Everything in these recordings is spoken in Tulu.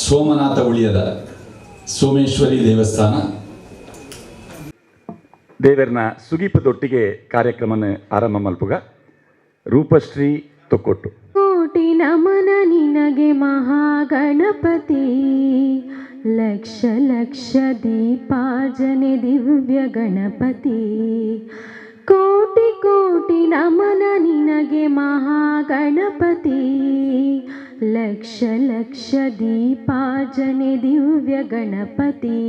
ಸೋಮನಾಥ ಉಳಿಯದ ಸೋಮೇಶ್ವರಿ ದೇವಸ್ಥಾನ ದೇವರನ ಸುಗೀಪದೊಟ್ಟಿಗೆ ಕಾರ್ಯಕ್ರಮನ ಆರಂಭ ಮಲ್ಪುಗ ರೂಪಶ್ರೀ ತೊಕ್ಕೊಟ್ಟು. ಕೋಟಿ ನಮನ ನಿನಗೆ ಮಹಾಗಣಪತಿ, ಲಕ್ಷ ಲಕ್ಷ ದೀಪಾರ್ಚನೆ ದಿವ್ಯ ಗಣಪತಿ. ಕೋಟಿ ಕೋಟಿ ನಮನ ನಿನಗೆ ಮಹಾಗಣಪತಿ, ಲಕ್ಷ ಲಕ್ಷ ದೀಪಾರ್ಚನೆ ದಿವ್ಯ ಗಣಪತಿ.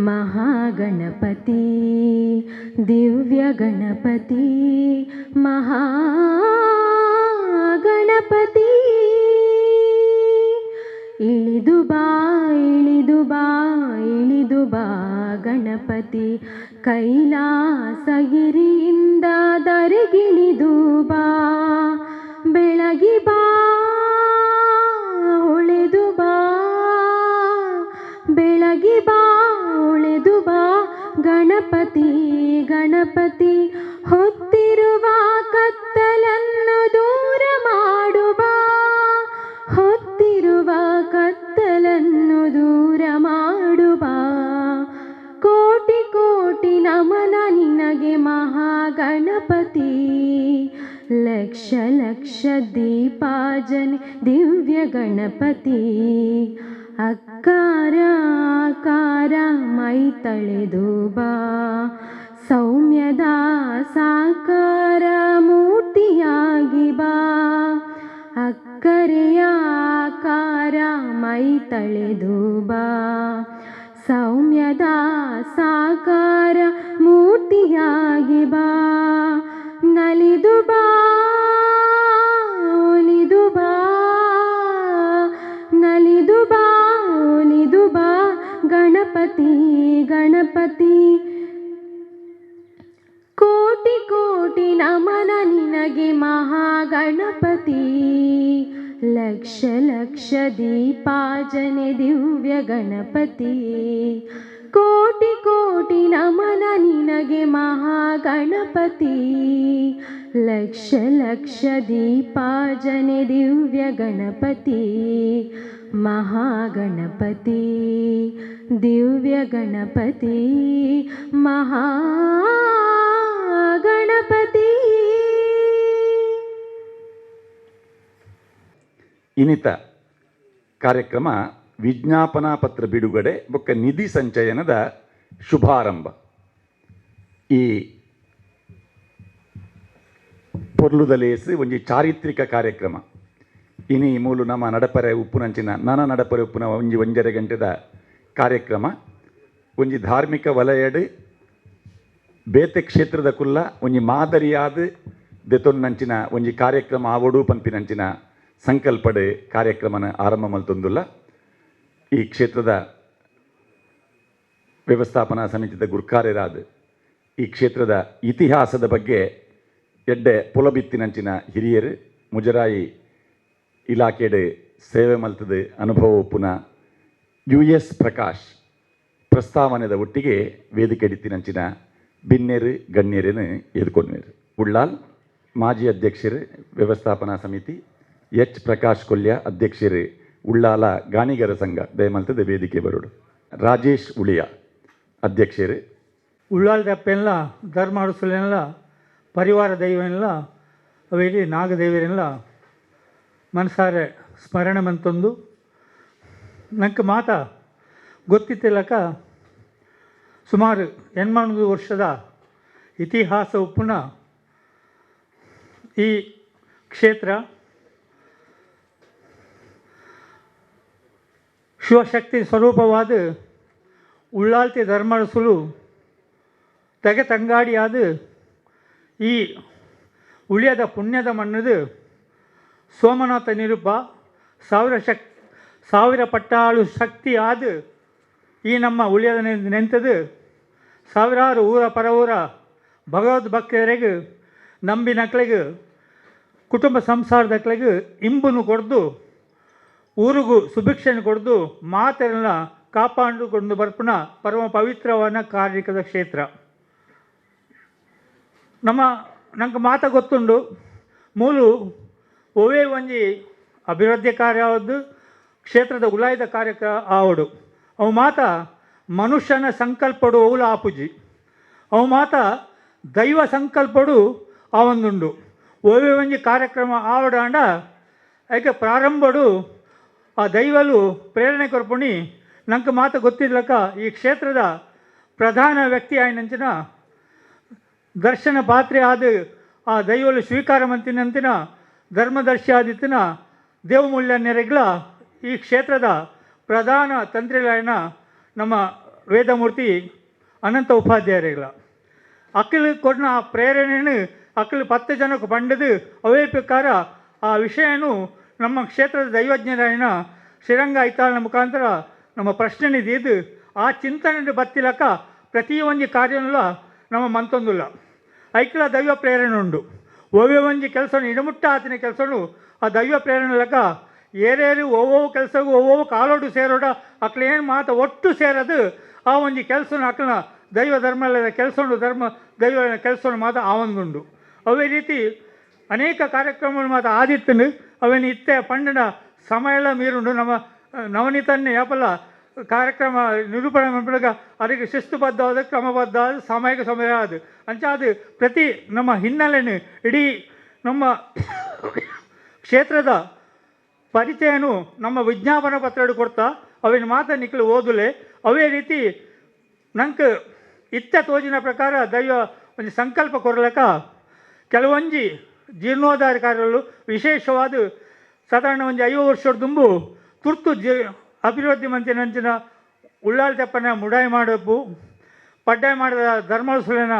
ಮಹಾಗಣಪತಿ ದಿವ್ಯ ಗಣಪತಿ ಮಹಾಗಣಪತಿ. ಇಳಿದು ಬಾ ಇಳಿದು ಬಾ ಇಳಿದು ಬಾ ಗಣಪತಿ, ಕೈಲಾಸಗಿರಿಯಿಂದ ಧರೆಗಿಳಿದು ಬಾ. ಬೆಳಗಿ ಬಾ ಹೊಳೆದು ಬಾ, ಬೆಳಗಿ ಬಾ ಹೊಳೆದು ಬಾ ಗಣಪತಿ ಗಣಪತಿ. ಹೊತ್ತಿರುವ ಕತ್ತಲನ್ನು ದೂರ ಮಾಡುವ, ಹೊತ್ತಿರುವ ಕತ್ತಲನ್ನು ದೂರ ಮಾಡುವ. ಕೋಟಿ ಕೋಟಿ ನಮನ ನಿನಗೆ ಮಹಾಗಣಪತಿ, ಲಕ್ಷ ಲಕ್ಷ ದೀಪಾರ್ಚನೆ ದಿವ್ಯ ಗಣಪತಿ. ಅಕ್ಕಾರ ಆಕಾರ ಮೈ ತಳೆದು ಬಾ, ಸೌಮ್ಯದ ಸಾಕಾರ ಮೂರ್ತಿಯಾಗಿ ಬಾ. ಅಕ್ಕರೆಯ ಆಕಾರ ಮೈ ತಳೆದು ಬಾ, ಸೌಮ್ಯದ ಸಾಕಾರ ಮೂರ್ತಿಯಾಗಿ ಬಾ. ನಲಿದು ಬಾ ಒಲಿದು ಬಾ, ನಲಿದು ಬಾ ಒಲಿದು ಬಾ ಗಣಪತಿ ಗಣಪತಿ. ಕೋಟಿ ಕೋಟಿ ನಮನ ನಿನಗೆ ಮಹಾಗಣಪತಿ, ಲಕ್ಷ ಲಕ್ಷ ದೀಪಾರ್ಚನೆ ದಿವ್ಯ ಗಣಪತಿ. ಕೋಟಿ ಕೋಟಿ ನಮನ ನಿನಗೆ ಮಹಾಗಣಪತಿ, ಲಕ್ಷ ಲಕ್ಷ ದೀಪಾರ್ಚನೆ ದಿವ್ಯ ಗಣಪತಿ. ಮಹಾಗಣಪತಿ ದಿವ್ಯ ಗಣಪತಿ ಮಹಾಗಣಪತಿ. ಇನಿತ ಕಾರ್ಯಕ್ರಮ ವಿಜ್ಞಾಪನಾ ಪತ್ರ ಬಿಡುಗಡೆ ಬೊಕ್ಕ ನಿಧಿ ಸಂಚಯನದ ಶುಭಾರಂಭ. ಈ ಪೊರ್ಲುದಲೇಸ್ ಒಂಜಿ ಚಾರಿತ್ರಿಕ ಕಾರ್ಯಕ್ರಮ. ಇನಿ ಮೂಲು ನಮ್ಮ ನಡಪರೆ ಉಪ್ಪುನಂಚಿನ ನನ ನಡಪರೆ ಉಪ್ಪುನ ಒಂಜಿ ಒಂಜರೆ ಗಂಟೆದ ಕಾರ್ಯಕ್ರಮ ಒಂಜಿ ಧಾರ್ಮಿಕ ವಲಯಡ್ ಬೇತೆ ಕ್ಷೇತ್ರದ ಕುಲ್ಲ ಒಂಜಿ ಮಾದರಿಯಾದ ದೆತೊನ್ನಂಚಿನ ಒಂಜಿ ಕಾರ್ಯಕ್ರಮ ಆವೊಡು ಪನ್ಪಿನಂಚಿನ ಸಂಕಲ್ಪಡ್ ಕಾರ್ಯಕ್ರಮನ ಆರಂಭ ಮಲ್ತೊಂದುಲ್ಲ. ಈ ಕ್ಷೇತ್ರದ ವ್ಯವಸ್ಥಾಪನಾ ಸಮಿತಿದ ಗುರ್ಕಾರ್ಯರಾದ ಈ ಕ್ಷೇತ್ರದ ಇತಿಹಾಸದ ಬಗ್ಗೆ ಎಡ್ಡೆ ಪುಲಬಿತ್ತಿನಂಚಿನ ಹಿರಿಯರು, ಮುಜರಾಯಿ ಇಲಾಖೆಡ್ ಸೇವೆ ಮಲ್ತದ ಅನುಭವ ಉಪ್ಪುನ ಯು ಎಸ್ ಪ್ರಕಾಶ್ ಪ್ರಸ್ತಾವನೆದ ಒಟ್ಟಿಗೆ ವೇದಿಕೆ ಡಿತ್ತಿನಂಚಿನ ಬಿನ್ನೆರು ಗಣ್ಯರನ್ನು ಎದುಕೊಂಡ್ವೇರು. ಉಳ್ಳಾಲ್ ಮಾಜಿ ಅಧ್ಯಕ್ಷರು ವ್ಯವಸ್ಥಾಪನಾ ಸಮಿತಿ, ಎಚ್ ಪ್ರಕಾಶ್ ಕೊಲ್ಯ ಅಧ್ಯಕ್ಷರು ಉಳ್ಳಾಲ ಗಾಣಿಗರ ಸಂಘ, ದಯಮಲ್ತದ ವೇದಿಕೆ ಬರೋಡು. ರಾಜೇಶ್ ಉಳಿಯ ಅಧ್ಯಕ್ಷರು. ಉಳ್ಳಾಲದಪ್ಪೆಲ್ಲ ಧರ್ಮಾರಸುಲೆಲ್ಲ ಪರಿವಾರ ದೈವನೆಲ್ಲ ಅವೇರಿ ನಾಗದೇವರೆಲ್ಲ. ಮನಸಾರೆ ಸ್ಮರಣೆ ಮಂತೊಂದು ನಂಗೆ ಮಾತ ಗೊತ್ತಿತ್ತಿಲ್ಲಕ ಸುಮಾರು 80 ವರ್ಷದ ಇತಿಹಾಸ ಉಪ್ಪುನ ಈ ಕ್ಷೇತ್ರ ಶಿವಶಕ್ತಿ ಸ್ವರೂಪವಾದ ಉಳ್ಳಾಲ್ತಿ ಧರ್ಮರಸುಲು ತೆಗೆ ತಂಗಾಡಿಯಾದ ಈ ಉಳಿಯದ ಪುಣ್ಯದ ಮಣ್ಣದು ಸೋಮನಾಥ ನಿರೂಪ ಸಾವಿರ ಪಟ್ಟಾಳು ಶಕ್ತಿ ಆದ ಈ ನಮ್ಮ ಉಳಿಯದ ನೆಂತದು ಸಾವಿರಾರು ಊರ ಪರವೂರ ಭಗವದ್ಭಕ್ತರಿಗೆ ನಂಬಿನಕ್ಳಿಗೆ ಕುಟುಂಬ ಸಂಸಾರದಕ್ಳಿಗೆ ಇಂಬುನು ಕೊಡ್ದು ಊರಿಗೂ ಸುಭಿಕ್ಷೆಯನ್ನು ಕೊಡ್ದು ಮಾತೆಲ್ಲ ಕಾಪಾಡಿಕೊಂಡು ಬರ್ಪುನ ಪರಮ ಪವಿತ್ರವಾದ ಕಾರ್ಮಿಕದ ಕ್ಷೇತ್ರ. ನಮ್ಮ ನಂಗೆ ಮಾತ ಗೊತ್ತುಂಡು ಮೂಲು ಒವೇ ಒಂಜಿ ಅಭಿವೃದ್ಧಿ ಕಾರ್ಯ ಆವದ್ದು ಕ್ಷೇತ್ರದ ಉಲಾಯದ ಕಾರ್ಯಕ್ಕೆ ಆವಡು ಅವು ಮಾತ ಮನುಷ್ಯನ ಸಂಕಲ್ಪಡು ಅವುಲ ಆಪುಜಿ ಅವು ಮಾತ ದೈವ ಸಂಕಲ್ಪಡು ಆವೊಂದುಂಡು. ಒವೇ ಒಂಜಿ ಕಾರ್ಯಕ್ರಮ ಆವಡಾಂಡ ಐಕೆ ಪ್ರಾರಂಭಡು ಆ ದೈವಲು ಪ್ರೇರಣೆ ಕೊರ್ಪುಣಿ ನಂಗೆ ಮಾತ ಗೊತ್ತಿಲ್ಲಕ ಈ ಕ್ಷೇತ್ರದ ಪ್ರಧಾನ ವ್ಯಕ್ತಿ ಆಯ್ನಂಚಿನ ದರ್ಶನ ಪಾತ್ರೆ ಆದ ಆ ದೈವಲು ಸ್ವೀಕಾರ ಮಂತಿನಂತಿನ ಧರ್ಮದರ್ಶಿ ಆದಿತ್ತಿನ ದೇವಮೂಲ್ಯ ನೆರೆಗ್ಲ ಈ ಕ್ಷೇತ್ರದ ಪ್ರಧಾನ ತಂತ್ರಿಗಳಾಯನ ನಮ್ಮ ವೇದಮೂರ್ತಿ ಅನಂತ ಉಪಾಧ್ಯಾಯರಿಗಳ ಅಕ್ಕಿಲು ಕೊಡ್ನ ಆ ಪ್ರೇರಣೆಯನ್ನು ಅಕ್ಕಿಲು 10 ಜನಕ್ಕೆ ಪಂಡದು ಅವೇ ಪ್ರಕಾರ ಆ ವಿಷಯನು ನಮ್ಮ ಕ್ಷೇತ್ರದ ದೈವಜ್ಞರಾಯನ ಶ್ರೀರಂಗ ಐತಾಳನ ಮುಖಾಂತರ ನಮ್ಮ ಪ್ರಶ್ನೆ ಇದು ಆ ಚಿಂತನೆ ಬತ್ತಿಲಕ ಪ್ರತಿಯೊಂದು ಕಾರ್ಯನೂ ನಮ್ಮ ಮಂತೊಂದುಲ್ಲ ಐಕ್ಲ ದೈವ ಪ್ರೇರಣೆ ಉಂಡು. ಒವ್ವೇ ಒಂಜಿ ಕೆಲಸನು ಇಡಮುಟ್ಟ ಆತಿನ ಕೆಲಸನು ಆ ದೈವ ಪ್ರೇರಣೆ ಲಕ ಏರೇರು ಒವ್ವೋ ಕೆಲಸಗೂ ಒವ್ವೋ ಕಾಲೋಡು ಸೇರೋಡ ಅಕ್ಲೇನು ಮಾತ ಒಟ್ಟು ಸೇರೋದು ಆ ಒಂಜಿ ಕೆಲಸನು ಅಕ್ಲನ ದೈವ ಧರ್ಮ ಕೆಲಸನು ಧರ್ಮ ದೈವ ಕೆಲಸನು ಮಾತ ಆ ಒಂದುಂಡು. ಅವೇ ರೀತಿ ಅನೇಕ ಕಾರ್ಯಕ್ರಮಗಳು ಮಾತ ಆದಿತ್ತನು ಅವೇನು ಇತ್ತೆ ಪಂಡನ ಸಮಯ ಎಲ್ಲ ಮೀರುಂಡು. ನಮ್ಮ ನವನೀತನ್ನೇ ಯಾಪಲ್ಲ ಕಾರ್ಯಕ್ರಮ ನಿರೂಪಣೆ ಮನ್ಪುನಗ ಅದಕ್ಕೆ ಶಿಸ್ತುಬದ್ಧವಾದ ಕ್ರಮಬದ್ಧವಾದ ಸಮಯಕ್ಕೆ ಸಮಯ ಅದು ಅಂಚ ಅದು ಪ್ರತಿ ನಮ್ಮ ಹಿನ್ನೆಲೆಯನ್ನು ಇಡೀ ನಮ್ಮ ಕ್ಷೇತ್ರದ ಪರಿಚಯನು ನಮ್ಮ ವಿಜ್ಞಾಪನ ಪತ್ರ ಕೊಡ್ತಾ ಅವಿನ ಮಾತ ನಿಕ್ಲು ಓದುಲೆ. ಅವೇ ರೀತಿ ನಂಗೆ ಇತ್ತ ತೋಜಿನ ಪ್ರಕಾರ ದೈವ ಒಂದು ಸಂಕಲ್ಪ ಕೊರಲಕ ಕೆಲವೊಂಜಿ ಜೀರ್ಣೋದ್ಧಾರ ಕಾರ್ಯಗಳು ವಿಶೇಷವಾದ ಸಾಧಾರಣ ಒಂಜಿ 50 ವರ್ಷದ ದುಂಬು ತುರ್ತು ಅಭಿವೃದ್ಧಿ ಮಂತಿನಂಚಿನ ಉಳ್ಳಾಲ್ ತೆಪ್ಪನ ಮುಡಾಯಿ ಮಾಡೋಪು ಪಡ್ಡಾಯಿ ಮಾಡಿದ ಧರ್ಮಸ್ಥಳನ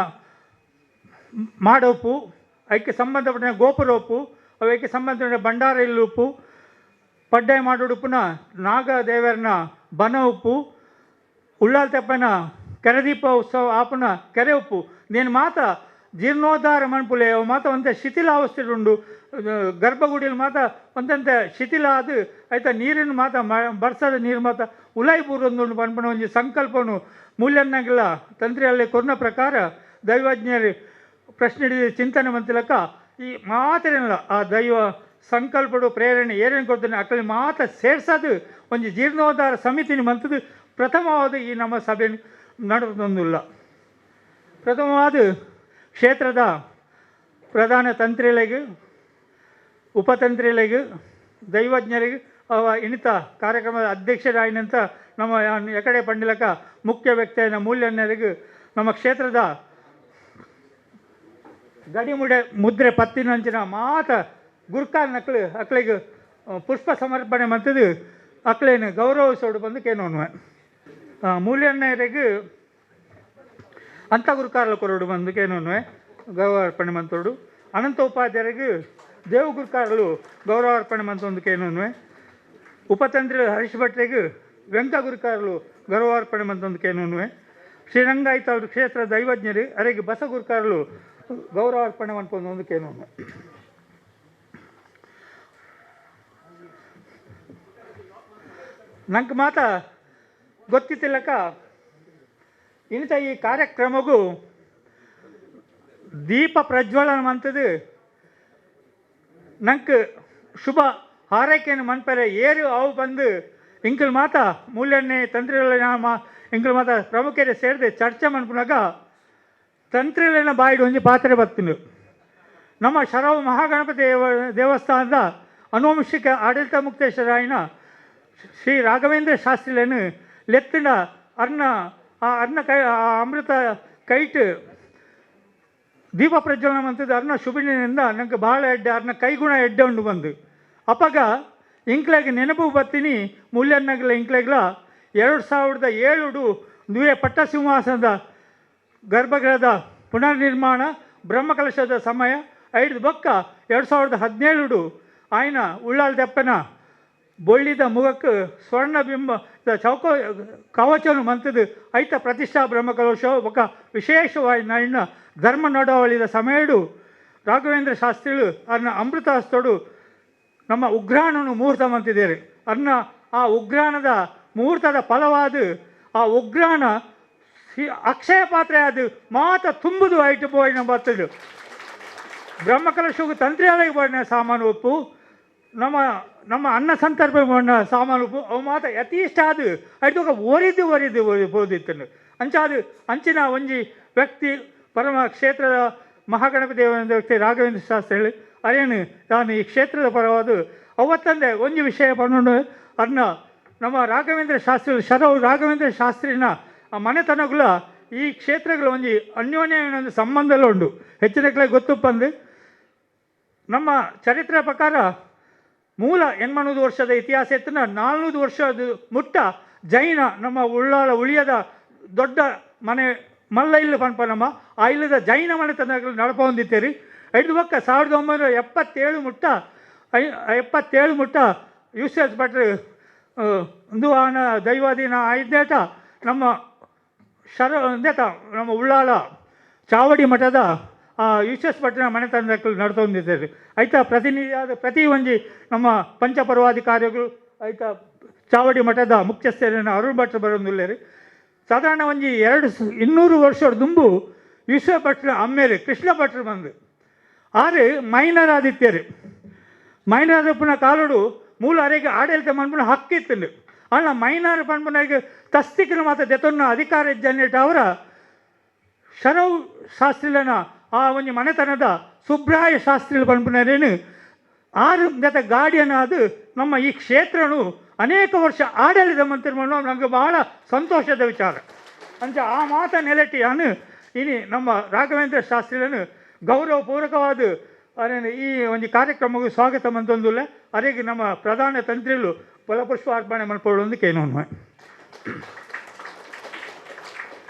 ಮಾಡೋಪು ಅದಕ್ಕೆ ಸಂಬಂಧಪಟ್ಟ ಗೋಪುರೋಪು ಅವಕ್ಕೆ ಸಂಬಂಧಪಟ್ಟ ಭಂಡಾರ ಇಲ್ಲುಪ್ಪು ಪಡ್ಡಾಯಿ ಮಾಡೋಡುಪುನ ನಾಗದೇವರನ ಬನ ಉಪ್ಪು ಉಳ್ಳಾಲ್ ತೆಪ್ಪನ ಕೆರೆದೀಪ ಉತ್ಸವ ಆಪುನ ಕೆರೆ ಉಪ್ಪು నేను ಮಾತ ಜೀರ್ಣೋದ್ಧಾರ ಮನ್ಪುಲೆ ಅವು ಮಾತ ಒಂತೆ ಶಿಥಿಲಾವಸ್ಥೆ ಉಂಡು. ಗರ್ಭಗುಡಿಯಲ್ಲಿ ಮಾತ ಒಂದಂತೆ ಶಿಥಿಲ ಅದು ಆಯ್ತಾ ನೀರಿನ ಮಾತ ಬರ್ಸದ ನೀರು ಮಾತ ಉಲಾಯಿ ಬೂರೊಂದುಂಡು ಪನ್ಪುನ ಒಂಜಿ ಸಂಕಲ್ಪನು ಮೂಲ್ಯನ್ನಾಗಿಲ್ಲ ತಂತ್ರಿಯಲ್ಲಿ ಕೊರ್ನ ಪ್ರಕಾರ ದೈವಜ್ಞರು ಪ್ರಶ್ನೆ ಹಿಡಿದು ಚಿಂತನೆ ಮಂತಿಲಕ್ಕ ಈ ಮಾತೇನಿಲ್ಲ ಆ ದೈವ ಸಂಕಲ್ಪಡು ಪ್ರೇರಣೆ ಏನೇನು ಕೊಡ್ತಾನೆ ಅಕ್ಕಳಿ ಮಾತ ಸೇರ್ಸೋದು ಒಂಜಿ ಜೀರ್ಣೋದ್ಧಾರ ಸಮಿತಿನ ಮಂತದ್ದು ಪ್ರಥಮವಾದ ಈ ನಮ್ಮ ಸಭೆ ನಡೆದೊಂದಿಲ್ಲ. ಪ್ರಥಮವಾದ ಕ್ಷೇತ್ರದ ಪ್ರಧಾನ ತಂತ್ರಿಗಳಿಗೆ ಉಪತಂತ್ರಿಗಳಿಗೆ ದೈವಜ್ಞರಿಗೆ ಅವ ಇನ್ನಿತ ಕಾರ್ಯಕ್ರಮದ ಅಧ್ಯಕ್ಷರಾಗಿನಂತ ನಮ್ಮ ಎಕಡೆ ಪಂಡಿಲಕ ಮುಖ್ಯ ವ್ಯಕ್ತಿಯ ಮೂಲ್ಯನ್ಯರಿಗೆ ನಮ್ಮ ಕ್ಷೇತ್ರದ ಗಡಿಮುಡೆ ಮುದ್ರೆ ಪತ್ತಿನಂಚಿನ ಮಾತ ಗುರ್ಕಾರ್ ನಕ್ಳು ಅಕ್ಳಿಗೆ ಪುಷ್ಪ ಸಮರ್ಪಣೆ ಮಂತದ್ದು ಅಕ್ಲೇನು ಗೌರವಿಸೋಡು ಬಂದು ಕೇನೋನ್ವೆ ಮೂಲ್ಯಣ್ಣರಿಗೆ ಅಂತ ಗುರುಕಾರ್ಲ ಕೊರಡು ಬಂದು ಕೇನೋನ್ವೆ ಗೌರವಾರ್ಪಣೆ ಮಂತೋಡು ಅನಂತ ಉಪಾಧ್ಯಾಯರಿಗೆ ದೇವ ಗುರುಕಾರ್ಲು ಗೌರವಾರ್ಪಣೆ ಮಂತೊಂದು ಕೇನೋನ್ವೆ ಉಪತಂತ್ರಿ ಹರೀಶ್ ಭಟ್ರಿಗೆ ವೆಂಕ ಗುರುಕಾರ್ಲು ಗೌರವಾರ್ಪಣೆ ಮಂತೊಂದು ಕೇನೋನ್ವೆ ಶ್ರೀರಂಗಾಯಿತಾಳು ಕ್ಷೇತ್ರ ದೈವಜ್ಞರು ಅರೆಗೆ ಬಸ ಗುರುಕಾರ್ಲು ಗೌರವಾರ್ಪಣೆ ಮನ್ಪೊಂದು ಕೇನೋನ್ವೆ. ನಂಗೆ ಮಾತ ಗೊತ್ತಿತ್ತಿಲ್ಲಕ ಇಂಥ ಈ ಕಾರ್ಯಕ್ರಮಗೂ ದೀಪ ಪ್ರಜ್ವಲನ ಮಂತದ್ದು ನಂಗೆ ಶುಭ ಹಾರೈಕೆಯನ್ನು ಮನ್ಪರೆ ಏರು ಅವು ಬಂದು ಇಂಕಲ್ ಮಾತ ಮೂಲ್ಯಣ್ಣೆ ತಂತ್ರಿಗಳ ಇಂಕಲ್ ಮಾತ ಪ್ರಮುಖರೇ ಸೇರಿದೆ ಚರ್ಚೆ ಮನ್ಪುನಾಗ ತಂತ್ರಿಗಳನ್ನ ಬಾಯಿಡು ಒಂಜಿ ಪಾತ್ರೆ ಬತ್ತಿನು. ನಮ್ಮ ಶರವ ಮಹಾಗಣಪತಿ ದೇವಸ್ಥಾನದ ಅನುವಂಶಿಕ ಆಡಳಿತ ಮುಕ್ತೇಶ್ವರಾಯನ ಶ್ರೀ ರಾಘವೇಂದ್ರ ಶಾಸ್ತ್ರಿలను ಲೆತ್ತಿನ ಅರ್ನ ಆ ಅರ್ನ ಕೈ ಆ ಅಮೃತ ಕೈಟ್ ದೀಪ ಪ್ರಜ್ವಲನ ಮಂತದ್ದು ಅರ್ನ ಶುಭಿನಿಂದ ನಂಗೆ ಭಾಳ ಎಡ್ಡೆ, ಅರ್ನ ಕೈಗುಣ ಎಡ್ಡೆ ಉಂಡು ಬಂದು. ಅಪಗ ಇಂಕ್ಲೆಗ್ ನೆನಪು ಬತ್ತೀನಿ ಮೂಲ್ಯನ್ನಗಲ ಇಂಕ್ಲೆಗ್ಲ 2007 ನುವೆ ಪಟ್ಟಸಿಂಹಾಸನದ ಗರ್ಭಗೃಹದ ಪುನರ್ನಿರ್ಮಾಣ ಬ್ರಹ್ಮಕಲಶದ ಸಮಯ ಐದು ಬೊಕ್ಕ 2017 ಆಯ್ನ ಉಳ್ಳಾಲ್ ದೆಪ್ಪನ ಬೊಳ್ಳಿದ ಮುಖಕ್ಕೆ ಸ್ವರ್ಣ ಬಿಂಬ ಚೌಕ ಕವಚನು ಮಂತದ್ದು ಐತ ಪ್ರತಿಷ್ಠಾ ಬ್ರಹ್ಮಕಲಶ ಬೊಕ್ಕ ವಿಶೇಷವಾಗಿ ನೈನ ಧರ್ಮ ನಡವಳಿದ ಸಮಯಡು ರಾಘವೇಂದ್ರ ಶಾಸ್ತ್ರಿಗಳು ಅನ್ನ ಅಮೃತಹಸ್ತೋಡು ನಮ್ಮ ಉಗ್ರಾಣನು ಮುಹೂರ್ತ ಮಂತಿದ್ದಾರೆ. ಅನ್ನ ಆ ಉಗ್ರಾಣದ ಮುಹೂರ್ತದ ಫಲವಾದ ಆ ಉಗ್ರಾಣ ಅಕ್ಷಯ ಪಾತ್ರೆ ಅದು ಮಾತ ತುಂಬುದು ಐಟು ಪೋಯಿನ ಬರ್ತದೆ. ಬ್ರಹ್ಮಕಲಶಕ್ಕೆ ತಂತ್ರಿಯಾಲಯ ಬೋಡಿನ ಸಾಮಾನು ಉಪ್ಪು, ನಮ್ಮ ನಮ್ಮ ಅನ್ನ ಸಂತರ್ಪಣೆ ಬೋಡಿನ ಸಾಮಾನು ಉಪ್ಪು, ಅವು ಮಾತ ಯಥೇಷ್ಟ ಅದು ಐಟು ಒರಿದು ಒರಿದು ಒರಿ ಪೋದಿತ್ತನು. ಅಂಚಾದು ಅಂಚಿನ ಒಂಜಿ ವ್ಯಕ್ತಿ ಪರಮ ಕ್ಷೇತ್ರದ ಮಹಾಗಣಪತಿ ದೇವನ ವ್ಯಕ್ತಿ ರಾಘವೇಂದ್ರ ಶಾಸ್ತ್ರಿ ಹೇಳಿ ಅರೇನು ನಾನು ಈ ಕ್ಷೇತ್ರದ ಪರವಾದ ಅವತ್ತಂದೆ ಒಂಜಿ ವಿಷಯ ಪನ್ನೊಂಡು ಅನ್ನ ನಮ್ಮ ರಾಘವೇಂದ್ರ ಶಾಸ್ತ್ರಿ ಶರವು ರಾಘವೇಂದ್ರ ಶಾಸ್ತ್ರಿನ ಆ ಮನೆತನಗಳ ಈ ಕ್ಷೇತ್ರಗಳ ಒಂಜಿ ಅನ್ಯೋನ್ಯ ಒಂದು ಸಂಬಂಧಲ ಉಂಡು. ಹೆಚ್ಚಿನ ಗೊತ್ತುಪ್ಪಂದು ನಮ್ಮ ಚರಿತ್ರೆ ಪ್ರಕಾರ ಮೂಲ 800 ವರ್ಷದ ಇತಿಹಾಸ ಎತ್ತಿನ 400 ವರ್ಷದ ಮುಟ್ಟ ಜೈನ ನಮ್ಮ ಉಳ್ಳಾಲ ಉಳಿಯದ ದೊಡ್ಡ ಮನೆ ಮಲ್ಲ ಇಲ್ಲು ಪನ್ಪ ನಮ್ಮ ಆ ಇಲ್ಲದ ಜೈನ ಮನೆತನಗಳು ನಡಪೊಂದಿತ್ತೇರಿ. ಐದು ಬೊಕ್ಕ 1977 ಮುಟ್ಟ 77 ಮುಟ್ಟ U C S ಭಟ್ರು ಒಂದು ಆನ ದೈವಾಧೀನ ಐದನೇಟ ನಮ್ಮ ಶರ ಒಂದೇತ ನಮ್ಮ ಉಳ್ಳಾಲ ಚಾವಡಿ ಮಠದ U C S ಭಟ್ರನ ಮನೆತನದಲ್ಲಿ ನಡ್ತೊಂದಿದ್ದಾರೆ. ಐತ ಪ್ರತಿನಿಧಿಯಾದ ಪ್ರತಿ ಒಂಜಿ ನಮ್ಮ ಪಂಚಪರ್ವಾಧಿಕಾರಿಗಳು ಐತ ಚಾವಡಿ ಮಠದ ಮುಖ್ಯಸ್ಥರನ್ನು ಅರುಣ್ ಭಟ್ರು ಬರೋದಿಲ್ಲ. ಸಾಧಾರಣ ಒಂಜಿ 200 ವರ್ಷದ ದುಂಬು ಯು ಸಿ ಭಟ್ರ ಅಮ್ಮೇರು ಕೃಷ್ಣ ಭಟ್ರು ಬಂದು ಆರು ಮೈನರ್ ಆದಿತ್ಯರು. ಮೈನರ್ ಪುನಃ ಕಾಲುಡು ಮೂಲ ಅರೆಗೆ ಆಡಳಿತ ಮನ್ಪುನ ಹಕ್ಕಿತ್ತು. ಅಲ್ಲ ಮೈನರ್ ಪನ್ಪುನಾಗ ತಸ್ತಿಕನ ಮಾತ ದೆತೊನ್ನ ಅಧಿಕಾರ ಇಜ್ಜನ್ನೇಟ ಅವರ ಶರವ್ ಶಾಸ್ತ್ರಿಲನ ಆ ಒಂಜಿ ಮನೆತನದ ಸುಬ್ರಾಯ ಶಾಸ್ತ್ರಿಲು ಪನ್ಪುನರೇನು ಆರು ದೆತ ಗಾರ್ಡಿಯನ್ ಅದು ನಮ್ಮ ಈ ಕ್ಷೇತ್ರನು ಅನೇಕ ವರ್ಷ ಆಡಳಿತ ಮಂತ್ರಿ ನಮಗೆ ಬಹಳ ಸಂತೋಷದ ವಿಚಾರ. ಅಂಚ ಆ ಮಾತ ನೆಲೆಟಿ ಅನು ಇನಿ ನಮ್ಮ ರಾಘವೇಂದ್ರ ಶಾಸ್ತ್ರಿలను ಗೌರವಪೂರ್ವಕವಾದ ಅರೇನು ಈ ಒಂದು ಕಾರ್ಯಕ್ರಮಕ್ಕೆ ಸ್ವಾಗತ ಮಂತೊಂದುಲ್ಲ. ಅರೆಗೆ ನಮ್ಮ ಪ್ರಧಾನ ತಂತ್ರಿಲು ಫಲಪುಷ್ಪಾರ್ಪಣೆ ಮಲ್ಪೊಡು ಕೇನೋನು.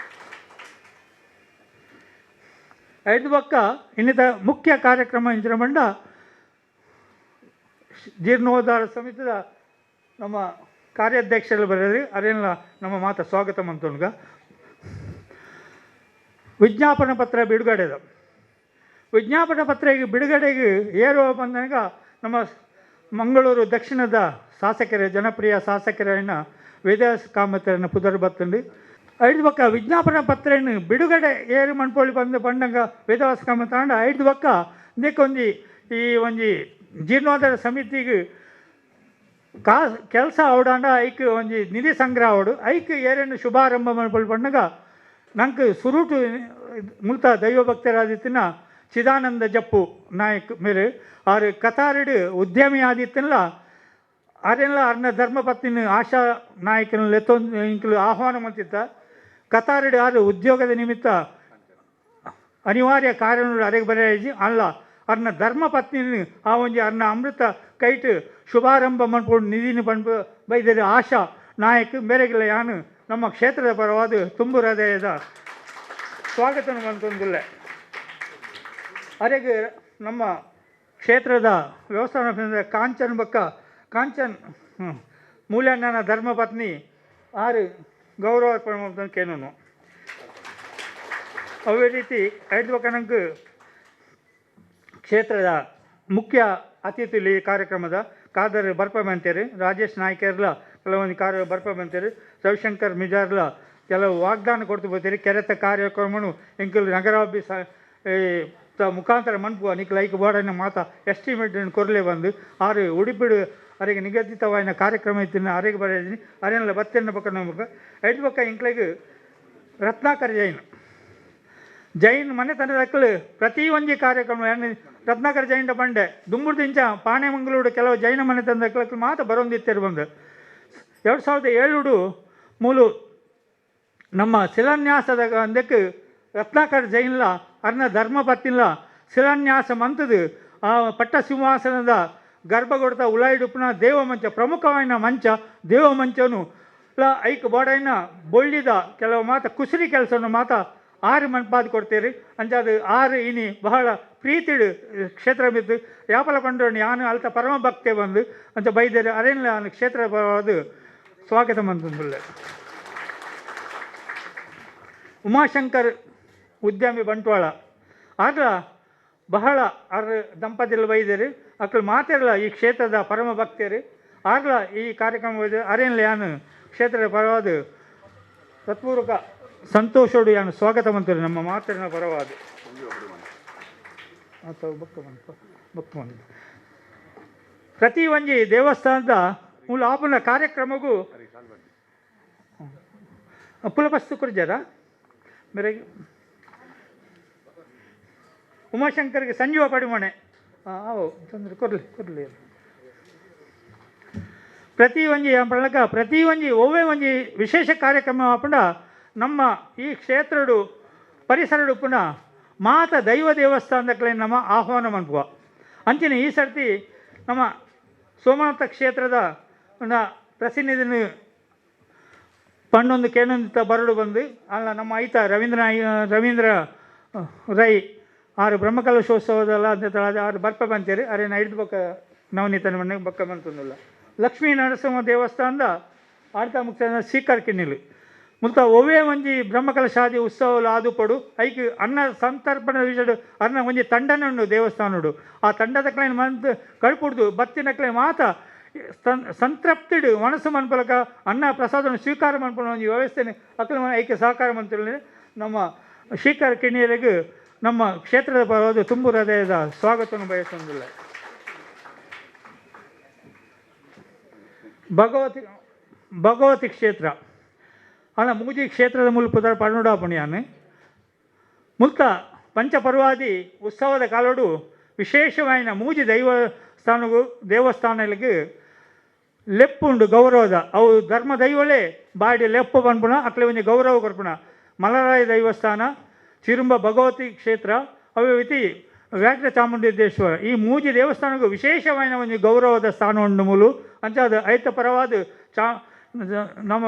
ಐದು ಪಕ್ಕ ಇನ್ನಿತ ಮುಖ್ಯ ಕಾರ್ಯಕ್ರಮ ಇಂಚಿನ ಬಂಡ ಜೀರ್ಣೋದ್ಧಾರ ಸಮಿತಿದ ನಮ್ಮ ಕಾರ್ಯಾಧ್ಯಕ್ಷರು ಬರೋದು ಅರೇನ ನಮ್ಮ ಮಾತ ಸ್ವಾಗತ ಮಂತೊನ್ಗ. ವಿಜ್ಞಾಪನ ಪತ್ರ ಬಿಡುಗಡೆದ ವಿಜ್ಞಾಪನ ಪತ್ರ ಬಿಡುಗಡೆಗೆ ಏರುವ ಬಂದಾಗ ನಮ್ಮ ಮಂಗಳೂರು ದಕ್ಷಿಣದ ಶಾಸಕರ ಜನಪ್ರಿಯ ಶಾಸಕರನ್ನ ವೇದವ್ಯಾಸ ಕಾಮತರನ್ನ ಪುದರ್ ಬತ್ತಂಡು. ಐದು ಪಕ್ಕ ವಿಜ್ಞಾಪನ ಪತ್ರೆಯನ್ನು ಬಿಡುಗಡೆ ಏರು ಮಣ್ಪೋಳಿ ಬಂದು ಬಂಡಂಗ ವೇದವ್ಯಾಸ ಕಾಮತ್ ಆಂಡ ಐದು ಪಕ್ಕ ಒಂಜಿ ಈ ಒಂಜಿ ಜೀರ್ಣೋದ್ಧಾರ ಸಮಿತಿಗೆ ಕಾ ಕೆಲಸ ಅವಡಾಂಡ ಐಕ್ ಒಂಜಿ ನಿಧಿ ಸಂಗ್ರಹ ಅವಡು ಐಕ್ ಏರೇನು ಶುಭಾರಂಭ ಮನ್ಪೊಳಿ ಪಂಡಗ ನಂಗೆ ಸುರುಟು ಮುಲ್ತ ದೈವಭಕ್ತರಾದಿತ್ತಿನ ಚಿದಾನಂದ ಜಪ್ಪು ನಾಯಕ್ ಮೇರೆ ಆರು ಕತಾರಿಡು ಉದ್ಯಮಿ ಆದಿತ್ತಲ್ಲ ಆರೆಲ್ಲ ಅರ್ನ ಧರ್ಮಪತ್ನಿನ ಆಶಾ ನಾಯಕನ ಲೆತ್ತೊಂದು ಇಂಕ್ಲು ಆಹ್ವಾನ ಮಂತಿತ್ತ. ಕತಾರಿಡು ಆರು ಉದ್ಯೋಗದ ನಿಮಿತ್ತ ಅನಿವಾರ್ಯ ಕಾರಣ ಅರೆಗೆ ಬರೆಯಜಿ ಅಲ್ಲ ಅರ್ನ ಧರ್ಮಪತ್ನಿನ ಆ ಒಂಜಿ ಅರ್ನ ಅಮೃತ ಕೈಟ್ ಶುಭಾರಂಭ ಮನ್ಪೊಂಡು ನಿಧಿನ ಪನ್ಪು ಬೈದರೆ ಆಶಾ ನಾಯಕ್ ಮೇರೆಗಿಲ್ಲ ಯಾನು ನಮ್ಮ ಕ್ಷೇತ್ರದ ಪರವಾದ ತುಂಬು ಹೃದಯದ ಸ್ವಾಗತ ಮಂತೊಂದುಲ್ಲೆ. ಅರೆಗೆ ನಮ್ಮ ಕ್ಷೇತ್ರದ ವ್ಯವಸ್ಥಾಪನ ಕಾಂಚನ್ ಬಕ್ಕ ಕಾಂಚನ್ ಮೂಲ್ಯಣ್ಣನ ಧರ್ಮಪತ್ನಿ ಆರು ಗೌರವ ಅರ್ಪಣೆ ಕೇನೋನು. ಅದೇ ರೀತಿ ಐದು ಬಕ್ಕ ಕ್ಷೇತ್ರದ ಮುಖ್ಯ ಅತಿಥಿ ಈ ಕಾರ್ಯಕ್ರಮದ ಖಾದರ್ ಬರ್ಪ ಬಂತೇರಿ ರಾಜೇಶ್ ನಾಯ್ಕರ್ಲ ಕೆಲವೊಂದು ಕಾರ್ಯ ಬರ್ಪ ಬಂತೇರಿ ರವಿಶಂಕರ್ ಮಿಜಾರ್ಲ ಕೆಲವು ವಾಗ್ದಾನ ಕೊಡ್ತು ಬರ್ತೀರಿ. ಕೆರೆತ ಕಾರ್ಯಕ್ರಮನು ಎಂಕಲ್ ನಗರಾಭಿ ಮುಖಾಂತರ ಮನ್ಪು ನಿಕ್ ಲೈಕ್ ಬೋರ್ಡನ್ನು ಮಾತ ಎಸ್ಟಿಮೇಟ್ ಕೊರಲೆ ಬಂದು ಆರು ಉಡುಪಿಡು ಅರೆಗೆ ನಿಗದಿತವಾಯಿನ ಕಾರ್ಯಕ್ರಮ ಇತ್ತಿನ ಅರೆಗೆ ಬರೆದಿನಿ ಅರೆಲ್ಲ ಬತ್ತೆನ್ನ ಪಕ್ಕ ನಮಗ ಐದು ಪಕ್ಕ ಇಂಕ್ಲೆಗ್ ರತ್ನಾಕರ್ ಜೈನ್ ಜೈನ್ ಮನೆತನದಕ್ಕಲು ಪ್ರತಿ ಒಂಜಿ ಕಾರ್ಯಕ್ರಮ Ratnakar ಜೈನ ಪಂಡೆ ದುಂಬುರ್ದಿಂಚ ಪಾಣೆಮಂಗಳೂರು ಕೆಲವು ಜೈನ ಮನೆ ತಂದಕ್ಲಕ್ ಮಾತ ಬರೊಂದಿತ್ತೆರ್ ಬಂದು 2007 ಮೂಲು ನಮ್ಮ ಶಿಲಾನ್ಯಾಸದ ಅಂದಕ್ಕೆ ರತ್ನಾಕರ್ ಜೈನ್ಲ ಅರ್ನ ಧರ್ಮಪತ್ನಿಲ ಶಿಲಾನ್ಯಾಸ ಮಂತದು ಆ ಪಟ್ಟ ಸಿಂಹಾಸನದ ಗರ್ಭಗುಡತ ಉಲಾಯಿಡುಪ್ಪುನ ದೇವಮಂಚ ಪ್ರಮುಖವಾಯಿನ ಮಂಚ ದೇವಮಂಚನು ಲ ಐಕ್ ಬೋಡೈನ ಬೊಳ್ಳಿದ ಕೆಲವು ಮಾತ ಕುಸಿರಿ ಕೆಲಸವನ್ನು ಮಾತ ಆರು ಮನ್ಪಾದ್ ಕೊಡ್ತೀರಿ. ಅಂಚಾದ ಆರು ಇನಿ ಬಹಳ ಪ್ರೀತಿಡು ಕ್ಷೇತ್ರ ಬಿದ್ದು ಯಾಪಲ ಕೊಂಡೋಣ ಯಾನು ಅಲ್ತ ಪರಮ ಭಕ್ತೆ ಬಂದು ಅಂಚ ಬೈದೇರು ಅರೇನ್ಲ ಯಾನು ಕ್ಷೇತ್ರ ಬರೋದು ಸ್ವಾಗತ ಮಂತಂದುಲ್ಲೆ. ಉಮಾಶಂಕರ್ ಉದ್ಯಮಿ ಬಂಟ್ವಾಳ ಆಗ ಬಹಳ ಅರ್ ದಂಪತಿಗಳು ಬೈದೇರು ಅಕ್ಕಳು ಮಾತಿರಲ್ಲ ಈ ಕ್ಷೇತ್ರದ ಪರಮ ಭಕ್ತರು ಆಗಲ ಈ ಕಾರ್ಯಕ್ರಮ ಅರೇನ್ಲ ಯಾನು ಕ್ಷೇತ್ರದ ಪರವಾದ ತತ್ಪೂರ್ವಕ ಸಂತೋಷೋಡು ಯಾನು ಸ್ವಾಗತ ಮಂತರು ನಮ್ಮ ಮಾತಿನ ಪರವಾದ ಅಥವಾ ಬೊಕ್ಕ ಬಂತು ಬೊಕ್ಕ ಬಂತು. ಪ್ರತಿ ಒಂಜಿ ದೇವಸ್ಥಾನದ ಮೂಲ ಆಪುನ ಕಾರ್ಯಕ್ರಮಗೂ ಪುಲಪಸ್ತು ಕುರ್ಜರ ಬೇರೆ ಉಮಾಶಂಕರ್ಗೆ ಸಂಜೀವ ಪಡಿಮಣೆ ಆವು ತೊಂದರೆ ಕೊರ್ಲಿ ಕೊರ್ಲಿ. ಪ್ರತಿ ಒಂಜಿ ಪಂಡಕ ಪ್ರತಿ ಒಂಜಿ ಒವ್ವೇ ಒಂಜಿ ವಿಶೇಷ ಕಾರ್ಯಕ್ರಮ ಆಪುಂಡ ನಮ್ಮ ಈ ಕ್ಷೇತ್ರಡು ಪರಿಸರಡು ಪುನಃ ಮಾತ ದೈವ ದೇವಸ್ಥಾನದಕ್ಲೆ ನಮ್ಮ ಆಹ್ವಾನ ಮನ್ಪುವ. ಅಂಚಿನ ಈ ಸರ್ತಿ ನಮ್ಮ ಸೋಮನಾಥ ಕ್ಷೇತ್ರದ ಪ್ರತಿನಿಧಿನ ಪಣ್ಣೊಂದು ಕೇನೊಂದು ಬರಡು ಬಂದು ಅಲ್ಲ ನಮ್ಮ ಐತ ರವೀಂದ್ರ ರೈ ಆರು ಬ್ರಹ್ಮಕಲಶೋತ್ಸವದಲ್ಲ ಅಂತ ಆರು ಬರ್ಪ ಬಂತೀರಿ ಅರೆ ನಾ ಹಿಡ್ದು ಬೊಕ್ಕ ನವನೀತನ ಮನೆಗೆ ಬೊಕ್ಕ ಬಂತಂದಿಲ್ಲ. ಲಕ್ಷ್ಮೀ ನರಸಿಂಹ ದೇವಸ್ಥಾನದ ಆಡ್ತಾ ಮುಕ್ತ ಸೀಕರ್ ಕಿನ್ನಿಲು ಮುಲ್ತ ಒವ್ವೇ ಒಂಜಿ ಬ್ರಹ್ಮಕಲಶಾದಿ ಉತ್ಸವಲು ಆದುಪಡು ಐಕ್ ಅನ್ನ ಸಂತರ್ಪಣೆ ವಿಷಯಡು ಅನ್ನ ಒಂಜಿ ತಂಡನುಂಡು ದೇವಸ್ಥಾನಡು ಆ ತಂಡದ ಕ್ಲೈನ್ ಮಂತ್ ಕಳ್ಪುಡ್ದು ಬತ್ತಿನಕ್ಲೆ ಮಾತ ಸಂತೃಪ್ತಿಡು ಮನಸ್ಸು ಮನ್ಪಲಕ ಅನ್ನ ಪ್ರಸಾದವನ್ನು ಸ್ವೀಕಾರ ಮನ್ಪುನ ಒಂಜಿ ವ್ಯವಸ್ಥೆನೆ ಅಕ್ಲೆ ಐಕೆ ಸಹಕಾರ ಮಂತ್ರಿ ನಮ್ಮ ಶ್ರೀಕರ್ ಕಿಣಿಯರಿಗೆ ನಮ್ಮ ಕ್ಷೇತ್ರದ ಪರವಾದ ತುಂಬು ಹೃದಯದ ಸ್ವಾಗತವನ್ನು ಬಯಸುವುದಿಲ್ಲ. ಭಗವತಿ ಭಗವತಿ ಕ್ಷೇತ್ರ ಅಲ್ಲ ಮೂಜಿ ಕ್ಷೇತ್ರದ ಮುಲ್ಪುದರ ಪಣ್ಣುಡಾಪುಣಿಯಾನು ಮುಲ್ತ ಪಂಚಪರ್ವಾದಿ ಉತ್ಸವದ ಕಾಲೋಡು ವಿಶೇಷವಾಯಿನ ಮೂಜಿ ದೈವಸ್ಥಾನಗೂ ದೇವಸ್ಥಾನಗಳಿಗೆ ಲೆಪ್ಪುಂಡು ಗೌರವದ ಅವು ಧರ್ಮ ದೈವಲೇ ಬಾಡಿ ಲೆಪ್ಪು ಪನ್ಪುಣ ಅಕ್ಲೆ ಒಂಜಿ ಗೌರವ ಕೊರ್ಪುಣ ಮಲರಾಯ ದೇವಸ್ಥಾನ ಚಿರುಂಬ ಭಗವತಿ ಕ್ಷೇತ್ರ ಅವೇ ರೀತಿ ವ್ಯಾಘ್ರ ಚಾಮುಂಡೇಶ್ವರ ಈ ಮೂಜಿ ದೇವಸ್ಥಾನಕ್ಕೂ ವಿಶೇಷವಾಯಿನ ಒಂಜಿ ಗೌರವದ ಸ್ಥಾನ ಉಂಡು ಮೂಲು ಅಂಚಾದ ಐತ ಪರವಾದ ಚಾ ನಮ್ಮ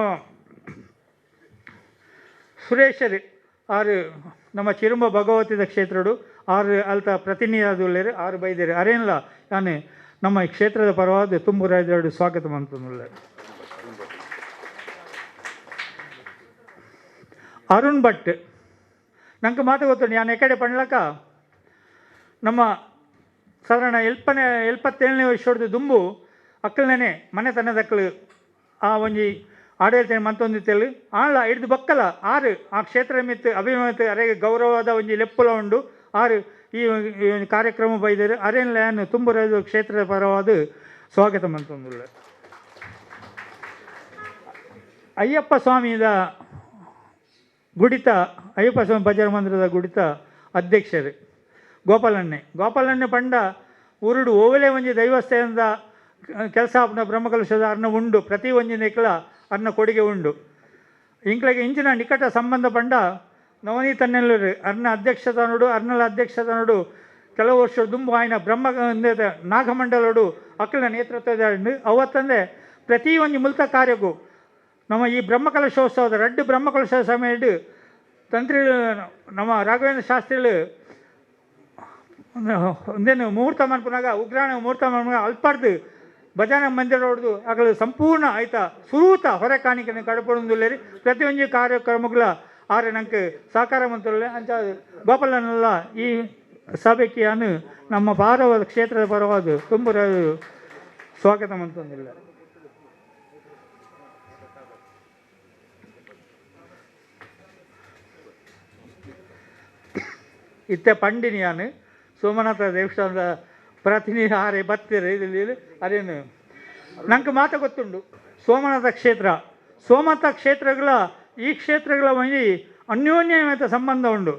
ಸುರೇಶರು ಆರು ನಮ್ಮ ಚಿರುಂಬ ಭಗವತಿದ ಕ್ಷೇತ್ರಡು ಆರು ಅಲ್ತ ಪ್ರತಿನಿಧಿಯುಳ್ಳೇರು ಆರು ಬೈದೇರು ಅರೇನ್ಲ ಯಾನೆ ನಮ್ಮ ಈ ಕ್ಷೇತ್ರದ ಪರವಾದ ತುಂಬುರಾಯದರಡು ಸ್ವಾಗತ ಮಂತುಳ್ಳ. ಅರುಣ್ ಭಟ್ ನಂಗೆ ಮಾತು ಗೊತ್ತು ನಾನು ಎಕಡೆ ಪಣ್ಲಕ ನಮ್ಮ ಸಾಧಾರಣ 77ನೇ ವರ್ಷದ ದುಂಬು ಅಕ್ಕಲ್ನೇ ಮನೆತನದಕ್ಕಲು ಆ ಒಂಜಿ ಆಡಳಿತ ಮಂತೊಂದಿತ್ತೇಳು ಆಳ್ಲ ಹಿಡ್ದು ಬಕ್ಕಲ ಆರು ಆ ಕ್ಷೇತ್ರ ಮಿತ್ತು ಅಭಿಮಾನಿತ ಅರೆಗೆ ಗೌರವದ ಒಂಜಿ ಲೆಪ್ಪುಲ ಉಂಡು ಆರು ಈ ಈ ಕಾರ್ಯಕ್ರಮ ಬೈದರು ಅರೇನ್ಲ ಯಾನ್ ತುಂಬುರಾಜು ಕ್ಷೇತ್ರದ ಪರವಾದ ಸ್ವಾಗತ ಮಂತೊಂದುಳ್ಳ. ಅಯ್ಯಪ್ಪ ಸ್ವಾಮಿದ ಗುಡಿತ ಅಯ್ಯಪ್ಪ ಸ್ವಾಮಿ ಭಜನ ಮಂದಿರದ ಗುಡಿತ ಅಧ್ಯಕ್ಷರು ಗೋಪಾಲಣ್ಣೆ ಗೋಪಾಲಣ್ಣೆ ಪಂಡ ಊರುಡು ಓವಲೆ ಒಂಜಿ ದೈವಸ್ಥಾನದ ಕೆಲಸ ಆಪುನ ಬ್ರಹ್ಮಕಲಶದ ಅರ್ನ ಉಂಡು ಪ್ರತಿ ಒಂಜಿ ನೆಕ್ಲ ಅರ್ನ ಕೊಡುಗೆ ಉಂಡು. ಇಂಕ್ಲೆಗೆ ಇಂಚಿನ ನಿಕಟ ಸಂಬಂಧ ಪಂಡ ನವನೀತನ್ನೆಲ್ಲರು ಅರ್ನ ಅಧ್ಯಕ್ಷತನುಡು ಅರ್ನಲ ಅಧ್ಯಕ್ಷತನುಡು ಕೆಲವು ವರ್ಷ ದುಂಬು ಆಯ್ನ ಬ್ರಹ್ಮ ನಾಗಮಂಡಲೋಡು ಅಕ್ಕಲ ನೇತೃತ್ವದ ಅವತ್ತಂದೆ ಪ್ರತಿ ಒಂಜಿ ಮುಲ್ತ ಕಾರ್ಯಕ್ಕೂ ನಮ್ಮ ಈ ಬ್ರಹ್ಮಕಲಶೋತ್ಸವದ ರಡ್ಡು ಬ್ರಹ್ಮಕಲಶ ಸಮಯ ತಂತ್ರಿ ನಮ್ಮ ರಾಘವೇಂದ್ರ ಶಾಸ್ತ್ರಿಗಳು ಒಂದೇನು ಮುಹೂರ್ತ ಮನ್ಪುನಾಗ ಉಗ್ರಾಣ ಮುಹೂರ್ತ ಮನ್ಪುನಾಗ ಅಲ್ಪಾರ್ದು ಭಜನಾ ಮಂದಿರ ಹೊಡೆದು ಅಗಲು ಸಂಪೂರ್ಣ ಆಯ್ತಾ ಸುರೂತ ಹೊರೆ ಕಾಣಿಕೆ ಕಡಪಡೊಂದುಲ್ಲೇರಿ ಪ್ರತಿಯೊಂದು ಕಾರ್ಯಕ್ರಮಗಳ ಆರೆ ನಂಗೆ ಸಹಕಾರ ಮಂತುಲ್ಲೆ ಅಂಚ ಗೋಪಾಲನೆಲ್ಲ ಈ ಸಭೆಗೆ ನಮ್ಮ ಭಾರವಾದ ಕ್ಷೇತ್ರದ ಪರವಾದ ತುಂಬ ಸ್ವಾಗತ ಮಂತೊಂದಿಲ್ಲ. ಇತ್ತೆ ಪಂಡಿನಿಯಾನು ಸೋಮನಾಥ ದೇವಸ್ಥಾನದ ಪ್ರತಿನಿಧಿ ಆರೆ ಬತ್ತಿರ ಇಲ್ಲಿ ಅದೇನು ನಂಗೆ ಮಾತು ಗೊತ್ತುಂಡು. ಸೋಮನಾಥ ಕ್ಷೇತ್ರ ಸೋಮನಾಥ ಕ್ಷೇತ್ರಗಳ ಈ ಕ್ಷೇತ್ರಗಳ ಒಂಜಿ ಅನ್ಯೋನ್ಯವಾದ ಸಂಬಂಧ ಉಂಡು.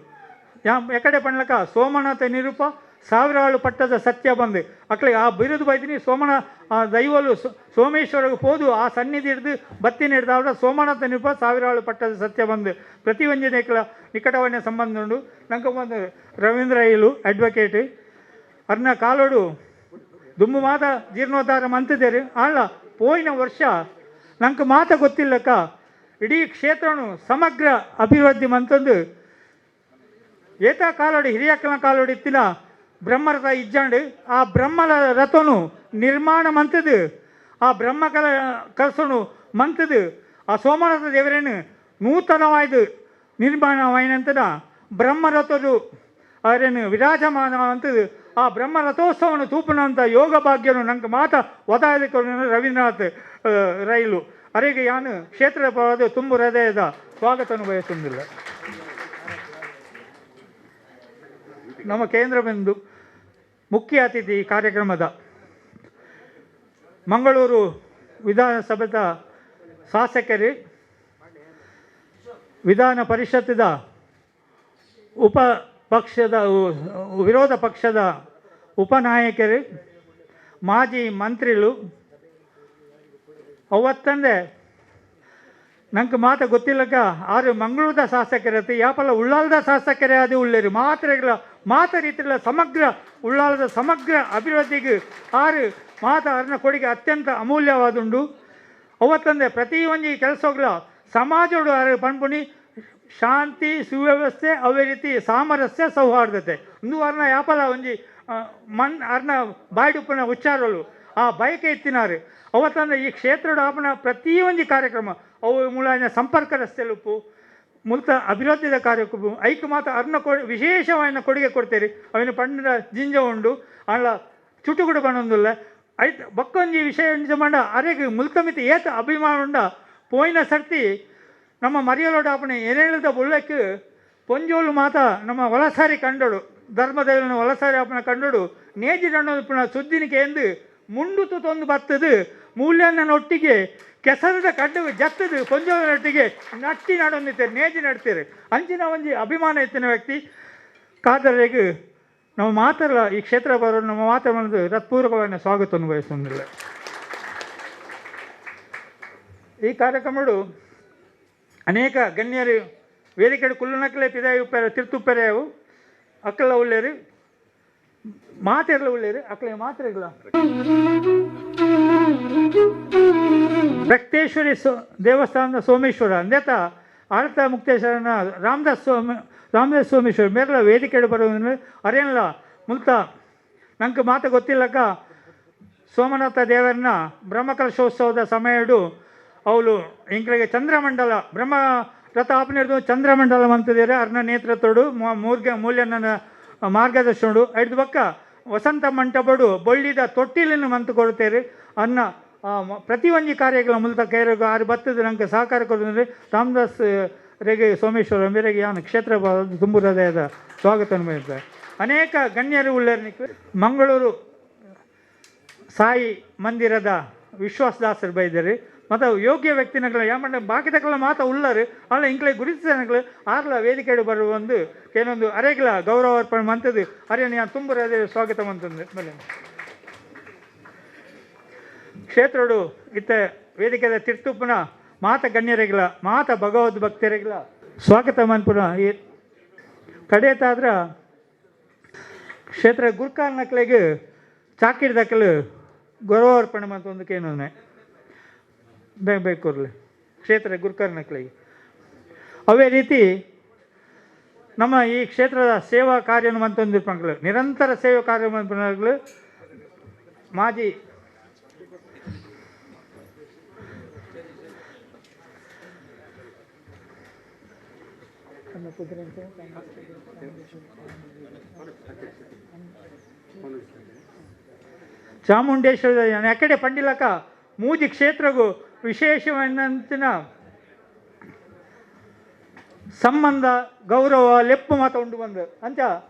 ಎಕಡೆ ಪಣ್ಲಕ ಸೋಮನಾಥ ನಿರೂಪ ಸಾವಿರಾಳು ಪಟ್ಟದ ಸತ್ಯ ಬಂದು ಅಕ್ಲೆ ಆ ಬಿರುದು ಬೈದಿನಿ ಸೋಮನ ಆ ದೈವಲು ಸೋಮೇಶ್ವರಗೆ ಪೋದು ಆ ಸನ್ನಿಧಿ ಹಿಡ್ದು ಬತ್ತಿ ಹಿಡ್ದಾವ್ರ ಸೋಮನಾಥ ನಿಪ ಸಾವಿರಾಳು ಪಟ್ಟದ ಸತ್ಯ ಬಂದು ಪ್ರತಿ ಒಂಜಿನೇಕಲ ನಿಕಟವನ್ಯ ಸಂಬಂಧ ಉಂಡು. ನಂಗೆ ಬಂದು ರವೀಂದ್ರ ಇಲು ಅಡ್ವೊಕೇಟ್ ಅರ್ನ ಕಾಲೋಡು ದುಂಬು ಮಾತ ಜೀರ್ಣೋದ್ಧಾರ ಮಂತಿದ್ದೇರಿ. ಅಲ್ಲ ಪೋಯಿನ ವರ್ಷ ನಂಗೆ ಮಾತ ಗೊತ್ತಿಲ್ಲಕ್ಕ ಇಡೀ ಕ್ಷೇತ್ರನು ಸಮಗ್ರ ಅಭಿವೃದ್ಧಿ ಮಂತಂದು ಏತ ಕಾಲೋಡಿ ಹಿರಿಯಕ್ಕನ ಕಾಲೋಡಿ ಇತ್ತಿನ ಬ್ರಹ್ಮರಥ ಇಜ್ಜಾಂಡು ಆ ಬ್ರಹ್ಮರ ರಥನು ನಿರ್ಮಾಣ ಮಂತದು ಆ ಬ್ರಹ್ಮ ಕಲಸನು ಮಂತದು ಆ ಸೋಮನಾಥ ದೇವರೇನು ನೂತನವಾಯ್ದು ನಿರ್ಮಾಣವಾಯಿನಂತದ ಬ್ರಹ್ಮರಥರು ಅವರೇನು ವಿರಾಜಮಾನ ಅಂತದು ಆ ಬ್ರಹ್ಮರಥೋತ್ಸವವನ್ನು ತೂಪನಂತ ಯೋಗ ಭಾಗ್ಯನು ನಂಗೆ ಮಾತ ಒದಾಯದ ರವೀಂದ್ರನಾಥ್ ರೈಲು ಅರೆಗೆ ಯಾನು ಕ್ಷೇತ್ರದ ಪರವಾದ ತುಂಬು ಹೃದಯದ ಸ್ವಾಗತವನ್ನು ಬಯಸುವುದಿಲ್ಲ. ನಮ್ಮ ಕೇಂದ್ರ ಬಿಂದು ಮುಖ್ಯ ಅತಿಥಿ ಈ ಕಾರ್ಯಕ್ರಮದ ಮಂಗಳೂರು ವಿಧಾನಸಭೆದ ಶಾಸಕರು, ವಿಧಾನ ಪರಿಷತ್ತಿದ ಉಪ ಪಕ್ಷದ ವಿರೋಧ ಪಕ್ಷದ ಉಪನಾಯಕರು, ಮಾಜಿ ಮಂತ್ರಿಗಳು. ಅವತ್ತಂದೆ ನಂಗೆ ಮಾತ ಗೊತ್ತಿಲ್ಲಕ್ಕ ಆರು ಮಂಗಳೂರದ ಶಾಸಕರತ್ತೆ ಯಾಪಲ್ಲ ಉಳ್ಳಾಲದ ಶಾಸಕರೇ ಅದು ಉಳ್ಳೇರು ಮಾತ್ರೆಗಳ ಮಾತ ರೀತಿಗಳ ಸಮಗ್ರ ಉಳ್ಳಾಲದ ಸಮಗ್ರ ಅಭಿವೃದ್ಧಿಗೆ ಆರು ಮಾತ ಅರ್ನ ಕೊಡುಗೆ ಅತ್ಯಂತ ಅಮೂಲ್ಯವಾದುಂಡು. ಅವತ್ತಂದೆ ಪ್ರತಿ ಒಂಜಿ ಕೆಲಸಗಳ ಸಮಾಜೋಡು ಆರು ಪನ್ಪುಣಿ ಶಾಂತಿ ಸುವ್ಯವಸ್ಥೆ ಅವೇ ರೀತಿ ಸಾಮರಸ್ಯ ಸೌಹಾರ್ದತೆ ಇಂದು ಅರ್ನ ಯಾಪಲ ಒಂಜಿ ಮನ್ ಅರ್ನ ಬಾಯ್ಡುಪ್ಪನ ಉಚ್ಚಾರಲು ಆ ಬಯಕೆ ಇತ್ತಿನಾರು. ಅವತ್ತಂದ್ರೆ ಈ ಕ್ಷೇತ್ರದ ಆಪನ ಪ್ರತಿ ಒಂಜಿ ಕಾರ್ಯಕ್ರಮ ಅವು ಮೂಲ ಸಂಪರ್ಕ ರಸ್ತೆಲುಪ್ಪು ಮುಲ್ತ ಅಭಿವೃದ್ಧಿದ ಕಾರ್ಯಕ್ರಮ ಐಕ್ ಮಾತ್ರ ಅರ್ನ ವಿಶೇಷವಾದ ಕೊಡುಗೆ ಕೊಡ್ತೀರಿ. ಅವಿನ ಪಂಡಿನ ಜಿಂಜ ಉಂಡು ಅಲ್ಲ ಚುಟುಗುಡು ಬನ್ನೊಂದುಲ್ಲ ಐತ್ ಬಕ್ಕೊಂಜಿ ವಿಷಯ ಉಂಡು ಮಂಡ ಅರೆಗ್ ಮುಲ್ತಮಿತಿ ಏತ ಅಭಿಮಾನ ಉಂಡ ಪೋಯಿನ ಸರ್ತಿ ನಮ್ಮ ಮರಿಯಲೋಡು ಆಪಣೆ ಏನೇಳಿದ ಬುಳ್ಳಕ್ಕೆ ಪೊಂಜೋಲು ಮಾತ ನಮ್ಮ ವಲಸಾರಿ ಕಂಡೋಡು ಧರ್ಮದೇವನ ವಲಸಾರಿ ಆಪಣ ಕಂಡೋಡು ನೇಜಿ ಪುನಃ ಸುದ್ದಿನಿಕೆ ಎಂದು ಮುಂಡುತು ತೊಂದು ಬತ್ತದು ಮೂಲ್ಯನೊಟ್ಟಿಗೆ ಕೆಸರದ ಕಡ್ಡು ಜತ್ತದು ಪೊಂಜೋಲಿನೊಟ್ಟಿಗೆ ನಟ್ಟಿ ನಡೊಂದಿತ್ತೇವೆ ನೇಜಿ ನಡ್ತೀರಿ ಅಂಚಿನ ಒಂಜಿ ಅಭಿಮಾನ ಇತ್ತಿನ ವ್ಯಕ್ತಿ ಕಾದರೆಗ್ ನಮ್ಮ ಮಾತಲ್ಲ ಈ ಕ್ಷೇತ್ರ ಬರೋ ನಮ್ಮ ಮಾತ್ರ ಬಂದು ಹೃತ್ಪೂರ್ವಕವಾಗಿ ಸ್ವಾಗತವನ್ನು ಬಯಸುವುದಿಲ್ಲ. ಈ ಕಾರ್ಯಕ್ರಮಡು ಅನೇಕ ಗಣ್ಯರು ವೇದಿಕೆ ಕುಲ್ಲುನಕ್ಕಲೆ ಪಿದಾಯಿ ಉಪ್ಪೆರೆ ತಿರ್ತುಪ್ಪೆರೆಯವು ಅಕ್ಕಲ ಉಳ್ಳೇರು ಮಾತೆರ್ಲ ಉಳ್ಳೇರು ಅಕ್ಕಲೆ ಮಾತ್ರೆಗಳ ರಕ್ತೇಶ್ವರಿ ದೇವಸ್ಥಾನದ ಸೋಮೇಶ್ವರ ಅಂದೇತ ಆಳ್ತ ಮುಕ್ತೇಶ್ವರನ ರಾಮದಾಸ್ ರಾಮದಾಸ್ ಸೋಮೇಶ್ವರ ಮೇರ್ಲ ವೇದಿಕೆ ಬರೋದ್ರೆ ಅರೇನಲ್ಲ ಮುಲ್ತ ನಂಗೆ ಮಾತು ಗೊತ್ತಿಲ್ಲಕ್ಕ ಸೋಮನಾಥ ದೇವರನ್ನ ಬ್ರಹ್ಮಕಲಶೋತ್ಸವದ ಸಮಯಡು ಅವಳು ಎಂಕ್ಲೆಗೆ ಚಂದ್ರಮಂಡಲ ಬ್ರಹ್ಮ ರಥ ಆಪನಿರ್ದು ಚಂದ್ರಮಂಡಲ ಅಂತಿದ್ದಾರೆ ಅರ್ನ ನೇತೃತ್ವಡು ಮೂರ್ಗ ಮೂಲ್ಯನ ಮಾರ್ಗದರ್ಶನಡು ಐದು ಬಕ್ಕ ವಸಂತ ಮಂಟಪಡು ಬೊಳ್ಳಿದ ತೊಟ್ಟಿಲನ್ನು ಮಂತು ಕೊಡುತ್ತೇವೆ ಅನ್ನ ಪ್ರತಿ ಒಂಜಿ ಕಾರ್ಯಗಳ ಮೂಲಕ ಕೈರಗು ಆರು ಬತ್ತದ ನಂಗೆ ಸಹಕಾರ ಕೊಡುವಂದರೆ ರಾಮದಾಸ್ ರೆಗೆ ಸೋಮೇಶ್ವರ ಮೇರೆಗೆ ಯಾನು ಕ್ಷೇತ್ರ ತುಂಬು ಹೃದಯದ ಸ್ವಾಗತವನ್ನು ಬಯಸ್ತಾರೆ. ಅನೇಕ ಗಣ್ಯರು ಉಳ್ಳೇರ್ನಿಕ್ ಮಂಗಳೂರು ಸಾಯಿ ಮಂದಿರದ ವಿಶ್ವಾಸದಾಸರು ಬೈದರು ಮತ್ತು ಯೋಗ್ಯ ವ್ಯಕ್ತಿನಗಳ ಯಾಮಂಡ ಬಾಕಿದಕ್ಲ ಮಾತ ಉಳ್ಳರು ಅಲ್ಲ ಇಂಕ್ಲೆ ಗುರುತಿಸನಗಳು ಆರ್ಲ ವೇದಿಕೆ ಬರುವ ಒಂದು ಏನೊಂದು ಅರೆಗ್ಲ ಗೌರವ ಅರ್ಪಣೆ ಮಂತದ್ದು ಅರೆ ನಾನು ತುಂಬ ಹೃದಯದ ಸ್ವಾಗತ ಮಂತಂದು ಬಲೆ ಕ್ಷೇತ್ರಡು ಇತ್ತ ವೇದಿಕೆದ ತಿರ್ತುಪ್ಪನ ಮಾತ ಗಣ್ಯರಿಗಳ ಮಾತ ಭಗವದ್ ಭಕ್ತರಿಗಳ ಸ್ವಾಗತ ಮನ್ಪುನ ಈ ಕಡೆತಾದ್ರ ಕ್ಷೇತ್ರ ಗುರ್ಕಾಲ್ ನಕ್ಲೆಗ್ ಚಾಕಿರ್ದಕ್ಕಲು ಗೌರವ ಅರ್ಪಣೆ ಮಂತೊಂದು ಕೇನೊಂದೆ ಬೇಗ ಬೇಗ ಕೊರ್ಲಿ ಕ್ಷೇತ್ರ ಗುರ್ಕಾರ್ ನಕ್ಲೆಗ್. ಅವೇ ರೀತಿ ನಮ್ಮ ಈ ಕ್ಷೇತ್ರದ ಸೇವಾ ಕಾರ್ಯವನ್ನು ಮಂತೊಂದಿರ್ಪಂಕ್ಲು ನಿರಂತರ ಸೇವಾ ಕಾರ್ಯ ಮಂತ್ಪನಗಳು ಮಾಜಿ ಚಾಮುಂಡೇಶ್ವರ ಎಕಡೆ ಪಂಡಿಲಕ ಮೂಜಿ ಕ್ಷೇತ್ರಗೂ ವಿಶೇಷವಾದಂತಿನ ಸಂಬಂಧ ಗೌರವ ಲೆಪ್ಪು ಮಾತ ಉಂಡು ಬಂದು ಅಂತ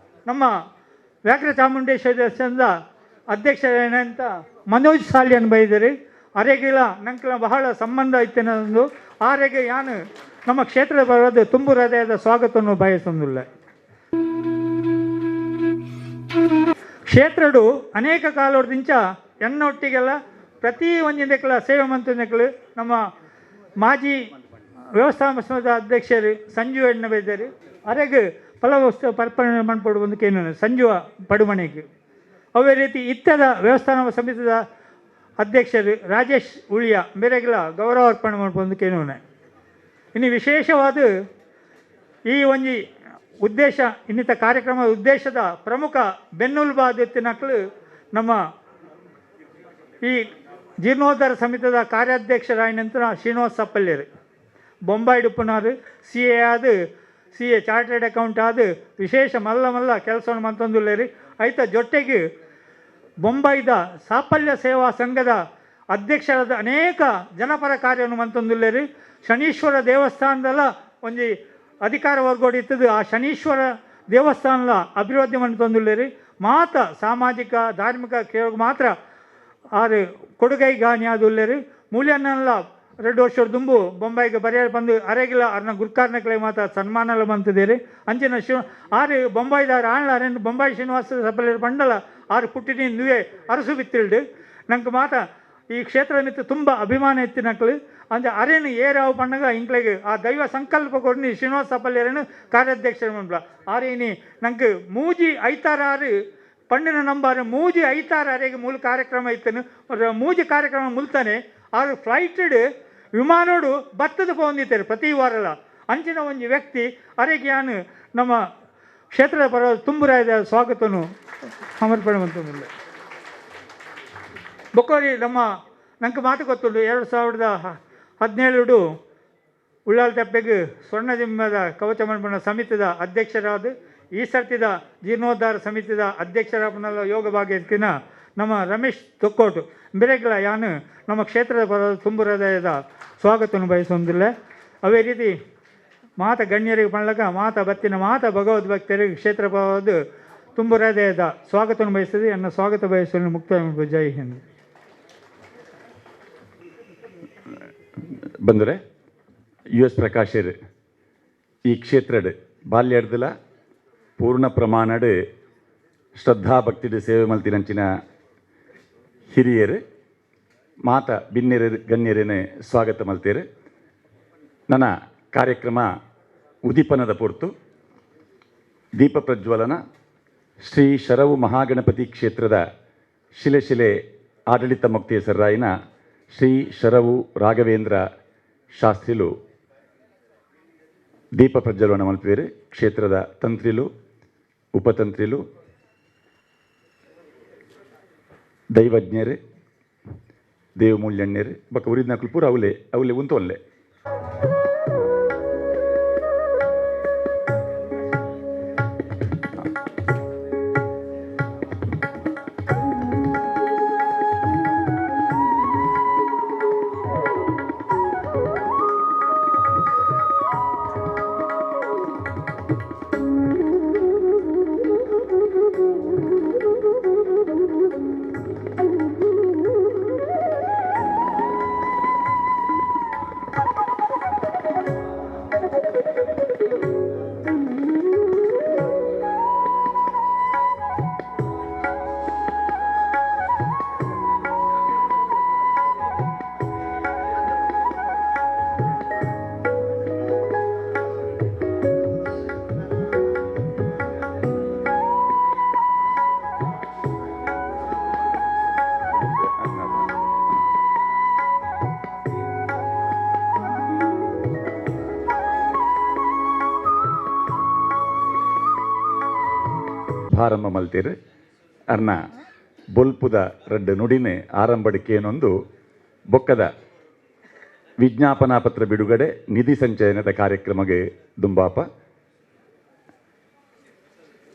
ನಮ್ಮ ವ್ಯಾಘ್ರ ಚಾಮುಂಡೇಶ್ವರಿ ದೇವಸ್ಥಾನದ ಅಧ್ಯಕ್ಷರೇನಂತ ಮನೋಜ್ ಸಾಲಿಯನ್ ಬೈದಿರಿ ಅರೆಗಿಲ ನಂಕಲ ಬಹಳ ಸಂಬಂಧ ಇತ್ತಿನೊಂದು ಆರೆಗೆ ಯಾನು ನಮ್ಮ ಕ್ಷೇತ್ರದ ಬರೋದು ತುಂಬು ಹೃದಯದ ಸ್ವಾಗತವನ್ನು ಬಯಸೊಂದಿಲ್ಲ. ಕ್ಷೇತ್ರಡು ಅನೇಕ ಕಾಲೋಡ್ದಿಂಚ ಎನ್ನೊಟ್ಟಿಗೆಲ್ಲ ಪ್ರತಿ ಒಂಜಿಂದಕ್ಲ ಸೇವೆ ಮಂತುನಕ್ಲು ನಮ್ಮ ಮಾಜಿ ವ್ಯವಸ್ಥಾಪನದ ಅಧ್ಯಕ್ಷರು ಸಂಜು ಎಣ್ಣ ಬೈದರು ಅರೆಗ್ ಫಲವಸ್ತು ಪರ್ಪಣೆ ಮನ್ಪೊಡು ಒಂದು ಕೇನು ಸಂಜುವ ಪಡುಮಣೆಗೆ. ಅವೇ ರೀತಿ ಇತ್ತದ ವ್ಯವಸ್ಥಾನ ಸಮಿತಿದ ಅಧ್ಯಕ್ಷರು ರಾಜೇಶ್ ಉಳಿಯ ಮೇರೆಗೆಲ್ಲ ಗೌರವ ಅರ್ಪಣೆ ಮಾಡ್ಕೊಂಡು ಕೇನುವನೆ. ಇನ್ನು ವಿಶೇಷವಾದ ಈ ಒಂಜಿ ಉದ್ದೇಶ ಇನ್ನಿತ ಕಾರ್ಯಕ್ರಮದ ಉದ್ದೇಶದ ಪ್ರಮುಖ ಬೆನ್ನೆಲುಬಾದಿತ್ತಿನಕ್ಲು ನಮ್ಮ ಈ ಜೀರ್ಣೋದ್ಧಾರ ಸಮಿತಿದ ಕಾರ್ಯಾಧ್ಯಕ್ಷರಾಯಿನಂತರ ಶ್ರೀನಿವಾಸ ಸಪ್ಪಲ್ಯರು, ಬೊಂಬಾಯಿ ಡುಪ್ಪುನಾರು, ಸಿ ಎ ಆದ, C A chartered account ಆದ ವಿಶೇಷ ಮಲ್ಲ ಮಲ್ಲ ಕೆಲಸವನ್ನು ಮಂತೊಂದುಲ್ಲೇರಿ. ಐತ ಜೊತೆಗೆ ಬೊಂಬಾಯಿದ ಸಾಫಲ್ಯ ಸೇವಾ ಸಂಘದ ಅಧ್ಯಕ್ಷರಾದ ಅನೇಕ ಜನಪರ ಕಾರ್ಯವನ್ನು ಮಂತೊಂದುಲ್ಲೇರಿ. ಶನೀಶ್ವರ ದೇವಸ್ಥಾನದಲ್ಲ ಒಂಜಿ ಅಧಿಕಾರ ವರ್ಗೋಡು ಇತ್ತದು, ಆ ಶನೀಶ್ವರ ದೇವಸ್ಥಾನದ ಅಭಿವೃದ್ಧಿ ಮಂತೊಂದುಲ್ಲೇರಿ. ಮಾತ ಸಾಮಾಜಿಕ ಧಾರ್ಮಿಕ ಕೇಳುಗ ಮಾತ್ರ ಆರು ಕೊಡುಗೈ ಗಾಣಿ ಆದುಲ್ಲೇರಿ. ಮೂಲ್ಯನ್ನೆಲ್ಲ 2 ವರ್ಷ ದುಂಬು ಬೊಂಬಾಯಿಗೆ ಬರೆಯಲು ಬಂದು ಅರೆಗಿಲ್ಲ ಅರ್ನ ಗುರ್ಕಾರ್ನಕ್ಲೆ ಮಾತ ಸನ್ಮಾನಲ ಮಂತಿದ್ದೀರಿ. ಅಂಚಿನ ಶಿವ ಆರು ಬೊಂಬಾಯಿದಾರ ಆಣ್ಲ ಅರೆನ್ ಬೊಂಬಾಯಿ ಶ್ರೀನಿವಾಸ ಸಭೆಯಲ್ಲಿ ಬಂಡಲ ಆರು ಪುಟ್ಟಿನಿ ನುವೆ ಅರಸು ಬಿತ್ತಿಲ್ಡು. ನಂಗೆ ಮಾತ ಈ ಕ್ಷೇತ್ರದ ಮಿತ್ತು ತುಂಬ ಅಭಿಮಾನ ಎತ್ತಿನಕ್ಲು ಅಂಚ ಅರೇನು ಏರಾವು ಪಣ್ಣಗ ಇಂಕ್ಲೆಗ್ ಆ ದೈವ ಸಂಕಲ್ಪ ಕೊಡ್ನಿ ಶ್ರೀನಿವಾಸ ಸಪಲ್ಯರೇನು ಕಾರ್ಯಾಧ್ಯಕ್ಷರು ಮಂಡ್ಲ. ಆರೇನಿ ನಂಗೆ ಮೂಜಿ ಐತಾರಾರು ಪಣ್ಣಿನ ನಂಬರ್ ಮೂಜಿ ಐತಾರು ಅರೆಗೆ ಮೂಲ ಕಾರ್ಯಕ್ರಮ ಇತ್ತನು ಮೂಜಿ ಕಾರ್ಯಕ್ರಮ ಮುಲ್ತಾನೆ ಆರು ಫ್ಲೈಟೆಡ್ ವಿಮಾನೋಡು ಬತ್ತದ ಪೋಂದಿತ್ತಾರೆ ಪ್ರತಿ ವಾರಲ. ಅಂಚಿನ ಒಂಜಿ ವ್ಯಕ್ತಿ ಅರೆಗೆ ಯಾನು ನಮ್ಮ ಕ್ಷೇತ್ರದ ಪರ ತುಂಬುರಾಯದ ಸ್ವಾಗತವನ್ನು ಸಮರ್ಪಣೆ ಮಂತೊಂದುಲ್ಲೆ. ಬೊಕ್ಕೋರಿ ನಮ್ಮ ನಂಗೆ ಮಾತು ಗೊತ್ತುಂಟು, 2017 ಉಳ್ಳಾಲ್ ತಪ್ಪೆಗೆ ಸ್ವರ್ಣಜಿಮ್ಮದ ಕವಚ ಮಂಡಪನ ಸಮಿತಿದ ಅಧ್ಯಕ್ಷರಾದ ಈ ಸರ್ತಿದ ಜೀರ್ಣೋದ್ಧಾರ ಸಮಿತಿದ ಅಧ್ಯಕ್ಷರಾಪನಲ್ಲ ಯೋಗ ಭಾಗ್ಯಕ್ಕಿನ ನಮ್ಮ ರಮೇಶ್ ತೊಕ್ಕೋಟು ಬೆರೆಗ್ಲ ಯಾನು ನಮ್ಮ ಕ್ಷೇತ್ರದ ಪರ ತುಂಬು ಹೃದಯದ ಸ್ವಾಗತವನ್ನು ಬಯಸೊಂದಿಲ್ಲ. ಅದೇ ರೀತಿ ಮಾತ ಗಣ್ಯರಿಗೆ ಪಣ್ಲಕ ಮಾತ ಬತ್ತಿನ ಮಾತ ಭಗವದ್ ಭಕ್ತರಿಗೆ ಕ್ಷೇತ್ರ ಪರವಾದ ತುಂಬು ಹೃದಯದ ಸ್ವಾಗತವನ್ನು ಬಯಸ್ತದೆ. ಎನ್ನ ಸ್ವಾಗತ ಬಯಸುವ ಮುಕ್ತಾಯ. ಜೈ ಹಿಂದ್. ಬಂದರೆ ಯು ಎಸ್ ಪ್ರಕಾಶರ್ ಈ ಕ್ಷೇತ್ರಡ್ ಬಾಲ್ಯಡ್ದಲ ಪೂರ್ಣ ಪ್ರಮಾಣಡ್ ಶ್ರದ್ಧಾಭಕ್ತಿಡ್ ಸೇವೆ ಮಲ್ತಿನಂಚಿನ ಹಿರಿಯರು ಮಾತ ಬಿನ್ನೆರು ಗಣ್ಯರೇನೆ ಸ್ವಾಗತ ಮಲ್ತೇರು. ನನ್ನ ಕಾರ್ಯಕ್ರಮ ಉದೀಪನದ ಪೊರ್ತು ದೀಪ ಪ್ರಜ್ವಲನ ಶ್ರೀ ಶರವು ಮಹಾಗಣಪತಿ ಕ್ಷೇತ್ರದ ಶಿಲೆ ಶಿಲೆ ಆಡಳಿತ ಮೊಕ್ತೇಸರ್ರಾಯಿನ ಶ್ರೀ ಶರವು ರಾಘವೇಂದ್ರ ಶಾಸ್ತ್ರಿಲು ದೀಪ ಪ್ರಜ್ವಲನ ಮಲ್ಪುವೆರು. ಕ್ಷೇತ್ರದ ತಂತ್ರಿಲು ಉಪತಂತ್ರಿಲು ದೈವಜ್ಞರು ದೇವಮೂಲ್ಯಣ್ಣರು ಬೊಕ್ಕ ಉರಿದ್ನಕುಲು ಪೂರ ಅವಲೆ ಅವಲೆ ಉಂತೊನ್ಲೆ. ಪ್ರಾರಂಭ ಮಲ್ತೇರು. ಅರ್ನ ಬೊಲ್ಪುದ ರಡ್ಡು ನುಡಿನೆ ಆರಂಭಡಿಕೆಯನ್ನೊಂದು ಬೊಕ್ಕದ ವಿಜ್ಞಾಪನಾ ಪತ್ರ ಬಿಡುಗಡೆ ನಿಧಿ ಸಂಚಯನದ ಕಾರ್ಯಕ್ರಮಕ್ಕೆ ದುಂಬಾಪ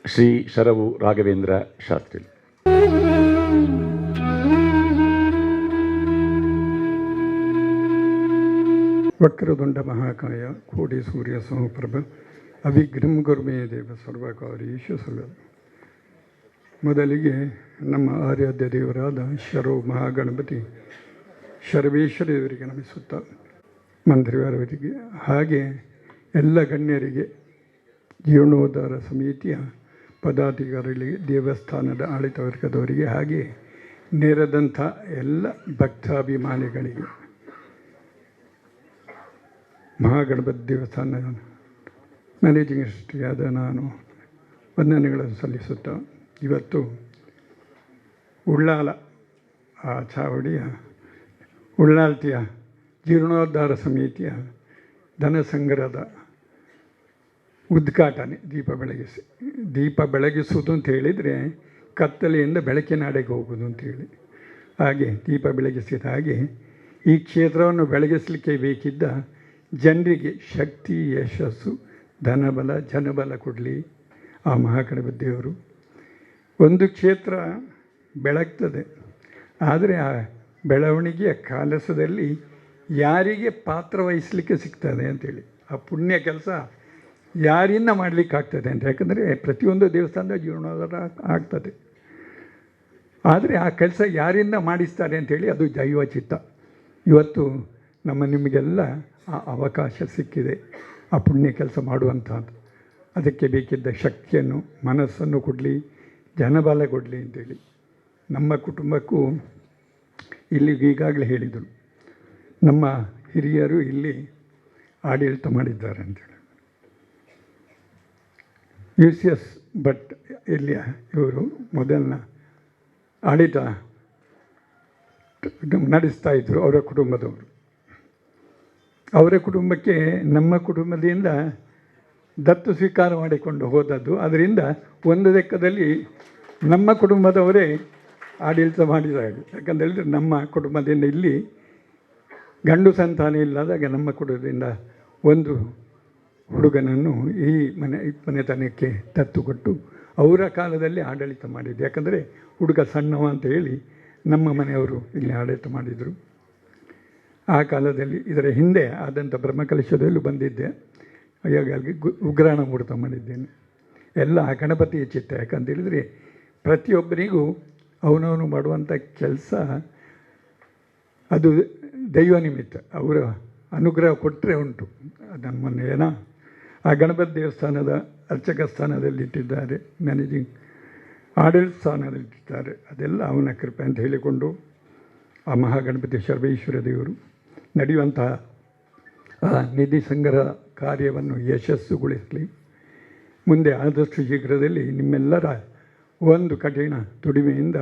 ಶ್ರೀ ಶರವು ರಾಘವೇಂದ್ರ ಶಾಸ್ತ್ರಿ. ವಕ್ರದುಂಡ ಮಹಾಕಾಯ ಕೋಟಿ ಸೂರ್ಯ ಸಮಪ್ರಭ ಅವಿಘ್ನಂ ಗುರುಮೇ ದೇವ ಸರ್ವಕಾರ್ಯೇಷು ಸರ್ವದಾ. ಮೊದಲಿಗೆ ನಮ್ಮ ಆರಾಧ್ಯ ದೇವರಾದ ಶರವು ಮಹಾಗಣಪತಿ ಶರವೇಶ್ವರ ದೇವರಿಗೆ ನಮಿಸುತ್ತಾ, ಮಂತ್ರಿಯವರಿಗೆ ಹಾಗೆ ಎಲ್ಲ ಗಣ್ಯರಿಗೆ, ಜೀರ್ಣೋದ್ಧಾರ ಸಮಿತಿಯ ಪದಾಧಿಕಾರಿಗಳಿಗೆ, ದೇವಸ್ಥಾನದ ಆಡಳಿತ ವರ್ಗದವರಿಗೆ, ಹಾಗೆ ನೆರೆದಂಥ ಎಲ್ಲ ಭಕ್ತಾಭಿಮಾನಿಗಳಿಗೆ, ಮಹಾಗಣಪತಿ ದೇವಸ್ಥಾನ ಮ್ಯಾನೇಜಿಂಗ್ ಟ್ರಸ್ಟಿಯಾದ ನಾನು ವಂದನೆಗಳನ್ನು ಸಲ್ಲಿಸುತ್ತಾ, ಇವತ್ತು ಉಳ್ಳಾಲ ಆ ಚಾವಡಿಯ ಉಳ್ಳಾಲ್ತಿಯ ಜೀರ್ಣೋದ್ಧಾರ ಸಮಿತಿಯ ಧನ ಸಂಗ್ರಹದ ಉದ್ಘಾಟನೆ, ದೀಪ ಬೆಳಗಿಸಿ. ದೀಪ ಬೆಳಗಿಸುವುದು ಅಂತ ಹೇಳಿದರೆ ಕತ್ತಲೆಯಿಂದ ಬೆಳಕಿನಾಡೆಗೆ ಹೋಗುವುದು ಅಂತೇಳಿ. ಹಾಗೆ ದೀಪ ಬೆಳಗಿಸಿದ ಹಾಗೆ ಈ ಕ್ಷೇತ್ರವನ್ನು ಬೆಳಗಿಸಲಿಕ್ಕೆ ಬೇಕಿದ್ದ ಜನರಿಗೆ ಶಕ್ತಿ, ಯಶಸ್ಸು, ಧನಬಲ, ಜನಬಲ ಕೊಡಲಿ ಆ ಮಹಾಗಣಪತಿ ದೇವರು. ಒಂದು ಕ್ಷೇತ್ರ ಬೆಳಗ್ತದೆ, ಆದರೆ ಆ ಬೆಳವಣಿಗೆಯ ಕಾಲಸದಲ್ಲಿ ಯಾರಿಗೆ ಪಾತ್ರ ವಹಿಸಲಿಕ್ಕೆ ಸಿಗ್ತದೆ ಅಂಥೇಳಿ, ಆ ಪುಣ್ಯ ಕೆಲಸ ಯಾರಿಂದ ಮಾಡಲಿಕ್ಕಾಗ್ತದೆ ಅಂತ. ಯಾಕಂದರೆ ಪ್ರತಿಯೊಂದು ದೇವಸ್ಥಾನದ ಜೀರ್ಣೋದ್ಧಾರ ಆಗ್ತದೆ, ಆದರೆ ಆ ಕೆಲಸ ಯಾರಿಂದ ಮಾಡಿಸ್ತಾರೆ ಅಂಥೇಳಿ ಅದು ದೈವ ಚಿತ್ತ. ಇವತ್ತು ನಿಮಗೆಲ್ಲ ಆ ಅವಕಾಶ ಸಿಕ್ಕಿದೆ, ಆ ಪುಣ್ಯ ಕೆಲಸ ಮಾಡುವಂಥದ್ದು. ಅದಕ್ಕೆ ಬೇಕಿದ್ದ ಶಕ್ತಿಯನ್ನು, ಮನಸ್ಸನ್ನು ಕೊಡಲಿ, ಜನಬಲ ಕೊಡಲಿ ಅಂತೇಳಿ. ನಮ್ಮ ಕುಟುಂಬಕ್ಕೂ ಇಲ್ಲಿ ಈಗಾಗಲೇ ಹೇಳಿದರು, ನಮ್ಮ ಹಿರಿಯರು ಇಲ್ಲಿ ಆಡಳಿತ ಮಾಡಿದ್ದಾರೆ ಅಂತೇಳಿ. UCS Bhat ಇಲ್ಲಿಯ ಇವರು ಮೊದಲನ ಆಡಳಿತ ನಡೆಸ್ತಾ ಇದ್ದರು. ಅವರ ಕುಟುಂಬದವರು, ಅವರ ಕುಟುಂಬಕ್ಕೆ ನಮ್ಮ ಕುಟುಂಬದಿಂದ ದತ್ತು ಸ್ವೀಕಾರ ಮಾಡಿಕೊಂಡು ಹೋದದ್ದು. ಅದರಿಂದ ಒಂದು ಲೆಕ್ಕದಲ್ಲಿ ನಮ್ಮ ಕುಟುಂಬದವರೇ ಆಡಳಿತ ಮಾಡಿದಾಗ, ಯಾಕಂತೇಳಿದರೆ ನಮ್ಮ ಕುಟುಂಬದಿಂದ ಇಲ್ಲಿ ಗಂಡು ಸಂತಾನ ಇಲ್ಲದಾಗ ನಮ್ಮ ಕುಟುಂಬದಿಂದ ಒಂದು ಹುಡುಗನನ್ನು ಈ ಮನೆತನಕ್ಕೆ ದತ್ತು ಕೊಟ್ಟು ಅವರ ಕಾಲದಲ್ಲಿ ಆಡಳಿತ ಮಾಡಿದ್ದು. ಯಾಕಂದರೆ ಹುಡುಗ ಸಣ್ಣವ ಅಂತ ಹೇಳಿ ನಮ್ಮ ಮನೆಯವರು ಇಲ್ಲಿ ಆಡಳಿತ ಮಾಡಿದರು ಆ ಕಾಲದಲ್ಲಿ. ಇದರ ಹಿಂದೆ ಆದಂಥ ಬ್ರಹ್ಮಕಲಶದಲ್ಲೂ ಬಂದಿದ್ದೆ, ಹಾಗಾಗಿ ಉಗ್ರಾಣ ಮುಹೂರ್ತ ಮಾಡಿದ್ದೇನೆ. ಎಲ್ಲ ಆ ಗಣಪತಿಯ ಚಿತ್ತ. ಯಾಕಂತೇಳಿದರೆ ಪ್ರತಿಯೊಬ್ಬರಿಗೂ ಅವನವನು ಮಾಡುವಂಥ ಕೆಲಸ ಅದು ದೈವ ನಿಮಿತ್ತ, ಅವರ ಅನುಗ್ರಹ ಕೊಟ್ಟರೆ ಉಂಟು. ನಮ್ಮನ್ನು ಏನೋ ಆ ಗಣಪತಿ ದೇವಸ್ಥಾನದ ಅರ್ಚಕ ಸ್ಥಾನದಲ್ಲಿಟ್ಟಿದ್ದಾರೆ, ಮ್ಯಾನೇಜಿಂಗ್ ಆಡಳಿತ ಸ್ಥಾನದಲ್ಲಿಟ್ಟಿದ್ದಾರೆ. ಅದೆಲ್ಲ ಅವನ ಕೃಪೆ ಅಂತ ಹೇಳಿಕೊಂಡು ಆ ಮಹಾಗಣಪತಿ ಶರ್ವೇಶ್ವರ ದೇವರು ನಡೆಯುವಂತಹ ಆ ನಿಧಿ ಸಂಗ್ರಹ ಕಾರ್ಯವನ್ನು ಯಶಸ್ಸುಗೊಳಿಸಲಿ. ಮುಂದೆ ಆದಷ್ಟು ಶೀಘ್ರದಲ್ಲಿ ನಿಮ್ಮೆಲ್ಲರ ಒಂದು ಕಠಿಣ ದುಡಿಮೆಯಿಂದ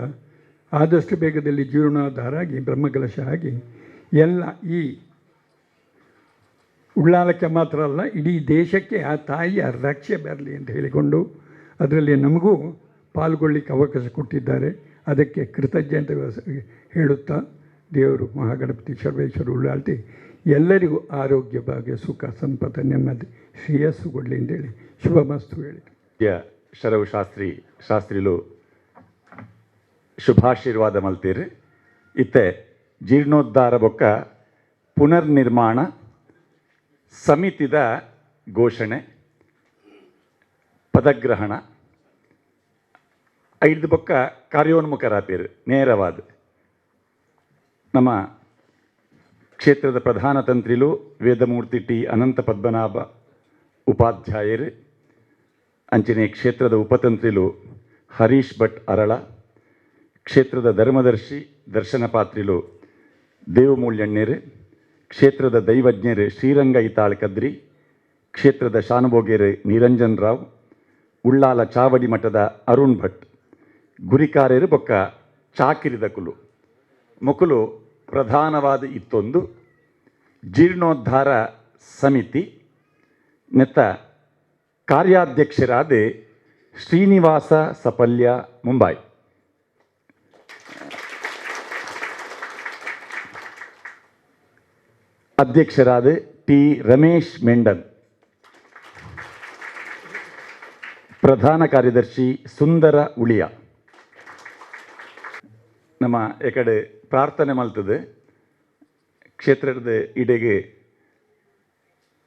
ಆದಷ್ಟು ಬೇಗದಲ್ಲಿ ಜೀರ್ಣೋದ್ಧಾರ ಆಗಿ ಬ್ರಹ್ಮಕಲಶ ಆಗಿ ಎಲ್ಲ ಈ ಉಳ್ಳಾಲಕ್ಕೆ ಮಾತ್ರ ಅಲ್ಲ, ಇಡೀ ದೇಶಕ್ಕೆ ಆ ತಾಯಿಯ ರಕ್ಷೆ ಬರಲಿ ಅಂತ ಹೇಳಿಕೊಂಡು ಅದರಲ್ಲಿ ನಮಗೂ ಪಾಲ್ಗೊಳ್ಳಿಕ್ಕೆ ಅವಕಾಶ ಕೊಟ್ಟಿದ್ದಾರೆ. ಅದಕ್ಕೆ ಕೃತಜ್ಞತೆ ಹೇಳುತ್ತಾ ದೇವರು ಮಹಾಗಣಪತಿ ಸರ್ವೇಶ್ವರ ಉಳ್ಳಾಲ್ತಿ ಎಲ್ಲರಿಗೂ ಆರೋಗ್ಯ, ಭಾಗ್ಯ, ಸುಖ, ಸಂಪತ್ತು, ನೆಮ್ಮದಿ, ಶ್ರೇಯಸ್ಸು ಕೊಡಲಿ ಅಂತೇಳಿ ಶುಭಮಸ್ತು ಹೇಳಿ. ಶರವು ಶಾಸ್ತ್ರಿಲು ಶುಭಾಶೀರ್ವಾದ ಮಲ್ತೀರಿ. ಇತ್ತೆ ಜೀರ್ಣೋದ್ಧಾರ ಬೊಕ್ಕ ಪುನರ್ನಿರ್ಮಾಣ ಸಮಿತಿದ ಘೋಷಣೆ, ಪದಗ್ರಹಣ ಐದು ಬೊಕ್ಕ ಕಾರ್ಯೋನ್ಮುಖರಾಪೀರ್. ನೇರವಾದ ನಮ್ಮ ಕ್ಷೇತ್ರದ ಪ್ರಧಾನ ತಂತ್ರಿಲು ವೇದಮೂರ್ತಿ ಟಿ ಅನಂತ ಪದ್ಮನಾಭ ಉಪಾಧ್ಯಾಯರು, ಅಂಚನೆ ಕ್ಷೇತ್ರದ ಉಪತಂತ್ರಿಲು ಹರೀಶ್ ಭಟ್ ಅರಳ, ಕ್ಷೇತ್ರದ ಧರ್ಮದರ್ಶಿ ದರ್ಶನ ಪಾತ್ರಿಲು ದೇವಮೂಲ್ಯಣ್ಣರು, ಕ್ಷೇತ್ರದ ದೈವಜ್ಞರು ಶ್ರೀರಂಗ ಇತಾಳ್ ಕದ್ರಿ, ಕ್ಷೇತ್ರದ ಶಾನುಭೋಗೇರು ನಿರಂಜನ್ ರಾವ್, ಉಳ್ಳಾಲ ಚಾವಡಿ ಮಠದ ಅರುಣ್ ಭಟ್, ಗುರಿಕಾರ್ಯರು ಬೊಕ್ಕ ಚಾಕಿರಿದ ಕುಲು ಮೊಕುಲು ಪ್ರಧಾನವಾದ ಇತ್ತೊಂದು ಜೀರ್ಣೋದ್ಧಾರ ಸಮಿತಿ ನೆತ್ತ ಕಾರ್ಯಾಧ್ಯಕ್ಷರಾದ ಶ್ರೀನಿವಾಸ ಸಪಲ್ಯ ಮುಂಬೈ. ಅಧ್ಯಕ್ಷರಾದ ಟಿ ರಮೇಶ್ ಮೆಂಡನ್, ಪ್ರಧಾನ ಕಾರ್ಯದರ್ಶಿ ಸುಂದರ ಉಳಿಯ. ನಮ್ಮ ಎಕಡೆ ಪ್ರಾರ್ಥನೆ ಮಲ್ತದೆ ಕ್ಷೇತ್ರದ ಇಡೆಗೆ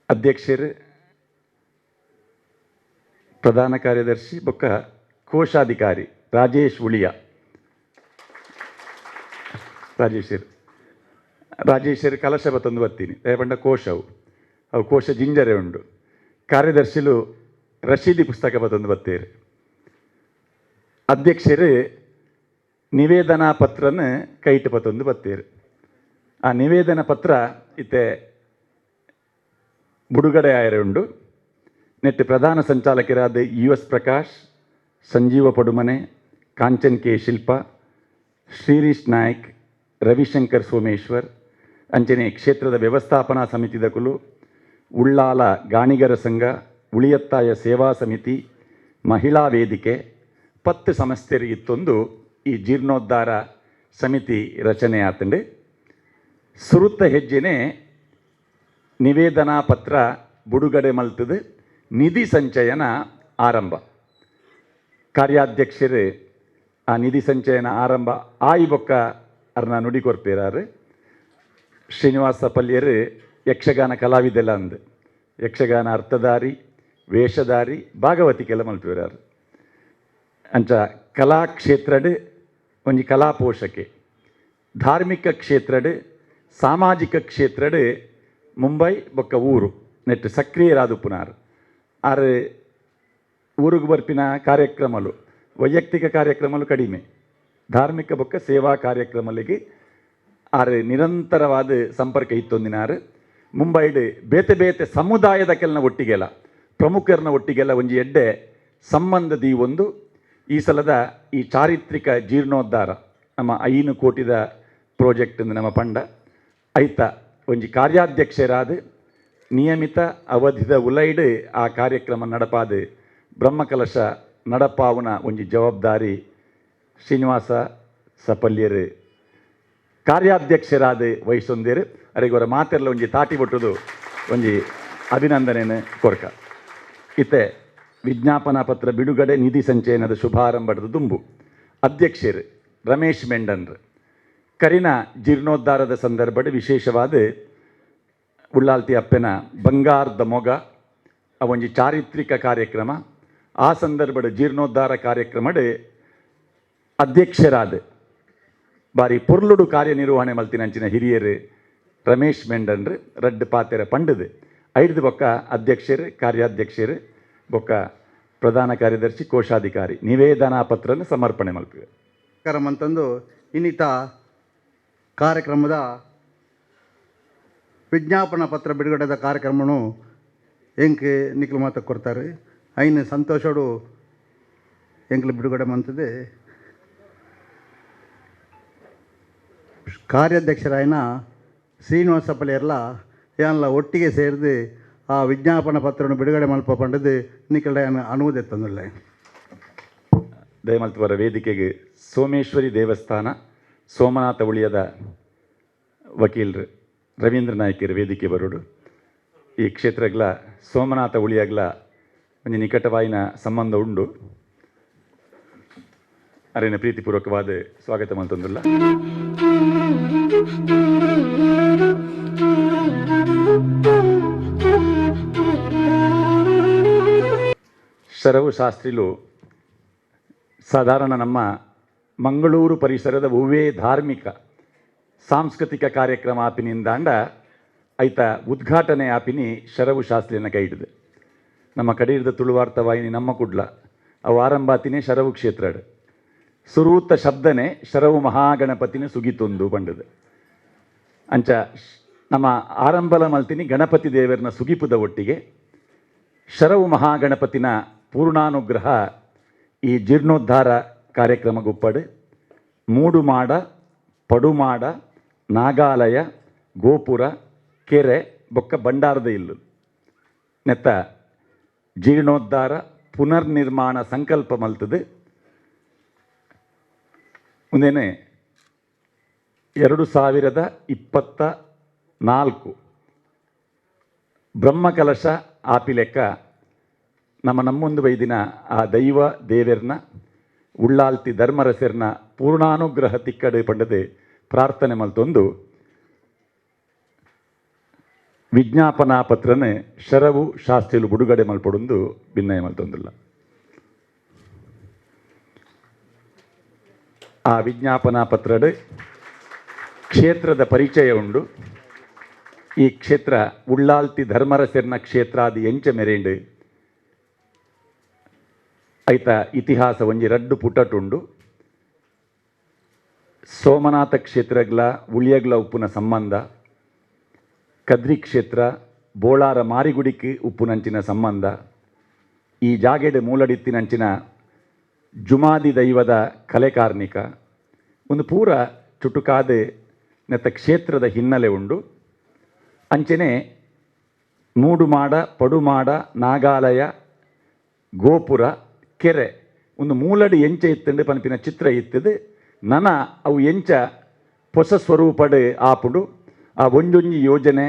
ಅಧ್ಯಕ್ಷರು, ಪ್ರಧಾನ ಕಾರ್ಯದರ್ಶಿ ಬೊಕ್ಕ ಕೋಶಾಧಿಕಾರಿ ರಾಜೇಶ್ ಉಳಿಯ. ರಾಜೇಶರು ಕಲಶ ಬತ್ತೊಂದು ಬತ್ತೀನಿ ದಯಪಂಡ ಕೋಶವು ಅವು ಕೋಶ ಜಿಂಜರೆ ಉಂಡು. ಕಾರ್ಯದರ್ಶಿಲು ರಶೀದಿ ಪುಸ್ತಕ ಬತ್ತೊಂದು ಬತ್ತೇರು. ಅಧ್ಯಕ್ಷರು ನಿವೇದನಾ ಪತ್ರನ ಕೈಟ್ ಪತ್ತೊಂದು ಬತ್ತೇರು. ಆ ನಿವೇದನಾ ಪತ್ರ ಇತ್ತೆ ಬುಡುಗಡೆ ಆಯರೆ ಉಂಡು. ನೆಟ್ ಪ್ರಧಾನ ಸಂಚಾಲಕರಾದ U S Prakash, Sanjeeva Padumane, Kanchan K Shilpa, Shrirish Naik, Ravishankar Someshwar, ಅಂಚನೆ ಕ್ಷೇತ್ರದ ವ್ಯವಸ್ಥಾಪನಾ ಸಮಿತಿದಕುಲು, ಉಳ್ಳಾಲ ಗಾಣಿಗರ ಸಂಘ, ಉಳಿಯತ್ತಾಯ ಸೇವಾ ಸಮಿತಿ, ಮಹಿಳಾ ವೇದಿಕೆ, 10 ಸಂಸ್ಥೆರಿಗಿತ್ತೊಂದು ಈ ಜೀರ್ಣೋದ್ಧಾರ ಸಮಿತಿ ರಚನೆ ಆತಂಡು. ಸುರುತ್ತ ಹೆಜ್ಜೆನೆ ನಿವೇದನಾ ಪತ್ರ ಬಿಡುಗಡೆ ಮಲ್ತದು ನಿಧಿ ಸಂಚಯನ ಆರಂಭ. ಕಾರ್ಯಾಧ್ಯಕ್ಷರು ಆ ನಿಧಿ ಸಂಚಯನ ಆರಂಭ ಆಯಿ ಬೊಕ್ಕ ಅರ್ನ ನುಡಿ ಕೊರ್ಪೇರಾರು. ಶ್ರೀನಿವಾಸ ಪಲ್ಯರು ಯಕ್ಷಗಾನ ಕಲಾವಿದೆಲ್ಲ ಅಂದು ಯಕ್ಷಗಾನ ಅರ್ಥಧಾರಿ, ವೇಷಧಾರಿ, ಭಾಗವತಿಕೆಲ್ಲ ಮಲ್ಪೇರಾರು. ಅಂಚ ಕಲಾಕ್ಷೇತ್ರಡ್ ಒಂಜಿ ಕಲಾ ಪೋಷಕೆ, ಧಾರ್ಮಿಕ ಕ್ಷೇತ್ರಡ್, ಸಾಮಾಜಿಕ ಕ್ಷೇತ್ರಡ್ ಮುಂಬೈ ಬೊಕ್ಕ ಊರು ನೆಟ್ಟು ಸಕ್ರಿಯರಾದುಪ್ಪುನಾರ್. ಆರು ಊರುಗು ಬರ್ಪಿನ ಕಾರ್ಯಕ್ರಮಲು, ವೈಯಕ್ತಿಕ ಕಾರ್ಯಕ್ರಮಲು ಕಡಿಮೆ, ಧಾರ್ಮಿಕ ಬೊಕ್ಕ ಸೇವಾ ಕಾರ್ಯಕ್ರಮಲಿಗೆ ಆರು ನಿರಂತರವಾದ ಸಂಪರ್ಕ ಇತ್ತೊಂದಿನಾರು. ಮುಂಬೈಡ್ ಬೇತೆ ಬೇತೆ ಸಮುದಾಯದ ಕೆಲನ ಒಟ್ಟಿಗೆಲ್ಲ, ಪ್ರಮುಖರನ್ನ ಒಟ್ಟಿಗೆಲ್ಲ ಒಂಜಿ ಎಡ್ಡೆ ಸಂಬಂಧದಿ ಒಂದು ಈ ಸಲದ ಈ ಚಾರಿತ್ರಿಕ ಜೀರ್ಣೋದ್ಧಾರ ನಮ್ಮ 5 ಕೋಟಿದ ಪ್ರಾಜೆಕ್ಟ್ ನಮ್ಮ ಪಂಡ ಐತ ಒಂಜಿ ಕಾರ್ಯಾಧ್ಯಕ್ಷರಾದ ನಿಯಮಿತ ಅವಧಿದ ಉಲೈಡ್ ಆ ಕಾರ್ಯಕ್ರಮ ನಡಪಾದ ಬ್ರಹ್ಮಕಲಶ ನಡಪಾವುನ ಒಂಜಿ ಜವಾಬ್ದಾರಿ ಶ್ರೀನಿವಾಸ ಸಪಲ್ಯರು ಕಾರ್ಯಾಧ್ಯಕ್ಷರಾದ ವಹಿಸೊಂದೇರು. ಅರೆಗೊರ ಮಾತೆರ್ಲ ಒಂಜಿ ತಾಟಿ ಬೊಟ್ಟುದು ಒಂಜಿ ಅಭಿನಂದನೆಯನ್ನು ಕೊರ್ಕ. ಇತ್ತೆ ವಿಜ್ಞಾಪನಾ ಪತ್ರ ಬಿಡುಗಡೆ ನಿಧಿ ಸಂಚಯನದ ಶುಭಾರಂಭದ ದುಂಬು ಅಧ್ಯಕ್ಷರು ರಮೇಶ್ ಮೆಂಡನ್ರು ಕರಿನ ಜೀರ್ಣೋದ್ಧಾರದ ಸಂದರ್ಭಡ್ ವಿಶೇಷವಾದ ಉಳ್ಳಾಲ್ತಿ ಅಪ್ಪೆನ ಬಂಗಾರದ ಮೊಗ ಅವೊಂಜಿ ಚಾರಿತ್ರಿಕ ಕಾರ್ಯಕ್ರಮ. ಆ ಸಂದರ್ಭದ ಜೀರ್ಣೋದ್ಧಾರ ಕಾರ್ಯಕ್ರಮಡ್ ಅಧ್ಯಕ್ಷರಾದ ಬಾರಿ ಪೊರ್ಲುಡು ಕಾರ್ಯನಿರ್ವಹಣೆ ಮಲ್ತಿನಂಚಿನ ಹಿರಿಯರು ರಮೇಶ್ ಮೆಂಡನ್ರು ರಡ್ಡು ಪಾತೆರ ಪಂಡದು ಐದು ಬೊಕ್ಕ ಅಧ್ಯಕ್ಷರು, ಕಾರ್ಯಾಧ್ಯಕ್ಷರು ಬೊಕ್ಕ ಪ್ರಧಾನ ಕಾರ್ಯದರ್ಶಿ, ಕೋಶಾಧಿಕಾರಿ ನಿವೇದನಾ ಪತ್ರನ ಸಮರ್ಪಣೆ ಮಲ್ಪಿವೆ. ಅಂತಂದು ಇನ್ನಿತ ಕಾರ್ಯಕ್ರಮದ ವಿಜ್ಞಾಪನಾ ಪತ್ರ ಬಿಡುಗಡೆದ ಕಾರ್ಯಕ್ರಮನು ಎಂಕ್ ನಿಕ್ಲು ಮಾತ ಕೊಡ್ತಾರೆ. ಐನು ಸಂತೋಷಡು ಎಂಕ್ಲು ಬಿಡುಗಡೆ ಮಂತದೆ. ಕಾರ್ಯಾಧ್ಯಕ್ಷರಾಯನ ಶ್ರೀನಿವಾಸ ಪಲ್ಯರ್ಲ ಏನ್ಲ ಒಟ್ಟಿಗೆ ಸೇರಿದು ಆ ವಿಜ್ಞಾಪನಾ ಪತ್ರವನ್ನು ಬಿಡುಗಡೆ ಮಲ್ಪ ಪಂಡದು ನಿಕ್ಕಲ್ಡ ಅನುವುದೆತ್ತಂದುಲ್ಲೆ. ದಯಮಲ್ತವರ ವೇದಿಕೆಗೆ ಸೋಮೇಶ್ವರಿ ದೇವಸ್ಥಾನ ಸೋಮನಾಥ ಉಳಿಯದ ವಕೀಲರು ರವೀಂದ್ರ ನಾಯ್ಕರು ವೇದಿಕೆ ಬರೋಡು. ಈ ಕ್ಷೇತ್ರಗಳ ಸೋಮನಾಥ ಉಳಿಯಾಗ್ಲ ಒಂಜಿ ನಿಕಟವಾಯಿನ ಸಂಬಂಧ ಉಂಡು. ಅರೇನ ಪ್ರೀತಿಪೂರ್ವಕವಾದ ಸ್ವಾಗತ ಮಂತೊಂದುಲ್ಲ. ಶರವು ಶಾಸ್ತ್ರಿಲು ಸಾಧಾರಣ ನಮ್ಮ ಮಂಗಳೂರು ಪರಿಸರದ ಹೂವೇ ಧಾರ್ಮಿಕ ಸಾಂಸ್ಕೃತಿಕ ಕಾರ್ಯಕ್ರಮ ಆಪಿನಿಂದಾಂಡ ಐತ ಉದ್ಘಾಟನೆ ಆಪಿನಿ ಶರವು ಶಾಸ್ತ್ರಿಯನ್ನು ಕೈ ಹಿಡಿದು ನಮ್ಮ ಕಡೀರ್ದ ತುಳುವಾರ್ಥ ವಾಹಿನಿ ನಮ್ಮ ಕುಡ್ಲ ಅವು ಆರಂಭಾತಿನೇ ಶರವು ಕ್ಷೇತ್ರಡ್ ಸುರೂತ ಶಬ್ದನೆ ಶರವು ಮಹಾಗಣಪತಿನ ಸುಗಿತೊಂದು ಪಂಡದು. ಅಂಚ ನಮ್ಮ ಆರಂಭಲ ಮಲ್ತಿನಿ ಗಣಪತಿ ದೇವರನ ಸುಗಿಪುದ ಒಟ್ಟಿಗೆ ಶರವು ಮಹಾಗಣಪತಿನ ಪೂರ್ಣಾನುಗ್ರಹ ಈ ಜೀರ್ಣೋದ್ಧಾರ ಕಾರ್ಯಕ್ರಮ ಗುಪ್ಪಡು ಮೂಡುಮಾಡ, ಪಡುಮಾಡ, ನಾಗಾಲಯ, ಗೋಪುರ, ಕೆರೆ ಬೊಕ್ಕ ಬಂಡಾರದ ಇಲ್ಲು ನೆತ್ತ ಜೀರ್ಣೋದ್ಧಾರ ಪುನರ್ನಿರ್ಮಾಣ ಸಂಕಲ್ಪ ಮಲ್ತದೆ. ಮುಂದೇನೆ 2024 ಬ್ರಹ್ಮಕಲಶ ಆಪಿಲೆಕ್ಕ ನಮ್ಮ ನಮ್ಮೊಂದು ವೈದಿನ ಆ ದೈವ ದೇವೆರ್ನ ಉಳ್ಳಾಲ್ತಿ ಧರ್ಮರಸೆರ್ನ ಪೂರ್ಣಾನುಗ್ರಹ ತಿಕ್ಕಡೆ ಪಂಡದೆ ಪ್ರಾರ್ಥನೆ ಮಲ್ತೊಂದು ವಿಜ್ಞಾಪನಾ ಪತ್ರನೆ ಶರವು ಶಾಸ್ತ್ರಿಲು ಬಿಡುಗಡೆ ಮಲ್ಪಡೊಂದು ಭಿನ್ನಯ ಮಲ್ತೊಂದುಲ್ಲ. ಆ ವಿಜ್ಞಾಪನಾ ಪತ್ರಡ್ ಕ್ಷೇತ್ರದ ಪರಿಚಯ ಉಂಡು. ಈ ಕ್ಷೇತ್ರ ಉಳ್ಳಾಲ್ತಿ ಧರ್ಮರಸೆರ್ನ ಕ್ಷೇತ್ರ ಅದು ಎಂಚ ಮೆರೇಂಡು ಐತ ಇತಿಹಾಸ ಒಂಜಿ ರಡ್ಡು ಪುಟಟುಂಡು. ಸೋಮನಾಥ ಕ್ಷೇತ್ರಗ್ಲ ಉಳಿಯಗ್ಲ ಉಪ್ಪುನ ಸಂಬಂಧ, ಕದ್ರಿ ಕ್ಷೇತ್ರ ಬೋಳಾರ ಮಾರಿಗುಡಿಕ್ ಉಪ್ಪುನಂಚಿನ ಸಂಬಂಧ, ಈ ಜಾಗೆಡ್ ಮೂಲಡಿತ್ತಿನಂಚಿನ ಜುಮಾದಿ ದೈವದ ಕಲೆಕಾರ್ನಿಕ ಒಂದು ಪೂರ ಚುಟುಕಾದ ನೆತ್ತ ಕ್ಷೇತ್ರದ ಹಿನ್ನೆಲೆ ಉಂಡು. ಅಂಚನೆ ಮೂಡುಮಾಡ, ಪಡುಮಾಡ, ನಾಗಾಲಯ, ಗೋಪುರ, ಕೆರೆ ಒಂದು ಮೂಲಡಿ ಎಂಚ ಇತ್ತಂಡು ಪನ್ಪಿನ ಚಿತ್ರ ಇತ್ತದು. ನನ ಅವು ಎಂಚ ಹೊಸ ಸ್ವರೂಪಡ್ ಆಪುಂಡು, ಆ ಒಂಜೊಂಜಿ ಯೋಜನೆ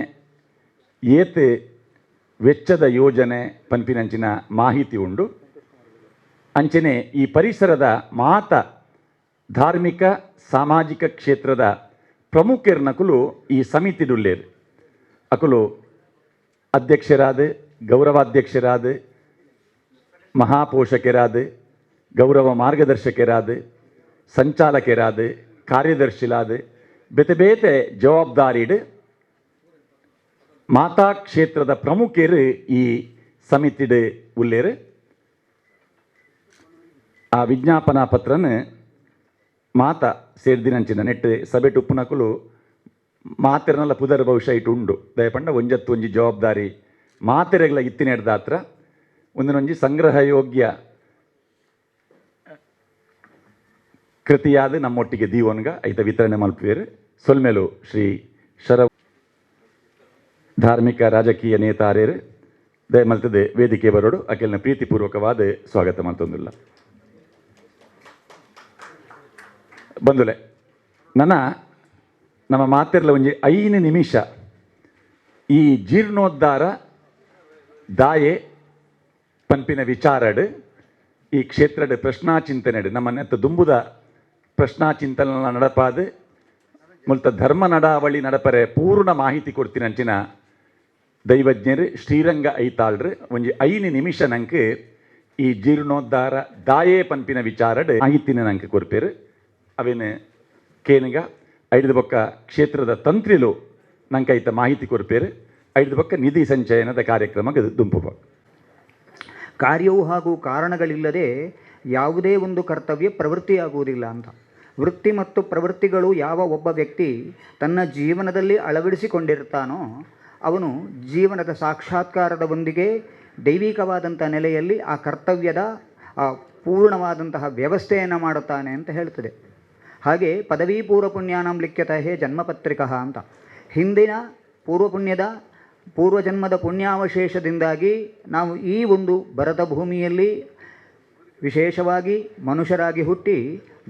ಏತ್ ವೆಚ್ಚದ ಯೋಜನೆ ಪನ್ಪಿನಂಚಿನ ಮಾಹಿತಿ ಉಂಡು. ಅಂಚನೆ ಈ ಪರಿಸರದ ಮಾತ ಧಾರ್ಮಿಕ ಸಾಮಾಜಿಕ ಕ್ಷೇತ್ರದ ಪ್ರಮುಖರ್ನಕುಲು ಈ ಸಮಿತಿಡುಲ್ಲೇರು. ಅಕುಲು ಅಧ್ಯಕ್ಷರಾದ, ಗೌರವಾಧ್ಯಕ್ಷರಾದ, ಮಹಾಪೋಷಕರಾದ, ಗೌರವ ಮಾರ್ಗದರ್ಶಕರಾದ, ಸಂಚಾಲಕರಾದ, ಕಾರ್ಯದರ್ಶಿಲಾದ, ಬೇತೆ ಬೇತೆ ಜವಾಬ್ದಾರಿಡ್ ಮಾತಾ ಕ್ಷೇತ್ರದ ಪ್ರಮುಖರು ಈ ಸಮಿತಿಡ್ ಉಲ್ಲೇರು. ಆ ವಿಜ್ಞಾಪನಾ ಪತ್ರನ ಮಾತ ಸೇರ್ದಿನಂಚಿನ ನೆಟ್ ಸಭೆಟ್ ಉಪ್ಪುನಕುಲು ಮಾತೆರ್ನಲ್ಲ ಪುದರ್ ಬಹುಶಃ ಇಟ್ಟು ಉಂಡು. ದಯಪಂಡ ಒಂಜತ್ತು ಒಂಜಿ ಜವಾಬ್ದಾರಿ ಮಾತೆರೆಗ್ಲ ಇತ್ತಿನೆಡ್ದಾತ್ರ ಒಂದಿನೊಂಜಿ ಸಂಗ್ರಹ ಯೋಗ್ಯ ಕೃತಿಯಾದ ನಮ್ಮೊಟ್ಟಿಗೆ ದೀವನ್ಗ ಐತ ವಿತರಣೆ ಮಲ್ಪುವೇರು. ಸೊಲ್ಮೆಲು ಶ್ರೀ ಶರ ಧಾರ್ಮಿಕ ರಾಜಕೀಯ ನೇತಾರೇರು ದಯಮಲ್ತದೆ ವೇದಿಕೆ ಬರೋಡು. ಅಖಿಲನ ಪ್ರೀತಿಪೂರ್ವಕವಾದ ಸ್ವಾಗತ ಮಲ್ತೊಂದುಲ್ಲ. ಬಂದುಲೆ ನನ್ನ ನಮ್ಮ ಮಾತಿರ್ಲ ಒಂಜಿ 5 ನಿಮಿಷ ಈ ಜೀರ್ಣೋದ್ಧಾರ ದಾಯೆ ಪನ್ಪಿನ ವಿಚಾರಡ್ ಈ ಕ್ಷೇತ್ರದ ಪ್ರಶ್ನಾ ಚಿಂತನೆಡ್ ನಮ್ಮ ನೆತ್ತ ದುಂಬುದ ಪ್ರಶ್ನಾ ಚಿಂತನೆ ನಡಪಾದ ಮುಲ್ತ ಧರ್ಮ ನಡಾವಳಿ ನಡಪರೆ ಪೂರ್ಣ ಮಾಹಿತಿ ಕೊಡ್ತೀನಂಚಿನ ದೈವಜ್ಞರು ಶ್ರೀರಂಗ ಐತಾಳ್ರು ಒಂಜಿ 5 ನಿಮಿಷ ನಂಗೆ ಈ ಜೀರ್ಣೋದ್ಧಾರ ದಾಯೆ ಪನ್ಪಿನ ವಿಚಾರಡ್ ಮಾಹಿತಿನ ನಂಗೆ ಕೊರ್ಪೇರು. ಅವೇನು ಕೇನಿಗ ಐದು ಬೊಕ್ಕ ಕ್ಷೇತ್ರದ ತಂತ್ರಿಲು ನಂಗೆ ಐತ ಮಾಹಿತಿ ಕೊರ್ಪೇರು. ಐದು ಬೊಕ್ಕ ನಿಧಿ ಸಂಚಯನದ ಕಾರ್ಯಕ್ರಮ ದುಂಪು. ಕಾರ್ಯವು ಹಾಗೂ ಕಾರಣಗಳಿಲ್ಲದೆ ಯಾವುದೇ ಒಂದು ಕರ್ತವ್ಯ ಪ್ರವೃತ್ತಿಯಾಗುವುದಿಲ್ಲ ಅಂತ. ವೃತ್ತಿ ಮತ್ತು ಪ್ರವೃತ್ತಿಗಳು ಯಾವ ಒಬ್ಬ ವ್ಯಕ್ತಿ ತನ್ನ ಜೀವನದಲ್ಲಿ ಅಳವಡಿಸಿಕೊಂಡಿರ್ತಾನೋ ಅವನು ಜೀವನದ ಸಾಕ್ಷಾತ್ಕಾರದ ಒಂದಿಗೆ ದೈವಿಕವಾದಂಥ ನೆಲೆಯಲ್ಲಿ ಆ ಕರ್ತವ್ಯದ ಆ ಪೂರ್ಣವಾದಂತಹ ವ್ಯವಸ್ಥೆಯನ್ನು ಮಾಡುತ್ತಾನೆ ಅಂತ ಹೇಳ್ತದೆ. ಹಾಗೆ ಪದವಿ ಪೂರ್ವಪುಣ್ಯಾನಾಂ ಲಿಖ್ಯತೆ ಜನ್ಮಪತ್ರಿಕಃ ಅಂತ. ಹಿಂದಿನ ಪೂರ್ವಪುಣ್ಯದ ಪೂರ್ವಜನ್ಮದ ಪುಣ್ಯಾವಶೇಷದಿಂದಾಗಿ ನಾವು ಈ ಒಂದು ಭರತ ಭೂಮಿಯಲ್ಲಿ ವಿಶೇಷವಾಗಿ ಮನುಷ್ಯರಾಗಿ ಹುಟ್ಟಿ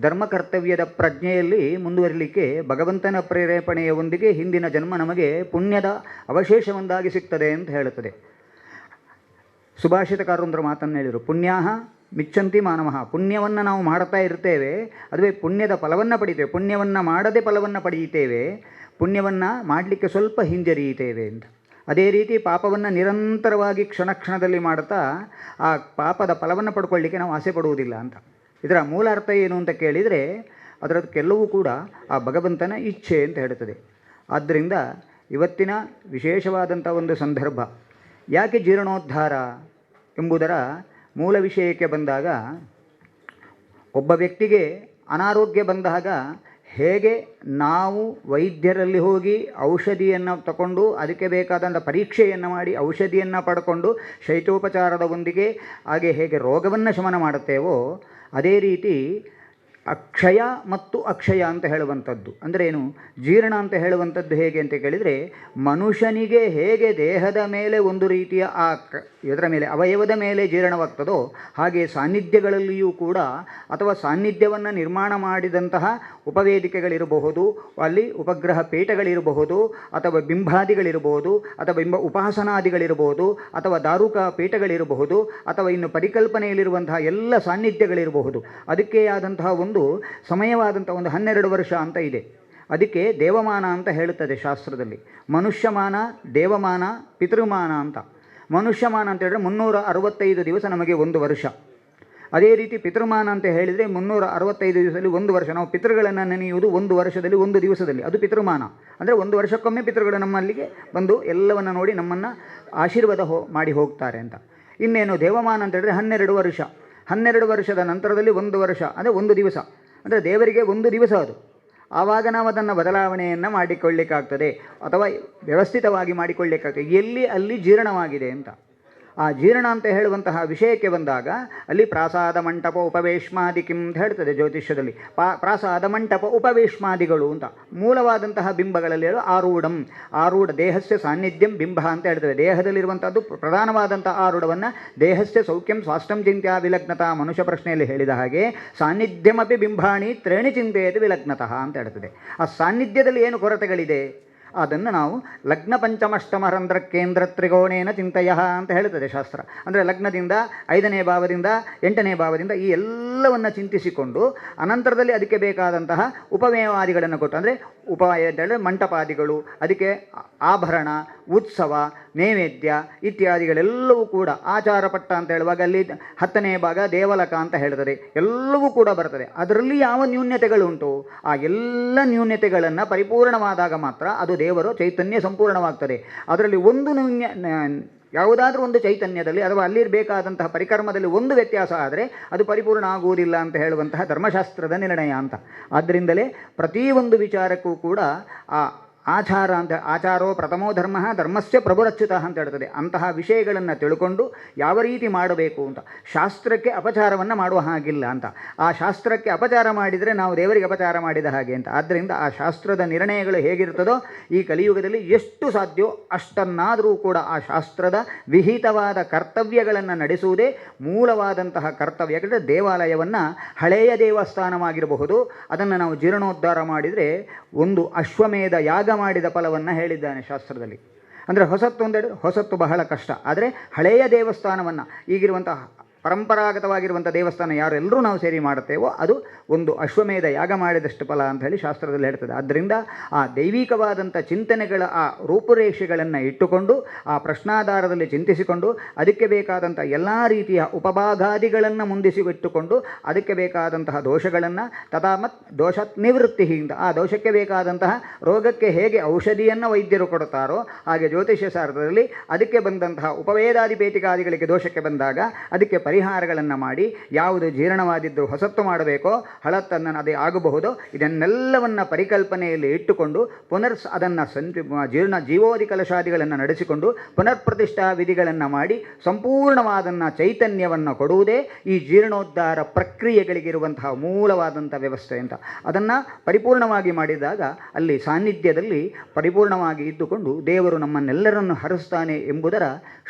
ಧರ್ಮ ಕರ್ತವ್ಯದ ಪ್ರಜ್ಞೆಯಲ್ಲಿ ಮುಂದುವರಿಲಿಕ್ಕೆ ಭಗವಂತನ ಪ್ರೇರೇಪಣೆಯ ಒಂದಿಗೆ ಹಿಂದಿನ ಜನ್ಮ ನಮಗೆ ಪುಣ್ಯದ ಅವಶೇಷವೊಂದಾಗಿ ಸಿಗ್ತದೆ ಅಂತ ಹೇಳುತ್ತದೆ. ಸುಭಾಷಿತಕಾರರೊಂದರ ಮಾತನ್ನು ಹೇಳಿದರು, ಪುಣ್ಯಾಹ ಮಿಚ್ಚಂತಿ ಮಾನವಃ. ಪುಣ್ಯವನ್ನು ನಾವು ಮಾಡ್ತಾ ಇರ್ತೇವೆ, ಅದುವೇ ಪುಣ್ಯದ ಫಲವನ್ನು ಪಡಿತೇವೆ. ಪುಣ್ಯವನ್ನು ಮಾಡದೆ ಫಲವನ್ನು ಪಡೆಯುತ್ತೇವೆ, ಪುಣ್ಯವನ್ನು ಮಾಡಲಿಕ್ಕೆ ಸ್ವಲ್ಪ ಹಿಂಜರಿಯುತ್ತೇವೆ ಅಂತ. ಅದೇ ರೀತಿ ಪಾಪವನ್ನು ನಿರಂತರವಾಗಿ ಕ್ಷಣ ಕ್ಷಣದಲ್ಲಿ ಮಾಡ್ತಾ ಆ ಪಾಪದ ಫಲವನ್ನು ಪಡ್ಕೊಳ್ಳಿಕ್ಕೆ ನಾವು ಆಸೆ ಪಡುವುದಿಲ್ಲ ಅಂತ. ಇದರ ಮೂಲ ಅರ್ಥ ಏನು ಅಂತ ಕೇಳಿದರೆ ಅದರದ್ದು ಕೆಲವೂ ಕೂಡ ಆ ಭಗವಂತನ ಇಚ್ಛೆ ಅಂತ ಹೇಳುತ್ತದೆ. ಆದ್ದರಿಂದ ಇವತ್ತಿನ ವಿಶೇಷವಾದಂಥ ಒಂದು ಸಂದರ್ಭ ಯಾಕೆ ಜೀರ್ಣೋದ್ಧಾರ ಎಂಬುದರ ಮೂಲ ವಿಷಯಕ್ಕೆ ಬಂದಾಗ, ಒಬ್ಬ ವ್ಯಕ್ತಿಗೆ ಅನಾರೋಗ್ಯ ಬಂದಾಗ ಹೇಗೆ ನಾವು ವೈದ್ಯರಲ್ಲಿ ಹೋಗಿ ಔಷಧಿಯನ್ನು ತಗೊಂಡು ಅದಕ್ಕೆ ಬೇಕಾದಂಥ ಪರೀಕ್ಷೆಯನ್ನು ಮಾಡಿ ಔಷಧಿಯನ್ನು ಪಡ್ಕೊಂಡು ಶೈತ್ಯೋಪಚಾರದ ಒಂದಿಗೆ ಹಾಗೆ ಹೇಗೆ ರೋಗವನ್ನು ಶಮನ ಮಾಡುತ್ತೇವೋ ಅದೇ ರೀತಿ ಅಕ್ಷಯ ಮತ್ತು ಅಕ್ಷಯ ಅಂತ ಹೇಳುವಂಥದ್ದು ಅಂದರೆ ಏನು? ಜೀರ್ಣ ಅಂತ ಹೇಳುವಂಥದ್ದು ಹೇಗೆ ಅಂತ ಕೇಳಿದರೆ, ಮನುಷ್ಯನಿಗೆ ಹೇಗೆ ದೇಹದ ಮೇಲೆ ಒಂದು ರೀತಿಯ ಆ ಇದರ ಮೇಲೆ ಅವಯವದ ಮೇಲೆ ಜೀರ್ಣವಾಗ್ತದೋ ಹಾಗೆ ಸಾನ್ನಿಧ್ಯಗಳಲ್ಲಿಯೂ ಕೂಡ, ಅಥವಾ ಸಾನ್ನಿಧ್ಯವನ್ನು ನಿರ್ಮಾಣ ಮಾಡಿದಂತಹ ಉಪವೇದಿಕೆಗಳಿರಬಹುದು, ಅಲ್ಲಿ ಉಪಗ್ರಹ ಪೀಠಗಳಿರಬಹುದು, ಅಥವಾ ಬಿಂಬಾದಿಗಳಿರಬಹುದು, ಅಥವಾ ಬಿಂಬ ಉಪಾಸನಾದಿಗಳಿರಬಹುದು, ಅಥವಾ ದಾರುಕ ಪೀಠಗಳಿರಬಹುದು, ಅಥವಾ ಇನ್ನು ಪರಿಕಲ್ಪನೆಯಲ್ಲಿರುವಂತಹ ಎಲ್ಲ ಸಾನ್ನಿಧ್ಯಗಳಿರಬಹುದು. ಅದಕ್ಕೆ ಆದಂತಹ ಒಂದು ಸಮಯವಾದಂಥ ಒಂದು 12 ವರ್ಷ ಅಂತ ಇದೆ. ಅದಕ್ಕೆ ದೇವಮಾನ ಅಂತ ಹೇಳುತ್ತದೆ ಶಾಸ್ತ್ರದಲ್ಲಿ. ಮನುಷ್ಯಮಾನ, ದೇವಮಾನ, ಪಿತೃಮಾನ ಅಂತ. ಮನುಷ್ಯಮಾನ ಅಂತ ಹೇಳಿದ್ರೆ 365 ದಿವಸ ನಮಗೆ ಒಂದು ವರ್ಷ. ಅದೇ ರೀತಿ ಪಿತೃಮಾನ ಅಂತ ಹೇಳಿದರೆ 365 ದಿವಸದಲ್ಲಿ ಒಂದು ವರ್ಷ. ನಾವು ಪಿತೃಗಳನ್ನು ನೆನೆಯುವುದು ಒಂದು ವರ್ಷದಲ್ಲಿ ಒಂದು ದಿವಸದಲ್ಲಿ, ಅದು ಪಿತೃಮಾನ. ಅಂದರೆ ಒಂದು ವರ್ಷಕ್ಕೊಮ್ಮೆ ಪಿತೃಗಳು ನಮ್ಮಲ್ಲಿಗೆ ಬಂದು ಎಲ್ಲವನ್ನು ನೋಡಿ ನಮ್ಮನ್ನು ಆಶೀರ್ವಾದ ಮಾಡಿ ಹೋಗ್ತಾರೆ ಅಂತ. ಇನ್ನೇನು ದೇವಮಾನ ಅಂತ ಹೇಳಿದ್ರೆ 12 ವರ್ಷ. 12 ವರ್ಷದ ನಂತರದಲ್ಲಿ 1 ವರ್ಷ, ಅಂದರೆ 1 ದಿವಸ, ಅಂದರೆ ದೇವರಿಗೆ 1 ದಿವಸ ಅದು. ಆವಾಗ ನಾವು ಅದನ್ನು ಬದಲಾವಣೆಯನ್ನು ಮಾಡಿಕೊಳ್ಳಿಕ್ಕಾಗ್ತದೆ ಅಥವಾ ವ್ಯವಸ್ಥಿತವಾಗಿ ಮಾಡಿಕೊಳ್ಳಿಕ್ಕಾಗ್ತದೆ. ಎಲ್ಲಿ ಅಲ್ಲಿ ಜೀರ್ಣವಾಗಿದೆ ಅಂತ. ಆ ಜೀರ್ಣ ಅಂತ ಹೇಳುವಂತಹ ವಿಷಯಕ್ಕೆ ಬಂದಾಗ ಅಲ್ಲಿ ಪ್ರಾಸಾದ ಮಂಟಪ ಉಪವೇಶ್ಮಾದಿ ಕಿಂ ಅಂತ ಹೇಳ್ತದೆ ಜ್ಯೋತಿಷ್ಯದಲ್ಲಿ. ಪ್ರಾಸಾದ ಮಂಟಪ ಉಪವೇಶ್ಮಾದಿಗಳು ಅಂತ ಮೂಲವಾದಂತಹ ಬಿಂಬಗಳಲ್ಲಿ ಹೇಳುವ ಆರೂಢಂ, ಆರೂಢ ದೇಹಸ್ಯ ಸಾನ್ನಿಧ್ಯಂ ಬಿಂಬ ಅಂತ ಹೇಳ್ತದೆ. ದೇಹದಲ್ಲಿರುವಂಥದ್ದು ಪ್ರಧಾನವಾದಂಥ ಆರೂಢವನ್ನು ದೇಹಸ್ಯ ಸೌಖ್ಯಂ ಸ್ವಾಸ್ಥ್ಯಂ ಚಿಂತ್ಯ ವಿಲಗ್ನತಾ ಮನುಷ್ಯ ಪ್ರಶ್ನೆಯಲ್ಲಿ ಹೇಳಿದ ಹಾಗೆ ಸಾನ್ನಿಧ್ಯಮಪಿ ಬಿಂಬಾಣಿ ತ್ರೇಣಿ ಚಿಂತೆಯತಿ ವಿಲಗ್ನತಃ ಅಂತ ಹೇಳ್ತದೆ. ಆ ಸಾನ್ನಿಧ್ಯದಲ್ಲಿ ಏನು ಕೊರತೆಗಳಿದೆ ಅದನ್ನು ನಾವು ಲಗ್ನ ಪಂಚಮಷ್ಟಮ ರಂಧ್ರ ಕೇಂದ್ರ ತ್ರಿಕೋಣೇನ ಚಿಂತೆಯ ಅಂತ ಹೇಳುತ್ತದೆ ಶಾಸ್ತ್ರ. ಅಂದರೆ ಲಗ್ನದಿಂದ 5ನೇ ಭಾವದಿಂದ 8ನೇ ಭಾವದಿಂದ ಈ ಎಲ್ಲವನ್ನು ಚಿಂತಿಸಿಕೊಂಡು ಅನಂತರದಲ್ಲಿ ಅದಕ್ಕೆ ಬೇಕಾದಂತಹ ಉಪಮೇವಾದಿಗಳನ್ನು ಕೊಟ್ಟು, ಅಂದರೆ ಉಪಾಯ ಅಂತ ಹೇಳಿದ್ರೆ ಮಂಟಪಾದಿಗಳು, ಅದಕ್ಕೆ ಆಭರಣ, ಉತ್ಸವ, ನೈವೇದ್ಯ ಇತ್ಯಾದಿಗಳೆಲ್ಲವೂ ಕೂಡ, ಆಚಾರಪಟ್ಟ ಅಂತ ಹೇಳುವಾಗ ಅಲ್ಲಿ 10ನೇ ಭಾಗ ದೇವಲಕ ಅಂತ ಹೇಳ್ತದೆ, ಎಲ್ಲವೂ ಕೂಡ ಬರ್ತದೆ. ಅದರಲ್ಲಿ ಯಾವ ನ್ಯೂನ್ಯತೆಗಳುಂಟು ಆ ಎಲ್ಲ ನ್ಯೂನ್ಯತೆಗಳನ್ನು ಪರಿಪೂರ್ಣವಾದಾಗ ಮಾತ್ರ ಅದು ದೇವರು ಚೈತನ್ಯ ಸಂಪೂರ್ಣವಾಗ್ತದೆ. ಅದರಲ್ಲಿ ಒಂದು ನ್ಯೂನ್ಯ, ಯಾವುದಾದ್ರೂ ಒಂದು ಚೈತನ್ಯದಲ್ಲಿ ಅಥವಾ ಅಲ್ಲಿರಬೇಕಾದಂತಹ ಪರಿಕರ್ಮದಲ್ಲಿ ಒಂದು ವ್ಯತ್ಯಾಸ ಆದರೆ ಅದು ಪರಿಪೂರ್ಣ ಆಗುವುದಿಲ್ಲ ಅಂತ ಹೇಳುವಂತಹ ಧರ್ಮಶಾಸ್ತ್ರದ ನಿರ್ಣಯ ಅಂತ. ಆದ್ದರಿಂದಲೇ ಪ್ರತಿಯೊಂದು ವಿಚಾರಕ್ಕೂ ಕೂಡ ಆ ಆಚಾರ ಅಂತ, ಆಚಾರೋ ಪ್ರಥಮೋ ಧರ್ಮ ಧರ್ಮಸ್ಯ ಪ್ರಭುರಚ್ಯುತಃ ಅಂತ ಹೇಳ್ತದೆ. ಅಂತಹ ವಿಷಯಗಳನ್ನು ತಿಳ್ಕೊಂಡು ಯಾವ ರೀತಿ ಮಾಡಬೇಕು ಅಂತ, ಶಾಸ್ತ್ರಕ್ಕೆ ಅಪಚಾರವನ್ನು ಮಾಡುವ ಹಾಗಿಲ್ಲ ಅಂತ. ಆ ಶಾಸ್ತ್ರಕ್ಕೆ ಅಪಚಾರ ಮಾಡಿದರೆ ನಾವು ದೇವರಿಗೆ ಅಪಚಾರ ಮಾಡಿದ ಹಾಗೆ ಅಂತ. ಆದ್ದರಿಂದ ಆ ಶಾಸ್ತ್ರದ ನಿರ್ಣಯಗಳು ಹೇಗಿರ್ತದೋ ಈ ಕಲಿಯುಗದಲ್ಲಿ ಎಷ್ಟು ಸಾಧ್ಯವೋ ಅಷ್ಟನ್ನಾದರೂ ಕೂಡ ಆ ಶಾಸ್ತ್ರದ ವಿಹಿತವಾದ ಕರ್ತವ್ಯಗಳನ್ನು ನಡೆಸುವುದೇ ಮೂಲವಾದಂತಹ ಕರ್ತವ್ಯ. ಯಾಕಂದರೆ ದೇವಾಲಯವನ್ನು ಹಳೆಯ ದೇವಸ್ಥಾನವಾಗಿರಬಹುದು, ಅದನ್ನು ನಾವು ಜೀರ್ಣೋದ್ಧಾರ ಮಾಡಿದರೆ ಒಂದು ಅಶ್ವಮೇಧ ಯಾಗ ಮಾಡಿದ ಫಲವನ್ನು ಹೇಳಿದ್ದಾನೆ ಶಾಸ್ತ್ರದಲ್ಲಿ. ಅಂದರೆ ಹೊಸತ್ತು ಅಂತ ಹೇಳಿದ್ರೆ ಹೊಸತ್ತು ಬಹಳ ಕಷ್ಟ. ಆದರೆ ಹಳೆಯ ದೇವಸ್ಥಾನವನ್ನು, ಈಗಿರುವಂತಹ ಪರಂಪರಾಗತವಾಗಿರುವಂಥ ದೇವಸ್ಥಾನ ಯಾರೆಲ್ಲರೂ ನಾವು ಸೇರಿ ಮಾಡುತ್ತೇವೋ ಅದು ಒಂದು ಅಶ್ವಮೇಧ ಯಾಗ ಮಾಡಿದಷ್ಟು ಫಲ ಅಂತ ಹೇಳಿ ಶಾಸ್ತ್ರದಲ್ಲಿ ಹೇಳ್ತದೆ. ಆದ್ದರಿಂದ ಆ ದೈವಿಕವಾದಂಥ ಚಿಂತನೆಗಳ ಆ ರೂಪುರೇಷೆಗಳನ್ನು ಇಟ್ಟುಕೊಂಡು ಆ ಪ್ರಶ್ನಾಧಾರದಲ್ಲಿ ಚಿಂತಿಸಿಕೊಂಡು ಅದಕ್ಕೆ ಬೇಕಾದಂಥ ಎಲ್ಲ ರೀತಿಯ ಉಪಭಾಗಾದಿಗಳನ್ನು ಮುಂದಿಸಿ ಇಟ್ಟುಕೊಂಡು ಅದಕ್ಕೆ ಬೇಕಾದಂತಹ ದೋಷಗಳನ್ನು ತಥಾ ಮತ್ ದೋಷಾತ್ ನಿವೃತ್ತಿಯಿಂದ, ಆ ದೋಷಕ್ಕೆ ಬೇಕಾದಂತಹ ರೋಗಕ್ಕೆ ಹೇಗೆ ಔಷಧಿಯನ್ನು ವೈದ್ಯರು ಕೊಡುತ್ತಾರೋ ಹಾಗೆ ಜ್ಯೋತಿಷ್ಯ ಶಾಸ್ತ್ರದಲ್ಲಿ ಅದಕ್ಕೆ ಬಂದಂತಹ ಉಪವೇದಾದಿ ಪೇಟಿಕಾದಿಗಳಿಗೆ ದೋಷಕ್ಕೆ ಬಂದಾಗ ಅದಕ್ಕೆ ಪರಿಹಾರಗಳನ್ನು ಮಾಡಿ ಯಾವುದು ಜೀರ್ಣವಾದಿದ್ದು ಹೊಸತ್ತು ಮಾಡಬೇಕೋ ಹಳತ್ತನ್ನು ಅದೇ ಆಗಬಹುದು, ಇದನ್ನೆಲ್ಲವನ್ನು ಪರಿಕಲ್ಪನೆಯಲ್ಲಿ ಇಟ್ಟುಕೊಂಡು ಪುನರ್ ಅದನ್ನು ಜೀರ್ಣ ಜೀವೋಧಿ ಕಲಶಾದಿಗಳನ್ನು ನಡೆಸಿಕೊಂಡು ಪುನರ್ ಪ್ರತಿಷ್ಠಾ ವಿಧಿಗಳನ್ನು ಮಾಡಿ ಸಂಪೂರ್ಣವಾದನ್ನು ಚೈತನ್ಯವನ್ನು ಕೊಡುವುದೇ ಈ ಜೀರ್ಣೋದ್ಧಾರ ಪ್ರಕ್ರಿಯೆಗಳಿಗಿರುವಂತಹ ಮೂಲವಾದಂಥ ವ್ಯವಸ್ಥೆ ಅಂತ. ಅದನ್ನು ಪರಿಪೂರ್ಣವಾಗಿ ಮಾಡಿದಾಗ ಅಲ್ಲಿ ಸಾನ್ನಿಧ್ಯದಲ್ಲಿ ಪರಿಪೂರ್ಣವಾಗಿ ಇದ್ದುಕೊಂಡು ದೇವರು ನಮ್ಮನ್ನೆಲ್ಲರನ್ನು ಹರಿಸ್ತಾನೆ ಎಂಬುದರ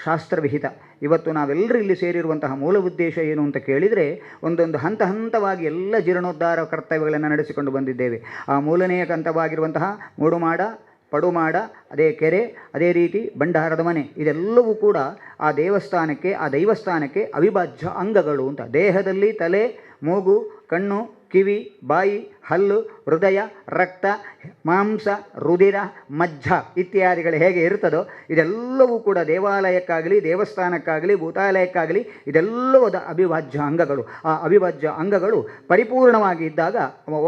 ಶಾಸ್ತ್ರವಿಹಿತ. ಇವತ್ತು ನಾವೆಲ್ಲರೂ ಇಲ್ಲಿ ಸೇರಿರುವಂತಹ ಮೂಲ ಉದ್ದೇಶ ಏನು ಅಂತ ಕೇಳಿದರೆ, ಒಂದೊಂದು ಹಂತ ಹಂತವಾಗಿ ಎಲ್ಲ ಜೀರ್ಣೋದ್ಧಾರ ಕರ್ತವ್ಯಗಳನ್ನು ನಡೆಸಿಕೊಂಡು ಬಂದಿದ್ದೇವೆ. ಆ ಮೂಲನೆಯ ಹಂತವಾಗಿರುವಂತಹ ಮೂಡುಮಾಡ, ಪಡುಮಾಡ, ಅದೇ ಕೆರೆ, ಅದೇ ರೀತಿ ಭಂಡಾರದ ಮನೆ, ಇದೆಲ್ಲವೂ ಕೂಡ ಆ ದೇವಸ್ಥಾನಕ್ಕೆ, ಆ ದೈವಸ್ಥಾನಕ್ಕೆ ಅವಿಭಾಜ್ಯ ಅಂಗಗಳು ಅಂತ. ದೇಹದಲ್ಲಿ ತಲೆ, ಮೂಗು, ಕಣ್ಣು, ಕಿವಿ, ಬಾಯಿ, ಹಲ್ಲು, ಹೃದಯ, ರಕ್ತ, ಮಾಂಸ, ರುಧಿರ, ಮಜ್ಜ ಇತ್ಯಾದಿಗಳು ಹೇಗೆ ಇರ್ತದೋ ಇದೆಲ್ಲವೂ ಕೂಡ ದೇವಾಲಯಕ್ಕಾಗಲಿ, ದೇವಸ್ಥಾನಕ್ಕಾಗಲಿ, ಭೂತಾಲಯಕ್ಕಾಗಲಿ ಇದೆಲ್ಲವೂ ಅವಿಭಾಜ್ಯ ಅಂಗಗಳು. ಆ ಅವಿಭಾಜ್ಯ ಅಂಗಗಳು ಪರಿಪೂರ್ಣವಾಗಿ ಇದ್ದಾಗ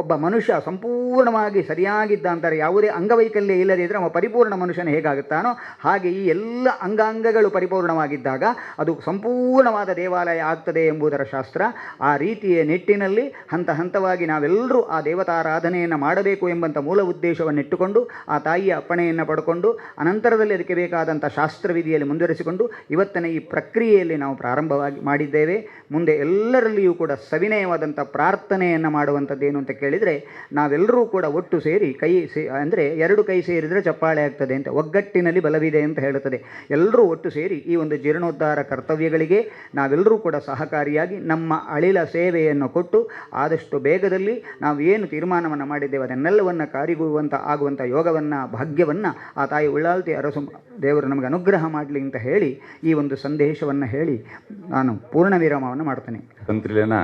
ಒಬ್ಬ ಮನುಷ್ಯ ಸಂಪೂರ್ಣವಾಗಿ ಸರಿಯಾಗಿದ್ದ ಅಂತಾರೆ. ಯಾವುದೇ ಅಂಗವೈಕಲ್ಯ ಇಲ್ಲದೇ ಇದ್ದರೆ ಅವ ಪರಿಪೂರ್ಣ ಮನುಷ್ಯನ ಹೇಗಾಗುತ್ತಾನೋ ಹಾಗೆ ಈ ಎಲ್ಲ ಅಂಗಾಂಗಗಳು ಪರಿಪೂರ್ಣವಾಗಿದ್ದಾಗ ಅದು ಸಂಪೂರ್ಣವಾದ ದೇವಾಲಯ ಆಗ್ತದೆ ಎಂಬುದರ ಶಾಸ್ತ್ರ. ಆ ರೀತಿಯ ನಿಟ್ಟಿನಲ್ಲಿ ಹಂತ ಹಂತವಾಗಿ ನಾವೆಲ್ಲರೂ ಆ ದೇವತಾರಾಧನೆಯನ್ನು ಮಾಡಬೇಕು ಎಂಬಂಥ ಮೂಲ ಉದ್ದೇಶವನ್ನಿಟ್ಟುಕೊಂಡು ಆ ತಾಯಿಯ ಅಪ್ಪಣೆಯನ್ನು ಪಡ್ಕೊಂಡು ಅನಂತರದಲ್ಲಿ ಅದಕ್ಕೆ ಬೇಕಾದಂಥ ಶಾಸ್ತ್ರವಿಧಿಯಲ್ಲಿ ಮುಂದುವರಿಸಿಕೊಂಡು ಇವತ್ತಿನ ಈ ಪ್ರಕ್ರಿಯೆಯಲ್ಲಿ ನಾವು ಪ್ರಾರಂಭವಾಗಿ ಮಾಡಿದ್ದೇವೆ. ಮುಂದೆ ಎಲ್ಲರಲ್ಲಿಯೂ ಕೂಡ ಸವಿನಯವಾದಂಥ ಪ್ರಾರ್ಥನೆಯನ್ನು ಮಾಡುವಂಥದ್ದೇನು ಅಂತ ಕೇಳಿದರೆ, ನಾವೆಲ್ಲರೂ ಕೂಡ ಒಟ್ಟು ಸೇರಿ ಕೈ ಅಂದರೆ ಎರಡು ಕೈ ಸೇರಿದರೆ ಚಪ್ಪಾಳೆ ಆಗ್ತದೆ ಅಂತ, ಒಗ್ಗಟ್ಟಿನಲ್ಲಿ ಬಲವಿದೆ ಅಂತ ಹೇಳುತ್ತದೆ. ಎಲ್ಲರೂ ಒಟ್ಟು ಸೇರಿ ಈ ಒಂದು ಜೀರ್ಣೋದ್ಧಾರ ಕರ್ತವ್ಯಗಳಿಗೆ ನಾವೆಲ್ಲರೂ ಕೂಡ ಸಹಕಾರಿಯಾಗಿ ನಮ್ಮ ಅಳಿಲ ಸೇವೆಯನ್ನು ಕೊಟ್ಟು ಆದಷ್ಟು ಬೇಗದಲ್ಲಿ ನಾವು ಏನು ತೀರ್ಮಾನವನ್ನು ಮಾಡಿದ್ದೇವೆ ಅದನ್ನೆಲ್ಲವನ್ನು ಕಾರಿಗುವಂಥ ಆಗುವಂಥ ಯೋಗವನ್ನು, ಭಾಗ್ಯವನ್ನು ಆ ತಾಯಿ ಉಳ್ಳಾಲ್ತಿ ಅರಸು ದೇವರು ನಮಗೆ ಅನುಗ್ರಹ ಮಾಡಲಿ ಅಂತ ಹೇಳಿ ಈ ಒಂದು ಸಂದೇಶವನ್ನು ಹೇಳಿ ನಾನು ಪೂರ್ಣ ವಿರಾಮವನ್ನು ಮಾಡ್ತೇನೆ. ತಂತ್ರಿಲೇನ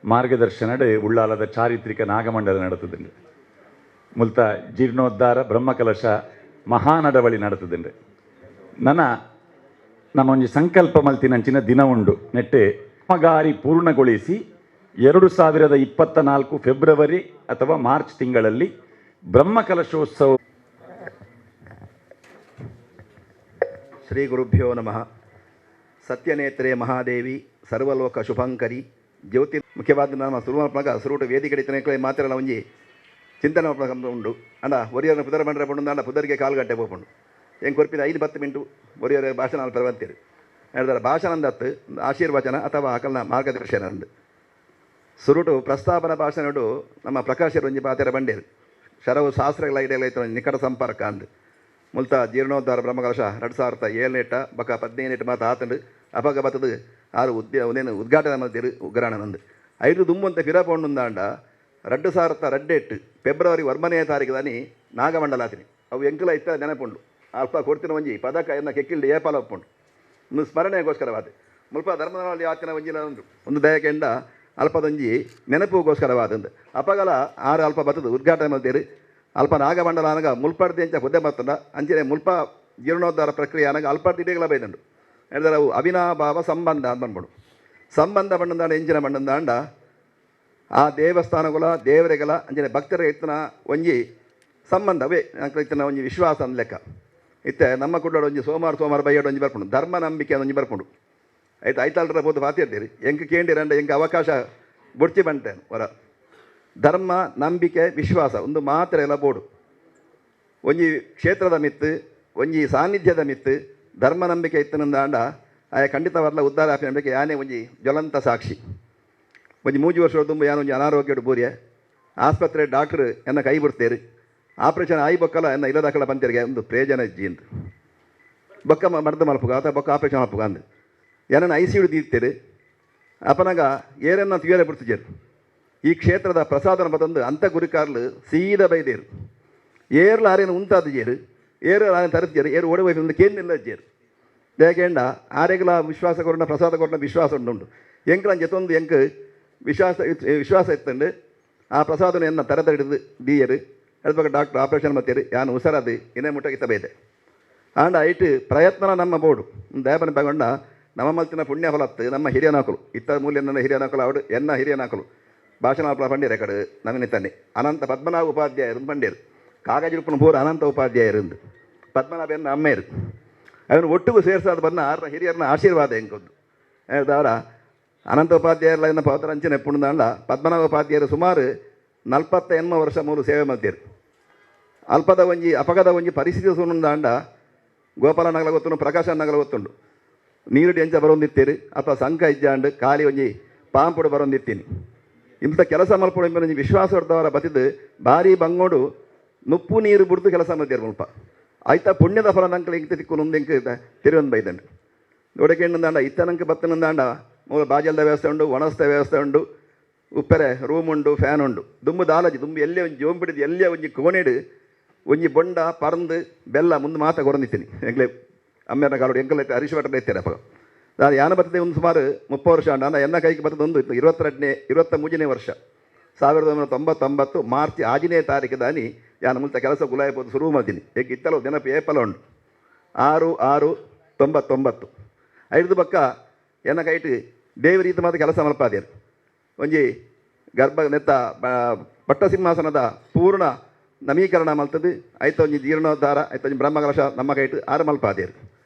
ಮಾರ್ಗದರ್ಶನಡೆ ಉಳ್ಳಾಲದ ಚಾರಿತ್ರಿಕ ನಾಗಮಂಡಲ ನಡೆತದುಂಡು. ಮುಲ್ತ ಜೀರ್ಣೋದ್ಧಾರ ಬ್ರಹ್ಮಕಲಶ ಮಹಾನಡವಳಿ ನಡೆತದುಂಡು. ನನ್ನ ನಮ್ಮ ಒಂಜಿ ಸಂಕಲ್ಪ ಮಲ್ತಿನಂಚಿನ ದಿನ ಉಂಡು ನೆಟ್ಟೆ ಕಾಮಗಾರಿ ಪೂರ್ಣಗೊಳಿಸಿ 2024 ಫೆಬ್ರವರಿ ಅಥವಾ ಮಾರ್ಚ್ ತಿಂಗಳಲ್ಲಿ ಬ್ರಹ್ಮಕಲಶೋತ್ಸವ. ಶ್ರೀ ಗುರುಭ್ಯೋ ನಮಃ. ಸತ್ಯನೇತ್ರೆ ಮಹಾದೇವಿ ಸರ್ವಲೋಕ ಶುಭಂಕರಿ ಜ್ಯೋತಿ. ಮುಖ್ಯವಾದ ನಮ್ಮ ಸುರುಮಲ್ಪನಾಗ ಸುರುಟು ವೇದಿಕೆ ಇತ್ತನೆ ಮಾತ್ರ ಒಂಜಿ ಚಿಂತನೆ ಮಲ್ಪುನ ಉಂಡು. ಅಂಡ ಒರಿಯರ್ನ ಪುದರ್ ಬಂಡ್ರೆ ಪಂಡು ಅಂಡ ಪುದರಿಗೆ ಕಾಲು ಗಂಟೆ ಪೋಪುಂಡು. ಎಂಕ್ ಕೊರ್ಪಿನ 5-10 ಮಿಂಟು ಒರಿಯರ ಭಾಷಣ ಮಲ್ಪರೆ ಬಂತೀರಿ ಹೇಳ್ತಾರೆ. ಭಾಷಣ ಅಂದತ್ತು ಆಶೀರ್ವಚನ ಅಥವಾ ಅಕಲ್ನ ಮಾರ್ಗದರ್ಶನ ಅಂದು. ಸುರುಟು ಪ್ರಸ್ತಾಪನ ಭಾಷಣಡು ನಮ್ಮ ಪ್ರಕಾಶರು ಒಂಜಿ ಪಾತೆರ ಬಂಡೇರು, ಶರವು ಶಾಸ್ತ್ರಗಳ ಇಡಲ ನಿಕಟ ಸಂಪರ್ಕ ಅಂದು. ಮುಲ್ತ ಜೀರ್ಣೋದ್ಧಾರ ಬ್ರಹ್ಮಕಲಶ 2007 ಬಕ 15 ಮಾತ ಆತಂಡು. ಅಪಗ ಬತ್ತದು ಆರು ಉದ್ಯ ಒಂದೇನು ಉದ್ಘಾಟನೆ ಮಲ್ತಿರು ಉಗ್ರಾಣನಂದು. ಐದು ದುಂಬಂತ ಫಿರ ಪೋಂಡುಂದಾಂಡ 2002 ಫೆಬ್ರವರಿ 9ನೇ ತಾರೀಕು ದಾನಿ ನಾಗಮಂಡಲಾತಿನಿ. ಅವು ಎಂಕಲ ಇತ್ತ ನೆನಪುಂಡು. ಅಲ್ಪ ಕೊಡ್ತಿನ ಒಂಜಿ ಪದಕ ಎನ್ನ ಕೆಕ್ಕಿಲ್ಡ್ ಏಪಾಲ ಒಪ್ಪುಂಡು. ಒಂದು ಸ್ಮರಣೆಗೋಸ್ಕರವಾದ ಮುಲ್ಪ ಧರ್ಮದಲ್ಲಿ ಆತಿನ ಒಂಜಿಲ ಉಂಡು ಒಂದು ದಯಕೆಂಡ ಅಲ್ಪದೊಂಜಿ ನೆನಪುಗೋಸ್ಕರವಾದಂದು. ಅಪಗಲ ಆರು ಅಲ್ಪ ಬತ್ತದು ಉದ್ಘಾಟನೆ ಮಲ್ತೇರು. ಅಲ್ಪ ನಾಗಮಂಡಲ ಅನಗ ಮುಲ್ಪಡ್ದು ಎಂಚ ಪುದೆ ಬತ್ತಂಡ ಅಂಚನೆ ಮುಲ್ಪ ಜೀರ್ಣೋದ್ಧಾರ ಪ್ರಕ್ರಿಯೆ ಅನಗ ಅಲ್ಪಡ್ದು ಇಡೀಗಲ ಬೈದುಂಡು. ಹೇಳಿದ್ರೆ ಅವು ಅವಿನಾಭಾವ ಸಂಬಂಧ ಅಂತ ಬಂದ್ಬಿಡು. ಸಂಬಂಧ ಬಂಡಂದಾಂಡ ಎಂಚಿನ ಬಂಡಂದಾಂಡ ಆ ದೇವಸ್ಥಾನಗಳ ದೇವರಿಗಳ ಅಂಚನೆ ಭಕ್ತರ ಇತ್ತನ ಒಂಜಿ ಸಂಬಂಧವೇ ಇತ್ತನ ಒಂಜಿ ವಿಶ್ವಾಸ ಅಂದ್ ಲೆಕ್ಕ. ಇತ್ತೆ ನಮ್ಮ ಕುಡ್ಲಡ್ ಒಂಜಿ ಸೋಮವಾರ ಸೋಮವಾರ ಬೈಯಡ್ ಒಂಜಿ ಬರ್ಪುಂಡು ಧರ್ಮ ನಂಬಿಕೆ ಒಂಜಿ ಬರ್ಪುಂಡು. ಆಯ್ತು ಐತಾಳ್ರ ಪೋದು ಪಾತಿರ್ತೀರಿ ಎಂಕ್ ಕೇಂಡಿರಂಡ ಎಂಕ್ ಅವಕಾಶ ಬುಡ್ಚಿ ಬಂಟೇನು ಹೊರ. ಧರ್ಮ ನಂಬಿಕೆ ವಿಶ್ವಾಸ ಒಂದು ಮಾತ್ರ ಎಲ್ಲ ಬೋಡು. ಒಂಜಿ ಕ್ಷೇತ್ರದ ಮಿತ್ತು ಒಂಜಿ ಸಾನ್ನಿಧ್ಯದ ಮಿತ್ತು ಧರ್ಮ ನಂಬಿಕೆ ಇತ್ತನಂದಾಂಡ ಆಯ ಖಂಡಿತವಾದ್ಲ ಉದ್ಧಾರ ಆಪಿ ನಂಬಿಕೆ ಯಾನೇ ಒಂಜಿ ಜ್ವಲಂತ ಸಾಕ್ಷಿ. ಒಂಜಿ 3 ವರ್ಷ ತುಂಬ ಯಾನ ಒಂಜಿ ಅನಾರೋಗ್ಯಡು ಬೂರಿಯ ಆಸ್ಪತ್ರೆ ಡಾಕ್ಟ್ರ್ ಎನ್ನ ಕೈ ಬಿಡ್ತೇರು. ಆಪರೇಷನ್ ಆಯಿ ಬೊಕ್ಕಲ ಎನ್ನ ಇಲ್ಲದಾಕಲ ಬಂತೇರಿಗೆ ಒಂದು ಪ್ರಯೋಜನ ಇಜ್ಜಿ ಅಂತ ಬೊಕ್ಕ ಮರ್ದ ಮಲ್ಪುಗ ಅಥವಾ ಬೊಕ್ಕ ಆಪರೇಷನ್ ಮಲ್ಪುಗ ಅಂದು ಏನನ್ನ I C you ದೀರ್ತೀರಿ. ಅಪನಗ ಏರನ್ನ ತುಯರೆ ಬಿಡ್ತಿಜೇರು. ಈ ಕ್ಷೇತ್ರದ ಪ್ರಸಾದನ ಬತ್ತಂದು ಅಂಥ ಗುರಿಕಾರ್ಲು ಸೀದ ಬೈದೇರು. ಏರ್ಲ ಆರೇನು ಉಂತಾದ ಜೇರು, ಏರು ಆರೇನು ತರುತ್ತೇರು, ಏರು ಓಡಿ ಹೋಯ್ತು ಕೇಂದ್ರ ಜೇರು. ದೇಕೇಂಡ ಆರೆಗ್ಲ ವಿಶ್ವಾಸ ಕೊರಣ ಪ್ರಸಾದ ಕೊರಣ ವಿಶ್ವಾಸ ಉಂಟು. ಎಂಕ್ಲ ಜೊತೊಂದು ಎಂಕ್ ವಿಶ್ವಾಸ ವಿಶ್ವಾಸ ಇತ್ತಂಡು ಆ ಪ್ರಸಾದನ ಎನ್ನ ತರದ ಹಿಡಿದು ದೀಯರು. ಹೇಳ್ಬೇಕು ಡಾಕ್ಟ್ರ್ ಆಪರೇಷನ್ ಮತ್ತೀರಿ ಯಾನು ಹುಷಾರದು ಇನ್ನೇ ಮುಟ್ಟಕ್ಕೆ ಬೈದೆ. ಆಂಡ ಐಟ್ ಪ್ರಯತ್ನ ನಮ್ಮ ಬೋರ್ಡು ದಯಪನ ತಗೊಂಡ ನಮ್ಮ ಮಲ್ತಿನ ಪುಣ್ಯ ಫಲತ್ತು ನಮ್ಮ ಹಿರಿಯ ನಾಕಲು ಇತ್ತ ಮೂಲ್ಯ ನನ್ನ ಹಿರಿಯ ನಾಕಲು ಅವಡು ಎನ್ನ ಹಿರಿಯ ನಾಕಲು ಭಾಷಣ ಪಂಡಿರ ಕಡೆ ನವೀನ ತನ್ನಿ ಅನಂತ ಪದ್ಮನಾಭ ಉಪಾಧ್ಯಾಯರು ಪಂಡಿರು ಕಾಗಜಿರುಪ್ಪನ ಪೂರ ಅನಂತ ಉಪಾಧ್ಯಾಯರು ಪದ್ಮನಾಭ ಎನ್ನ ಅಮ್ಮೇರು ಅವನು ಒಟ್ಟಿಗೂ ಸೇರ್ಸಾದ ಬಂದ ಆರ್ನ ಹಿರಿಯರನ್ನ ಆಶೀರ್ವಾದ ಎಂಕೊಂದು ಹೇಳ್ದವರ ಅನಂತ ಉಪಾಧ್ಯಾಯರ ಎನ್ನ ಪವತರ ಅಂಚನೆ ಪುಣ್ದಾಂಡ ಪದ್ಮನಾಭ ಉಪಾಧ್ಯಾಯರು ಸುಮಾರು 48 ವರ್ಷ ಮೂರು ಸೇವೆ ಮಾಡ್ತೀರು. ಅಲ್ಪದ ಒಂಜಿ ಅಪಗದ ಒಂಜಿ ಪರಿಸ್ಥಿತಿ ಸುಂದಾಂಡ ಗೋಪಾಲ ನಗಲ ಗೊತ್ತುಂಡು ಪ್ರಕಾಶ ನಗಲ ಗೊತ್ತುಂಡು ನೀರುಡಿ ಎಂಚ ಬರೊಂದಿತ್ತೀರಿ ಅಥವಾ ಸಂಕ ಇಜ್ಜಾಂಡು ಖಾಲಿ ಒಂಜಿ ಪಾಂಪುಡು ಬರೊಂದಿತ್ತೀನಿ. ಇಂಥ ಕೆಲಸ ಮಲ್ಪಡು ಎಂಬ ಒಂಜಿ ವಿಶ್ವಾಸ ಹೊಡೆದವರ ಬತ್ತಿದ್ದು ಭಾರಿ ಬಂಗೋಡು ನುಪ್ಪು ನೀರು ಬಿಡ್ದು ಕೆಲಸ ಮಾಡ್ತೀರಿ ಮುಲ್ಪ. ಆಯ್ತಾ ಪುಣ್ಯದ ಫಲ ನಂಕಲ ಇಂಕ್ ತಿಕ್ಕು ಇಂಕ್ ತಿರುವಂದು ಬೈದಂಡು ನೋಡಕೆಂಡಂದಾಂಡ ಇತ್ತ ನಂಗೆ ಬತ್ತನಂದಾಂಡ ಮೂಲ ಬಾಜಲ್ದ ವ್ಯವಸ್ಥೆ ಉಂಡು, ಒಣಸ್ತ ವ್ಯವಸ್ಥೆ ಉಂಡು, ಉಪ್ಪರೆ ರೂಮ್ ಉಂಡು, ಫ್ಯಾನ್ ಉಂಡು. ದುಂಬು ದಾಲಜಿ ದುಂಬು ಎಲ್ಲೇ ಒಂಜಿ ಜೋಂಪಿಡಿದು ಎಲ್ಲೇ ಒಂಜಿ ಕೋಣೆಡು ಒಂಜಿ ಬೊಂಡ ಪರಂದು ಬೆಲ್ಲ ಮುಂದೆ ಮಾತ ಕೊರೊಂದಿತ್ತೀನಿ. ಎಂಕ್ಲೆ ಅಮ್ಮೆರ್ನ ಕಾಲೋಡು ಎಂಕಲ್ ಹರೀಶ್ ಭಟ್ರ ಇತ್ತಾರೆ ಅಪ್ಪ. ನಾನು ಯಾನ ಬರ್ತದೆ ಒಂದು ಸುಮಾರು 30 ವರ್ಷ ಅಂಡ ನಾನು ಎನ್ನ ಕೈಗೆ ಬರ್ತದೆ ಒಂದು 22ನೇ 23ನೇ ವರ್ಷ 1999 ಮಾರ್ಚ್ 6ನೇ ತಾರೀಕು ದಾನಿ ಯಾನ ಮುಂಚೆ ಕೆಲಸ ಗುಲಾಯಬೋದು ಶುರು ಮಾಡ್ತೀನಿ. ಏಕೆ ಇತ್ತಲೋ ನೆನಪು ಏಪಲ ಉಂಡು 6/6/99 ಐದು ಪಕ್ಕ ಎನ್ನ ಕೈಟ್ ದೇವ ರೀತಿ ಮಾತ್ರ ಕೆಲಸ ಮಲ್ಪಾದೇರು. ಒಂಜಿ ಗರ್ಭ ನೆತ್ತ ಪಟ್ಟಸಿಂಹಾಸನದ ಪೂರ್ಣ ನವೀಕರಣ ಮಲ್ತದ್ದು ಐತ ಒಂಜಿ ಜೀರ್ಣೋದ್ಧಾರ ಐತ ಒಂಜಿ ಬ್ರಹ್ಮಕಲಶ ನಮ್ಮ ಕೈಟ್ ಆರು ಮಲ್ಪಾದೇರು.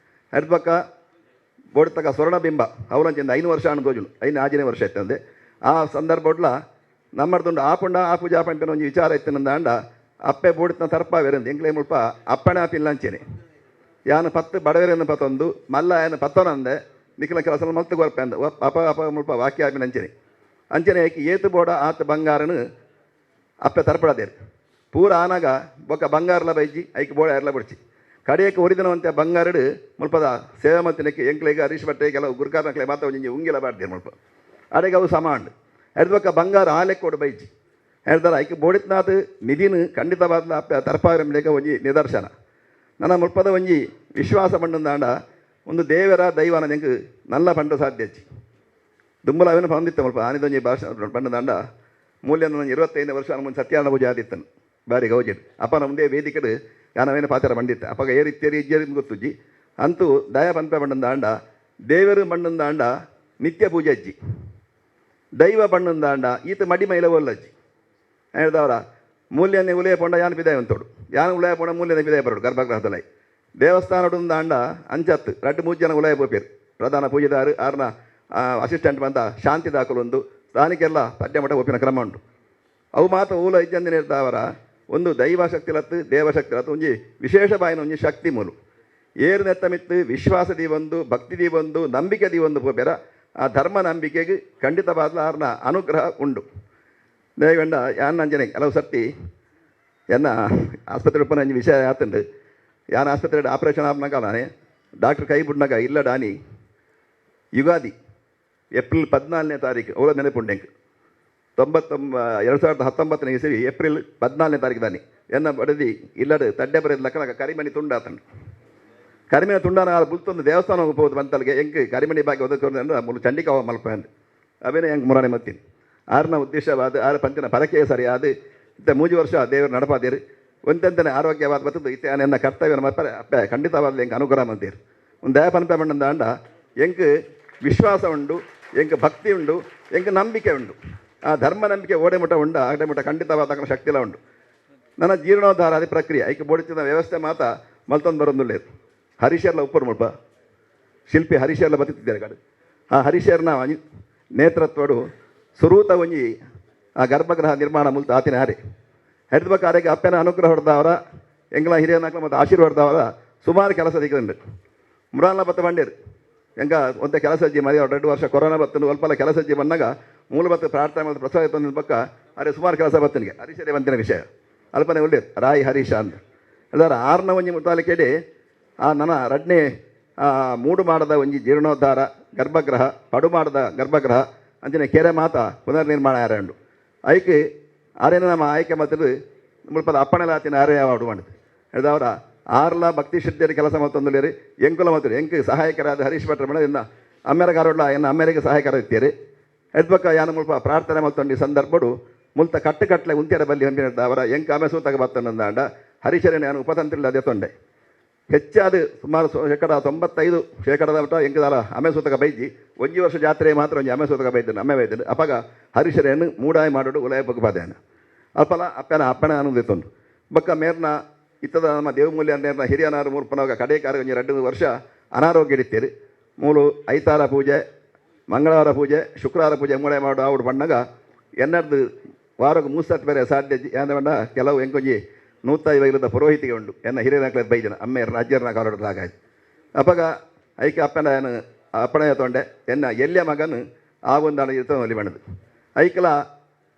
ಐದು ಪಕ್ಕ ಬೋಡ್ತಕ್ಕ ಸ್ವರ್ಣಬಿಂಬ ಅವಲಂಚಿಂದ 5 ವರ್ಷ ಅನುಭೋಜನು 5 5ನೇ ವರ್ಷ ಇತ್ತಂದೆ ಆ ಸಂದರ್ಭಡ್ಲ ನಮ್ಮರ್ದುಂಡು ಆಪುಂಡ ಆ ಪೂಜಾ ಪಂಪಿನ ಒಂಜಿ ವಿಚಾರ ಇತ್ತನಂದಾಂಡ ಅಪ್ಪೆ ಬೋಡಿತನ ತರ್ಪ ವೆರಂದು ಎಂಕ್ಲೆ ಮುಲ್ಪ ಅಪ್ಪಣೆ ಆಪಿಲ್ಲ ಅಂಚೇನೆ ಯಾನು ಪತ್ತು ಬಡವೆರನ್ನು ಪತ್ತೊಂದು ಮಲ್ಲ ಏನು ಪತ್ತೊನಂದೆ ನಿಖಿಲ ಕೆಲಸ ಮಲ್ತು ಕೊರ್ಪೆ ಅಂದ ಅಪ ಅಪ ಮುಲ್ಪ ವಾಕ್ಯ ಆಪಿನ ಅಂಚೇನೆ ಅಂಚನೆ ಏಕೆ ಏತು ಬೋಡ ಆತ ಬಂಗಾರನು ಅಪ್ಪೆ ತರ್ಪಡದೇರು ಪೂರ ಆನಾಗ ಬೊಕ್ಕ ಬಂಗಾರಲ ಬೈಜಿ ಐಕ್ ಬೋಡ ಎರ್ಲ ಬಿಡ್ಚಿ ಕಡೆಯಕ್ಕೆ ಒರಿದನವಂತೆ ಬಂಗಾರಡು ಮುಲ್ಪದ ಸೇವೆ ಮಲ್ತಿನಕ್ಕೆ ಎಂಕ್ಲೆಗ್ ಹರೀಶ್ ಭಟ್ಟೆ ಕೆಲವು ಗುರ್ಕಾರ್ನಕ್ಲೆ ಮಾತ ಒಂಜಿ ಉಂಗಿಲ ಬಾಡ್ದೇರು ಮುಲ್ಪ ಅಡೆಗೆ ಅವು ಸಮಾಂಡ್ ಎರ್ದ ಬೊಕ್ಕ ಬಂಗಾರ ಆಲೆಕ್ಕೋಡು ಬೈಜಿ ಹೇಳ್ದಾರ ಐಕ್ ಬೋಡಿತ್ನಾಥ್ ನಿಧಿನ ಖಂಡಿತವಾದ ಅಪ್ಪೆ ತರ್ಪಾರಂಲೇಕ ಒಂಜಿ ನಿದರ್ಶನ. ನನ್ನ ಮುಲ್ಪದ ಒಂಜಿ ವಿಶ್ವಾಸ ಪಂಡಂದಾಂಡ ಒಂದು ದೇವರ ದೈವನ ಎಂಕ್ ನಲ್ಲ ಪಂಡ ಸಾಧ್ಯ ಅಚ್ಚಿ ದುಂಬಲ ಅವೇನು ಪಂದಿತ್ತ ಮುಲ್ಪ ಆನಿದೊಂಜಿ ಭಾಷೆ ಪಂಡದಾಂಡ ಮೂಲ್ಯ 25 ವರ್ಷ ಮುಂದೆ ಸತ್ಯಾನ ಪೂಜೆ ಆದಿತ್ತನು ಬಾರಿ ಗೌಜಿಡ್ ಅಪ್ಪನ ಮುಂದೆ ವೇದಿಕೆಡು ಯಾನವೇನು ಪಾತ್ರ ಬಂದಿತ್ತ ಅಪ್ಪಗ ಏರಿತ್ತೇರಿ ಇಜ್ಜೇರಿ ಗೊತ್ತುಜ್ಜಿ ಅಂತೂ ದಯ ಪನ್ಪೆ ಬಂಡಂದಾಂಡ ದೇವರು ಬಂಡಂದಾಂಡ ನಿತ್ಯ ಪೂಜೆ ಅಜ್ಜಿ ದೈವ ಬಣ್ಣಂದಾಂಡ ಈತ ಮಡಿ ಮೈಲ ಒಲ್ಲಜ್ಜಿ ಹೇಳ್ದವರ ಮೂಲ್ಯನೇ ಉಲಯ ಪೊಂಡ ಯಾನ ಪಿದಾಯ ಅಂತೋಡು ಯಾನ ಉಲಯ ಪೊಂಡ ಮೂಲ್ಯನೇ ಪಿದಾಯ ಬರೋಡು ಗರ್ಭಗೃಹದಲೈ ದೇವಸ್ಥಾನಡು ಅಂಚತ್ತು ರಡ್ಡು ಮೂರು ಜನ ಉಲಯ ಪೋಪೇರು ಪ್ರಧಾನ ಪೂಜೆದಾರು ಆರ್ನ Assistant ಬಂದ ಶಾಂತಿ ದಾಖಲೊಂದು ಸ್ಥಾನಿಕೆಲ್ಲ ಪದ್ಯ ಮಠ ಒಪ್ಪಿನ ಕ್ರಮ ಉಂಟು. ಅವು ಮಾತ್ರ ಊಲ ಇಜ್ಜಂದಿನ ಒಂದು ದೈವಶಕ್ತಿ ಲತ್ತು ದೇವಶಕ್ತಿ ಲತ್ತು ಒಂಜಿ ವಿಶೇಷ ಬಾಯಿನ ಒಂಜಿ ಶಕ್ತಿ ಮೂಲು ಏರು ನೆತ್ತ ಮಿತ್ತು ವಿಶ್ವಾಸ ದೀವೊಂದು ಭಕ್ತಿ ದೀವೊಂದು ನಂಬಿಕೆ ದೀವೊಂದು ಪೋಪೆರ ಆ ಧರ್ಮ ನಂಬಿಕೆಗೆ ಖಂಡಿತವಾದ ಆರ್ನ ಅನುಗ್ರಹ ಉಂಡು. ದೇಗಂಡ ಯಾನ್ ಅಂಜನೆ ಕೆಲವು ಸರ್ತಿ ಎನ್ನ ಆಸ್ಪತ್ರೆ ಉಪ್ಪನ ಒಂಜಿ ವಿಷಯ ಆತುಂಡು. ಯಾನ್ ಆಸ್ಪತ್ರೆ ಆಪರೇಷನ್ ಆಪನಾಗ ನಾನೇ ಡಾಕ್ಟರ್ ಕೈ ಬಿಡ್ನಾಗ ಇಲ್ಲ ಡಾನಿ ಯುಗಾದಿ ಏಪ್ರಿಲ್ 14ನೇ ತಾರೀಕು ಅವಳ ನೆನಪುಂಡು ಎಂಕ್ 2019ನೇ ಇಸವಿ ಏಪ್ರಿಲ್ 14ನೇ ತಾರೀಕು ದಾನಿ ಎನ್ನ ಬಡದಿ ಇಲ್ಲಡು ತಡ್ಡೆ ಬರೆದ ಲಕ್ಕನ ಕರಿಮಣಿ ತುಂಡಾತಂಡು. ಕರಿಮಣಿ ತುಂಡಾನ ಬುಲ್ತೊಂದು ದೇವಸ್ಥಾನ ಹೋಗ್ಬೋದು ಬಂತಲ್ಗೆ ಎಂಕ್ ಕರಿಮಣಿ ಬಾಕಿ ಒದಕೊಂಡು ಮುಲು ಚಂಡಿಕಾವ ಮಲ್ಪ ಅಂದ್ ಅವೇನೆ ಎಂಕ್ ಮುರಾಣಿ ಮತ್ತೀನಿ. ಆರ್ನ ಉದ್ದೇಶವಾದ ಆರು ಪಂಚನ ಪರಕೆ ಸರಿಯಾದ ಇತ್ತ 3 ವರ್ಷ ದೇವರು ನಡಪಾದೇರು ಒಂತೆಂತನೆ ಆರೋಗ್ಯವಾದ ಬರ್ತದೆ ಇತ್ತೆ ಎನ್ನ ಕರ್ತವ್ಯ ಮಪ್ಪರೆ ಅಪ್ಪೆ ಖಂಡಿತವಾದ ಎಂಕ್ ಅನುಗ್ರಹ ಮಂತೀರು. ಒಂದು ದಯ ಪನ್ಪೆ ಬಂದಂದ ಎಂಕ್ ವಿಶ್ವಾಸ ಉಂಡು, ಎಂಕ್ ಭಕ್ತಿ ಉಂಡು, ಎಂಕ್ ನಂಬಿಕೆ ಉಂಡು. ಆ ಧರ್ಮ ನಂಬಿಕೆ ಓಡೆ ಮುಟ ಉಂಡು ಆಡೆ ಮುಟ ಖಂಡಿತವಾದ ಶಕ್ತಿಲ ಉಂಡು. ನನ್ನ ಜೀರ್ಣೋದ್ಧಾರ ಅದೇ ಪ್ರಕ್ರಿಯೆ ಐಕೆ ಬೋಡಿಚಿನ ವ್ಯವಸ್ಥೆ ಮಾತ ಮಲ್ತೊಂದು ಬರೋದುಲ್ಲೇರು. ಹರೀಶರ್ಲ ಉಪ್ಪರು ಮುಲ್ಪ ಶಿಲ್ಪಿ ಹರೀಶರ್ಲ ಬತ್ತಿದ್ದಾರೆ ಕಾಡು. ಆ ಹರೀಶರ್ನ ನೇತೃತ್ವಡು ಸುರೂತ ಒಂಜಿ ಆ ಗರ್ಭಗೃಹ ನಿರ್ಮಾಣ ಮುಲ್ತ ಆತಿನ ಹಾರೆ ಹೆಡ್ದ ಆರೆಗೆ ಅಪ್ಪನ ಅನುಗ್ರಹ ಹೊಡೆದವರ ಎಂಗ್ಲ ಹಿರಿಯನಾಕ್ಲ ಮತ್ತು ಆಶೀರ್ವಾದ ಹೊಡೆದವರ ಸುಮಾರು ಕೆಲಸ ದಿಕ್ಕುಂಡು. ಮುರಾಲ್ನ ಬತ್ತ ಬಂಡೇರು ಎಂಗ ಒಂತೆ ಕೆಲಸ ಅಜ್ಜಿ ಮರಿ 2 ವರ್ಷ ಕೊರೋನಾ ಬತ್ತನು ಅಲ್ಪಲ ಕೆಲಸ ಅಜ್ಜಿ ಬಂದಾಗ ಮೂಲ ಬತ್ತ ಪ್ರಾರ್ಥನೆ ಮತ್ತು ಪ್ರಸಾದ ತಂದ ಪಕ್ಕ ಅರೆ ಸುಮಾರು ಕೆಲಸ ಬತ್ತನಿಗೆ ಹರೀಶರೇ ಬಂತಿನ ವಿಷಯ ಅಲ್ಪನೆ ಒಳ್ಳೆಯದು ರಾಯಿ ಹರೀಶ ಅಂತ ಎಲ್ಲರ ಆರ್ನ ಒಂಜಿ ಮುತಾಲಿಕೆಡೆ ಆ ನನ್ನ ರಡ್ನೇ ಮೂಡು ಮಾಡದ ಒಂಜಿ ಜೀರ್ಣೋದ್ಧಾರ ಗರ್ಭಗೃಹ ಪಡು ಮಾಡದ ಗರ್ಭಗೃಹ ಅಂಚಿನ ಕೆರೆ ಮಾತ ಪುನರ್ನಿರ್ಮಾಣ ಆರಂಡು ಐಕ್ ಆರೇನ ನಮ್ಮ ಆಯ್ಕೆ ಮತ್ತು ಮುಲ್ಪದ ಅಪ್ಪಣೆಲಾತಿನ ಆರೇ ಯಾವಾಡು ಮಾಡಿದ್ ಹೇಳಿದವರ ಆರ್ಲ ಭಕ್ತಿ ಶ್ರದ್ಧೆಯಲ್ಲಿ ಕೆಲಸ ಮತ್ತೊಂದು ಎಂಕುಲ ಮತ್ತು ಎಂಕ್ ಸಹಾಯಕರಾದ ಹರೀಶ್ ಭಟ್ರ ಮೇಡ ಇನ್ನು ಅಮ್ಮೆರಗಾರೋಡ್ಲ ಎನ್ನ ಅಮ್ಮೆರಿಗೆ ಸಹಾಯಕರ ಇತ್ತೀರಿ ಎದ್ಬಕ್ಕ ಯಾನ ಮುಲ್ಪ ಪ್ರಾರ್ಥನೆ ಮತ್ತೊಂದು ಸಂದರ್ಭಡು ಮುಲ್ತ ಕಟ್ಟು ಕಟ್ಟಲೆ ಉಂತ್ಯರ ಬಲ್ಲಿ ಹೊಂದಿನ ಅವರ ಎಂಕ್ ಆಮೆ ಸೂತಕ ಬತ್ತನಂದಾಂಡ ಹರೀಶರೇ ನಾನು ಉಪತಂತ್ರಿಲ್ಲ ಅದೇ ತೊಂಡೆ ಹೆಚ್ಚಾದ ಸುಮಾರು 95% ಮಟ್ಟ ಎಂಕದಾಲ ಅಮೆ ಸೂತಕ ಬೈಜಿ ಒಂಜಿ ವರ್ಷ ಜಾತ್ರೆ ಮಾತ್ರ ಒಂಜಿ ಅಮೆ ಸೂತಕ ಬೈದನು ಅಮ್ಮೆ ಬೈದನು ಅಪಗ ಹರೀಶರೇನು ಮೂಡಾಯಿ ಮಾಡೋಡು ಉಲಯ ಬಗ್ಪಾದೇನ ಅಲ್ಪಲ ಅಪ್ಪನ ಅಪ್ಪಣ ಅನ್ನೋದು ತೊಂಡು ಬಕ್ಕ ಮೇರ್ನ ಇತ್ತದ ನಮ್ಮ ದೇವಮೂಲ್ಯ ನೇರ್ನ ಹಿರಿಯನಾರು ಮೂರ್ಪನವಾಗ ಕಡೇಕಾರ ಒಂಜಿ 2 ವರ್ಷ ಅನಾರೋಗ್ಯ ಇಡ್ತೀರಿ. ಮೂಲು ಐತಾರ ಪೂಜೆ ಮಂಗಳವಾರ ಪೂಜೆ ಶುಕ್ರವಾರ ಪೂಜೆ ಮೂಡೆ ಮಾಡು ಆవుಡು ಬಣ್ಣಗ ಎನ್ನರ್ದು ವಾರಕ್ಕೆ 3 ಸತ್ ಬೇರೆ ಸಾಧ್ಯ ಬಣ್ಣ ಕೆಲವು ಎಂಕೊಂಜಿ 150 ಪುರೋಹಿತಿಗೆ ಉಂಡು ಎನ್ನ ಹಿರಿಯನಾಕ್ಲ ಬೈಜನ ಅಮ್ಮೇರ್ನ ಅಜ್ಜರ್ನ ಕಾಲೋಡ್ದು ಹಾಗಾಗಿ ಅಪಗ ಐಕೆ ಅಪ್ಪನ ಅಪ್ಪಣೆಯ ತೊಂಡೆ ಎನ್ನ ಎಲ್ಲಿಯ ಮಗನು ಆ ಒಂದು ಇರ್ತಾನೆ ಒಲಿ ಬಣ್ಣದು ಐಕಲ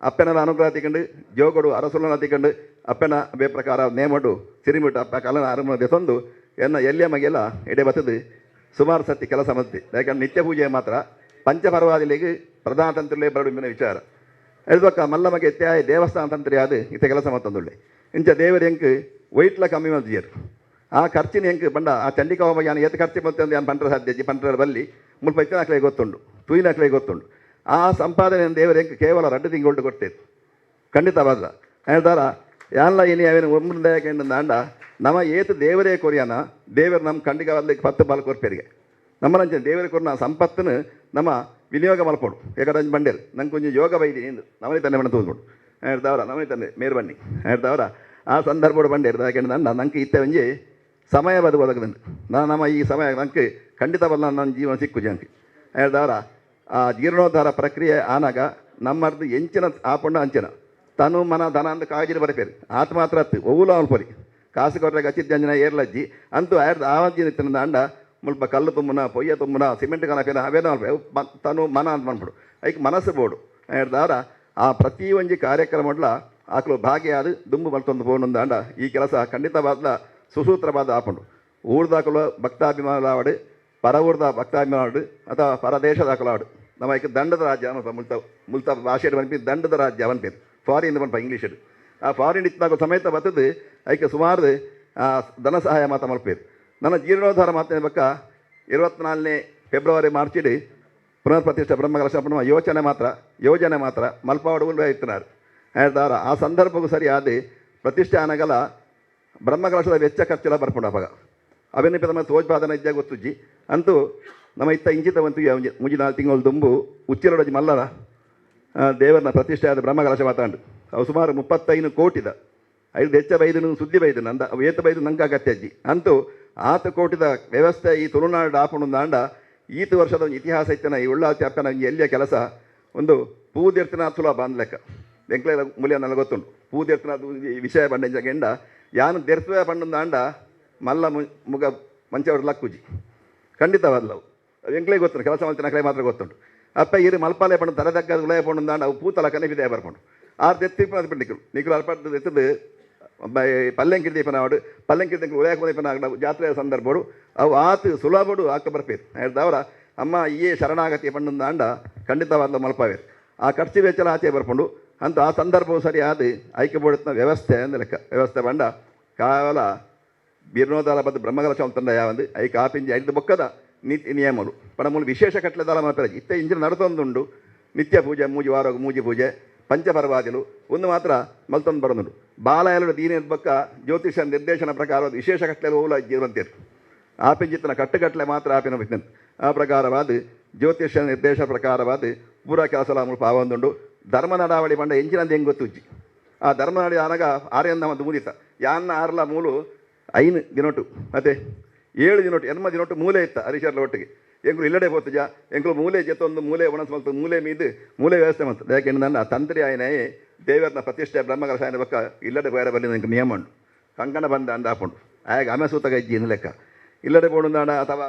ಅಪ್ಪನ ಅನುಗ್ರಹ ತಿಕ್ಕಂಡು ಜೋಗಡು ಅರಸುಲನ ತಿಕ್ಕಂಡು ಅಪ್ಪನ ಬೇ ಪ್ರಕಾರ ನೇಮಡು ಸಿರಿಮಿಟ್ಟು ಅಪ್ಪ ಕಲನ ಅರಮನೆ ತಂದು ಎನ್ನ ಎಲ್ಲಿಯ ಮಗೆಲ್ಲ ಎಡೆ ಬತ್ತದು ಸುಮಾರು ಸತಿ ಕೆಲಸ ಮತ್ತಿ. ಯಾಕಂದ್ರೆ ನಿತ್ಯ ಪೂಜೆ ಮಾತ್ರ ಪಂಚಪರ್ವಾದಿಲಿಗೆ ಪ್ರಧಾನ ತಂತ್ರಲೇ ಬರಡು ವಿಚಾರ ಹೇಳ್ಬೇಕ ಮಲ್ಲ ಮಗೆ ಇತ್ಯಾಯ ದೇವಸ್ಥಾನ ತಂತ್ರಿ ಅದು ಇತ್ತ ಕೆಲಸ ಮತ್ತೊಂದುಳ್ಳೆ ಇಂಚ ದೇವರ ಎಂಕ್ ವೈಟ್ಲ ಕಮ್ಮಿ ಮಲ್ತಿಯರು ಆ ಖರ್ಚಿನ ಎಂಕ್ ಬಂಡ ಆ ಚಂಡಿಕಾ ಯಾನ್ ಏತ್ ಖರ್ಚು ಮಲ್ತಂದು ಯಾನ್ ಪಂಡ್ರ ಸಾಧ್ಯ ಪಂಡ್ರ ಬಲ್ಲಿ ಮುಲ್ಪ ಇತ್ತಿನಕ್ಲೆ ಗೊತ್ತುಂಡು ತೂಯಿನಕ್ಲೆ ಗೊತ್ತುಂಡು ಆ ಸಂಪಾದನೆ ದೇವರ ಎಂಕ್ ಕೇವಲ 2 ತಿಂಗಳು ಕೊಡ್ತೇವೆ ಖಂಡಿತವಾದ ಹೇಳ್ತಾರ ಯಾನ್ಲ ಇನಿ ಅವೇನು ಒಮ್ಮೆ ಅಂಡ ನಮ್ಮ ಏತು ದೇವರೇ ಕೊರಿಯಾನ ದೇವರು ನಮ್ಮ ಖಂಡಿತವಾಗ್ಲಿಕ್ಕೆ 10 ಬಾಲ್ ಕೊರ್ಪೇರಿಗೆ ನಮ್ಮ ದೇವರೇ ಕೊರ್ನ ಸಂಪತ್ತನ್ನು ನಮ್ಮ ವಿನಿಯೋಗ ಮಲ್ಪೋಡು ಯಾಕಂದ್ರೆ ಬಂಡೇರು ನಂಗೆ ಕೊಂಚ ಯೋಗ ಬೈದಿ ಎಂದು ನಮನೆ ತಂದೆ ಮನೆ ತೋದ್ಬಿಡು ಹೇಳ್ತಾವ್ರ ನಮನೆ ತಂದೆ ಮೇರು ಬನ್ನಿ ಹೇಳ್ತಾವ್ರ ಆ ಸಂದರ್ಭ ಬಂಡೇರು ಯಾಕೆಂದ್ರೆ ನನ್ನ ನಂಗೆ ಇತ್ತೆ ಒಂಜಿ ಸಮಯ ಬದು ಬದಕದಂದು ನಾನು ನಮ್ಮ ಈ ಸಮಯ ನಂಗೆ ಖಂಡಿತವಲ್ಲ ನನ್ನ ಜೀವನ ಸಿಕ್ಕು ಜನಕ್ಕೆ ಹೇಳ್ದವರ ಆ ಜೀರ್ಣೋದ್ಧಾರ ಪ್ರಕ್ರಿಯೆ ಆನಾಗ ನಮ್ಮರ್ದು ಎಂಚಿನ ಆಪೊಂಡ ಅಂಚಿನ ತನು ಮನ ಧನ ಅಂದ ಕಾಜಿನ ಬರಪೇರು ಆತ ಮಾತ್ರ ಅತ್ತು ಒವ್ವುಲ ಅಲ್ಪೊಲಿ ಕಾಸು ಕೊಟ್ಟಾಗ ಅಚ್ಚಿದ್ದಂಜನ ಏರ್ಲಜ್ಜಿ ಅಂತೂ ಆವಜ್ಜಿನ ಇತ್ತಿನ ಅಂಡ ಮುಲ್ಪ ಕಲ್ಲು ತುಂಬುನ ಪೊಯ್ಯ ತುಂಬುನ ಸಿಮೆಂಟ್ ಕನಪಿನ ಅವೇನೋ ಅಲ್ಪ ತನು ಮನ ಅಂತ ಬಂದ್ಬಿಡು ಐಕ್ ಮನಸ್ಸು ಬೋಡು ಹೇಳ್ದವರ ಆ ಪ್ರತಿ ಒಂಜಿ ಕಾರ್ಯಕ್ರಮಡ್ಲ ಆಕಲು ಭಾಗಿಯಾದ ದುಂಬು ಮಲ್ತೊಂದು ಪೋಣೊಂದು ಅಂಡ ಈ ಕೆಲಸ ಖಂಡಿತವಾದ ಸುಸೂತ್ರವಾದ ಆಪುಂಡು. ಊರ್ದಾಕಲು ಭಕ್ತಾಭಿಮಾನಲಾವಡು ಪರ ಊರ್ದ ಭಕ್ತಾಭಿಮಾನಡು ಅಥವಾ ಪರದೇಶದಾಕಲಾಡು ನಮ್ಮ ಐಕ್ ದಂಡದ ರಾಜ್ಯ ಮುಲ್ತ ಮುಲ್ತ ಭಾಷೆ ಪನ್ಪಿ ದಂಡದ ರಾಜ್ಯ ಪನ್ಪೇರು ಫಾರಿನ್ ಪನ್ಪ ಇಂಗ್ಲೀಷ್ ಆ ಫಾರಿನ್ ಇತ್ತಿನಾಗ ಸಮೇತ ಬತ್ತದು ಐಕೆ ಸುಮಾರು ಧನ ಸಹಾಯ ಮಾತ ಮಲ್ಪೇರು. ನನ್ನ ಜೀರ್ಣೋದ್ಧಾರ ಮಾತಿನ ಬಕ್ಕ 24ನೇ ಫೆಬ್ರವರಿ ಮಾರ್ಚಿಡ್ ಪುನರ್ ಪ್ರತಿಷ್ಠೆ ಬ್ರಹ್ಮಕಲಶ ಯೋಚನೆ ಮಾತ್ರ ಯೋಜನೆ ಮಾತ್ರ ಮಲ್ಪಾವಡು ಇತ್ತಿನಾರು ಹೇಳ್ತಾರ ಆ ಸಂದರ್ಭಕ್ಕೂ ಸರಿಯಾದ ಪ್ರತಿಷ್ಠೆ ಆನಗಲ ಬ್ರಹ್ಮಕಲಶದ ವೆಚ್ಚ ಖರ್ಚೆಲ್ಲ ಬರ್ಪುಂಡು ಅಪಗ ಅವೆನ್ನಿಪ ನಮ್ಮ ತೋಜ್ಪಾದನ ಇದ್ದ ಗೊತ್ತುಜ್ಜಿ ಅಂತೂ ನಮ್ಮ ಇತ್ತ ಇಂಚಿತ ಬಂತು ಮುಂಜಿ 4 ತಿಂಗಳು ದುಂಬು ಉಚ್ಚಿಲೊಡಜಿ ಮಲ್ಲರ ದೇವರನ್ನ ಪ್ರತಿಷ್ಠೆ ಆದ ಬ್ರಹ್ಮಕಲಶ ಮಾತಾಂಡು ಅವು ಸುಮಾರು 35 ಕೋಟಿದ ಐದು ಹೆಚ್ಚ ಬೈದನು ಸುದ್ದಿ ಬೈದನು ಅಂದ ಅವು ಏತ ಬೈದು ನಂಗೆ ಅಗತ್ಯ ಅಜ್ಜಿ ಅಂತೂ ಆತ ಕೋಟಿದ ವ್ಯವಸ್ಥೆ ಈ ತುಳುನಾಡು ಆಪುಂಡು ಅಂಡ ಈತ ವರ್ಷದ ಒಂಜಿ ಇತಿಹಾಸ ಇತ್ತಿನ ಈ ಉಳ್ಳಾಲ್ತಿ ಅಪ್ಪನ ಒಂಜಿ ಎಲ್ಲಿಯ ಕೆಲಸ ಒಂದು ಪೂದೆರ್ತಿನ ಸುಲಭ ಅಂದ್ ಲೆಕ್ಕ. ಎಂಕ್ಲೆ ಮೂಲ್ಯ ನನಗೆ ಗೊತ್ತುಂಟು. ಪೂದೆರ್ತಿನ ಈ ವಿಷಯ ಪಂಡ ಗೆಂಡ ಯಾನು ದೆರ್ತುವೆ ಪಂಡಂದಾಂಡ ಮಲ್ಲ ಮುಗ ಮಂಚವರು ಲಕ್ಕುಜಿ ಖಂಡಿತವಾದ್ಲವು. ಎಂಕ್ಲೆ ಗೊತ್ತುಂಟು, ಕೆಲಸ ಮಲ್ತಿನ ಮಾತ್ರ ಗೊತ್ತುಂಟು. ಅಪ್ಪ ಇರು ಮಲ್ಪಾಲೆ ಪಂಡು ತಲೆ ತಗ್ಗದ ಉಳಯ ಪಂಡಂದಾಂಡ ಅವು ಪೂತಲ ಕನೆ ಬರ್ಪುಂಡು. ಆರ್ ದೆತ್ತಿ ನಿಕ್ಕಲು ನಿಕ್ಕಲು ಅಲ್ಪ ದೆತ್ತದು ಪಲ್ಲೆಂಕಿರಿ ದೀಪನಾವಡು ಪಲ್ಲೆಂಕಿರಿ ಉಳಯ ದೀಪನ ಜಾತ್ರೆಯ ಸಂದರ್ಭಡು ಅವು ಆತು ಸುಲಭಡು ಆಕ ಬರ್ಪೇರು. ಹೇಳ್ದವರ ಅಮ್ಮ ಈ ಶರಣಾಗತಿ ಪಂಡಂದಾಂಡ ಖಂಡಿತವಾದ ಮಲ್ಪಾವೇರು. ಆ ಖರ್ಚು ವೆಚ್ಚಲ ಆಚೆ ಬರ್ಪುಂಡು ಅಂತ ಆ ಸಂದರ್ಭವು ಸರಿಯಾದ ಐಕ್ಯ ಬೋಡಿನ ವ್ಯವಸ್ಥೆ ಅಂದ ಲೆಕ್ಕ. ವ್ಯವಸ್ಥೆ ಪಂಡ ಕೇವಲ ಬೀರ್ನೋದಾಲ ಬದ್ದು ಬ್ರಹ್ಮಕಲಶ ತಂಡ ಯಾವಂದು ಐಕ್ ಆಪಿಂಜಿ ಐದು ಬೊಕ್ಕದ ನೀತಿ ನಿಯಮలు ಪಡ ಮೂಲು ವಿಶೇಷ ಕಟ್ಲೆ ದಾಲ ಮಲ್ಪೆರೆ ಇತ್ತೆ ಇಂಜಿನ ನಡತೊಂದುಂಡು. ನಿತ್ಯ ಪೂಜೆ, ಮೂಜಿ ವಾರ ಮೂಜಿ ಪೂಜೆ, ಪಂಚಪರ್ವಾದಿಲು ಒಂದು ಮಾತ್ರ ಮಲ್ತೊಂದು ಬರೋದುಂಡು. ಬಾಲಯಲು ದೀನ ಬೊಕ್ಕ ಜ್ಯೋತಿಷ ನಿರ್ದೇಶನ ಪ್ರಕಾರ ವಿಶೇಷ ಕಟ್ಲೆ ಓಲ ಜೀವಂತೇರು ಆಪಿಂಜಿತ್ತನ ಕಟ್ಟುಕಟ್ಲೆ ಮಾತ್ರ ಆಪಿನ ಬಿತ್ತಂತು. ಆ ಪ್ರಕಾರವಾದ ಜ್ಯೋತಿಷ ನಿರ್ದೇಶ ಪ್ರಕಾರವಾದ ಪೂರಾ ಕೆಲಸ ಮುಲ್ಪ ಆವೊಂದುಂಡು. ಧರ್ಮ ನಡಾವಳಿ ಪಂಡ ಎಂಚಿನಂದ ಹೆಂಗೆ ಗೊತ್ತುಜ್ಜಿ. ಆ ಧರ್ಮ ನಡಿ ಆನಗ ಆರ್ಯಂದ ಒಂದು ಮುದಿತ ಯಾನ್ನ ಆರ್ಲ ಮೂಲು 5 ದಿನೊಟು ಮತ್ತೆ 7 ದಿನೊಟು 8 ದಿನೊಟು ಮೂಲೆ ಇತ್ತ ಹರಿಶರ್ಲ ಒಟ್ಟಿಗೆ ಎಂಕುಲು ಇಲ್ಲಡೆ ಪೋತುಜ ಎಂಕುಲು ಮೂಲೆ ಜೊತೊಂದು ಮೂಲೆ ಒಣಸ್ ಮಲ್ತು ಮೂಲೆ ಮೀದು ಮೂಲೆ ವ್ಯವಸ್ಥೆ ಮಲ್ತು. ಯಾಕೆಂದ್ರೆ ನನ್ನ ತಂತ್ರಿ ಆಯನೇ ದೇವರನ ಪ್ರತಿಷ್ಠೆ ಬ್ರಹ್ಮಕಲಶ ಬೊಕ್ಕ ಇಲ್ಲಡೆ ಪೋಯರ ಬಲ್ಲಿ ನಂಗೆ ನಿಯಮ ಉಂಡು. ಕಂಕಣ ಬಂದ ಅಂದ ಆಪುಂಡು ಆಯಾಗ ಆಮೆ ಸೂತಕ ಇಜ್ಜಿ ಲೆಕ್ಕ ಇಲ್ಲಡೆ ಪೋಣುಂದಾಂಡ ಅಥವಾ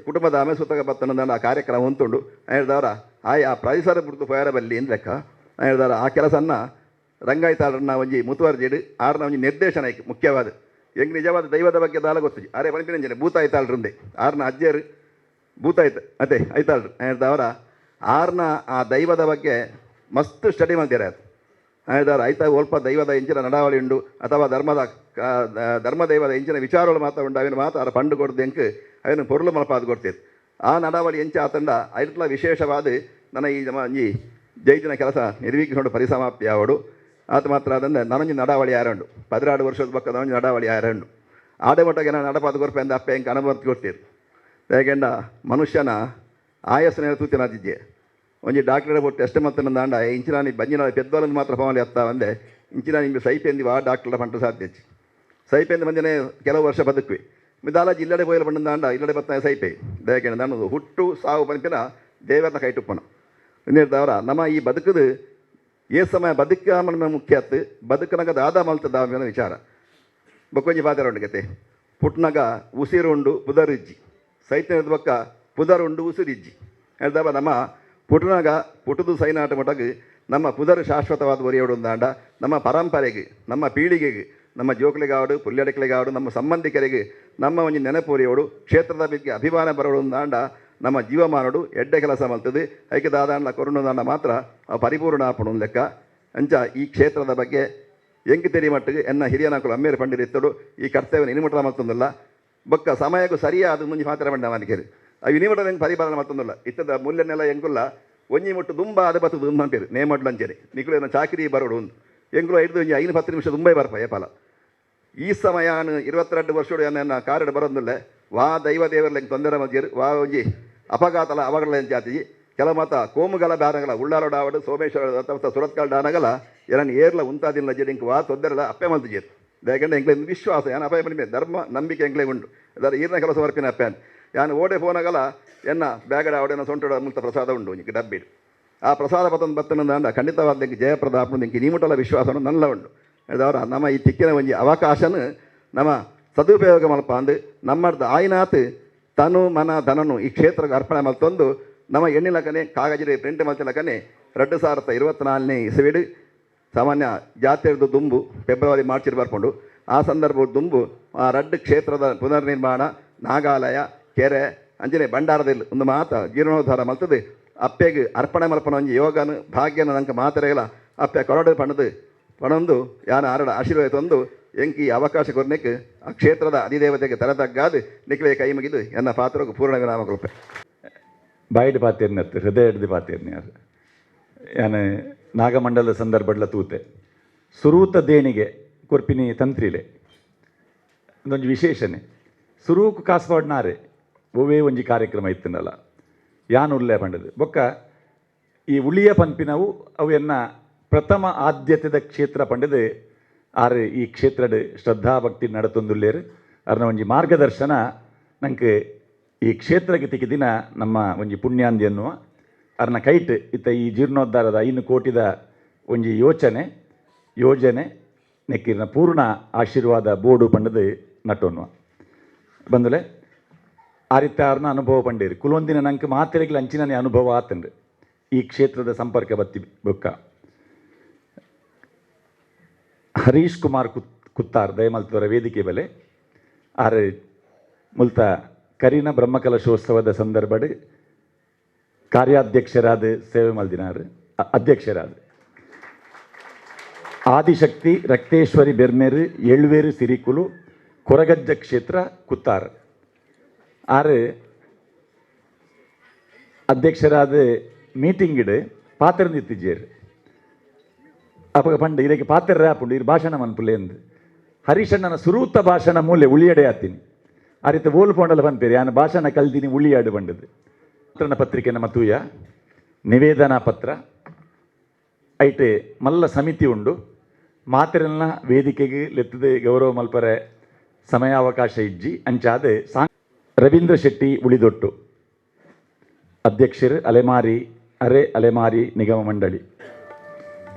ಕುಟುಂಬದ ಆಮೆ ಸೂತಕ ಬತ್ತನಂದಾಂಡ ಆ ಕಾರ್ಯಕ್ರಮ ಉಂಟುಂಡು. ಹೇಳ್ದವರ ಆಯ್ ಆ ಪರಿಸರ ಬಿಡ್ತು ಪೋಯರ ಬಲ್ಲಿ ಇಂದ್ ಲೆಕ್ಕ. ಹೇಳ್ದವರ ಆ ಕೆಲಸನ್ನ ರಂಗಾಯ್ತಾಳನ್ನ ಒಂಜಿ ಮುತುವರ್ಜಿಡ್ ಆರ್ನ ಒಂಜಿ ನಿರ್ದೇಶನ ಐಕ್ ಮುಖ್ಯವಾದ ಎಂಕ್ ನಿಜವಾದ ದೈವದ ಬಗ್ಗೆ ದಾಲ ಗೊತ್ತುಜಿ. ಅರೆ ಪನ್ಪಿನಂಚನೆ ಭೂತಾಯ್ತಾಳ್ರಂದೆ ಆರ್ನ ಅಜ್ಜರು ಭೂತಾಯ್ತ ಅದೇ ಐತಾಳ್ರು. ಹೇಳ್ದವರ ಆರ್ನ ಆ ದೈವದ ಬಗ್ಗೆ ಮಸ್ತ್ ಸ್ಟಡಿ ಮಾಡ್ತಾರೆ. ಅದು ಹೇಳ್ದವರ ಐತ ಒಲ್ಪ ದೈವದ ಇಂಚಿನ ನಡಾವಳಿ ಉಂಡು ಅಥವಾ ಧರ್ಮದ ಧರ್ಮದೈವದ ಇಂಚಿನ ವಿಚಾರಗಳು ಮಾತ್ರ ಉಂಡು. ಅವಿನ ಮಾತ್ರ ಆರ ಪಂಡು ಕೊಡ್ದು ಎಂಕ್ ಅವಿನ ಪೊರುಳು ಮಲ್ಪಾದ ಕೊಡ್ತೇವೆ. ಆ ನಡಾವಳಿ ಎಂಚ ಆತಂಡ ಐಟ್ಲ ವಿಶೇಷವಾದ ನನ್ನ ಈ ಒಂಜಿ ಜೈದಿನ ಕೆಲಸ ನಿರ್ವೀಕ್ಷಿಸಿಕೊಂಡು ಪರಿಸಮಾಪ್ತಿ ಆವಡು. ಆತ ಮಾತ್ರ ಅದಂದ್ರೆ ನನೊಂಜಿ ನಡಾವಳಿ ಯಾರುಂಡು 16 ವರ್ಷದ ಪಕ್ಕ ನನೊಂಜಿ ನಡಾವಳಿ ಯಾರುಂಡು ಆಡೆ ಮಟ್ಟಗೆ ನಾನು ನಡಪಾದ ಕೊರ್ಪೆ ಅಂದ ಅಪ್ಪ ಎಂಕ್ ಅನುಭವ ಕೊಡ್ತೀರು. ಯಾಕೆಂಡ ಮನುಷ್ಯನ ಆಯಸ್ಸು ತೂತಿನ ಒಂಜಿ ಡಾಕ್ಟರ್ ಬೋಟ್ ಟೆಸ್ಟ್ ಮಲ್ತನಂದಾಂಡ ಇಂಚಿನ ಬಂಜಿನ ಪೆದ್ದೋಲಂದು ಮಾತ್ರ ಪವಲಿ ಅತ್ತ ಒಂದೆ ಇಂಚಿನ ನಿಮಗೆ ಸೈಪೆಂದಿ ವಾ ಡಾಕ್ಟರ್ ಪಂಟ ಸಾಧ್ಯ ಸೈಪೆಂದು ಮಂದಿನೇ ಕೆಲವು ವರ್ಷ ಬದುಕುವೆ ಮಿದಾಲ ಜಿಲ್ಲಡೆ ಪೋಯಲ ಪಂಡಂದಾಂಡ ಇಲ್ಲಡೆ ಬತ್ತ ಸೈಪೆ. ದಯಕೆಂಡ ನಾನು ಹುಟ್ಟು ಸಾವು ಪನ್ಪಿನ ದೇವರನ್ನ ಕೈಟುಪ್ಪನ ಇನ್ನಿರ್ದವರ ನಮ್ಮ ಈ ಬದುಕದು ಏ ಸಮಯ ಬದುಕ ಮುಖ್ಯ ಅತ್ತು ಬದುಕನಾಗ ದಾದ ಮಲ್ತದ ವಿಚಾರ ಬೊಕ್ಕೊಂಜಿ ಪಾತ್ರ ಉಂಡು ಕತೆ. ಪುಟ್ನಾಗ ಉಸಿರು ಉಂಡು ಪುದರಿಜ್ಜಿ ಸೈತ್ಯದ ಬೊಕ್ಕ ಪುದರುಂಡು ಉಸಿರಿಜ್ಜಿ ಹೇಳ್ದವ ನಮ್ಮ ಪುಟನಾಗ ಪುಟದು ಸೈನಾಟ ಮಟಗ್ ನಮ್ಮ ಪುದರು ಶಾಶ್ವತವಾದ ಒರೆಯೋಡು ಅಂದಾಂಡ ನಮ್ಮ ಪರಂಪರೆಗೆ ನಮ್ಮ ಪೀಳಿಗೆಗೆ ನಮ್ಮ ಜೋಕ್ಲಿಗಾವಡು ಪುಲ್ಯಡಕ್ಲಿಗಾವಡು ನಮ್ಮ ಸಂಬಂಧಿಕರಿಗೆ ನಮ್ಮ ಒಂಜಿ ನೆನಪು ಒರೆಯೋಡು ಕ್ಷೇತ್ರದ ಬಗ್ಗೆ ಅಭಿಮಾನ ಬರೋಡು ಅಂದಾಂಡ ನಮ್ಮ ಜೀವಮಾನಡು ಎಡ್ಡೆ ಕೆಲಸ ಮಲ್ತದೆ. ಐಕೆ ದಾದಾಂಡ ಕೊರುಣದಾಂಡ ಮಾತ್ರ ಪರಿಪೂರ್ಣ ಆಪಣು ಲೆಕ್ಕ. ಅಂಚ ಈ ಕ್ಷೇತ್ರದ ಬಗ್ಗೆ ಎಂಕ್ ತೆರಿ ಮಟ್ಟಿಗೆ ಎನ್ನ ಹಿರಿಯನಾಕುಲು ಅಮ್ಮೇರು ಪಂಡಿರಿತ್ತಡು ಈ ಕರ್ತವ್ಯ ಇನಿಮುಟ್ಟ ಮಲ್ತೊಂದಿಲ್ಲ. ಬೊಕ್ಕ ಸಮಯಕ್ಕೂ ಸರಿಯಾದ ಮುಂಜಿ ಮಾತ್ರ ಬಂಡ ಮನಿಕೆರು ಅವು ಇನಿಮುಟ್ಟ ಎಂಕ್ ಪರಿಪಾಲನೆ ಮಲ್ತೊಂದಿಲ್ಲ. ಇತ್ತದ ಮೂಲ್ಯನೆಲ್ಲ ಎಂಕುಲ್ಲ ಒಂಜಿ ಮುಟ್ಟು ದುಂಬ ಅದ ಬತ್ತು ದುಂಬ ಅಂಪೇರು ನೇಮಡ್ಲಂಚೇರಿ ನಿಕುಲು ಚಾಕಿರಿ ಬರೋಡು ಒಂದು ಎಂಕುಲು ಐದು ಒಂಜಿ 5-10 ನಿಮಿಷ ದುಂಬೈ ಬರ್ಪ ಏಪಾಲ. ಈ ಸಮಯ 22 ವರ್ಷಡು ಎನ್ನ ಕಾರಡ್ ಬರೋದಿಲ್ಲ ವಾ ದೈವ ದೇವರ್ಲ ತೊಂದರೆ ಮಲ್ಜೇರು ವಾ ಒಂಜಿ ಅಪಘಾತಲ ಅವಘಡ ಜಾತಿ ಕೆಲವು ಮಾತ ಕೋಮುಗಲ ಬ್ಯಾರಗಲ ಉಳ್ಳಾಲೋಡಾವಡು ಸೋಮೇಶ್ವರ ಅಥವಾ ಸುರತ್ಕಲ್ ಡಾನಗಲ ಏನನ್ನು ಏರ್ಲ ಉಂತಾದಿಲ್ಲ ಜೇರು ಇಂಕ್ ವಾ ತೊಂದರೆಲ ಅಪ್ಪೆ ಮಲ್ತು ಜೇರು. ಯಾಕಂದ್ರೆ ಎಂಕ್ಲೆ ವಿಶ್ವಾಸ ಯಾನ್ ಅಪಾಯ ಪನ್ಪೆ ಧರ್ಮ ನಂಬಿಕೆ ಎಂಕ್ಲೆ ಉಂಡು. ಅದರ ಈರ್ನ ಕೆಲಸ ಬರ್ಪಿನ ಅಪ್ಪೆ ಯಾನ್ ಓಡೆ ಫೋನಗಲ ಎನ್ನ ಬ್ಯಾಗಡ ಆವಡೆನ ಸೊಂಟಡ ಮುಲ್ತ ಪ್ರಸಾದ ಉಂಡು ಇಂಕ್ ಡಬ್ಬಿಡು ಆ ಪ್ರಸಾದ ಪತಂದು ಬತ್ತನಂದಾಂಡ ಖಂಡಿತವಾದ ಇಂಕ್ ಜಯಪ್ರದ ಆಪುಂಡು ಇಂಕ್ ನೀಮುಟಲ ವಿಶ್ವಾಸನು ನಲ್ಲ ಉಂಡು. ಹೇಳಿದವರ ನಮ್ಮ ಈ ತಿಕ್ಕಿನ ಒಂಜಿ ಅವಕಾಶನ ನಮ್ಮ ಸದುಪಯೋಗ ಮಲ್ಪ ಅಂದು ನಮ್ಮರ್ದ ಆಯ್ನಾತ್ ತನು ಮನ ಧನನು ಈ ಕ್ಷೇತ್ರಕ್ಕೆ ಅರ್ಪಣೆ ಮಲ್ತೊಂದು ನಮ್ಮ ಎಣ್ಣಿಲಕನೆ ಕಾಗಜರಿ ಪ್ರಿಂಟ್ ಮಲ್ತಿಲಕನೆ 2024ನೇ ಇಸವಿಡು ಸಾಮಾನ್ಯ ಜಾತ್ರೆದು ದುಂಬು ಫೆಬ್ರವರಿ ಮಾರ್ಚ್ ಬರ್ಕೊಂಡು ಆ ಸಂದರ್ಭದ ದುಂಬು ಆ ರಡ್ಡು ಕ್ಷೇತ್ರದ ಪುನರ್ನಿರ್ಮಾಣ ನಾಗಾಲಯ ಕೆರೆ ಅಂಜನೆ ಭಂಡಾರದಲ್ಲಿ ಒಂದು ಮಾತ ಜೀರ್ಣೋದ್ಧಾರ ಮಲ್ತದೆ ಅಪ್ಪೆಗೆ ಅರ್ಪಣೆ ಮಲ್ಪನ ಒಂಜಿ ಯೋಗನು ಭಾಗ್ಯನ ನಂಗೆ ಮಾತರೆಗಲ ಅಪ್ಪೆ ಕೊರಡು ಪಣದು ಪಣೊಂದು ಯಾನ ಆರಡ ಆಶೀರ್ವಾದ ತಂದು ಎಂಕಿ ಅವಕಾಶ ಕೊರ್ನೆಕ್ ಆ ಕ್ಷೇತ್ರದ ಅಧಿದೇವತೆಗೆ ತಲೆತಗ್ಗಾದು ನಿಕ್ಲೆ ಕೈ ಮುಗಿದು ಎನ್ನ ಪಾತ್ರಕ್ಕೆ ಪೂರ್ಣ ವಿರಾಮ ಕೃಪೆ. ಬಾಯಿಡ್ ಪಾತೇರ್ನತ್ತು ಹೃದಯ ಹಿಡ್ದು ಪಾತೇರ್ನಿ ಯಾರು ಯಾನೆ ನಾಗಮಂಡಲದ ಸಂದರ್ಭಡ್ಲ ತೂತೆ ಸುರೂತ ದೇಣಿಗೆ ಕೊರ್ಪಿನಿ ತಂತ್ರಿಲೆ ಒಂದೊಂಜಿ ವಿಶೇಷನೆ ಸುರೂಕು ಕಾಸ್ಪಾಡ್ನಾರೆ ಒವ್ವೇ ಒಂಜಿ ಕಾರ್ಯಕ್ರಮ ಇತ್ತನಲ್ಲ ಯಾನ್ ಉಲ್ಲೆ ಪಂಡದು ಬೊಕ್ಕ ಈ ಉಳಿಯ ಪನ್ಪಿನವು ಅವು ಎನ್ನ ಪ್ರಥಮ ಆದ್ಯತೆದ ಕ್ಷೇತ್ರ ಪಂಡದು ಆರು ಈ ಕ್ಷೇತ್ರದ ಶ್ರದ್ಧಾ ಭಕ್ತಿ ನಡತೊಂದುಲ್ಲೇರು ಅರ್ನ ಒಂಜಿ ಮಾರ್ಗದರ್ಶನ ನಂಗೆ ಈ ಕ್ಷೇತ್ರಕ್ಕೆ ತಿಕ್ಕಿದಿನ ನಮ್ಮ ಒಂಜಿ ಪುಣ್ಯಾಂದಿ ಅನ್ನುವ ಅರ್ನ ಕೈಟ್ ಇತ್ತ ಈ ಜೀರ್ಣೋದ್ಧಾರದ 5 ಕೋಟಿದ ಒಂಜಿ ಯೋಚನೆ ಯೋಜನೆ ನೆಕ್ಕಿರ್ನ ಪೂರ್ಣ ಆಶೀರ್ವಾದ ಬೋರ್ಡು ಪಂಡದು ನಟೋನ್ವ ಬಂದುಲೆ ಆ ರೀತಿ ಅರ್ನ ಅನುಭವ ಪಂಡೇರಿ ಕುಲೊಂದಿನ ನಂಗೆ ಮಾತೆರೆಗ್ಲ ಅಂಚಿನನೇ ಅನುಭವ ಆತಂಡು ಈ ಕ್ಷೇತ್ರದ ಸಂಪರ್ಕ ಬತ್ತಿ ಬೊಕ್ಕ. ಹರೀಶ್ ಕುಮಾರ್ ಕುತ್ತಾರ್ ದಯಮಲ್ತವರ ವೇದಿಕೆ ಬೆಲೆ ಆರ್ ಮುಲ್ತ ಕರಿನ ಬ್ರಹ್ಮಕಲಶೋತ್ಸವದ ಸಂದರ್ಭಡ್ ಕಾರ್ಯಾಧ್ಯಕ್ಷರಾದ ಸೇವೆ ಮಲ್ದಿನಾರ್ ಅಧ್ಯಕ್ಷರಾದ ಆದಿಶಕ್ತಿ ರಕ್ತೇಶ್ವರಿ ಬೆರ್ಮೇರು ಎಳ್ವೇರು ಸಿರಿಕುಲು ಕೊರಗಜ್ಜ ಕ್ಷೇತ್ರ ಕುತ್ತಾರ್ ಆರು ಅಧ್ಯಕ್ಷರಾದ ಮೀಟಿಂಗಿಡು ಪಾತ್ರ ಅಪಗ ಪಂಡ ಇದಕ್ಕೆ ಪಾತ್ರ ಆಪುಂಡು ಇರು ಭಾಷಣ ಮನ್ಪುಲೆ ಎಂದು ಹರೀಶಣ್ಣನ ಸುರೂತ ಭಾಷಣ ಮೂಲೆ ಉಳಿಯಡೆ ಆತೀನಿ ಆ ರೀತಿ ಓಲ್ ಪೋಂಡಲ ಪನ್ಪೇರಿ ಆನ ಭಾಷಣ ಕಲ್ದಿನಿ ಉಳಿಯಾಡು ಬಂಡದು. ಪತ್ರಿಕೆ ನಮ್ಮ ತೂಯ ನಿವೇದನಾ ಪತ್ರ ಐಟೆ ಮಲ್ಲ ಸಮಿತಿ ಉಂಡು ಮಾತೆರೆಲ್ಲ ವೇದಿಕೆಗೆ ಲೆತ್ತದೆ ಗೌರವ ಮಲ್ಪರೆ ಸಮಯಾವಕಾಶ ಇಜ್ಜಿ ಅಂಚಾದೆ ರವೀಂದ್ರ ಶೆಟ್ಟಿ ಉಳಿದೊಟ್ಟು ಅಧ್ಯಕ್ಷರು ಅಲೆಮಾರಿ ಅರೆ ಅಲೆಮಾರಿ ನಿಗಮ ಮಂಡಳಿ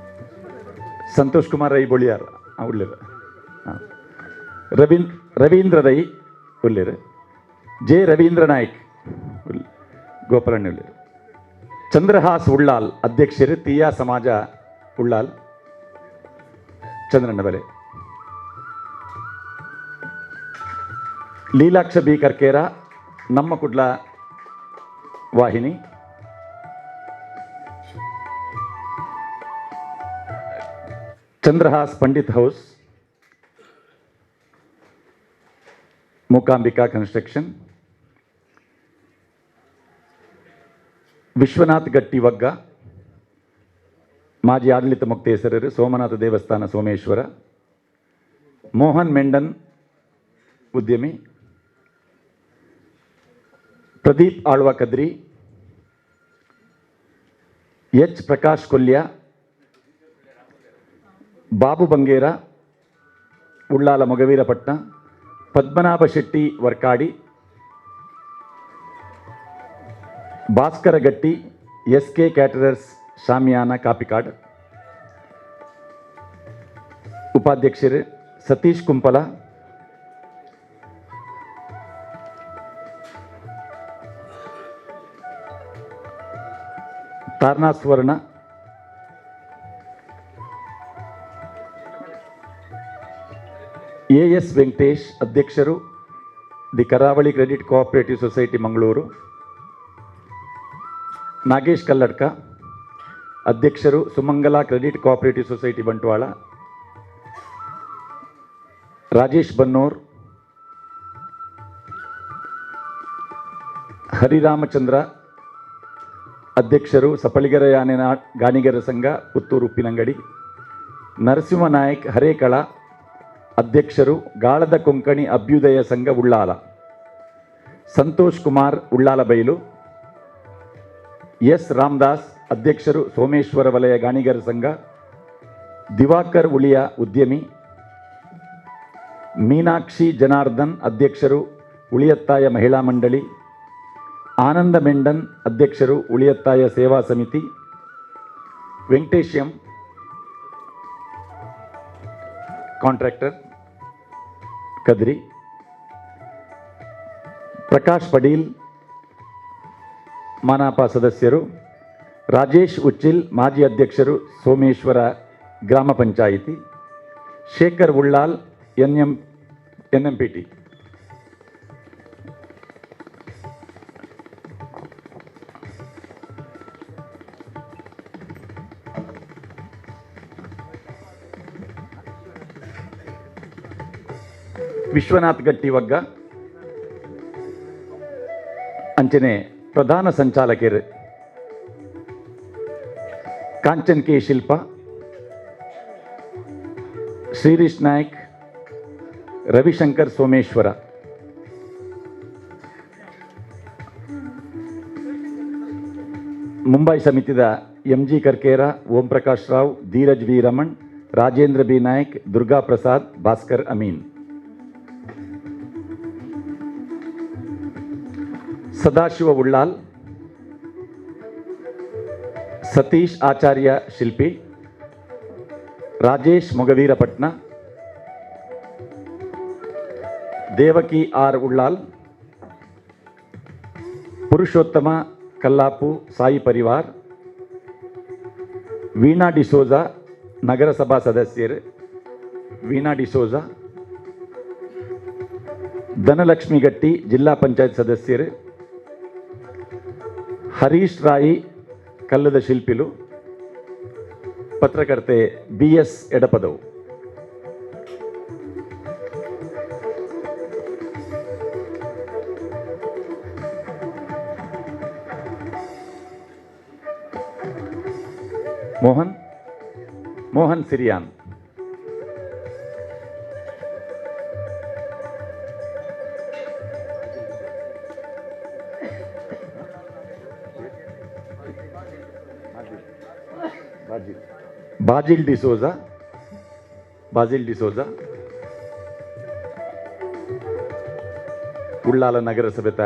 ಸಂತೋಷ್ ಕುಮಾರ್ ರೈ ಬೊಳಿಯಾರ್ ಉಳ್ಳಿರು ರವೀಂದ್ರ ರೈ ಉಳ್ಳಿರು ಜೆ ರವೀಂದ್ರ ನಾಯ್ಕ್ ಗೋಪಾಲಣ್ಣ ಉಳ್ಳಿರು ಚಂದ್ರಹಾಸ್ ಉಳ್ಳಾಲ್ ಅಧ್ಯಕ್ಷರು ತೀಯಾ ಸಮಾಜ ಉಳ್ಳಾಲ್ ಚಂದ್ರಣ್ಣ ಬಲೆ ಲೀಲಾಕ್ಷ ಬಿ ಕರ್ಕೇರ ನಮ್ಮ ಕುಡ್ಲ ವಾಹಿನಿ ಚಂದ್ರಹಾಸ್ ಪಂಡಿತ್ ಹೌಸ್ ಮೂಕಾಂಬಿಕಾ ಕನ್ಸ್ಟ್ರಕ್ಷನ್ ವಿಶ್ವನಾಥ್ ಗಟ್ಟಿ ವಗ್ಗ ಮಾಜಿ ಆಡಳಿತ ಮೊಕ್ತೇಸರರು ಸೋಮನಾಥ ದೇವಸ್ಥಾನ ಸೋಮೇಶ್ವರ ಮೋಹನ್ ಮೆಂಡನ್ ಉದ್ಯಮಿ ಪ್ರದೀಪ್ ಆಳ್ವ ಕದ್ರಿ ಎಚ್ ಪ್ರಕಾಶ್ ಕೊಲ್ಯ ಬಾಬು ಬಂಗೇರ ಉಳ್ಳಾಲ ಮೊಗವೀರಪಟ್ನ ಪದ್ಮನಾಭ ಶೆಟ್ಟಿ ವರ್ಕಾಡಿ ಭಾಸ್ಕರ ಗಟ್ಟಿ ಎಸ್ ಕೆ ಕ್ಯಾಟರರ್ಸ್ ಶಾಮಿಯಾನ ಕಾಪಿಕಾಡ್ ಉಪಾಧ್ಯಕ್ಷರು ಸತೀಶ್ ಕುಂಪಲ ತಾರ್ನಾ ಸುವರ್ಣ ಎ ಎಸ್ ವೆಂಕಟೇಶ್ ಅಧ್ಯಕ್ಷರು the Karavali credit cooperative society Mangaluru Nagesh Kalladka ಅಧ್ಯಕ್ಷರು Sumangala credit cooperative society Bantwal Rajesh Bannur Hariramachandra ಅಧ್ಯಕ್ಷರು ಸಪಳಿಗರ ಯಾನೆನ ಗಾಣಿಗರ ಸಂಘ ಪುತ್ತೂರು ಉಪ್ಪಿನಂಗಡಿ ನರಸಿಂಹ ನಾಯಕ್ ಹರೇಕಳ ಅಧ್ಯಕ್ಷರು ಗಾಳದ ಕೊಂಕಣಿ ಅಭ್ಯುದಯ ಸಂಘ ಉಳ್ಳಾಲ ಸಂತೋಷ್ ಕುಮಾರ್ ಉಳ್ಳಾಲ ಬೈಲು ಎಸ್ ರಾಮದಾಸ್ ಅಧ್ಯಕ್ಷರು ಸೋಮೇಶ್ವರ ವಲಯ ಗಾಣಿಗರ ಸಂಘ ದಿವಾಕರ್ ಉಳಿಯ ಉದ್ಯಮಿ ಮೀನಾಕ್ಷಿ ಜನಾರ್ದನ್ ಅಧ್ಯಕ್ಷರು ಉಳಿಯತ್ತಾಯ ಮಹಿಳಾ ಮಂಡಳಿ ಆನಂದ ಮೆಂಡನ್ ಅಧ್ಯಕ್ಷರು ಉಳಿಯತ್ತಾಯ ಸೇವಾ ಸಮಿತಿ ವೆಂಕಟೇಶ್ ಎಂ ಕಾಂಟ್ರಾಕ್ಟರ್ ಕದ್ರಿ ಪ್ರಕಾಶ್ ಪಡೀಲ್ ಮನಾಪ ಸದಸ್ಯರು ರಾಜೇಶ್ ಉಚ್ಚಿಲ್ ಮಾಜಿ ಅಧ್ಯಕ್ಷರು ಸೋಮೇಶ್ವರ ಗ್ರಾಮ ಪಂಚಾಯಿತಿ ಶೇಖರ್ ಉಳ್ಳಾಲ್ ಎನ್ಎಂಪಿಟಿ ವಿಶ್ವನಾಥ್ ಗಟ್ಟಿ ವಗ್ಗ ಅಂಚನೆ ಪ್ರಧಾನ ಸಂಚಾಲಕರು ಕಾಂಚನ್ ಕೆ ಶಿಲ್ಪ ಶ್ರೀರಿಶ್ ನಾಯ್ಕ್ ರವಿಶಂಕರ್ ಸೋಮೇಶ್ವರ ಮುಂಬೈ ಸಮಿತಿದ M G Karkera Om Prakash Rao Dheeraj V Raman Rajendra B Naik Durga Prasad Bhaskar Amin. Sadashiva Ullal, Satish Acharya Shilpi, Rajesh Mogaveerapatna, Devaki R Ullal, Purushottama Kallapu Sai Parivar, Veena D'Souza ನಗರಸಭಾ ಸದಸ್ಯರು ವೀಣಾ ಡಿಸೋಜಾ, ಧನಲಕ್ಷ್ಮಿ ಗಟ್ಟಿ ಜಿಲ್ಲಾ ಪಂಚಾಯತ್ ಸದಸ್ಯರು, ಹರೀಶ್ ರಾಯಿ ಕಲ್ಲದ ಶಿಲ್ಪಿಲು, ಪತ್ರಕರ್ತೆ B S Edapadavu. Mohan Mohan Siriyan. Basil D'Souza, Basil D'Souza, Ullal ನಗರಸಭೆತ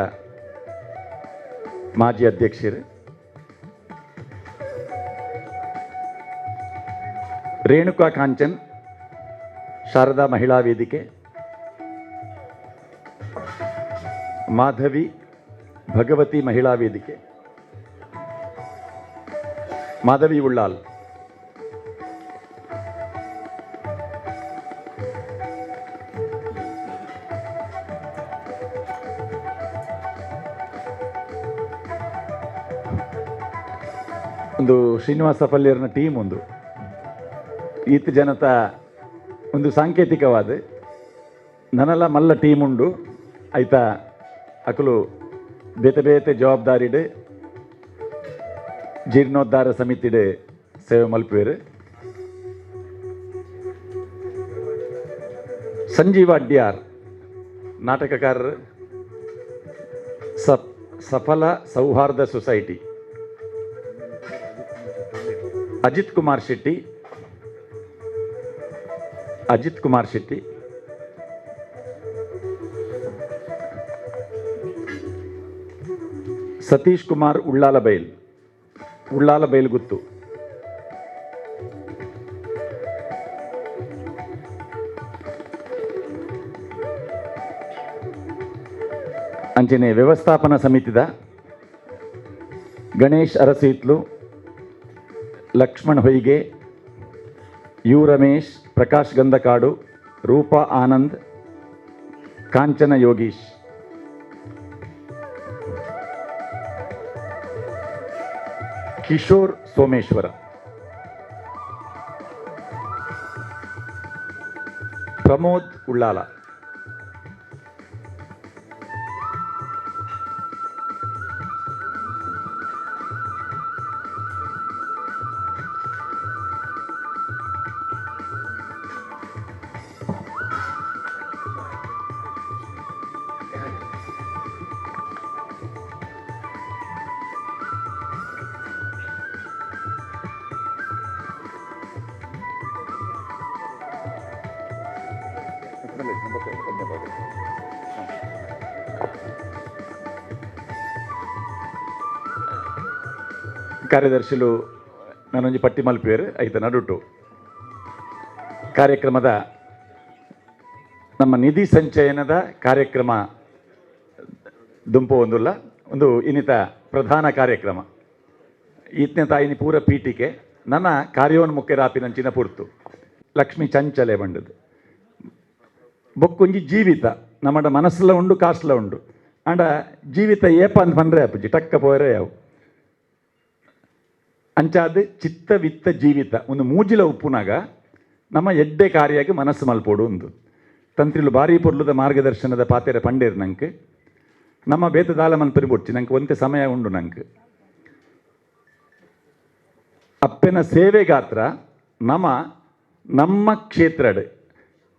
ಮಾಜಿ ಅಧ್ಯಕ್ಷರು, ರೇಣುಕಾ ಕಾಂಚನ್ ಶಾರದಾ ಮಹಿಳಾ ವೇದಿಕೆ, ಮಾಧವಿ ಭಗವತಿ ಮಹಿಳಾ ವೇದಿಕೆ, ಮಾಧವಿ ಉಳ್ಳಾಲ್. ಒಂದು ಶ್ರೀನಿವಾಸ ಪಲ್ಯರ್ನ ಟೀಮ್ ಒಂದು ಈತ ಜನತ ಒಂದು ಸಾಂಕೇತಿಕವಾದ ನನಲ ಮಲ್ಲ ಟೀಮ್ ಉಂಡು ಆಯ್ತಾ ಅಕುಲು ಬೇತೆ ಬೇತೆ ಜವಾಬ್ದಾರಿಡು ಜೀರ್ಣೋದ್ಧಾರ ಸಮಿತಿಡು ಸೇವೆ ಮಲ್ಪುವೆರು. ಸಂಜೀವ ಅಡ್ಯಾರ್ ನಾಟಕಕಾರರು, ಸಫಲ ಸೌಹಾರ್ದ ಸೊಸೈಟಿ, ಅಜಿತ್ ಕುಮಾರ್ ಶೆಟ್ಟಿ, ಅಜಿತ್ ಕುಮಾರ್ ಶೆಟ್ಟಿ, ಸತೀಶ್ ಕುಮಾರ್ ಉಳ್ಳಾಲಬೈಲ್, ಉಳ್ಳಾಲಬೈಲ್ ಗುತ್ತು, ಅಂಚನೆ ವ್ಯವಸ್ಥಾಪನಾ ಸಮಿತಿದ ಗಣೇಶ್ ಅರಸೀತ್ಲು, ಲಕ್ಷ್ಮಣ್ ಹೊಯ್ಗೆ, you Ramesh, Prakash Gandhakadu, Roopa Anand, Kanchana Yogish. Kishore Someshwara, Pramod Ullal. ಕಾರ್ಯದರ್ಶಿಲು ನಾನೊಂಜಿ ಪಟ್ಟಿ ಮಲ್ಪುವೆರ್ ಐತ ನಡುಟು ಕಾರ್ಯಕ್ರಮದ ನಮ್ಮ ನಿಧಿ ಸಂಚಯನದ ಕಾರ್ಯಕ್ರಮ ದುಂಪು ಒಂದುಲ್ಲ ಒಂದು ಇನ್ನಿತ ಪ್ರಧಾನ ಕಾರ್ಯಕ್ರಮ. ಈತನ ತಾಯಿನಿ ಪೂರ ಪೀಠಿಕೆ ನನ್ನ ಕಾರ್ಯೋನ್ಮುಖರಾಪಿನಂಚಿನ ಪುರ್ತು ಲಕ್ಷ್ಮಿ ಚಂಚಲೆ ಬಂಡದು ಬೊಕ್ಕೊಂಜಿ ಜೀವಿತ ನಮ್ಮಡ ಮನಸ್ಸುಲ ಉಂಡು ಕಾಸುಲ ಉಂಡು ಅಂಡ ಜೀವಿತ ಏಪ ಅಂದ್ ಪಂಡ್ರೆ ಅಪ್ಪುಜಿ ಟಕ್ಕ ಪೋರೆ ಯಾವು ಅಂಚಾದ ಚಿತ್ತ ವಿತ್ತ ಜೀವಿತ ಒಂದು ಮೂಜಿಲ ಉಪ್ಪುನಾಗ ನಮ್ಮ ಎಡ್ಡೆ ಕಾರ್ಯಾಗಿ ಮನಸ್ಸು ಮಲ್ಪೋಡು ಒಂದು ತಂತ್ರಿಲು ಭಾರಿ ಪೊರ್ಲುದ ಮಾರ್ಗದರ್ಶನದ ಪಾತೆರ ಪಂಡೇರು ನಂಗೆ ನಮ್ಮ ಬೇತ ದಾಲ ಮನ್ಪರಿ ಬೊಡ್ಚಿ ನಂಗೆ ಒಂತೆ ಸಮಯ ಉಂಡು ನಂಗೆ ಅಪ್ಪನ ಸೇವೆಗಾತ್ರ ನಮ್ಮ ನಮ್ಮ ಕ್ಷೇತ್ರಡ್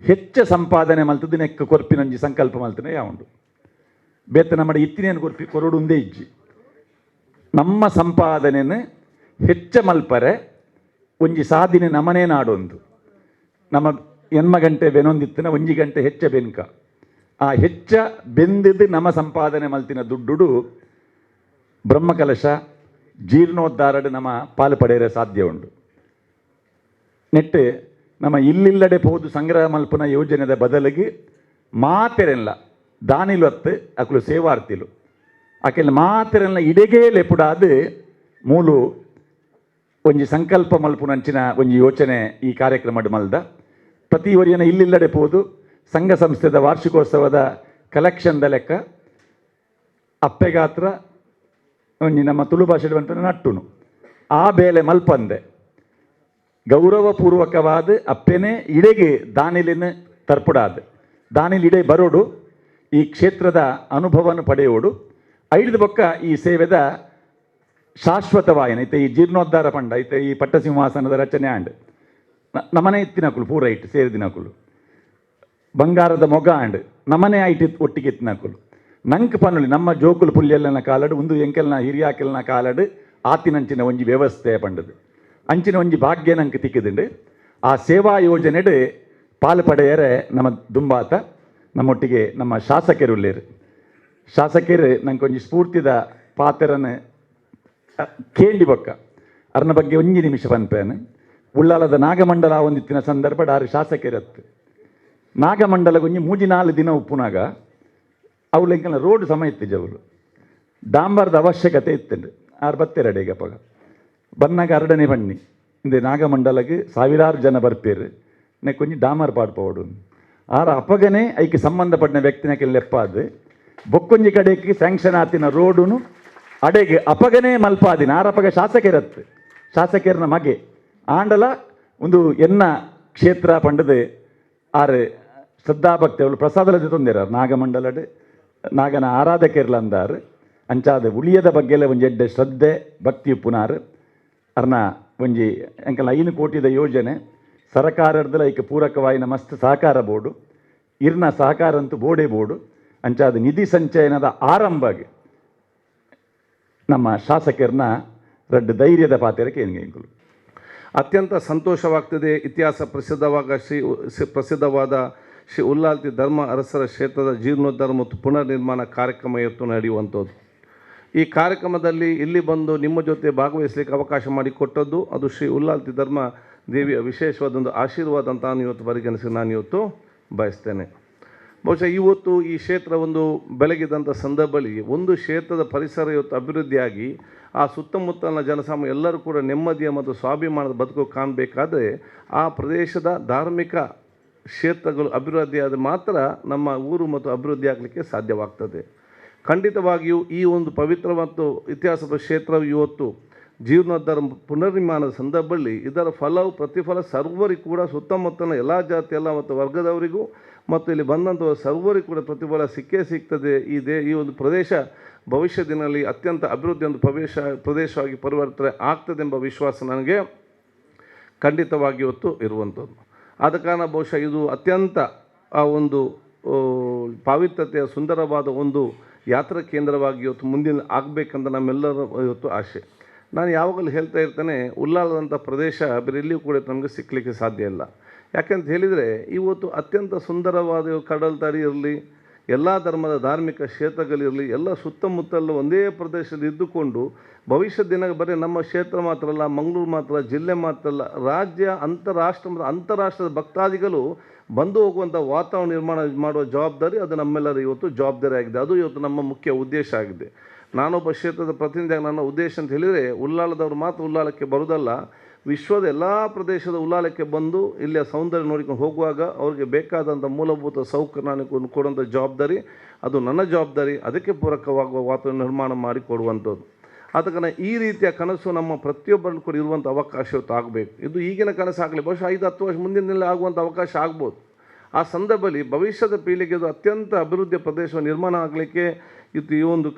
ಹೆಚ್ಚ ಸಂಪಾದನೆ ಮಲ್ತದ್ದು ನೆಕ್ಕ ಕೊರ್ಪಿನಂಜಿ ಸಂಕಲ್ಪ ಮಲ್ತನೆ ಯಾವುಂಡು ಬೇತ ನಮ್ಮ ಇತ್ತಿನೇನು ಕೊರ್ಪಿ ಕೊರಡು ಒಂದೇ ಇಜ್ಜಿ ನಮ್ಮ ಸಂಪಾದನೆಯನ್ನು ಹೆಚ್ಚ ಮಲ್ಪರೆ ಒಂಜಿ ಸಾದಿನ ನಮನೇ ನಾಡೊಂದು ನಮ್ಮ ಎನ್ಮ ಗಂಟೆ ಬೆನೊಂದಿತ್ತಿನ ಒಂಜಿ ಗಂಟೆ ಹೆಚ್ಚ ಬೆನ್ಕ ಆ ಹೆಚ್ಚ ಬೆಂದಿದ್ದು ನಮ ಸಂಪಾದನೆ ಮಲ್ತಿನ ದುಡ್ಡುಡು ಬ್ರಹ್ಮಕಲಶ ಜೀರ್ಣೋದ್ಧಾರಡು ನಮ್ಮ ಪಾಲು ಪಡೆಯರೆ ಸಾಧ್ಯ ಉಂಡು. ನೆಟ್ಟು ನಮ್ಮ ಇಲ್ಲಿಲ್ಲಡೆ ಪೋದು ಸಂಗ್ರಹ ಮಲ್ಪುನ ಯೋಜನೆದ ಬದಲಿಗೆ ಮಾತೆರೆಲ್ಲ ದಾನಿಲು ಅತ್ತು ಅಕುಲು ಸೇವಾರ್ತಿಲು ಆಕೆಲ್ಲ ಮಾತೆರೆಲ್ಲ ಇಡೆಗೇ ಲೆಪುಡಾದು ಮೂಲು ಒಂಜಿ ಸಂಕಲ್ಪ ಮಲ್ಪುನಂಚಿನ ಒಂಜಿ ಯೋಚನೆ ಈ ಕಾರ್ಯಕ್ರಮಡ್ ಮಲ್ದ. ಪ್ರತಿ ಒರಿಯನ ಇಲ್ಲಿಲ್ಲಡೆ ಪೋದು ಸಂಘ ಸಂಸ್ಥೆದ ವಾರ್ಷಿಕೋತ್ಸವದ ಕಲೆಕ್ಷನ್ದ ಲೆಕ್ಕ ಅಪ್ಪೆಗಾತ್ರ ಒಂಜಿ ನಮ್ಮ ತುಳು ಭಾಷೆ ಬಂತ ನಟ್ಟುನು ಆ ಬೇಲೆ ಮಲ್ಪಂದೆ ಗೌರವಪೂರ್ವಕವಾದ ಅಪ್ಪೆನೆ ಇಡೆಗೆ ದಾನಿಲಿನ ತರ್ಪುಡಾದ ದಾನಿಲ್ ಇಡೆ ಬರೋಡು, ಈ ಕ್ಷೇತ್ರದ ಅನುಭವವನ್ನು ಪಡೆಯೋಡು. ಐದು ಬೊಕ್ಕ ಈ ಸೇವೆದ ಶಾಶ್ವತವಾಯಿನ ಐತೆ ಈ ಜೀರ್ಣೋದ್ಧಾರ ಪಂಡ ಐತೆ ಈ ಪಟ್ಟಸಿಂಹಾಸನದ ರಚನೆ ಆಂಡ್ ನಮನೆ ಇತ್ತಿನಕುಲು ಪೂರ ಇಟ್ಟು ಸೇರಿದಿನಕುಲು ಬಂಗಾರದ ಮೊಗ ಆಂಡ್ ನಮನೆ ಐಟ್ ಒಟ್ಟಿಗೆ ಇತ್ತಿನಕುಲು ನಂಕ್ ಪನ್ನುಲಿ ನಮ್ಮ ಜೋಕುಲು ಪುಲ್ಯಲ್ಲನ ಕಾಲಡು ಒಂದು ಎಂಕೆಲ್ನ ಹಿರಿಯಾಕೆಲ್ನ ಕಾಲಡು ಆತಿನಂಚಿನ ಒಂಜಿ ವ್ಯವಸ್ಥೆ ಪಂಡದು ಅಂಚಿನ ಒಂಜಿ ಭಾಗ್ಯ ನಂಗೆ ತಿಕ್ಕಿದಿಂಡು. ಆ ಸೇವಾ ಯೋಜನೆಡು ಪಾಲು ಪಡೆಯರೆ ನಮ್ಮ ದುಂಬಾತ ನಮ್ಮೊಟ್ಟಿಗೆ ನಮ್ಮ ಶಾಸಕರು ಉಲ್ಲೇರು. ಶಾಸಕರು ನಂಗೆ ಒಂಜಿ ಸ್ಫೂರ್ತಿದ ಪಾತ್ರನ ಕೇಂಡಿ ಬೊಕ್ಕ ಅರ್ನ ಬಗ್ಗೆ ಒಂಜಿ ನಿಮಿಷ ಪನ್ಪೇನು. ಉಳ್ಳಾಲದ ನಾಗಮಂಡಲ ಒಂದಿತ್ತಿನ ಸಂದರ್ಭ ಆರು ಶಾಸಕರತ್ತು ನಾಗಮಂಡಲ ಒಂಜಿ ಮೂಜಿ ನಾಲು ದಿನ ಉಪ್ಪುನಾಗ ಅವುಲು ಎಂಕಲ್ನ ರೋಡ್ ಸಮ ಇತ್ತು ಜವಲು ಡಾಂಬರ್ದ ಅವಶ್ಯಕತೆ ಇತ್ತುಂಡು. ಆರು ಬತ್ತೆರಡೆಗೆ ಅಪ್ಪಗ ಬನ್ನಾಗ ಅರಡನೆ ಬನ್ನಿ ಇಂದು ನಾಗಮಂಡಲಗೆ ಸಾವಿರಾರು ಜನ ಬರ್ಪೇರು ನೆ ಕೊಂಚ ಡಾಮರ್ ಪಾಡ್ಪೋಡು. ಆರ ಅಪ್ಪಗನೆ ಐಕ್ ಸಂಬಂಧಪಟ್ಟ ವ್ಯಕ್ತಿನ ಲೆಪ್ಪಾದು ಬೊಕ್ಕೊಂಜಿ ಕಡೆಗೆ ಸ್ಯಾಂಕ್ಷನ್ ಆತಿನ ರೋಡುನು ಅಡೆಗೆ ಅಪಗನೆ ಮಲ್ಪಾದಿನ. ಆರಪಗ ಶಾಸಕರತ್ತು ಶಾಸಕರನ ಮಗೆ ಆಂಡಲ ಒಂದು ಎನ್ನ ಕ್ಷೇತ್ರ ಪಂಡದು ಆರು ಶ್ರದ್ಧಾಭಕ್ತಿ ಅವಳು ಪ್ರಸಾದಲದ ತೊಂದಿರ ನಾಗಮಂಡಲಡು ನಾಗನ ಆರಾಧಕರ್ಲಂದಾರು ಅಂಚಾದ ಉಳಿಯದ ಬಗ್ಗೆಲ್ಲ ಒಂಜಿ ಎಡ್ಡೆ ಶ್ರದ್ಧೆ ಭಕ್ತಿ ಉಪ್ಪುನಾರು. ಅರ್ನ ಒಂಜಿ ಅಂಕಲ್ 5 ಕೋಟಿದ ಯೋಜನೆ ಸರಕಾರರ್ದಲ ಐಕ್ ಪೂರಕವಾಯಿನ ಮಸ್ತ್ ಸಹಕಾರ ಬೋರ್ಡು ಇರ್ನ ಸಹಕಾರ ಅಂತೂ ಬೋರ್ಡೇ ಬೋರ್ಡು. ಅಂಚಾದ ನಿಧಿ ಸಂಚಯನದ ಆರಂಭಗೆ ನಮ್ಮ ಶಾಸಕರನ್ನ ರಡ್ಡು ಧೈರ್ಯದ ಪಾತ್ರಕ್ಕೆ ಎಂಕುಲು ಅತ್ಯಂತ ಸಂತೋಷವಾಗ್ತದೆ. ಇತಿಹಾಸ ಪ್ರಸಿದ್ಧವಾದ ಶ್ರೀ ಪ್ರಸಿದ್ಧವಾದ ಶ್ರೀ ಉಲ್ಲಾಲ್ತಿ ಧರ್ಮ ಅರಸರ ಕ್ಷೇತ್ರದ ಜೀರ್ಣೋದ್ಧಾರ ಮತ್ತು ಪುನರ್ ನಿರ್ಮಾಣ ಕಾರ್ಯಕ್ರಮ ಇವತ್ತು ನಡೆಯುವಂಥದ್ದು. ಈ ಕಾರ್ಯಕ್ರಮದಲ್ಲಿ ಇಲ್ಲಿ ಬಂದು ನಿಮ್ಮ ಜೊತೆ ಭಾಗವಹಿಸಲಿಕ್ಕೆ ಅವಕಾಶ ಮಾಡಿಕೊಟ್ಟದ್ದು ಅದು ಶ್ರೀ ಉಲ್ಲಾಲ್ತಿ ಧರ್ಮ ದೇವಿಯ ವಿಶೇಷವಾದ ಒಂದು ಆಶೀರ್ವಾದ ಅಂತ ನಾನು ಇವತ್ತು ಪರಿಗಣಿಸಿ ನಾನು ಇವತ್ತು ಬಯಸ್ತೇನೆ. ಬಹುಶಃ ಇವತ್ತು ಈ ಕ್ಷೇತ್ರ ಒಂದು ಬೆಳಗಿದಂಥ ಸಂದರ್ಭದಲ್ಲಿ ಒಂದು ಕ್ಷೇತ್ರದ ಪರಿಸರ ಇವತ್ತು ಅಭಿವೃದ್ಧಿಯಾಗಿ ಆ ಸುತ್ತಮುತ್ತಲಿನ ಜನಸಾಮಾನ್ಯ ಎಲ್ಲರೂ ಕೂಡ ನೆಮ್ಮದಿಯ ಮತ್ತು ಸ್ವಾಭಿಮಾನದ ಬದುಕು ಕಾಣಬೇಕಾದರೆ ಆ ಪ್ರದೇಶದ ಧಾರ್ಮಿಕ ಕ್ಷೇತ್ರಗಳು ಅಭಿವೃದ್ಧಿಯಾದ ಮಾತ್ರ ನಮ್ಮ ಊರು ಮತ್ತು ಅಭಿವೃದ್ಧಿ ಆಗಲಿಕ್ಕೆ ಸಾಧ್ಯವಾಗ್ತದೆ. ಖಂಡಿತವಾಗಿಯೂ ಈ ಒಂದು ಪವಿತ್ರ ಮತ್ತು ಇತಿಹಾಸದ ಕ್ಷೇತ್ರವು ಇವತ್ತು ಜೀರ್ಣೋದ್ಧಾರ ಪುನರ್ನಿರ್ಮಾಣದ ಸಂದರ್ಭದಲ್ಲಿ ಇದರ ಫಲವು ಪ್ರತಿಫಲ ಸರ್ವರಿಗೂ ಕೂಡ ಸುತ್ತಮುತ್ತಲಿನ ಎಲ್ಲ ಜಾತಿ ಎಲ್ಲ ಮತ್ತು ವರ್ಗದವರಿಗೂ ಮತ್ತು ಇಲ್ಲಿ ಬಂದಂಥ ಸರ್ವರಿಗೂ ಕೂಡ ಪ್ರತಿಫಲ ಸಿಕ್ಕೇ ಸಿಗ್ತದೆ. ಈ ಒಂದು ಪ್ರದೇಶ ಭವಿಷ್ಯ ದಿನದಲ್ಲಿ ಅತ್ಯಂತ ಅಭಿವೃದ್ಧಿ ಒಂದು ಪ್ರದೇಶವಾಗಿ ಪರಿವರ್ತನೆ ಆಗ್ತದೆ ಎಂಬ ವಿಶ್ವಾಸ ನನಗೆ ಖಂಡಿತವಾಗಿ ಇವತ್ತು ಇರುವಂಥದ್ದು. ಆದ ಕಾರಣ ಬಹುಶಃ ಇದು ಅತ್ಯಂತ ಆ ಒಂದು ಪಾವಿತ್ರ್ಯತೆಯ ಸುಂದರವಾದ ಒಂದು ಯಾತ್ರಾ ಕೇಂದ್ರವಾಗಿ ಇವತ್ತು ಮುಂದಿನ ಆಗಬೇಕಂತ ನಮ್ಮೆಲ್ಲರ ಇವತ್ತು ಆಸೆ. ನಾನು ಯಾವಾಗಲೂ ಹೇಳ್ತಾ ಇರ್ತೇನೆ, ಉಲ್ಲಾಳದಂಥ ಪ್ರದೇಶ ಬೇರೆ ಎಲ್ಲಿಯೂ ಕೂಡ ನಮಗೆ ಸಿಕ್ಕಲಿಕ್ಕೆ ಸಾಧ್ಯ ಇಲ್ಲ. ಯಾಕಂತ ಹೇಳಿದರೆ ಇವತ್ತು ಅತ್ಯಂತ ಸುಂದರವಾದ ಕಡಲ ತಡಿ ಇರಲಿ, ಎಲ್ಲ ಧರ್ಮದ ಧಾರ್ಮಿಕ ಕ್ಷೇತ್ರಗಳಿರಲಿ, ಎಲ್ಲ ಸುತ್ತಮುತ್ತಲು ಒಂದೇ ಪ್ರದೇಶದಲ್ಲಿ ಇದ್ದುಕೊಂಡು ಭವಿಷ್ಯ ದಿನ ಬರೀ ನಮ್ಮ ಕ್ಷೇತ್ರ ಮಾತ್ರ ಅಲ್ಲ, ಮಂಗಳೂರು ಮಾತ್ರ, ಜಿಲ್ಲೆ ಮಾತ್ರ ಅಲ್ಲ, ರಾಜ್ಯ ಅಂತಾರಾಷ್ಟ್ರ ಮತ್ತು ಅಂತಾರಾಷ್ಟ್ರದ ಭಕ್ತಾದಿಗಳು ಬಂದು ಹೋಗುವಂಥ ವಾತಾವರಣ ನಿರ್ಮಾಣ ಮಾಡುವ ಜವಾಬ್ದಾರಿ ಅದು ನಮ್ಮೆಲ್ಲರ ಇವತ್ತು ಜವಾಬ್ದಾರಿ ಆಗಿದೆ. ಅದು ಇವತ್ತು ನಮ್ಮ ಮುಖ್ಯ ಉದ್ದೇಶ ಆಗಿದೆ. ನಾನೊಬ್ಬ ಕ್ಷೇತ್ರದ ಪ್ರತಿನಿಧಿಯಾಗಿ ನನ್ನ ಉದ್ದೇಶ ಅಂತ ಹೇಳಿದರೆ ಉಲ್ಲಾಳದವರು ಮಾತ್ರ ಉಲ್ಲಾಳಕ್ಕೆ ಬರುವುದಲ್ಲ, ವಿಶ್ವದ ಎಲ್ಲ ಪ್ರದೇಶದ ಉಲ್ಲಾಳಕ್ಕೆ ಬಂದು ಇಲ್ಲಿಯ ಸೌಂದರ್ಯ ನೋಡಿಕೊಂಡು ಹೋಗುವಾಗ ಅವ್ರಿಗೆ ಬೇಕಾದಂಥ ಮೂಲಭೂತ ಸೌಕರ್ಯ ಕೊಡುವಂಥ ಜವಾಬ್ದಾರಿ ಅದು ನನ್ನ ಜವಾಬ್ದಾರಿ. ಅದಕ್ಕೆ ಪೂರಕವಾಗುವ ವಾತಾವರಣ ನಿರ್ಮಾಣ ಮಾಡಿಕೊಡುವಂಥದ್ದು. ಆದ ಕಾರಣ ಈ ರೀತಿಯ ಕನಸು ನಮ್ಮ ಪ್ರತಿಯೊಬ್ಬರಲ್ಲೂ ಕೂಡ ಇರುವಂಥ ಅವಕಾಶ ಇವತ್ತು ಆಗಬೇಕು. ಇದು ಈಗಿನ ಕನಸು ಆಗಲಿ, ಬಹುಶಃ 5-10 ವರ್ಷ ಮುಂದಿನ ದಿನದಲ್ಲಿ ಆಗುವಂಥ ಅವಕಾಶ ಆಗ್ಬೋದು. ಆ ಸಂದರ್ಭದಲ್ಲಿ ಭವಿಷ್ಯದ ಪೀಳಿಗೆದು ಅತ್ಯಂತ ಅಭಿವೃದ್ಧಿಯ ಪ್ರದೇಶವನ್ನು ನಿರ್ಮಾಣ ಆಗಲಿಕ್ಕೆ ಇದು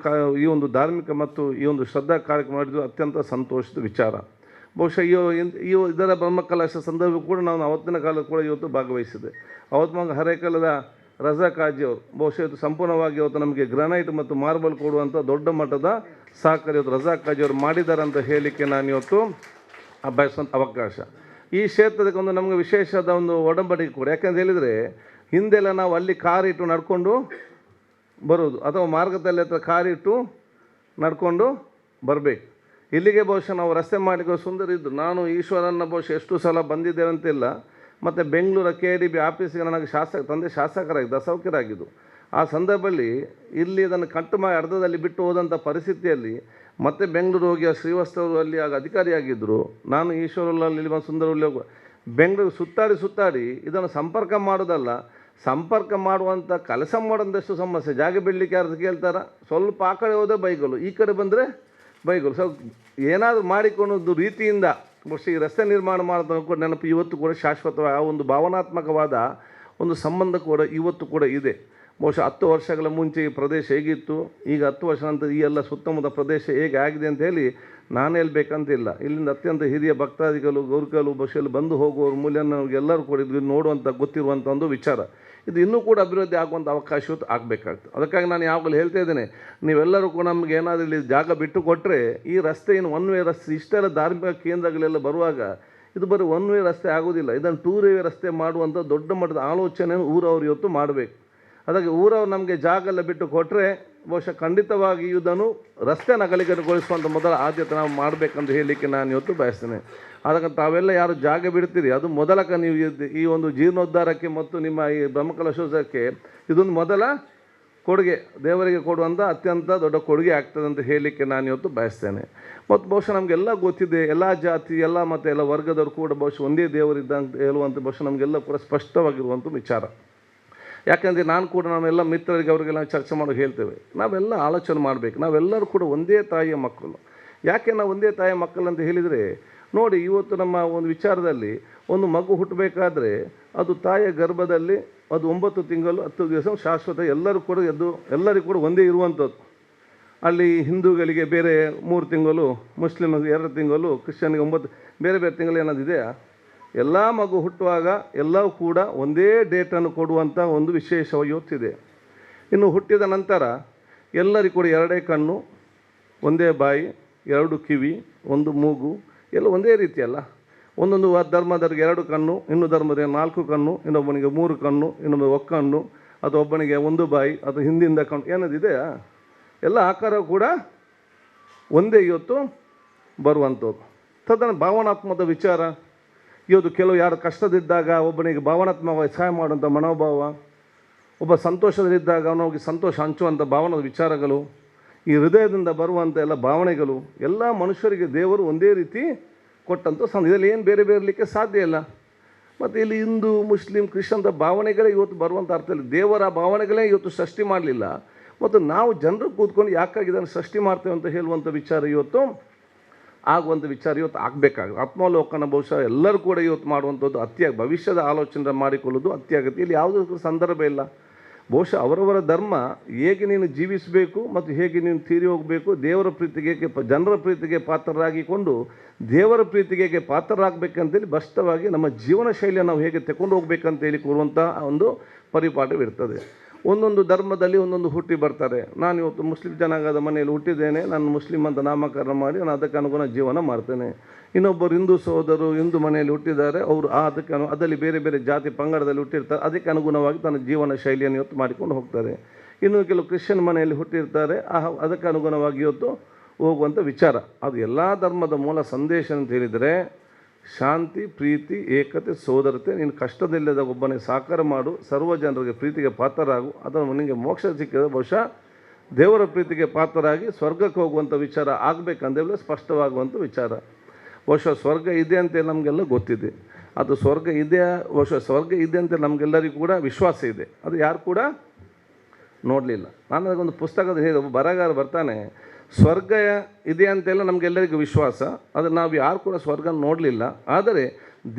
ಈ ಒಂದು ಧಾರ್ಮಿಕ ಮತ್ತು ಈ ಒಂದು ಶ್ರದ್ಧಾ ಕಾರ್ಯಕ್ರಮ ಮಾಡಿದ್ದು ಅತ್ಯಂತ ಸಂತೋಷದ ವಿಚಾರ. ಬಹುಶಃ ಈ ಇದರ ಬ್ರಹ್ಮಕಲಶ ಸಂದರ್ಭ ಕೂಡ ನಾನು ಅವತ್ತಿನ ಕಾಲ ಕೂಡ ಇವತ್ತು ಭಾಗವಹಿಸಿದೆ. ಅವತ್ತು ಮಗ ಹರೇಕಲದ ರಜಾ ಕಾಜಿ ಅವರು ಬಹುಶಃ ಇವತ್ತು ಸಂಪೂರ್ಣವಾಗಿ ಇವತ್ತು ನಮಗೆ ಗ್ರಾನೈಟ್ ಮತ್ತು ಮಾರ್ಬಲ್ ಕೊಡುವಂಥ ದೊಡ್ಡ ಮಟ್ಟದ ಸಹಕಾರ ಇವತ್ತು ರಜಾ ಕಾಜಿ ಅವರು ಮಾಡಿದ್ದಾರೆ ಅಂತ ಹೇಳಲಿಕ್ಕೆ ನಾನು ಇವತ್ತು ಬಯಸುವಂಥ ಅವಕಾಶ. ಈ ಕ್ಷೇತ್ರಕ್ಕೆ ಒಂದು ನಮಗೆ ವಿಶೇಷವಾದ ಒಂದು ಒಡಂಬಡಿಕೆ ಕೂಡ. ಯಾಕಂತ ಹೇಳಿದರೆ ಹಿಂದೆಲ್ಲ ನಾವು ಅಲ್ಲಿ ಕಾರಿಟ್ಟು ನಡ್ಕೊಂಡು ಬರೋದು, ಅಥವಾ ಮಾರ್ಗದಲ್ಲಿ ಹತ್ರ ಕಾರಿಟ್ಟು ನಡ್ಕೊಂಡು ಬರಬೇಕು. ಇಲ್ಲಿಗೆ ಬಹುಶಃ ನಾವು ರಸ್ತೆ ಮಾಡಲಿಕ್ಕೆ ಸುಂದರ ಇದ್ದು, ನಾನು ಈಶ್ವರನ ಬಹುಶಃ ಎಷ್ಟು ಸಲ ಬಂದಿದ್ದೇವೆ ಅಂತಿಲ್ಲ. ಮತ್ತು ಬೆಂಗಳೂರ KDB ಆಫೀಸಿಗೆ ನನಗೆ ತಂದೆ ಶಾಸಕರಾಗಿ ದಸೌಕ್ಯರಾಗಿದ್ದು, ಆ ಸಂದರ್ಭದಲ್ಲಿ ಇಲ್ಲಿ ಇದನ್ನು ಕಟ್ಟು ಮಾಡಿ ಅರ್ಧದಲ್ಲಿ ಬಿಟ್ಟು ಹೋದಂಥ ಪರಿಸ್ಥಿತಿಯಲ್ಲಿ ಮತ್ತೆ ಬೆಂಗಳೂರು ಹೋಗಿ ಆ ಶ್ರೀವಾಸ್ತವರು ಅಲ್ಲಿ ಆಗ ಅಧಿಕಾರಿಯಾಗಿದ್ದರು. ನಾನು ಈಶ್ವರಲ್ಲಿ ಇಲ್ಲಿ ಬಂದು ಸುಂದರಲ್ಲಿ ಹೋಗುವ ಬೆಂಗಳೂರು ಸುತ್ತಾಡಿ ಸುತ್ತಾಡಿ ಇದನ್ನು ಸಂಪರ್ಕ ಮಾಡೋದಲ್ಲ, ಸಂಪರ್ಕ ಮಾಡುವಂಥ ಕೆಲಸ ಮಾಡೋದಷ್ಟು ಸಮಸ್ಯೆ. ಜಾಗ ಬಿಡಲಿಕ್ಕೆ ಯಾರು ಕೇಳ್ತಾರ? ಸ್ವಲ್ಪ ಆ ಕಡೆ ಹೋದರೆ ಬೈಗಳು, ಈ ಕಡೆ ಬಂದರೆ ಬೈಗಳು. ಸೊ ಏನಾದರೂ ಮಾಡಿಕೊಳ್ಳೋದು ರೀತಿಯಿಂದ ಬಹುಶಃ ಈ ರಸ್ತೆ ನಿರ್ಮಾಣ ಮಾಡೋದು ಕೂಡ ನೆನಪು ಇವತ್ತು ಕೂಡ ಶಾಶ್ವತವಾಗಿ ಆ ಒಂದು ಭಾವನಾತ್ಮಕವಾದ ಒಂದು ಸಂಬಂಧ ಕೂಡ ಇವತ್ತು ಕೂಡ ಇದೆ. ಬಹುಶಃ 10 ವರ್ಷಗಳ ಮುಂಚೆ ಈ ಪ್ರದೇಶ ಹೇಗಿತ್ತು, ಈಗ 10 ವರ್ಷ ನಂತರ ಈ ಎಲ್ಲ ಸುತ್ತಮುತ್ತ ಪ್ರದೇಶ ಹೇಗೆ ಆಗಿದೆ ಅಂತ ಹೇಳಿ ನಾನು ಹೇಳ್ಬೇಕಂತಿಲ್ಲ. ಇಲ್ಲಿಂದ ಅತ್ಯಂತ ಹಿರಿಯ ಭಕ್ತಾದಿಗಳು, ಗುರುಗಳು ಬಹುಶಃ ಇಲ್ಲಿ ಬಂದು ಹೋಗುವವರು ಮೂಲ್ಯನವ್ರಿಗೆಲ್ಲರೂ ಕೂಡ ಇದು ನೋಡುವಂಥ ಗೊತ್ತಿರುವಂಥ ಒಂದು ವಿಚಾರ. ಇದು ಇನ್ನೂ ಕೂಡ ಅಭಿವೃದ್ಧಿ ಆಗುವಂಥ ಅವಕಾಶ ಇವತ್ತು ಆಗಬೇಕಾಗ್ತದೆ. ಅದಕ್ಕಾಗಿ ನಾನು ಯಾವಾಗಲೂ ಹೇಳ್ತಾ ಇದ್ದೇನೆ, ನೀವೆಲ್ಲರೂ ಕೂಡ ನಮ್ಗೆ ಏನಾದರೂ ಇಲ್ಲಿ ಜಾಗ ಬಿಟ್ಟು ಕೊಟ್ಟರೆ ಈ ರಸ್ತೆ ಏನು ಒನ್ ವೇ ರಸ್ತೆ, ಇಷ್ಟೆಲ್ಲ ಧಾರ್ಮಿಕ ಕೇಂದ್ರಗಳೆಲ್ಲ ಬರುವಾಗ ಇದು ಬರೀ ಒನ್ ವೇ ರಸ್ತೆ ಆಗೋದಿಲ್ಲ. ಇದನ್ನು ಟೂ ವೇ ರಸ್ತೆ ಮಾಡುವಂಥ ದೊಡ್ಡ ಮಟ್ಟದ ಆಲೋಚನೆಯನ್ನು ಊರವರು ಇವತ್ತು ಮಾಡಬೇಕು. ಅದಕ್ಕೆ ಊರವ್ರು ನಮಗೆ ಜಾಗ ಎಲ್ಲ ಬಿಟ್ಟು ಕೊಟ್ಟರೆ ಬಹುಶಃ ಖಂಡಿತವಾಗಿ ಇದನ್ನು ರಸ್ತೆ ನಗಲೀಕರಣಗೊಳಿಸುವಂಥ ಮೊದಲ ಆದ್ಯತೆ ನಾವು ಮಾಡಬೇಕಂತ ಹೇಳಲಿಕ್ಕೆ ನಾನು ಇವತ್ತು ಬಯಸ್ತೇನೆ. ಅದಕ್ಕೆ ತಾವೆಲ್ಲ ಯಾರು ಜಾಗ ಬಿಡ್ತೀರಿ ಅದು ಮೊದಲಕ ನೀವು ಈ ಒಂದು ಜೀರ್ಣೋದ್ಧಾರಕ್ಕೆ ಮತ್ತು ನಿಮ್ಮ ಈ ಬ್ರಹ್ಮಕಲಶೋತ್ಸವಕ್ಕೆ ಇದೊಂದು ಮೊದಲ ಕೊಡುಗೆ, ದೇವರಿಗೆ ಕೊಡುವಂಥ ಅತ್ಯಂತ ದೊಡ್ಡ ಕೊಡುಗೆ ಆಗ್ತದೆ ಅಂತ ಹೇಳಲಿಕ್ಕೆ ನಾನು ಇವತ್ತು ಬಯಸ್ತೇನೆ. ಮತ್ತು ಬಹುಶಃ ನಮಗೆಲ್ಲ ಗೊತ್ತಿದೆ, ಎಲ್ಲ ಜಾತಿ, ಎಲ್ಲ ಮತ್ತು ಎಲ್ಲ ವರ್ಗದವರು ಕೂಡ ಬಹುಶಃ ಒಂದೇ ದೇವರಿದ್ದ ಅಂತ ಹೇಳುವಂಥ ಬಹುಶಃ ನಮಗೆಲ್ಲ ಕೂಡ ಸ್ಪಷ್ಟವಾಗಿರುವಂಥ ವಿಚಾರ. ಯಾಕಂದರೆ ನಾನು ಕೂಡ ನಮ್ಮೆಲ್ಲ ಮಿತ್ರರಿಗೆ ಅವರಿಗೆಲ್ಲ ಚರ್ಚೆ ಮಾಡೋಕೆ ಹೇಳ್ತೇವೆ, ನಾವೆಲ್ಲ ಆಲೋಚನೆ ಮಾಡಬೇಕು, ನಾವೆಲ್ಲರೂ ಕೂಡ ಒಂದೇ ತಾಯಿಯ ಮಕ್ಕಳು. ಯಾಕೆ ನಾವು ಒಂದೇ ತಾಯಿಯ ಮಕ್ಕಳು ಅಂತ ಹೇಳಿದರೆ, ನೋಡಿ ಇವತ್ತು ನಮ್ಮ ಒಂದು ವಿಚಾರದಲ್ಲಿ ಒಂದು ಮಗು ಹುಟ್ಟಬೇಕಾದ್ರೆ ಅದು ತಾಯಿಯ ಗರ್ಭದಲ್ಲಿ ಅದು 9 ತಿಂಗಳು 10 ದಿವಸ ಶಾಶ್ವತ, ಎಲ್ಲರೂ ಕೂಡ ಎದ್ದು ಎಲ್ಲರಿಗೂ ಕೂಡ ಒಂದೇ ಇರುವಂಥದ್ದು. ಅಲ್ಲಿ ಹಿಂದೂಗಳಿಗೆ ಬೇರೆ 3 ತಿಂಗಳು, ಮುಸ್ಲಿಮ್ಗೆ 2 ತಿಂಗಳು, ಕ್ರಿಶ್ಚಿಯನ್ಗೆ 9, ಬೇರೆ ಬೇರೆ ತಿಂಗಳು ಏನಾದ್ರು ಇದೆಯಾ? ಎಲ್ಲ ಮಗು ಹುಟ್ಟುವಾಗ ಎಲ್ಲವೂ ಕೂಡ ಒಂದೇ ಡೇಟನ್ನು ಕೊಡುವಂಥ ಒಂದು ವಿಶೇಷವಾಗಿ ಇವತ್ತಿದೆ. ಇನ್ನು ಹುಟ್ಟಿದ ನಂತರ ಎಲ್ಲರಿಗೂ ಕೂಡ 2 ಕಣ್ಣು, ಒಂದೇ ಬಾಯಿ, 2 ಕಿವಿ, 1 ಮೂಗು, ಎಲ್ಲ ಒಂದೇ ರೀತಿಯಲ್ಲ. ಒಂದೊಂದು ಧರ್ಮದವ್ರಿಗೆ 2 ಕಣ್ಣು, ಇನ್ನು ಧರ್ಮದವ್ರಿಗೆ 4 ಕಣ್ಣು, ಇನ್ನೊಬ್ಬನಿಗೆ 3 ಕಣ್ಣು, ಇನ್ನೊಬ್ಬ ಒಕ್ಕಣ್ಣು, ಅಥವಾ ಒಬ್ಬನಿಗೆ 1 ಬಾಯಿ, ಅಥವಾ ಹಿಂದಿಂದ ಕಣ್ಣು, ಏನದಿದೆಯಾ? ಎಲ್ಲ ಆಕಾರ ಕೂಡ ಒಂದೇ ಇವತ್ತು ಬರುವಂಥದ್ದು. ತದನ ಭಾವನಾತ್ಮಕ ವಿಚಾರ ಇವತ್ತು ಕೆಲವು ಯಾರು ಕಷ್ಟದಿದ್ದಾಗ ಒಬ್ಬನಿಗೆ ಭಾವನಾತ್ಮಕವಾಗಿ ಸಹಾಯ ಮಾಡುವಂಥ ಮನೋಭಾವ, ಒಬ್ಬ ಸಂತೋಷದಲ್ಲಿದ್ದಾಗ ಅವನಿಗೆ ಸಂತೋಷ ಹಂಚುವಂಥ ಭಾವನದ ವಿಚಾರಗಳು, ಈ ಹೃದಯದಿಂದ ಬರುವಂಥ ಎಲ್ಲ ಭಾವನೆಗಳು ಎಲ್ಲ ಮನುಷ್ಯರಿಗೆ ದೇವರು ಒಂದೇ ರೀತಿ ಕೊಟ್ಟಂಥ ಇದರಲ್ಲಿ ಏನು ಬೇರೆ ಬೇರೆ ಇರಲಿಕ್ಕೆ ಸಾಧ್ಯ ಇಲ್ಲ. ಮತ್ತು ಇಲ್ಲಿ ಹಿಂದೂ, ಮುಸ್ಲಿಂ, ಕ್ರಿಶ್ಚಿಯನ್ ಅಂತ ಭಾವನೆಗಳೇ ಇವತ್ತು ಬರುವಂಥ ಅರ್ಥದಲ್ಲಿ ದೇವರ ಭಾವನೆಗಳೇ ಇವತ್ತು ಸೃಷ್ಟಿ ಮಾಡಲಿಲ್ಲ. ಮತ್ತು ನಾವು ಜನರು ಕೂತ್ಕೊಂಡು ಯಾಕಾಗಿ ಇದನ್ನು ಸೃಷ್ಟಿ ಮಾಡ್ತೇವೆ ಅಂತ ಹೇಳುವಂಥ ವಿಚಾರ ಇವತ್ತು ಆಗುವಂಥ ವಿಚಾರ ಇವತ್ತು ಆಗಬೇಕಾಗುತ್ತೆ. ಆತ್ಮಾವಲೋಕನ ಬಹುಶಃ ಎಲ್ಲರೂ ಕೂಡ ಇವತ್ತು ಮಾಡುವಂಥದ್ದು ಭವಿಷ್ಯದ ಆಲೋಚನೆ ಮಾಡಿಕೊಳ್ಳೋದು ಅತ್ಯಗತ್ಯ. ಇಲ್ಲಿ ಯಾವುದಕ್ಕೂ ಸಂದರ್ಭ ಇಲ್ಲ. ಬಹುಶಃ ಅವರವರ ಧರ್ಮ ಹೇಗೆ ನೀನು ಜೀವಿಸಬೇಕು ಮತ್ತು ಹೇಗೆ ನೀನು ತೀರಿ ಹೋಗಬೇಕು, ದೇವರ ಪ್ರೀತಿಗೆ ಜನರ ಪ್ರೀತಿಗೆ ಪಾತ್ರರಾಗಿಕೊಂಡು ದೇವರ ಪ್ರೀತಿಗೆ ಹೇಗೆ ಪಾತ್ರರಾಗಬೇಕಂತೇಳಿ ಸ್ಪಷ್ಟವಾಗಿ ನಮ್ಮ ಜೀವನ ಶೈಲಿಯನ್ನು ನಾವು ಹೇಗೆ ತಗೊಂಡು ಹೋಗ್ಬೇಕಂತೇಳಿ ಕೊಡುವಂಥ ಒಂದು ಪರಿಪಾಠವಿರ್ತದೆ. ಒಂದೊಂದು ಧರ್ಮದಲ್ಲಿ ಒಂದೊಂದು ಹುಟ್ಟಿ ಬರ್ತಾರೆ. ನಾನು ಇವತ್ತು ಮುಸ್ಲಿಂ ಜನಾಂಗದ ಮನೆಯಲ್ಲಿ ಹುಟ್ಟಿದ್ದೇನೆ, ನಾನು ಮುಸ್ಲಿಂ ಅಂತ ನಾಮಕರಣ ಮಾಡಿ ನಾನು ಅದಕ್ಕೆ ಅನುಗುಣ ಜೀವನ ಮಾಡ್ತೇನೆ. ಇನ್ನೊಬ್ಬರು ಹಿಂದೂ ಸಹೋದರರು ಹಿಂದೂ ಮನೆಯಲ್ಲಿ ಹುಟ್ಟಿದ್ದಾರೆ, ಅವರು ಅದಕ್ಕೆ ಅದರಲ್ಲಿ ಬೇರೆ ಬೇರೆ ಜಾತಿ ಪಂಗಡದಲ್ಲಿ ಹುಟ್ಟಿರ್ತಾರೆ, ಅದಕ್ಕೆ ಅನುಗುಣವಾಗಿ ತನ್ನ ಜೀವನ ಶೈಲಿಯನ್ನು ಇವತ್ತು ಮಾಡಿಕೊಂಡು ಹೋಗ್ತಾರೆ. ಇನ್ನು ಕೆಲವು ಕ್ರಿಶ್ಚಿಯನ್ ಮನೆಯಲ್ಲಿ ಹುಟ್ಟಿರ್ತಾರೆ, ಅದಕ್ಕೆ ಅನುಗುಣವಾಗಿ ಇವತ್ತು ಹೋಗುವಂಥ ವಿಚಾರ. ಅದು ಎಲ್ಲ ಧರ್ಮದ ಮೂಲ ಸಂದೇಶ ಅಂತ ಹೇಳಿದರೆ ಶಾಂತಿ, ಪ್ರೀತಿ, ಏಕತೆ, ಸೋದರತೆ. ನೀನು ಕಷ್ಟದಲ್ಲಿದ್ದಾಗ ಒಬ್ಬನೇ ಸಾಕಾರ ಮಾಡು, ಸರ್ವ ಜನರಿಗೆ ಪ್ರೀತಿಗೆ ಪಾತ್ರರಾಗು, ಅದನ್ನು ನಿನಗೆ ಮೋಕ್ಷ ಸಿಕ್ಕಿದ್ರೆ ಬಹುಶಃ ದೇವರ ಪ್ರೀತಿಗೆ ಪಾತ್ರರಾಗಿ ಸ್ವರ್ಗಕ್ಕೆ ಹೋಗುವಂಥ ವಿಚಾರ ಆಗಬೇಕಂದೇಳಿ ಸ್ಪಷ್ಟವಾಗುವಂಥ ವಿಚಾರ. ಬಹುಶಃ ಸ್ವರ್ಗ ಇದೆ ಅಂತೇಳಿ ನಮಗೆಲ್ಲ ಗೊತ್ತಿದೆ, ಅದು ಸ್ವರ್ಗ ಇದೆ, ಬಹುಶಃ ಸ್ವರ್ಗ ಇದೆ ಅಂತೇಳಿ ನಮಗೆಲ್ಲರಿಗೂ ಕೂಡ ವಿಶ್ವಾಸ ಇದೆ, ಅದು ಯಾರು ಕೂಡ ನೋಡಲಿಲ್ಲ. ನಾನು ಅದಕ್ಕೊಂದು ಪುಸ್ತಕದ ಹೇಳಿದೆ, ಒಬ್ಬ ಬರಹಗಾರ ಬರ್ತಾನೆ, ಸ್ವರ್ಗ ಇದೆ ಅಂತೆಲ್ಲ ನಮಗೆಲ್ಲರಿಗೂ ವಿಶ್ವಾಸ, ಆದರೆ ನಾವು ಯಾರು ಕೂಡ ಸ್ವರ್ಗ ನೋಡಲಿಲ್ಲ, ಆದರೆ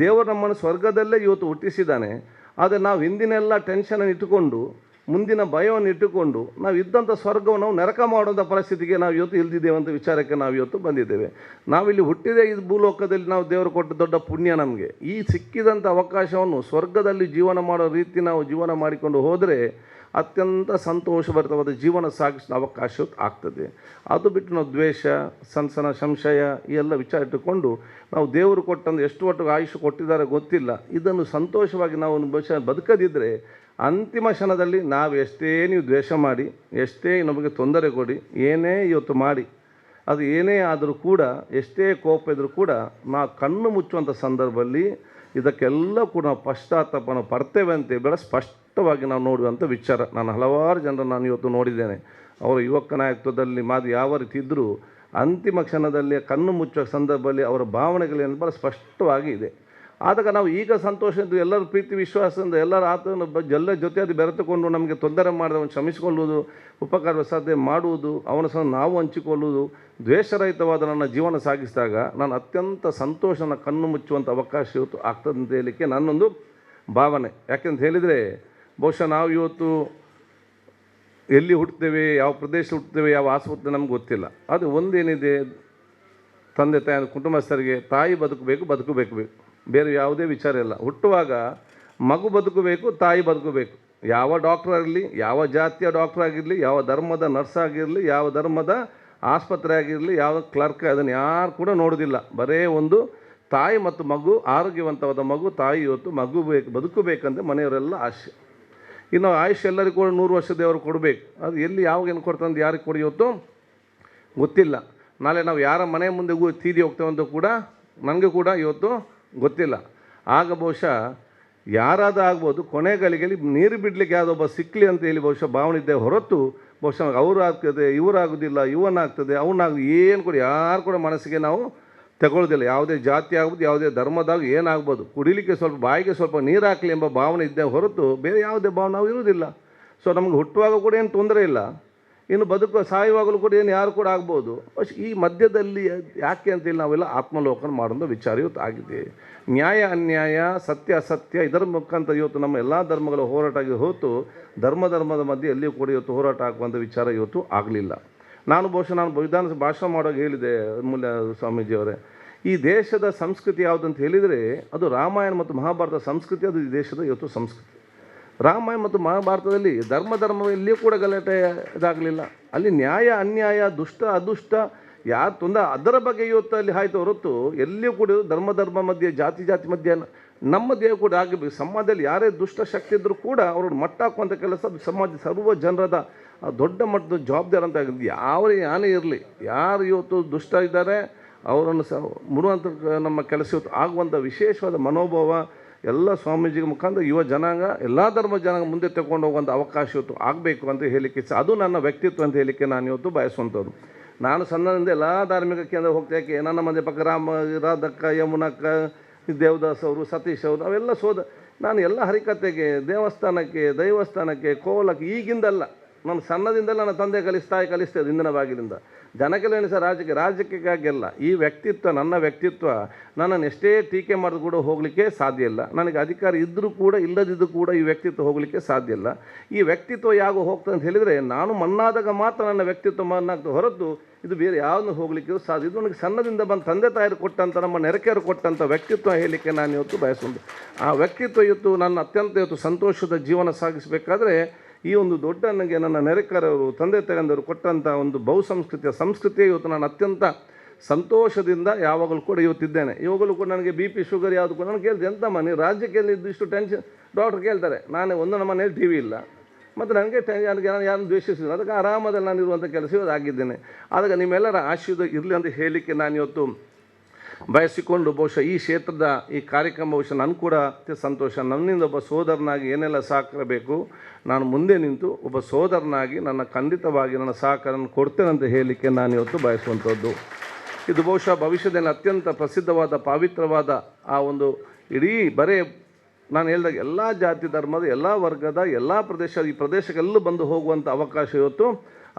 ದೇವರು ನಮ್ಮನ್ನು ಸ್ವರ್ಗದಲ್ಲೇ ಇವತ್ತು ಹುಟ್ಟಿಸಿದ್ದಾನೆ. ಆದರೆ ನಾವು ಹಿಂದಿನೆಲ್ಲ ಟೆನ್ಷನನ್ನು ಇಟ್ಟುಕೊಂಡು, ಮುಂದಿನ ಭಯವನ್ನು ಇಟ್ಟುಕೊಂಡು ನಾವು ಇದ್ದಂಥ ಸ್ವರ್ಗವನ್ನು ನಾವು ನರಕ ಮಾಡುವಂಥ ಪರಿಸ್ಥಿತಿಗೆ ನಾವು ಇವತ್ತು ಇಲ್ದಿದ್ದೇವೆ ಅಂತ ವಿಚಾರಕ್ಕೆ ನಾವು ಇವತ್ತು ಬಂದಿದ್ದೇವೆ. ನಾವಿಲ್ಲಿ ಹುಟ್ಟಿದೇ ಈ ಭೂಲೋಕದಲ್ಲಿ ನಾವು ದೇವರು ಕೊಟ್ಟ ದೊಡ್ಡ ಪುಣ್ಯ ನಮಗೆ. ಈ ಸಿಕ್ಕಿದಂಥ ಅವಕಾಶವನ್ನು ಸ್ವರ್ಗದಲ್ಲಿ ಜೀವನ ಮಾಡೋ ರೀತಿ ನಾವು ಜೀವನ ಮಾಡಿಕೊಂಡು ಹೋದರೆ ಅತ್ಯಂತ ಸಂತೋಷಭರಿತವಾದ ಜೀವನ ಸಾಗಿಸೋ ಅವಕಾಶ ಆಗ್ತದೆ. ಅದು ಬಿಟ್ಟು ನಾವು ದ್ವೇಷ, ಸಣ್ಣ ಸಣ್ಣ ಸಂಶಯ ಈ ಎಲ್ಲ ವಿಚಾರ ಇಟ್ಟುಕೊಂಡು ನಾವು ದೇವರು ಕೊಟ್ಟಂದು ಎಷ್ಟು ಮಟ್ಟಿಗೆ ಆಯುಷ್ಯ ಕೊಟ್ಟಿದ್ದಾರೆ ಗೊತ್ತಿಲ್ಲ, ಇದನ್ನು ಸಂತೋಷವಾಗಿ ನಾವು ಬಹುಶಃ ಬದುಕದಿದ್ದರೆ ಅಂತಿಮ ಕ್ಷಣದಲ್ಲಿ ನಾವು ಎಷ್ಟೇ ನೀವು ದ್ವೇಷ ಮಾಡಿ, ಎಷ್ಟೇ ನಮಗೆ ತೊಂದರೆ ಕೊಡಿ, ಏನೇ ಇವತ್ತು ಮಾಡಿ, ಅದು ಏನೇ ಆದರೂ ಕೂಡ, ಎಷ್ಟೇ ಕೋಪ ಇದ್ದರೂ ಕೂಡ, ನಾವು ಕಣ್ಣು ಮುಚ್ಚುವಂಥ ಸಂದರ್ಭದಲ್ಲಿ ಇದಕ್ಕೆಲ್ಲ ಕೂಡ ನಾವು ಪಶ್ಚಾತ್ತಾಪನ ಪಡ್ತೇವೆ ಅಂತ ಬೇಡ ಸ್ಪಷ್ಟವಾಗಿ ನಾವು ನೋಡುವಂಥ ವಿಚಾರ. ನಾನು ಹಲವಾರು ಜನರನ್ನು ನಾನು ಇವತ್ತು ನೋಡಿದ್ದೇನೆ. ಅವರ ಯುವಕ ನಾಯಕತ್ವದಲ್ಲಿ ಮಾತು ಯಾವ ರೀತಿ ಇದ್ದರೂ ಅಂತಿಮ ಕ್ಷಣದಲ್ಲಿ ಕಣ್ಣು ಮುಚ್ಚುವ ಸಂದರ್ಭದಲ್ಲಿ ಅವರ ಭಾವನೆಗಳೇನು ಭಾಳ ಸ್ಪಷ್ಟವಾಗಿ ಇದೆ. ಆದಾಗ ನಾವು ಈಗ ಸಂತೋಷದಿಂದ ಎಲ್ಲರ ಪ್ರೀತಿ ವಿಶ್ವಾಸದಿಂದ ಎಲ್ಲರ ಆತನ ಎಲ್ಲ ಜೊತೆಯಾಗಿ ಬೆರೆತುಕೊಂಡು ನಮಗೆ ತೊಂದರೆ ಮಾಡಿದವನು ಕ್ಷಮಿಸಿಕೊಳ್ಳುವುದು, ಉಪಕಾರ ಸಾಧನೆ ಮಾಡುವುದು, ಅವನ ಸಹ ನಾವು ಹಂಚಿಕೊಳ್ಳುವುದು, ದ್ವೇಷರಹಿತವಾದ ನನ್ನ ಜೀವನ ಸಾಗಿಸಿದಾಗ ನಾನು ಅತ್ಯಂತ ಸಂತೋಷನ ಕಣ್ಣು ಮುಚ್ಚುವಂಥ ಅವಕಾಶ ಇವತ್ತು ಆಗ್ತದೆ ಅಂತ ಹೇಳಲಿಕ್ಕೆ ನನ್ನೊಂದು ಭಾವನೆ. ಯಾಕೆಂತ ಹೇಳಿದರೆ ಬಹುಶಃ ನಾವು ಇವತ್ತು ಎಲ್ಲಿ ಹುಟ್ಟುತ್ತೇವೆ, ಯಾವ ಪ್ರದೇಶ ಹುಟ್ಟುತ್ತೇವೆ, ಯಾವ ಆಸ್ಪತ್ರೆ ನಮ್ಗೆ ಗೊತ್ತಿಲ್ಲ. ಅದು ಒಂದೇನಿದೆ, ತಂದೆ ತಾಯಿ ಕುಟುಂಬಸ್ಥರಿಗೆ ತಾಯಿ ಬದುಕಬೇಕು, ಬದುಕಬೇಕು, ಬೇಕು, ಬೇರೆ ಯಾವುದೇ ವಿಚಾರ ಇಲ್ಲ. ಹುಟ್ಟುವಾಗ ಮಗು ಬದುಕಬೇಕು, ತಾಯಿ ಬದುಕಬೇಕು. ಯಾವ ಡಾಕ್ಟ್ರ್ ಆಗಿರಲಿ, ಯಾವ ಜಾತಿಯ ಡಾಕ್ಟ್ರ್ ಆಗಿರಲಿ, ಯಾವ ಧರ್ಮದ ನರ್ಸ್ ಆಗಿರಲಿ, ಯಾವ ಧರ್ಮದ ಆಸ್ಪತ್ರೆ ಆಗಿರಲಿ, ಯಾವ ಕ್ಲರ್ಕ್, ಅದನ್ನು ಯಾರು ಕೂಡ ನೋಡೋದಿಲ್ಲ. ಬರೇ ಒಂದು ತಾಯಿ ಮತ್ತು ಮಗು, ಆರೋಗ್ಯವಂತವಾದ ಮಗು, ತಾಯಿ ಇವತ್ತು ಮಗು ಬೇಕು, ಬದುಕಬೇಕಂತ ಮನೆಯವರೆಲ್ಲ ಆಸೆ. ಇನ್ನು ಆಯುಷ್ಯ ಎಲ್ಲರಿಗೂ ಕೂಡ 100 ವರ್ಷ ದೇವರು ಕೊಡಬೇಕು. ಅದು ಎಲ್ಲಿ ಯಾವಾಗ ಏನು ಕೊಡ್ತಾರೆ ಅಂತ ಯಾರಿಗೆ ಕೊಡಿ ಇವತ್ತು ಗೊತ್ತಿಲ್ಲ. ನಾಳೆ ನಾವು ಯಾರ ಮನೆ ಮುಂದೆ ತೀರಿ ಹೋಗ್ತೇವೆ ಅಂತ ಕೂಡ ನನಗೆ ಕೂಡ ಇವತ್ತು ಗೊತ್ತಿಲ್ಲ. ಆಗ ಬಹುಶಃ ಯಾರಾದ್ರೂ ಆಗ್ಬೋದು, ಕೊನೆ ಗಳಿಗೆಯಲ್ಲಿ ನೀರು ಬಿಡಲಿಕ್ಕೆ ಯಾವುದೋ ಒಬ್ಬ ಸಿಕ್ಕಲಿ ಅಂತ ಹೇಳಿ ಬಹುಶಃ ಭಾವನೆ ಇದ್ದೇ ಹೊರತು ಬಹುಶಃ ಅವರು ಆಗ್ತದೆ, ಇವರಾಗೋದಿಲ್ಲ, ಇವನಾಗ್ತದೆ, ಅವನಾಗ ಏನು ಕೂಡ ಯಾರು ಕೂಡ ಮನಸ್ಸಿಗೆ ನಾವು ತಗೊಳ್ಳೋದಿಲ್ಲ. ಯಾವುದೇ ಜಾತಿ ಆಗ್ಬೋದು, ಯಾವುದೇ ಧರ್ಮದಾಗ ಏನಾಗ್ಬೋದು, ಕುಡಿಲಿಕ್ಕೆ ಸ್ವಲ್ಪ ಬಾಯಿಗೆ ಸ್ವಲ್ಪ ನೀರು ಹಾಕಲಿ ಎಂಬ ಭಾವನೆ ಇದ್ದೇ ಹೊರತು ಬೇರೆ ಯಾವುದೇ ಭಾವನೆ ನಾವು ಇರುವುದಿಲ್ಲ. ಸೊ ನಮ್ಗೆ ಹುಟ್ಟುವಾಗ ಕೂಡ ಏನು ತೊಂದರೆ ಇಲ್ಲ, ಇನ್ನು ಬದುಕುವ ಸಾಯುವಾಗಲೂ ಕೂಡ ಏನು ಯಾರು ಕೂಡ ಆಗ್ಬೋದು. ಈ ಮಧ್ಯದಲ್ಲಿ ಯಾಕೆ ಅಂತೇಳಿ ನಾವೆಲ್ಲ ಆತ್ಮಲೋಕನ ಮಾಡುವಂಥ ವಿಚಾರ ಇವತ್ತು ಆಗಿದೆ. ನ್ಯಾಯ ಅನ್ಯಾಯ, ಸತ್ಯ ಅಸತ್ಯ ಇದರ ಮುಖಾಂತರ ಇವತ್ತು ನಮ್ಮ ಎಲ್ಲ ಧರ್ಮಗಳ ಹೋರಾಟ ಆಗಿ ಹೊರತು ಧರ್ಮ ಧರ್ಮದ ಮಧ್ಯೆ ಎಲ್ಲಿಯೂ ಕೂಡ ಇವತ್ತು ಹೋರಾಟ ಆಗುವಂಥ ವಿಚಾರ ಇವತ್ತು ಆಗಲಿಲ್ಲ. ನಾನು ಬಹುಶಃ ನಾನು ವಿಧಾನಸಭೆ ಭಾಷಣ ಮಾಡುವಾಗ ಹೇಳಿದೆ ಮೂಲ್ಯ ಸ್ವಾಮೀಜಿಯವರೇ, ಈ ದೇಶದ ಸಂಸ್ಕೃತಿ ಯಾವುದಂತ ಹೇಳಿದರೆ ಅದು ರಾಮಾಯಣ ಮತ್ತು ಮಹಾಭಾರತ ಸಂಸ್ಕೃತಿ. ಅದು ಈ ದೇಶದ ಇವತ್ತು ಸಂಸ್ಕೃತಿ. ರಾಮಾಯಣ ಮತ್ತು ಮಹಾಭಾರತದಲ್ಲಿ ಧರ್ಮ ಧರ್ಮ ಎಲ್ಲಿಯೂ ಕೂಡ ಗಲಾಟೆ ಇದಾಗಲಿಲ್ಲ. ಅಲ್ಲಿ ನ್ಯಾಯ ಅನ್ಯಾಯ, ದುಷ್ಟ ಅದುಷ್ಟ, ಯಾರು ತೊಂದರೆ ಅದರ ಬಗ್ಗೆ ಇವತ್ತು ಅಲ್ಲಿ ಆಯಿತು ಹೊರತು ಎಲ್ಲಿಯೂ ಕೂಡ ಧರ್ಮ ಧರ್ಮ ಮಧ್ಯೆ, ಜಾತಿ ಜಾತಿ ಮಧ್ಯೆ ನಮ್ಮ ದೇಹ ಕೂಡ ಆಗಬೇಕು. ಸಮಾಜದಲ್ಲಿ ಯಾರೇ ದುಷ್ಟ ಶಕ್ತಿ ಇದ್ದರೂ ಕೂಡ ಅವ್ರನ್ನ ಮಟ್ಟ ಹಾಕುವಂಥ ಕೆಲಸ ಅದು ಸಮಾಜ ಸರ್ವ ಜನರದ ದೊಡ್ಡ ಮಟ್ಟದ ಜವಾಬ್ದಾರಿ ಅಂತ ಆಗಿದೆ. ಯಾವ ಯಾನೇ ಇರಲಿ, ಯಾರು ಇವತ್ತು ದುಷ್ಟ ಇದ್ದಾರೆ ಅವರನ್ನು ಸಹ ಮುಡುವಂಥ ನಮ್ಮ ಕೆಲಸ ಇವತ್ತು ಆಗುವಂಥ ವಿಶೇಷವಾದ ಮನೋಭಾವ ಎಲ್ಲ ಸ್ವಾಮೀಜಿಗಳ ಮುಖಾಂತರ ಯುವ ಜನಾಂಗ, ಎಲ್ಲ ಧರ್ಮ ಜನಾಂಗ ಮುಂದೆ ತಗೊಂಡು ಹೋಗುವಂಥ ಅವಕಾಶ ಇವತ್ತು ಆಗಬೇಕು ಅಂತ ಹೇಳಲಿಕ್ಕೆ, ಅದು ನನ್ನ ವ್ಯಕ್ತಿತ್ವ ಅಂತ ಹೇಳಲಿಕ್ಕೆ ನಾನು ಇವತ್ತು ಬಯಸುವಂಥದ್ದು. ನಾನು ಸಣ್ಣದಿಂದ ಎಲ್ಲ ಧಾರ್ಮಿಕ ಕೇಂದ್ರ ಹೋಗ್ತಾ, ಯಾಕೆ ನನ್ನ ಮನೆ ಪಕ್ಕ ರಾಮ, ರಾಧಕ್ಕ, ಯಮುನಕ್ಕ, ದೇವದಾಸ್ ಅವರು, ಸತೀಶ್ ಅವರು, ಅವೆಲ್ಲ ಸೋದ ನಾನು ಎಲ್ಲ ಹರಿಕತೆಗೆ, ದೇವಸ್ಥಾನಕ್ಕೆ, ದೈವಸ್ಥಾನಕ್ಕೆ, ಕೋಲಕ್ಕೆ ಈಗಿಂದಲ್ಲ, ನಾನು ಸಣ್ಣದಿಂದಲೇ ನನ್ನ ತಂದೆ ಕಲಿಸ್ತಾ ಕಲಿಸ್ತಾ ಹಿಂದಿನ ಬಾಗಿಲಿಂದ. ಜನಕ್ಕೆಲ್ಲ ಸಹ ರಾಜಕೀಯಕ್ಕಾಗಿಲ್ಲ. ಈ ವ್ಯಕ್ತಿತ್ವ, ನನ್ನ ವ್ಯಕ್ತಿತ್ವ ನನ್ನನ್ನು ಎಷ್ಟೇ ಟೀಕೆ ಮಾಡಿದ್ರು ಕೂಡ ಹೋಗಲಿಕ್ಕೆ ಸಾಧ್ಯ ಇಲ್ಲ. ನನಗೆ ಅಧಿಕಾರ ಇದ್ದರೂ ಕೂಡ ಇಲ್ಲದಿದ್ದರೂ ಕೂಡ ಈ ವ್ಯಕ್ತಿತ್ವ ಹೋಗಲಿಕ್ಕೆ ಸಾಧ್ಯ ಇಲ್ಲ. ಈ ವ್ಯಕ್ತಿತ್ವ ಯಾವಾಗ ಹೋಗ್ತದೆ ಅಂತ ಹೇಳಿದರೆ ನಾನು ಮಣ್ಣಾದಾಗ ಮಾತ್ರ ನನ್ನ ವ್ಯಕ್ತಿತ್ವ ಮಣ್ಣಾಗ್ತದೆ ಹೊರತು ಇದು ಬೇರೆ ಯಾವುದನ್ನು ಹೋಗಲಿಕ್ಕೆ ಸಾಧ್ಯ. ಇದು ನನಗೆ ಸಣ್ಣದಿಂದ ಬಂದ ತಂದೆ ತಾಯಿರು ಕೊಟ್ಟಂಥ, ನಮ್ಮ ನೆರಕೆಯರು ಕೊಟ್ಟಂಥ ವ್ಯಕ್ತಿತ್ವ ಹೇಳಲಿಕ್ಕೆ ನಾನು ಇವತ್ತು ಬಯಸುವುದು. ಆ ವ್ಯಕ್ತಿತ್ವ ಇವತ್ತು ನನ್ನ ಅತ್ಯಂತ ಇವತ್ತು ಸಂತೋಷದ ಜೀವನ ಸಾಗಿಸಬೇಕಾದ್ರೆ ಈ ಒಂದು ದೊಡ್ಡ ನನಗೆ ನನ್ನ ನೆರೆಕರವರು, ತಂದೆ ತಾಯಂದಿರು ಕೊಟ್ಟಂಥ ಒಂದು ಬಹುಸಂಸ್ಕೃತಿಯ ಸಂಸ್ಕೃತಿಯೇ ಇವತ್ತು ನಾನು ಅತ್ಯಂತ ಸಂತೋಷದಿಂದ ಯಾವಾಗಲೂ ಕೂಡ ಇವತ್ತಿದ್ದೇನೆ. ಇವಾಗಲೂ ಕೂಡ ನನಗೆ BP, sugar ಯಾವುದು ಕೂಡ ನಾನು ಕೇಳಿದೆ, ಎಂತಮ್ಮ ನೀವು ರಾಜ್ಯಕ್ಕೆ ಇದ್ದು ಇಷ್ಟು ಟೆನ್ಷನ್? ಡಾಕ್ಟ್ರ್ ಕೇಳ್ತಾರೆ. ನಾನು ಒಂದು ನಮ್ಮ ಮನೇಲಿ ಟಿವಿ ಇಲ್ಲ ಮತ್ತು ನನಗೆ ನನಗೆ ನಾನು ಯಾರನ್ನು ದ್ವೇಷಿಸಿಲ್ಲ, ಅದಕ್ಕೆ ಆರಾಮದಲ್ಲಿ ನಾನು ಇರುವಂಥ ಕೆಲಸ ಇವತ್ತು ಆಗಿದ್ದೇನೆ. ಆದಾಗ ನಿಮ್ಮೆಲ್ಲರ ಆಶೀರ್ವಾದ ಇರಲಿ ಅಂತ ಹೇಳಲಿಕ್ಕೆ ನಾನು ಇವತ್ತು ಬಯಸಿಕೊಂಡು ಬಹುಶಃ ಈ ಕ್ಷೇತ್ರದ ಈ ಕಾರ್ಯಕ್ರಮ ಬಹುಶಃ ನನ್ನ ಕೂಡ ಅತಿ ಸಂತೋಷ. ನನ್ನಿಂದ ಒಬ್ಬ ಸೋದರನಾಗಿ ಏನೆಲ್ಲ ಸಹಕಾರ ಬೇಕು ನಾನು ಮುಂದೆ ನಿಂತು ಒಬ್ಬ ಸೋದರನಾಗಿ ನನ್ನ ಖಂಡಿತವಾಗಿ ನನ್ನ ಸಹಕಾರವನ್ನು ಕೊಡ್ತೇನೆ ಅಂತ ಹೇಳಲಿಕ್ಕೆ ನಾನು ಇವತ್ತು ಬಯಸುವಂಥದ್ದು. ಇದು ಬಹುಶಃ ಭವಿಷ್ಯದಲ್ಲಿ ಅತ್ಯಂತ ಪ್ರಸಿದ್ಧವಾದ ಪವಿತ್ರವಾದ ಆ ಒಂದು ಇಡೀ ಬರೇ ನಾನು ಹೇಳಿದಾಗ ಎಲ್ಲ ಜಾತಿ ಧರ್ಮದ ಎಲ್ಲ ವರ್ಗದ ಎಲ್ಲ ಪ್ರದೇಶ ಈ ಪ್ರದೇಶಕ್ಕೆಲ್ಲ ಬಂದು ಹೋಗುವಂಥ ಅವಕಾಶ ಇವತ್ತು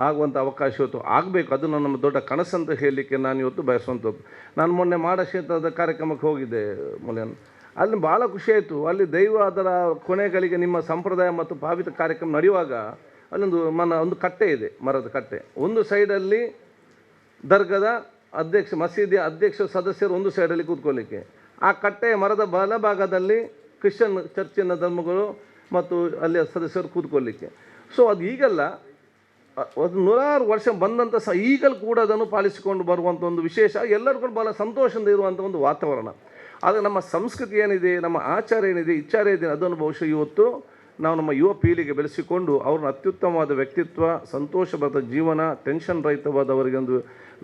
ಆಗುವಂಥ ಅವಕಾಶ ಇವತ್ತು ಆಗಬೇಕು. ಅದು ನಮ್ಮ ದೊಡ್ಡ ಕನಸಂತ ಹೇಳಲಿಕ್ಕೆ ನಾನು ಇವತ್ತು ಬಯಸುವಂಥದ್ದು. ನಾನು ಮೊನ್ನೆ ಮಾಡ ಕ್ಷೇತ್ರದ ಕಾರ್ಯಕ್ರಮಕ್ಕೆ ಹೋಗಿದ್ದೆ ಮೊನ್ನೆ, ಅಲ್ಲಿ ಭಾಳ ಖುಷಿಯಾಯಿತು. ಅಲ್ಲಿ ದೈವ ಅದರ ಕೊನೆಗಳಿಗೆ ನಿಮ್ಮ ಸಂಪ್ರದಾಯ ಮತ್ತು ಪಾವಿತ ಕಾರ್ಯಕ್ರಮ ನಡೆಯುವಾಗ ಅಲ್ಲೊಂದು ಒಂದು ಕಟ್ಟೆ ಇದೆ, ಮರದ ಕಟ್ಟೆ. ಒಂದು ಸೈಡಲ್ಲಿ ದರ್ಗದ ಅಧ್ಯಕ್ಷ, ಮಸೀದಿಯ ಅಧ್ಯಕ್ಷ ಸದಸ್ಯರು ಒಂದು ಸೈಡಲ್ಲಿ ಕೂತ್ಕೊಳ್ಳಿಕ್ಕೆ, ಆ ಕಟ್ಟೆಯ ಮರದ ಬಲಭಾಗದಲ್ಲಿ ಕ್ರಿಶ್ಚಿಯನ್ ಚರ್ಚಿನ ಧರ್ಮಗಳು ಮತ್ತು ಅಲ್ಲಿಯ ಸದಸ್ಯರು ಕೂತ್ಕೊಳ್ಳಿಕ್ಕೆ. ಸೊ ಅದು ಈಗಲ್ಲ, ಒಂದು ನೂರಾರು ವರ್ಷ ಬಂದಂಥ ಸಹ ಈಗಲೂ ಕೂಡ ಅದನ್ನು ಪಾಲಿಸಿಕೊಂಡು ಬರುವಂಥ ಒಂದು ವಿಶೇಷ, ಎಲ್ಲರೂ ಕೂಡ ಭಾಳ ಸಂತೋಷದಿಂದ ಇರುವಂಥ ಒಂದು ವಾತಾವರಣ. ಆದರೆ ನಮ್ಮ ಸಂಸ್ಕೃತಿ ಏನಿದೆ, ನಮ್ಮ ಆಚಾರ ಏನಿದೆ, ವಿಚಾರ ಏನಿದೆ, ಅದನ್ನು ಬಹುಶಃ ಇವತ್ತು ನಾವು ನಮ್ಮ ಯುವ ಪೀಳಿಗೆ ಬೆಳೆಸಿಕೊಂಡು ಅವ್ರನ್ನ ಅತ್ಯುತ್ತಮವಾದ ವ್ಯಕ್ತಿತ್ವ, ಸಂತೋಷವಾದ ಜೀವನ, ಟೆನ್ಷನ್ ರಹಿತವಾದವರಿಗೆ ಒಂದು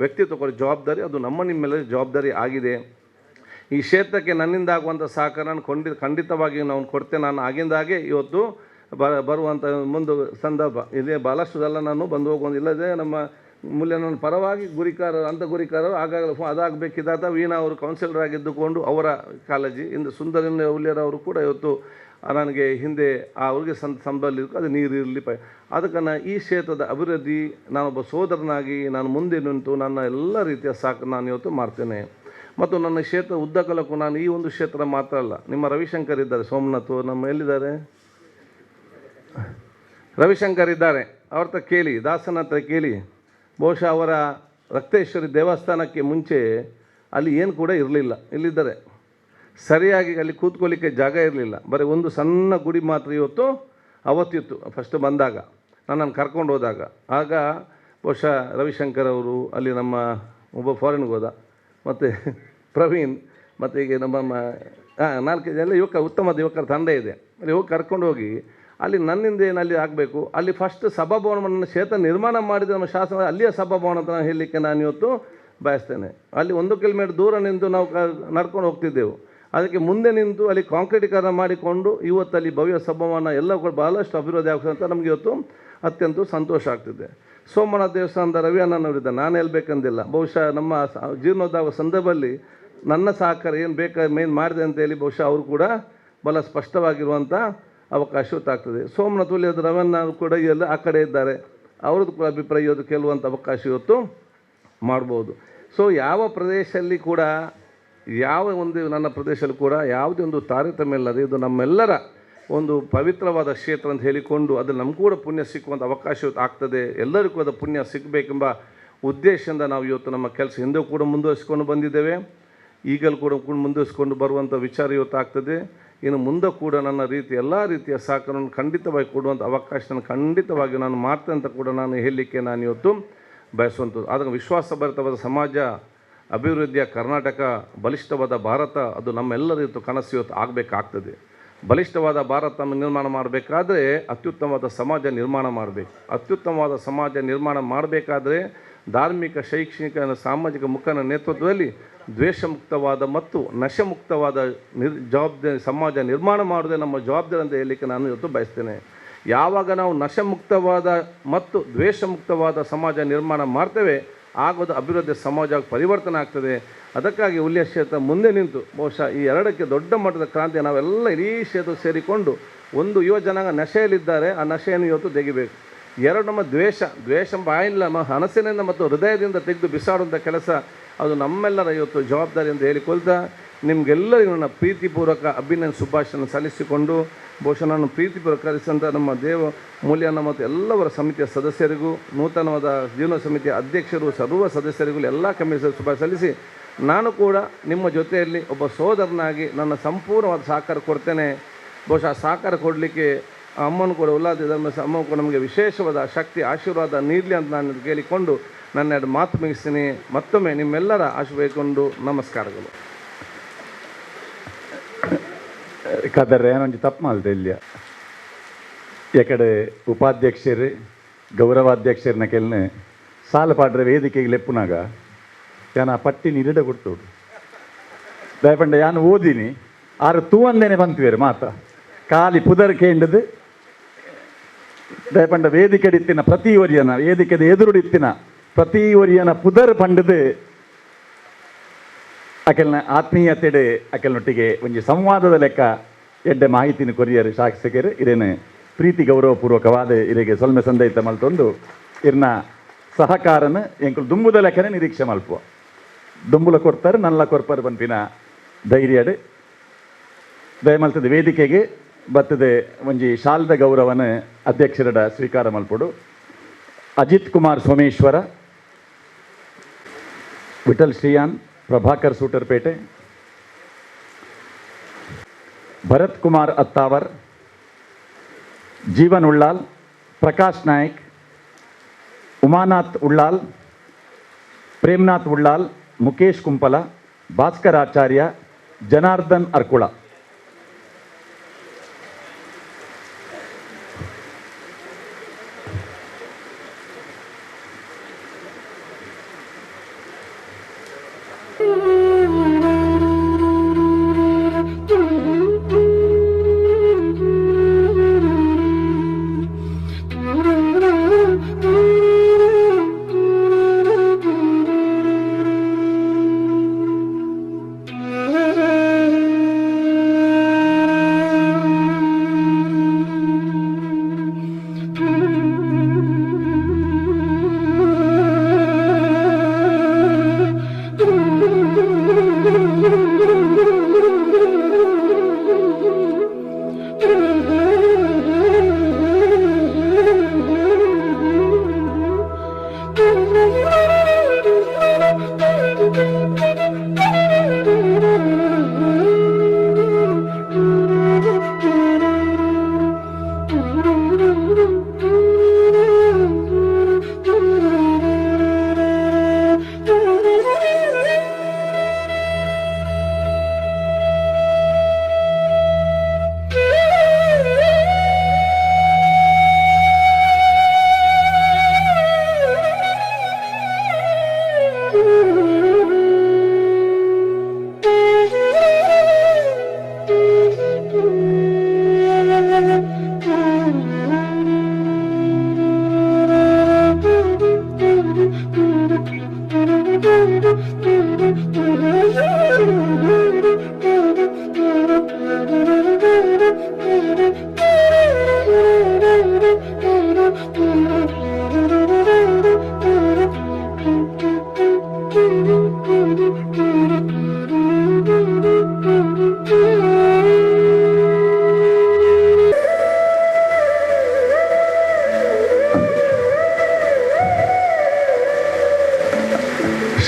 ವ್ಯಕ್ತಿತ್ವ ಕೊಡೋ ಜವಾಬ್ದಾರಿ ಅದು ನಮ್ಮ ನಿಮ್ಮೆಲ್ಲರ ಜವಾಬ್ದಾರಿ ಆಗಿದೆ. ಈ ಕ್ಷೇತ್ರಕ್ಕೆ ನನ್ನಿಂದ ಆಗುವಂಥ ಸಹಕಾರ ನಾನು ಖಂಡಿತವಾಗಿ ನಾನು ಕೊಡ್ತೇನೆ. ನಾನು ಆಗಿಂದಾಗೆ ಇವತ್ತು ಬರುವಂಥ ಮುಂದೆ ಸಂದರ್ಭ ಇದೇ ಭಾಳಷ್ಟು ನಾನು ಬಂದು ಹೋಗುವಂಥ ಇಲ್ಲದೆ ನಮ್ಮ ಮೂಲ್ಯ ನನ್ನ ಪರವಾಗಿ ಗುರಿಕಾರರು ಅಂಥ ಗುರಿಕಾರರು ಆಗಾಗಲೇ ಅದಾಗಬೇಕಿದ್ದಾಗ ವೀಣಾ ಅವರು ಕೌನ್ಸಿಲರ್ ಆಗಿದ್ದುಕೊಂಡು ಅವರ ಕಾಳಜಿ ಇಂದು ಸುಂದರನ ಉಲ್ಯರವರು ಕೂಡ ಇವತ್ತು ನನಗೆ ಹಿಂದೆ ಅವ್ರಿಗೆ ಸಂಬಳ ಅದು ನೀರು ಇರಲಿ ಅದಕ್ಕೆ ಈ ಕ್ಷೇತ್ರದ ಅಭಿವೃದ್ಧಿ ನಾನೊಬ್ಬ ಸೋದರನಾಗಿ ನಾನು ಮುಂದೆ ನಿಂತು ನನ್ನ ಎಲ್ಲ ರೀತಿಯ ಸಾಕು ನಾನು ಇವತ್ತು ಮಾಡ್ತೇನೆ. ಮತ್ತು ನನ್ನ ಕ್ಷೇತ್ರ ಉದ್ದಗಲಕ್ಕೂ ನಾನು ಈ ಒಂದು ಕ್ಷೇತ್ರ ಮಾತ್ರ ಅಲ್ಲ, ನಿಮ್ಮ ರವಿಶಂಕರ್ ಇದ್ದಾರೆ, ಸೋಮನಾಥ್ ನಮ್ಮ ಎಲ್ಲಿದ್ದಾರೆ, ರವಿಶಂಕರ್ ಇದ್ದಾರೆ, ಅವ್ರ ಹತ್ರ ಕೇಳಿ, ದಾಸನ ಹತ್ರ ಕೇಳಿ. ಬಹುಶಃ ಅವರ ರಕ್ತೇಶ್ವರಿ ದೇವಸ್ಥಾನಕ್ಕೆ ಮುಂಚೆ ಅಲ್ಲಿ ಏನು ಕೂಡ ಇರಲಿಲ್ಲ, ಇಲ್ಲಿದ್ದಾರೆ ಸರಿಯಾಗಿ ಅಲ್ಲಿ ಕೂತ್ಕೊಳ್ಳಿಕ್ಕೆ ಜಾಗ ಇರಲಿಲ್ಲ, ಬರೀ ಒಂದು ಸಣ್ಣ ಗುಡಿ ಮಾತ್ರ ಇವತ್ತು ಅವತ್ತಿತ್ತು. ಫಸ್ಟ್ ಬಂದಾಗ ನನ್ನನ್ನು ಕರ್ಕೊಂಡು ಹೋದಾಗ ಆಗ ಬಹುಶಃ ರವಿಶಂಕರ್ ಅವರು ಅಲ್ಲಿ ನಮ್ಮ ಒಬ್ಬ ಫಾರಿನ್ಗೆ ಹೋದ, ಮತ್ತು ಪ್ರವೀಣ್, ಮತ್ತು ಈಗ ನಮ್ಮ ನಾಲ್ಕು ಎಲ್ಲ ಯುವಕ ಉತ್ತಮದ ಯುವಕರ ತಂಡ ಇದೆ, ಅಲ್ಲಿ ಹೋಗಿ ಕರ್ಕೊಂಡು ಹೋಗಿ ಅಲ್ಲಿ ನನ್ನಿಂದ ಏನು ಅಲ್ಲಿ ಆಗಬೇಕು, ಅಲ್ಲಿ ಫಸ್ಟ್ ಸಭಾಭವನವನ್ನು ಕ್ಷೇತ್ರ ನಿರ್ಮಾಣ ಮಾಡಿದ ನಮ್ಮ ಶಾಸನ ಅಲ್ಲಿಯ ಸಭಾಭವನ ಅಂತ ನಾನು ಹೇಳಲಿಕ್ಕೆ ನಾನು ಇವತ್ತು ಬಯಸ್ತೇನೆ. ಅಲ್ಲಿ 1 ಕಿಲೋಮೀಟರ್ ದೂರ ನಿಂತು ನಾವು ನಡ್ಕೊಂಡು ಹೋಗ್ತಿದ್ದೆವು, ಅದಕ್ಕೆ ಮುಂದೆ ನಿಂತು ಅಲ್ಲಿ ಕಾಂಕ್ರೀಟೀಕರಣ ಮಾಡಿಕೊಂಡು ಇವತ್ತಲ್ಲಿ ಭವ್ಯ ಸಭಾಭವನ ಎಲ್ಲ ಕೂಡ ಭಾಳಷ್ಟು ಅಭಿವೃದ್ಧಿ ಆಗ್ತದೆ ಅಂತ ನಮಗೆ ಇವತ್ತು ಅತ್ಯಂತ ಸಂತೋಷ ಆಗ್ತಿದೆ. ಸೋಮನಾಥ ದೇವಸ್ಥಾನದ ರವಿ ಅಣ್ಣನವರಿದ್ದ, ನಾನು ಹೇಳ್ಬೇಕಂದಿಲ್ಲ, ಬಹುಶಃ ನಮ್ಮ ಜೀರ್ಣೋದ್ಧಾರ ಸಂದರ್ಭದಲ್ಲಿ ನನ್ನ ಸಹಕಾರ ಏನು ಬೇಕಾ ಮೇನ್ ಮಾಡಿದೆ ಅಂತೇಳಿ ಬಹುಶಃ ಅವರು ಕೂಡ ಬಹಳ ಸ್ಪಷ್ಟವಾಗಿರುವಂಥ ಅವಕಾಶ ಗೊತ್ತಾಗ್ತದೆ. ಸೋಮನಾಥ ಉಲ್ಯದ ರವಣ್ಣ ಕೂಡ ಎಲ್ಲ ಆ ಕಡೆ ಇದ್ದಾರೆ, ಅವ್ರದ್ದು ಕೂಡ ಅಭಿಪ್ರಾಯ ಇವತ್ತು ಕೇಳುವಂಥ ಅವಕಾಶ ಇವತ್ತು ಮಾಡ್ಬೋದು. ಸೊ ಯಾವ ಪ್ರದೇಶದಲ್ಲಿ ಕೂಡ ಯಾವ ಒಂದು ನನ್ನ ಪ್ರದೇಶದಲ್ಲಿ ಕೂಡ ಯಾವುದೇ ಒಂದು ತಾರತಮ್ಯ ಇಲ್ಲದೆ ಇದು ನಮ್ಮೆಲ್ಲರ ಒಂದು ಪವಿತ್ರವಾದ ಕ್ಷೇತ್ರ ಅಂತ ಹೇಳಿಕೊಂಡು ಅದು ನಮಗೂ ಕೂಡ ಪುಣ್ಯ ಸಿಕ್ಕುವಂಥ ಅವಕಾಶ ಇವತ್ತು ಆಗ್ತದೆ. ಎಲ್ಲರಿಗೂ ಅದು ಪುಣ್ಯ ಸಿಗಬೇಕೆಂಬ ಉದ್ದೇಶದಿಂದ ನಾವು ಇವತ್ತು ನಮ್ಮ ಕೆಲಸ ಹಿಂದೆ ಕೂಡ ಮುಂದುವರಿಸಿಕೊಂಡು ಬಂದಿದ್ದೇವೆ, ಈಗಲೂ ಕೂಡ ಮುಂದುವರಿಸಿಕೊಂಡು ಬರುವಂಥ ವಿಚಾರ ಇವತ್ತು ಆಗ್ತದೆ. ಇನ್ನು ಮುಂದೆ ಕೂಡ ನನ್ನ ರೀತಿ ಎಲ್ಲ ರೀತಿಯ ಸಹಕಾರವನ್ನು ಖಂಡಿತವಾಗಿ ಕೊಡುವಂಥ ಅವಕಾಶ ನಾನು ಖಂಡಿತವಾಗಿ ನಾನು ಮಾಡ್ತೇನೆ ಅಂತ ಕೂಡ ನಾನು ಹೇಳಲಿಕ್ಕೆ ನಾನು ಇವತ್ತು ಬಯಸುವಂಥದ್ದು. ಆದರೆ ವಿಶ್ವಾಸಭರಿತವಾದ ಸಮಾಜ, ಅಭಿವೃದ್ಧಿಯ ಕರ್ನಾಟಕ, ಬಲಿಷ್ಠವಾದ ಭಾರತ, ಅದು ನಮ್ಮೆಲ್ಲರ ಇವತ್ತು ಕನಸು ಇವತ್ತು ಆಗಬೇಕಾಗ್ತದೆ. ಬಲಿಷ್ಠವಾದ ಭಾರತ ನಿರ್ಮಾಣ ಮಾಡಬೇಕಾದ್ರೆ ಅತ್ಯುತ್ತಮವಾದ ಸಮಾಜ ನಿರ್ಮಾಣ ಮಾಡಬೇಕು. ಅತ್ಯುತ್ತಮವಾದ ಸಮಾಜ ನಿರ್ಮಾಣ ಮಾಡಬೇಕಾದ್ರೆ ಧಾರ್ಮಿಕ, ಶೈಕ್ಷಣಿಕ, ಸಾಮಾಜಿಕ ಮುಖಂಡರ ನೇತೃತ್ವದಲ್ಲಿ ದ್ವೇಷಮುಕ್ತವಾದ ಮತ್ತು ನಶಮುಕ್ತವಾದ ಜವಾಬ್ದಾರಿ ಸಮಾಜ ನಿರ್ಮಾಣ ಮಾಡೋದೇ ನಮ್ಮ ಜವಾಬ್ದಾರಿ ಅಂತ ಹೇಳಲಿಕ್ಕೆ ನಾನು ಇವತ್ತು ಬಯಸ್ತೇನೆ. ಯಾವಾಗ ನಾವು ನಶಮುಕ್ತವಾದ ಮತ್ತು ದ್ವೇಷಮುಕ್ತವಾದ ಸಮಾಜ ನಿರ್ಮಾಣ ಮಾಡ್ತೇವೆ, ಆಗೋದು ಅಭಿವೃದ್ಧಿ ಸಮಾಜ ಪರಿವರ್ತನೆ ಆಗ್ತದೆ. ಅದಕ್ಕಾಗಿ ಉಲ್ಯ ಕ್ಷೇತ್ರ ಮುಂದೆ ನಿಂತು ಬಹುಶಃ ಈ ಎರಡಕ್ಕೆ ದೊಡ್ಡ ಮಟ್ಟದ ಕ್ರಾಂತಿ ನಾವೆಲ್ಲ ಇಡೀ ಕ್ಷೇತ್ರ ಸೇರಿಕೊಂಡು ಒಂದು ಯುವ ಜನಾಂಗ ನಶೆಯಲ್ಲಿದ್ದಾರೆ, ಆ ನಶೆಯನ್ನು ಇವತ್ತು ತೆಗಿಬೇಕು. ಎರಡು ನಮ್ಮ ದ್ವೇಷ, ದ್ವೇಷ ಬಾಯಿಲ್ಲ, ನಮ್ಮ ಮನಸ್ಸಿನಿಂದ ಮತ್ತು ಹೃದಯದಿಂದ ತೆಗೆದು ಬಿಸಾಡುವಂಥ ಕೆಲಸ ಅದು ನಮ್ಮೆಲ್ಲರ ಇವತ್ತು ಜವಾಬ್ದಾರಿ ಅಂತ ಹೇಳಿಕೊಳ್ತಾ ನಿಮಗೆಲ್ಲರಿಗೂ ನನ್ನ ಪ್ರೀತಿಪೂರ್ವಕ ಅಭಿನಂದನೆ ಶುಭಾಶಯ ಸಲ್ಲಿಸಿಕೊಂಡು ಬಹುಶಃ ನಾನು ಪ್ರೀತಿಪೂರ್ವಕ ಕರೆಸಿದಂಥ ನಮ್ಮ ದೇವ ಮೂಲ್ಯನ ಮತ್ತು ಎಲ್ಲವರ ಸಮಿತಿಯ ಸದಸ್ಯರಿಗೂ, ನೂತನವಾದ ಜೀವನ ಸಮಿತಿಯ ಅಧ್ಯಕ್ಷರು, ಸರ್ವ ಸದಸ್ಯರಿಗೂ, ಎಲ್ಲ ಕಮಿಟಿ ಶುಭಾಶಯ ಸಲ್ಲಿಸಿ ನಾನು ಕೂಡ ನಿಮ್ಮ ಜೊತೆಯಲ್ಲಿ ಒಬ್ಬ ಸೋದರನಾಗಿ ನನ್ನ ಸಂಪೂರ್ಣವಾದ ಸಹಕಾರ ಕೊಡ್ತೇನೆ. ಬಹುಶಃ ಸಹಕಾರ ಕೊಡಲಿಕ್ಕೆ ಅಮ್ಮನ ಕೂಡ ಉಲ್ಲಾದಿ ಧರ್ಮ ಅಮ್ಮ ಕೂಡ ನಮಗೆ ವಿಶೇಷವಾದ ಶಕ್ತಿ ಆಶೀರ್ವಾದ ನೀಡಲಿ ಅಂತ ನಾನು ಕೇಳಿಕೊಂಡು ನನ್ನ ಎರಡು ಮಾತು ಮುಗಿಸ್ತೀನಿ. ಮತ್ತೊಮ್ಮೆ ನಿಮ್ಮೆಲ್ಲರ ಆಶೀರ್ವಾದಕೊಂಡು ನಮಸ್ಕಾರಗಳು. ಕದರ್ ಏನೊಂಜಿ ತಪ್ಪು ಮಲ್ತೆ ಇಲ್ಲಿಯ ಎಕಡೆ ಉಪಾಧ್ಯಕ್ಷರು ಗೌರವಾಧ್ಯಕ್ಷರನ್ನ ಕೆಲ್ನೆ ಸಾಲ ಪಾಡ್ರೆ ವೇದಿಕೆಗೆ ಲೆಪ್ಪುನಾಗ ಯಾನ ಪಟ್ಟಿ ನಿರಿಡ ಕೊಡ್ತೋಡು ದಯಪಂಡ ಯಾನು ಓದಿನಿ ಆರು ತೂವಂದೇನೆ ಬಂತುವೇರು ಮಾತ ಖಾಲಿ ಪುದರ್ ಕೇಂಡದು ದಯಪಂಡ ವೇದಿಕೆ ಇತ್ತಿನ ಪ್ರತಿ ಒರಿಯನ ವೇದಿಕೆದ ಎದುರುಡಿತ್ತಿನ ಪ್ರತಿ ಒರಿಯನ ಪುದರ್ ಪಂಡದು ಅಕೆಲ್ನ ಆತ್ಮೀಯತೆಡೆ ಅಕೆಲ್ನೊಟ್ಟಿಗೆ ಒಂಜಿ ಸಂವಾದದ ಲೆಕ್ಕ ಎಡ್ಡೆ ಮಾಹಿತಿನ ಕೊರಿಯರು ಶಾಸಕರು ಇರೇನು ಪ್ರೀತಿ ಗೌರವಪೂರ್ವಕವಾದ ಇರೆಗೆ ಸೊಲ್ಮೆ ಸಂದೈತ ಮಲ್ತೊಂದು ಇರ್ನ ಸಹಕಾರನ ಎಂಕುಲು ದುಂಬುದ ಲೆಕ್ಕನೆ ನಿರೀಕ್ಷೆ ಮಲ್ಪುವ ದುಂಬುಲ ಕೊಡ್ತಾರೆ ನಲ್ಲ ಕೊರ್ಪರ್ ಪನ್ಪಿನ ಧೈರ್ಯಡ್ ದಯಮಲ್ತದ ವೇದಿಕೆಗೆ ಬತ್ತದೆ ಒಂಜಿ ಶಾಲ್ದ ಗೌರವನ ಅಧ್ಯಕ್ಷರಡ ಸ್ವೀಕಾರ ಮಲ್ಪೊಡು. ಅಜಿತ್ ಕುಮಾರ್ ಸೋಮೇಶ್ವರ, ವಿಠಲ್ ಶ್ರೀಯಾನ್, ಪ್ರಭಾಕರ್ ಸೂಟರ್ಪೇಟೆ, ಭರತ್ ಕುಮಾರ್ ಅತ್ತಾವರ್, ಜೀವನ್ ಉಳ್ಳಾಲ್, ಪ್ರಕಾಶ್ ನಾಯ್ಕ್, ಉಮಾನಾಥ್ ಉಳ್ಳಾಲ್, ಪ್ರೇಮ್ನಾಥ್ ಉಳ್ಳಾಲ್, ಮುಖೇಶ್ ಕುಂಪಲ, ಭಾಸ್ಕರ್ ಆಚಾರ್ಯ, ಜನಾರ್ದನ್ ಅರ್ಕುಳ.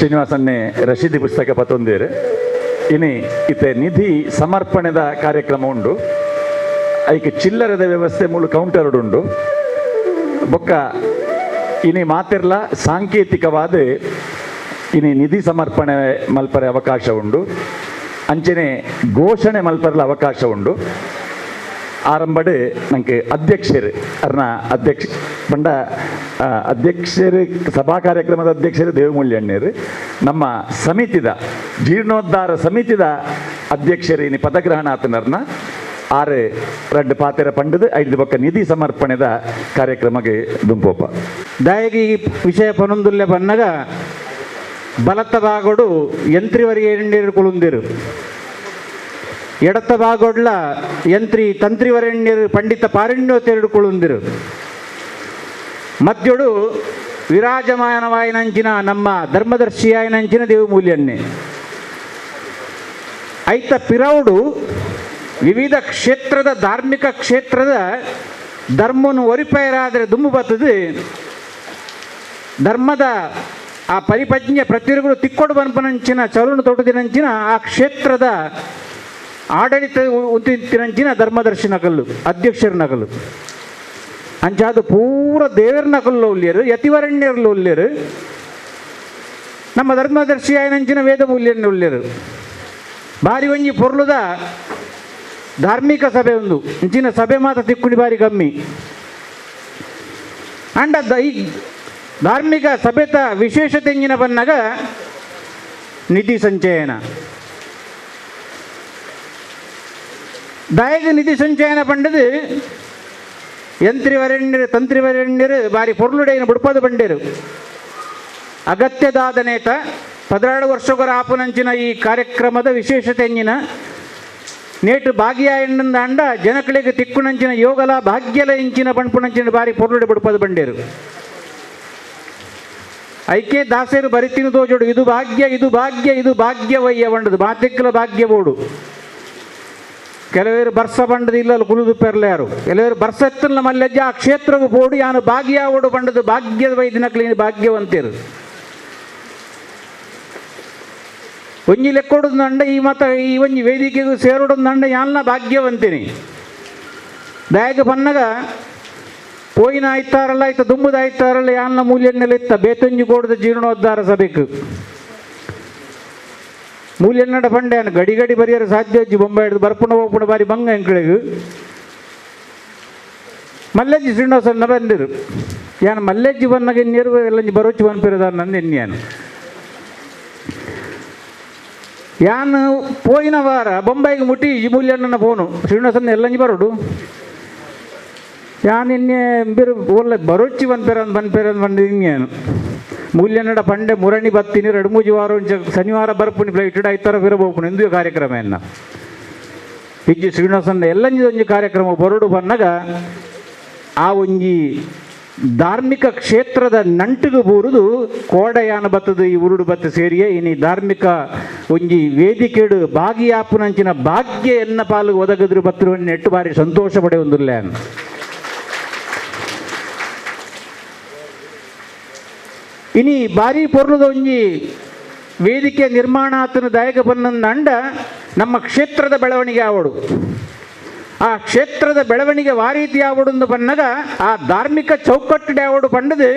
ಶ್ರೀನಿವಾಸನ್ನೇ ರಶೀದಿ ಪುಸ್ತಕ ಪತ್ತೊಂದೇರು. ಇನಿ ಇತ್ತೆ ನಿಧಿ ಸಮರ್ಪಣೆದ ಕಾರ್ಯಕ್ರಮ ಉಂಡು. ಐಕೆ ಚಿಲ್ಲರದ ವ್ಯವಸ್ಥೆ ಮೂಲು ಕೌಂಟರ್ ಉಂಡು. ಬೊಕ್ಕ ಇನಿ ಮಾತಿರ್ಲ ಸಾಂಕೇತಿಕವಾದ ಇನಿ ನಿಧಿ ಸಮರ್ಪಣೆ ಮಲ್ಪರೆ ಅವಕಾಶ ಉಂಡು. ಅಂಚನೆ ಘೋಷಣೆ ಮಲ್ಪರಲ ಅವಕಾಶ ಉಂಡು. ಆರಂಭಡ್ ನಂಗೆ ಅಧ್ಯಕ್ಷರು ಅರ್ನ ಅಧ್ಯಕ್ಷ ಪಂಡ ಅಧ್ಯಕ್ಷರು ಸಭಾ ಕಾರ್ಯಕ್ರಮದ ಅಧ್ಯಕ್ಷರು ದೇವಮೂಲ್ಯಣ್ಣರು, ನಮ್ಮ ಸಮಿತಿದ ಜೀರ್ಣೋದ್ಧಾರ ಸಮಿತಿದ ಅಧ್ಯಕ್ಷರು ಇನಿ ಪದಗ್ರಹಣ ಆತನರ್ನ ಆರು ರಡ್ಡು ಪಾತೆರ ಪಂಡದು ಐದು ಬೊಕ್ಕ ನಿಧಿ ಸಮರ್ಪಣೆದ ಕಾರ್ಯಕ್ರಮಕ್ಕೆ ದುಂಪೋಪ. ದಾಯಗಿ ವಿಷಯ ಪನೊಂದುಲ್ಲೆ ಬನ್ನಗ ಬಲತ್ತ ಭಾಗಡು ಯಂತ್ರಿವರಿಗೆ ಎಣ್ಣೀರು ಕುಳುಂದಿರು, ಎಡತ್ತ ಭಾಗೊಡ್ಲ ಯಂತ್ರಿ ತಂತ್ರಿವರೆಣ್ಯರು ಪಂಡಿತ ಪಾರಣ್ಯೋತೆರಡು ಕುಳುಂದಿರು, ಮಧ್ಯೋಡು ವಿರಾಜಮಾನವಾಯಿನಂಚಿನ ನಮ್ಮ ಧರ್ಮದರ್ಶಿಯಾಯಿನಂಚಿನ ದೇವಮೂಲ್ಯನ್ನೇ. ಐತ ಪಿರೌಡು ವಿವಿಧ ಕ್ಷೇತ್ರದ ಧಾರ್ಮಿಕ ಕ್ಷೇತ್ರದ ಧರ್ಮನು ಒರಿಪೈರಾದರೆ ದುಂಬು ಬರ್ತದೆ. ಧರ್ಮದ ಆ ಪರಿಪಜ್ಞೆ ಪ್ರತಿರುಗಳು ತಿಕ್ಕೊಡು ಬನ್ಪನಂಚಿನ ಚಲುನು ತೋಟದಿನಂಚಿನ ಆ ಕ್ಷೇತ್ರದ ಆಡಳಿತ ಉಂತಿನಂಚಿನ ಧರ್ಮದರ್ಶಿ ನಕಲು ಅಧ್ಯಕ್ಷರ ನಕಲು ಅಂಚಾದ ಪೂರ ದೇವರ ನಕಲು ಉಲ್ಲೇರು, ಯತಿವರಣ್ಯರು ಉಲ್ಲೇರು, ನಮ್ಮ ಧರ್ಮದರ್ಶಿ ಆಯನಂಚಿನ ವೇದ ಮೂಲ್ಯನ ಉಲ್ಲೇರು. ಬಾರಿ ಒಂಜಿ ಪೊರ್ಲುದ ಧಾರ್ಮಿಕ ಸಭೆ ಒಂದು ಇಂಚಿನ ಸಭೆ ಮಾತ್ರ ತಿಕ್ಕುಣಿ ಬಾರಿ ಕಮ್ಮಿ. ಅಂಡ ಈ ಧಾರ್ಮಿಕ ಸಭೆತ ವಿಶೇಷತೆ ಇಂಜಿನ ಬನ್ನಾಗ ನಿಧಿ ಸಂಚಯನ. ದಾಯಗ ನಿಧಿ ಸಂಚಯನ ಪಂಡದು ಯಂತ್ರಿವರೆಣ್ಯರು ತಂತ್ರಿವರೆಣ್ಯರು ಬಾರಿ ಪೊರ್ಲುಡೈನ ಬುಡ್ಪದ ಬಂಡೇರು. ಅಗತ್ಯದಾದನೇತ 12 ವರ್ಷಗಳ ಆಪುನಂಚಿನ ಈ ಕಾರ್ಯಕ್ರಮದ ವಿಶೇಷತೆ ಎಂಜಿನ ನೇಟು ಭಾಗ್ಯ ಎಣ್ಣಂದಾಂಡ ಜನಕಳಿಗೆ ತಿಕ್ಕುನಂಚಿನ ಯೋಗಲ ಭಾಗ್ಯಲ ಇಂಚಿನ ಪಣ್ಪುನಂಚಿನ ಬಾರಿ ಪೊರ್ಲುಡೆ ಬುಡ್ಪದ ಬಂಡೇರು. ಐಕೆ ದಾಸರು ಬರಿತಿನ ತೋಜೋಡು ಇದು ಭಾಗ್ಯ ಇದು ಭಾಗ್ಯ ಇದು ಭಾಗ್ಯವಯ್ಯ ಬಂಡದು ಮಾತಿಕ್ಕಲ ಭಾಗ್ಯ ಬೋಡು. ಕೆಲವರು ಬರ್ಸ ಬಂಡದ ಇಲ್ಲಲ್ಲಿ ಕುಲಿದು ಪೆರ್ಲೆಯಾರು, ಕೆಲವರು ಬರ್ಸೆತ್ತಲ್ಲ ಮಲ್ಲಜ್ಜ ಆ ಕ್ಷೇತ್ರಕ್ಕೆ ಬೋಡು ಯಾನು ಭಾಗ್ಯ ಓಡು ಬಂಡದು ಭಾಗ್ಯದ ವೈದಿನಕ್ಲಿ ಭಾಗ್ಯವಂತಿರು. ಒಂಜಿ ಲೆಕ್ಕೊಡುದು ನಂಡ ಈ ಮತ ಈ ಒಂಜಿ ವೇದಿಕೆಗೂ ಸೇರೋಡು ನಂಡ ಯಾನ್ನ ಭಾಗ್ಯವಂತೀನಿ. ದಾಯಕ ಬನ್ನಗ ಪೋಯಿನ ಆಯ್ತಾರಲ್ಲ ಆಯ್ತ ದುಂಬುದ ಆಯ್ತಾರಲ್ಲ ಯಾನ್ನ ಮೂಲ್ಯನ್ನೆಲ್ಲ ಇತ್ತ ಬೇತೊಂಜಿ ಗೋಡದ ಜೀರ್ಣೋದ್ಧಾರ ಸಭೆಗೆ ಮೂಲ್ಯನ್ನಡ ಪಂಡ್ಯಾನ ಗಡಿ ಗಡಿ ಬರಿಯರ ಸಾಧ್ಯ ಅಜ್ಜಿ ಬೊಂಬೈ ಹಿಡಿದು ಬರ್ಪುಣ ಹೋಗ್ಪುಣ ಬಾರಿ ಬಂಗ ಎಂಕಳಿಗೆ ಮಲ್ಲೆಜ್ಜಿ ಶ್ರೀನಿವಾಸನ್ನ ಬಂದಿರು. ಯಾನ್ ಮಲ್ಲೆಜ್ಜಿ ಬನ್ನಾಗ ಎನ್ನಿರು ಎಲ್ಲಂಜಿ ಬರೋಚಿ ಬನ್ಪಿರದ ನಂದು ಎನ್ನಿಯಾನು. ಯಾನ್ ಪೋಯಿನ ವಾರ ಬೊಂಬೈಗೆ ಮುಟ್ಟಿ ಈ ಮೂಲ್ಯಣ್ಣನ ಫೋನು ಶ್ರೀನಿವಾಸನ್ನ ಎಲ್ಲಂಜಿ ಬರೋಡು ಯಾನ್ ಎನ್ನೆ ಬಿರು ಓಲ್ಲ ಬರೋಚಿ ಬನ್ಪೇರ ಬನ್ಪೇರ ಬಂದು ಇನ್ನೇನು ಮೂಲ್ಯನ್ನಡ ಪಂಡೆ ಮುರಣಿ ಬತ್ತೀನಿ ಎರಡು ಮೂಜಿ ವಾರ ಶನಿವಾರ ಬರ್ಪುನಿ ಫ್ಲೈಟ್ ಐತಾರ ಬಿರಬೋಪುನಿ ಎಂದು ಕಾರ್ಯಕ್ರಮ ಎನ್ನ ಇಜ್ಜಿ ಶ್ರೀನಿವಾಸನ ಎಲ್ಲಂಜಿ ಒಂಜಿ ಕಾರ್ಯಕ್ರಮ ಬರೋಡು ಬನ್ನಾಗ ಆ ಒಂಜಿ ಧಾರ್ಮಿಕ ಕ್ಷೇತ್ರದ ನಂಟಿಗೆ ಬೂರುದು ಕೋಡಯಾನ ಬತ್ತದು ಈ ಉರುಡು ಬತ್ತ ಸೇರಿಯೇ ಇನಿ ಧಾರ್ಮಿಕ ಒಂಜಿ ವೇದಿಕೆಡು ಭಾಗಿಯಾಪುನಂಚಿನ ಭಾಗ್ಯ ಎನ್ನ ಪಾಲು ಒದಗದ್ರು ಬತ್ತರು ನೆಟ್ಟು ಬಾರಿ ಸಂತೋಷ ಪಡೆಯೊಂದಿಲ್ಲ. ಇನಿ ಬಾರಿ ಪೊರ್ಲುದ ಒಂಜಿ ವೇದಿಕೆ ನಿರ್ಮಾಣ ಆತನ ದಾಯಕ ಬನ್ನಂದ ನಮ್ಮ ಕ್ಷೇತ್ರದ ಬೆಳವಣಿಗೆ ಆವಡು. ಆ ಕ್ಷೇತ್ರದ ಬೆಳವಣಿಗೆ ವಾರೀತಿ ಆವಡು ಬನ್ನಗ ಆ ಧಾರ್ಮಿಕ ಚೌಕಟ್ಟು ಯಾವಡು ಪಂಡದು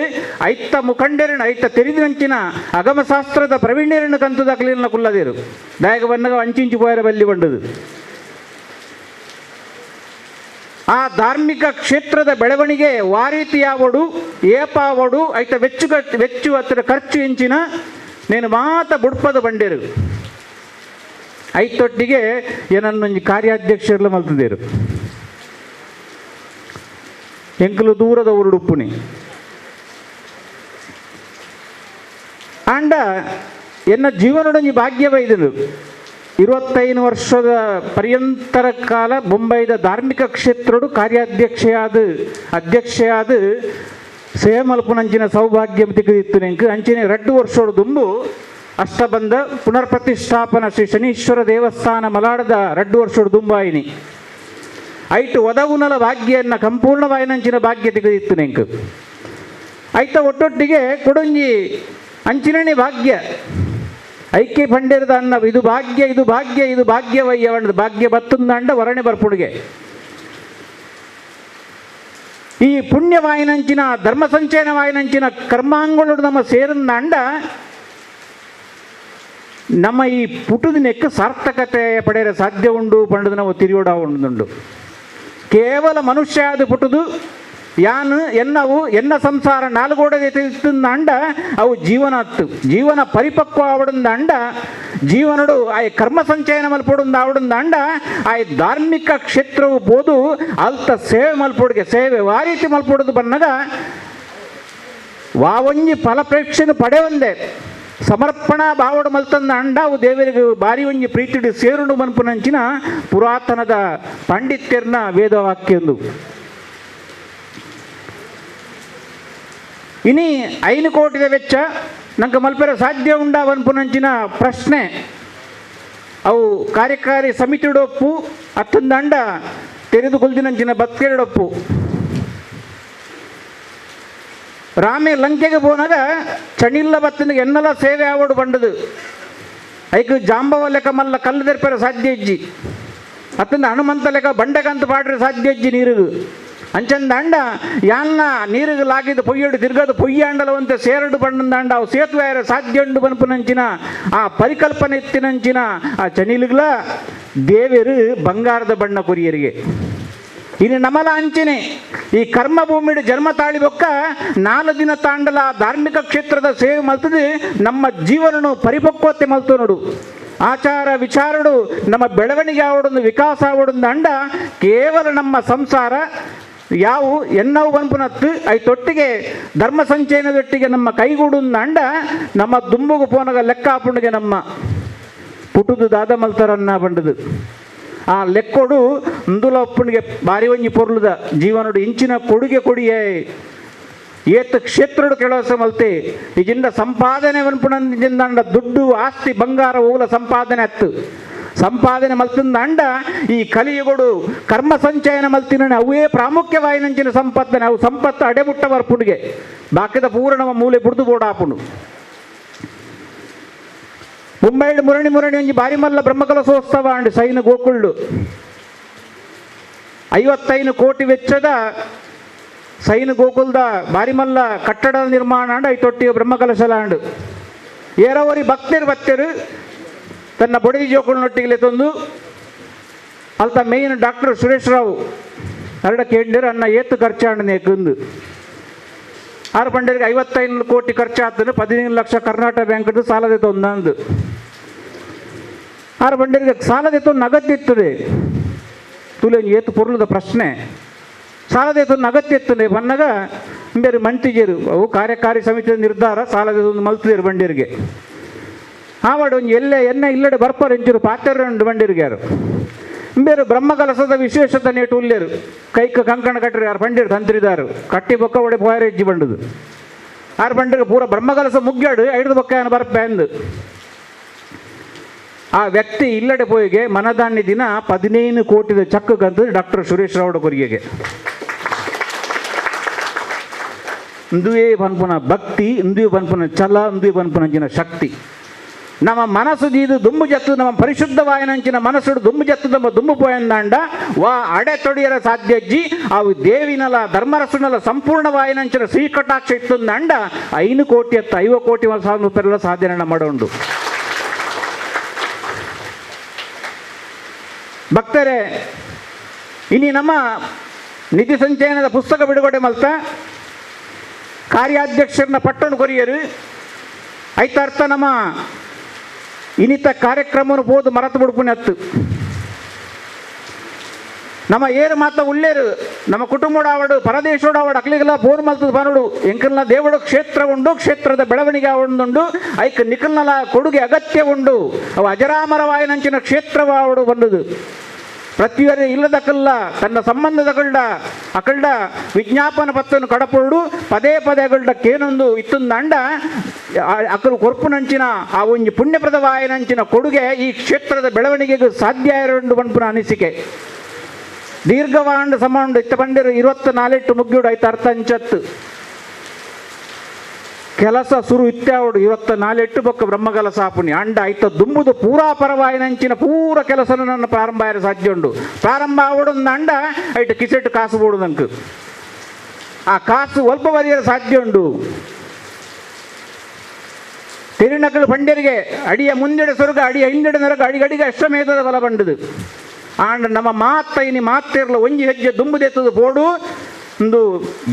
ಐತ ಮುಖಂಡರನ್ನ ಐತ ತೆರಿದಿನಂಚಿನ ಅಗಮಶಾಸ್ತ್ರದ ಪ್ರವೀಣ್ಯರನ್ನು ಕಂತುದಾಕಲಿನ ಕುಲ್ಲದಿರು ದಾಯಕ ಬನ್ನಗ ಅಂಚಿಂಚು ಪೋಯರ ಬಲ್ಲಿ ಬಂಡದು. ಆ ಧಾರ್ಮಿಕ ಕ್ಷೇತ್ರದ ಬೆಳವಣಿಗೆ ವಾರೀತಿ ಯಾವಡು ಏಪಾವಡು ಐತ ವೆಚ್ಚು ವೆಚ್ಚು ಹತ್ತಿರ ಖರ್ಚು ಇಂಚಿನ ನೇನು ಮಾತ ಬುಡ್ಪದ ಬಂಡೇರು. ಐತೊಟ್ಟಿಗೆ ಏನನ್ನೊಂಜಿ ಕಾರ್ಯಾಧ್ಯಕ್ಷರ್ಲ ಮಲ್ತದೇರು ಎಂಕಲು ದೂರದ ಉರುಡುಪ್ಪುನಿ ಆಂಡ ಎನ್ನ ಜೀವನೊಡೊಂಜಿ ಭಾಗ್ಯವೈದನು. 25 ವರ್ಷದ ಪರ್ಯಂತರ ಕಾಲ ಮುಂಬೈದ ಧಾರ್ಮಿಕ ಕ್ಷೇತ್ರಡು ಕಾರ್ಯಾಧ್ಯಕ್ಷೆಯಾದ ಅಧ್ಯಕ್ಷೆಯಾದ ಸೇಮಲ್ಪುನಂಚಿನ ಸೌಭಾಗ್ಯ ತಿಕ್ಕಿತ್ತು ನೆಂಕು. ಅಂಚಿನ 2 ವರ್ಷೋಡು ದುಂಬು ಅಷ್ಟಬಂಧ ಪುನರ್ ಪ್ರತಿಷ್ಠಾಪನ ಶ್ರೀ ಶನೀಶ್ವರ ದೇವಸ್ಥಾನ ಮಲಾಡದ 2 ವರ್ಷೋಡು ದುಂಬಾಯಿನಿ ಐಟು ಒದಗುನಲ ಭಾಗ್ಯನ್ನ ಸಂಪೂರ್ಣವಾಯಿನಂಚಿನ ಭಾಗ್ಯ ತೆಗೆದಿತ್ತು ನೆಂಕು. ಐತ ಒಟ್ಟೊಟ್ಟಿಗೆ ಕೊಡೊಂಜಿ ಅಂಚಿನಣಿ ಭಾಗ್ಯ ಐಕ್ಯ ಪಂಡಿರದ ಅನ್ನ ಇದು ಭಾಗ್ಯ ಇದು ಭಾಗ್ಯ ಇದು ಭಾಗ್ಯವಯ್ಯ ಭಾಗ್ಯ ಬತ್ತುಂದಾಂಡ ವರಣೆ ಬರ್ಪುಡುಗೆ. ಈ ಪುಣ್ಯವಾಯಿನಂಚಿನ ಧರ್ಮ ಸಂಚಯನವಾಯಿನಂಚಿನ ಕರ್ಮಾಂಗಳು ನಮ್ಮ ಸೇರಂದಾಂಡ ನಮ್ಮ ಈ ಪುಟದ ನೆಕ್ಕ ಸಾರ್ಥಕತೆ ಪಡೆಯಲು ಸಾಧ್ಯ ಉಂಡು ಪಂಡದು ನಾವು ತಿರಿಯೋಡ ಉಂಡು. ಕೇವಲ ಮನುಷ್ಯ ಅದು ಪುಟುದು ಯಾನು ಎನ್ನವು ಎನ್ನ ಸಂಸಾರ ನಾಲ್ಗೋಡದೆ ತಿಂದಾಂಡ ಅವು ಜೀವನ ಅತ್ತು ಜೀವನ ಪರಿಪಕ್ವ ಆವಡುಂದಾಂಡ ಜೀವನಡು ಆಯ್ ಕರ್ಮ ಸಂಚಯನ ಮಲ್ಪೊಡುಂದ ಆವಡುಂದಾಂಡ ಆಯ್ ಧಾರ್ಮಿಕ ಕ್ಷೇತ್ರವು ಬೋದು ಅಲ್ತ ಸೇವೆ ಮಲ್ಪೊಡುಗೆ ಸೇವೆ ವಾರೀತಿ ಮಲ್ಪೊಡುದು ಬನ್ನಗ ವಾವಂಜಿ ಫಲಪ್ರೇಕ್ಷೆನು ಪಡೆವಂದೆ ಸಮರ್ಪಣಾ ಭಾವಡು ಮಲ್ತಂದ ಅಂಡ ಅವು ದೇವರಿಗೆ ಬಾರಿ ಒಂಜಿ ಪ್ರೀತಿಡಿ ಸೇರುಂಡು ಮನ್ಪುನಂಚಿನ ಪುರಾತನದ ಪಾಂಡಿತ್ಯರ್ನ ವೇದವಾಕ್ಯಂದು. ಇನಿ 5 ಕೋಟಿದ ವೆಚ್ಚ ನಂಗೆ ಮಲ್ಪೆರ ಸಾಧ್ಯ ಉಂಡ ಪುನಂಚಿನ ಪ್ರಶ್ನೆ ಅವು ಕಾರ್ಯಕಾರಿ ಸಮಿತಿಡೊಪ್ಪು ಅತ್ತಂದಂಡ ತೆರೆದು ಕೊಲ್ದಿನಂಚಿನ ಬತ್ಕೆರಡೊಪ್ಪು. ರಾಮೆ ಲಂಕೆಗೆ ಪೋನಾಗ ಚಣಿಲ್ಲ ಬತ್ತಿನ ಎನ್ನಲ ಸೇವೆ ಆವಡು ಬಂಡದು ಐಕ್ ಜಾಂಬವ ಲೆಕ್ಕ ಮಲ್ಲ ಕಲ್ಲು ತೆರ್ಪೆರ ಸಾಧ್ಯ ಇಜ್ಜಿ ಅತ್ತಂದ ಹನುಮಂತ ಲೆಕ್ಕ ಬಂಡೆಗಂತ ಪಾಡ್ರೆ ಸಾಧ್ಯ ಇಜ್ಜಿ ನೀರುಗು ಅಂಚಂದಾಂಡ ಯಾನ್ನ ನೀರಿಗೆ ಲಾಗಿದ್ದು ಪೊಯ್ಯಡು ತಿರ್ಗದು ಪೊಯ್ಯಾಂಡಲವಂತೆ ಸೇರಡು ಬಂಡಂದಾಂಡ ಅವು ಸೇತುವೆ ಸಾಧ್ಯ ಉಂಡು ಬನ್ಪುನಂಚಿನ ಆ ಪರಿಕಲ್ಪನೆ ಎತ್ತಿನಂಚಿನ ಆ ಚನಿಲುಗಳ ದೇವರು ಬಂಗಾರದ ಬಣ್ಣ ಕೊರಿಯರಿಗೆ. ಇನ್ನು ನಮಲ ಅಂಚನೆ ಈ ಕರ್ಮಭೂಮಿಡು ಜನ್ಮ ತಾಳಿಬೊಕ್ಕ 4 ದಿನ ತಾಂಡಲ ಧಾರ್ಮಿಕ ಕ್ಷೇತ್ರದ ಸೇವೆ ಮಲ್ತದೆ ನಮ್ಮ ಜೀವನನು ಪರಿಪಕ್ವತೆ ಮಲ್ತು ನೋಡು. ಆಚಾರ ವಿಚಾರಡು ನಮ್ಮ ಬೆಳವಣಿಗೆ ಆವಡೊಂದು ವಿಕಾಸ ಆವಡೊಂದು ಅಂಡ ಕೇವಲ ನಮ್ಮ ಸಂಸಾರ ಯಾವು ಎನ್ನವು ಬನ್ಪುನತ್ತು I ತೊಟ್ಟಿಗೆ ಧರ್ಮ ಸಂಚಯನದೊಟ್ಟಿಗೆ ನಮ್ಮ ಕೈಗೂಡುಂದ ಅಂಡ ನಮ್ಮ ದುಂಬುಗು ಪೋನಗ ಲೆಕ್ಕ ಆಪುಂಡಿಗೆ ನಮ್ಮ ಪುಟುದು ದಾದ ಮಲ್ತರನ್ನ ಬಂಡದು ಆ ಲೆಕ್ಕೊಡು ಅಂದುಲ ಒಪ್ಪುಣಿಗೆ ಬಾರಿ ಒಂಜಿ ಪೊರ್ಲುದ ಜೀವನಡು ಇಂಚಿನ ಕೊಡುಗೆ ಕೊಡಿಯೇ ಏತ್ ಕ್ಷೇತ್ರಡು ಕೆಲಸ ಮಲ್ತೆ ಈಜಿಂದ ಸಂಪಾದನೆ ವನ್ಪುನಂದ ದುಡ್ಡು ಆಸ್ತಿ ಬಂಗಾರ ಓಲ ಸಂಪಾದನೆ ಅತ್ತು ಸಂಪಾದನೆ ಮಲ್ತಿಂದ ಅಂಡ ಈ ಕಲಿಯುಗಡು ಕರ್ಮ ಸಂಚಯನ ಮಲ್ತಿನ ಅವೇ ಪ್ರಾಮುಖ್ಯವಾಯಿನಂಚಿನ ಸಂಪತ್ತನೆ ಅವು ಸಂಪತ್ತು ಅಡೆಬುಟ್ಟ ಬರ್ಪುಣಿಗೆ ಬಾಕಿದ ಪೂರ ನಮ್ಮ ಮೂಲೆ ಬುಡ್ದು ಬೋಡಾಪುಣು. ಮುಂಬೈಡ್ ಮುರಣಿ ಮುರಣಿ ಒಂಜಿ ಬಾರಿಮಲ್ಲ ಬ್ರಹ್ಮಕಲಶೋತ್ಸವ ಅಂಡ್ ಸೈನ ಗೋಕುಳ್ಳು 55 ಕೋಟಿ ವೆಚ್ಚದ ಸೈನ ಗೋಕುಲ್ದ ಬಾರಿಮಲ್ಲ ಕಟ್ಟಡ ನಿರ್ಮಾಣ ಅಂಡ್ ಐತೊಟ್ಟಿ ಬ್ರಹ್ಮಕಲಶಲ ಅಂಡ್ ಏರವರಿ ಭಕ್ತರು ಭಕ್ತರು ತನ್ನ ಬೊಡದಿ ಜೋಕುಳ್ನೊಟ್ಟಿಗೆ ತಂದು ಅಲ್ತ ಮೇನ್ ಡಾಕ್ಟರ್ ಸುರೇಶ್ ರಾವ್ ಅರಡ ಕೇಂದ್ರ ಅನ್ನ ಏತು ಖರ್ಚಾಂಡ್ ನೇಕಂದು ಆರು ಪಂಡರಿಗೆ 55 ಕೋಟಿ ಖರ್ಚಾಗ್ತದೆ 15 ಲಕ್ಷ ಕರ್ನಾಟಕ ಬ್ಯಾಂಕ್ದು ಸಾಲದ ತೊಂದಂದು ಆರು ಪಂಡರಿಗೆ ಸಾಲದ ತೊಂದು ಅಗತ್ಯ ಇರ್ತದೆ ತುಲೆ ಏತು ಪೊರ್ಲದ ಪ್ರಶ್ನೆ ಸಾಲದ ತೊಂದು ಅಗತ್ಯ ಇರ್ತದೆ ಬನ್ನಾಗ ಬೇರೆ ಮಂತ್ರಿಜರು ಅವು ಕಾರ್ಯಕಾರಿ ಸಮಿತಿಯ ನಿರ್ಧಾರ ಸಾಲದ ತೊಂದು ಮಲ್ತಿದ್ರು ಬಂಡೀರಿಗೆ ಆವಾಡು ಒಂಜಿ ಎಲ್ಲೆ ಎನ್ನ ಇಲ್ಲಡೆ ಬರ್ಪರು ಎಂಚೂರು ಪಾತೆರು ಉಂಡು ಬಂಡೀರಿಗೆ ಯಾರು ಬೇರೆ ಬ್ರಹ್ಮಕಲಸದ ವಿಶೇಷತೆ ನೇಟು ಉಲ್ಲೇರು ಕೈಕ ಕಂಕಣ ಕಟ್ಟರು ಯಾರು ಬಂಡಿರು ತಂತ್ರಿದಾರು ಕಟ್ಟಿ ಬೊಕ್ಕ ಒಡೆ ಪೋಯರೆ ಹೆಜ್ಜಿ ಬಂಡುದು ಆರು ಬಂಡಿಗೆ ಪೂರ ಬ್ರಹ್ಮಕಲಸ ಮುಗ್ಗಾಡು ಐದು ಬೊಕ್ಕ ಏನು ಬರ್ಪ ಎಂದು ಆ ವ್ಯಕ್ತಿ ಇಲ್ಲಡೆ ಪೋಯಿಗೆ ಮನದಾನ್ಯ ದಿನ 15 ಕೋಟಿದ ಚಕ್ಕಂತದ್ದು ಡಾಕ್ಟರ್ ಸುರೇಶ್ ರಾವ್ ಕೊರಿಗೆಗೆ. ಇಂದುವೇ ಪನ್ಪುನ ಭಕ್ತಿ, ಇಂದುವೇ ಪನ್ಪುನ ಛಲ, ಇಂದುವೇ ಪನ್ಪುನ ಶಕ್ತಿ. ನಮ್ಮ ಮನಸ್ಸು ಇದು ದುಂಬು ಜತ್ತು ನಮ್ಮ ಪರಿಶುದ್ಧವಾಯನಂಚಿನ ಮನಸ್ಸು ದುಂಬು ಜತ್ತು ನಮ್ಮ ದುಂಬು ಪೋಯಂದಾಂಡ ವಾ ಅಡೆ ತೊಡಿಯರ ಸಾಧ್ಯಜ್ಜಿ ಅವು ದೇವಿನಲ ಧರ್ಮರಸುನಲ ಸಂಪೂರ್ಣವಾಯನಂಚಿನ ಶ್ರೀಕಟಾಕ್ಷ ಇತ್ತಂದಾಂಡ 5 ಕೋಟಿ ಹತ್ತು 50 ಕೋಟಿ ರೂಪಾಯಿ ಸಾಧನೆ ಮಾಡೋಂಡು. ಭಕ್ತರೇ, ಇನಿ ನಮ್ಮ ನಿಧಿ ಸಂಚಯನದ ಪುಸ್ತಕ ಬಿಡುಗಡೆ ಮಲ್ತ ಕಾರ್ಯಾಧ್ಯಕ್ಷರನ್ನ ಪಟ್ಟಣ ಕೊರಿಯರು ಐತಾರ್ಥ ನಮ್ಮ ಇನ್ನಿತ ಕಾರ್ಯಕ್ರಮವನ್ನು ಬೋದು ಮರತು ಬಿಡ್ಪುನತ್ತು ನಮ್ಮ ಏರು ಮಾತ ಉಳ್ಳೇರು ನಮ್ಮ ಕುಟುಂಬಡಾವಡು ಪರದೇಶೋಡಾವಡು ಅಕ್ಲಿಗೆಲ್ಲ ಫೋನ್ ಮಲ್ತದ ಬನಡು ಎಂಕಲ್ನ ದೇವಡು ಕ್ಷೇತ್ರ ಉಂಡು, ಕ್ಷೇತ್ರದ ಬೆಳವಣಿಗೆ ಉಂಡು, ಐಕ್ ನಿಖಲ್ನಲ ಕೊಡುಗೆ ಅಗತ್ಯ ಉಂಡು, ಅವು ಅಜರಾಮರವಾಯನಂಚಿನ ಕ್ಷೇತ್ರವಾವಡು ಬಂದುದು. ಪ್ರತಿಯೊರ ಇಲ್ಲದಕ್ಕಲ್ಲ ತನ್ನ ಸಂಬಂಧದ ಕಳ್ಳ ಅಕಳ್ಳ ವಿಜ್ಞಾಪನ ಪತ್ರವನ್ನು ಕಡಪೊಡು ಪದೇ ಪದೇ ಅಗಳ್ಡ ಕೇನೊಂದು ಇತ್ತೊಂದು ಅಕಲು ಕೊರ್ಪುನಂಚಿನ ಆ ಒಂದು ಪುಣ್ಯಪ್ರದವಾಯನಂಚಿನ ಕೊಡುಗೆ ಈ ಕ್ಷೇತ್ರದ ಬೆಳವಣಿಗೆಗೆ ಸಾಧ್ಯ ಇರೋಂಡು ಬನ್ಪುನ ಅನಿಸಿಕೆ. ದೀರ್ಘವಾಂಡ ಸಮಾಂಡು ಇತ್ತ ಬಂದಿರು 24 ಮುಗ್ಗಿಡು ಐತ ಅರ್ಥ ಅಂಚತ್ತು. ಕೆಲಸ ಸುರು ಇತ್ಯಾವಡು ಇವತ್ತ ನಾಲೆಟ್ಟು ಬೊಕ್ಕ ಬ್ರಹ್ಮಕಲಸ ಆಪುನಿ ಅಂಡ ಐತ ದುಂಬುದು ಪೂರಾ ಪರವಾಯಿನಂಚಿನ ಪೂರ ಕೆಲಸನು ನನ್ನ ಪ್ರಾರಂಭ ಆಯರ ಸಾಧ್ಯ ಉಂಡು. ಪ್ರಾರಂಭ ಆವಡು ಅಂಡ ಐಟ್ ಕಿಸೆಟ್ಟು ಕಾಸು ಬೋಡು ನಂಗೆ ಆ ಕಾಸು ಒಲ್ಪ ಬರಿಯರ ಸಾಧ್ಯ ಉಂಡು. ತಿರುನಕಲು ಪಂಡ್ಯರಿಗೆ ಅಡಿಯ ಮುಂದೆಡೆ ಸೊರಗ ಅಡಿಯ ಹಿಂದೆಡೆ ನರಗ ಅಡಿಗಡಿಗೆ ಅಶ್ವಮೇಧದ ಬಲ ಬಂಡದು. ಆಂಡ ನಮ್ಮ ಮಾತ ಇನಿ ಮಾತಿರ್ಲ ಒಂಜಿ ಹೆಜ್ಜೆ ದುಂಬುದೆತ್ತದು ಬೋಡು ಒಂದು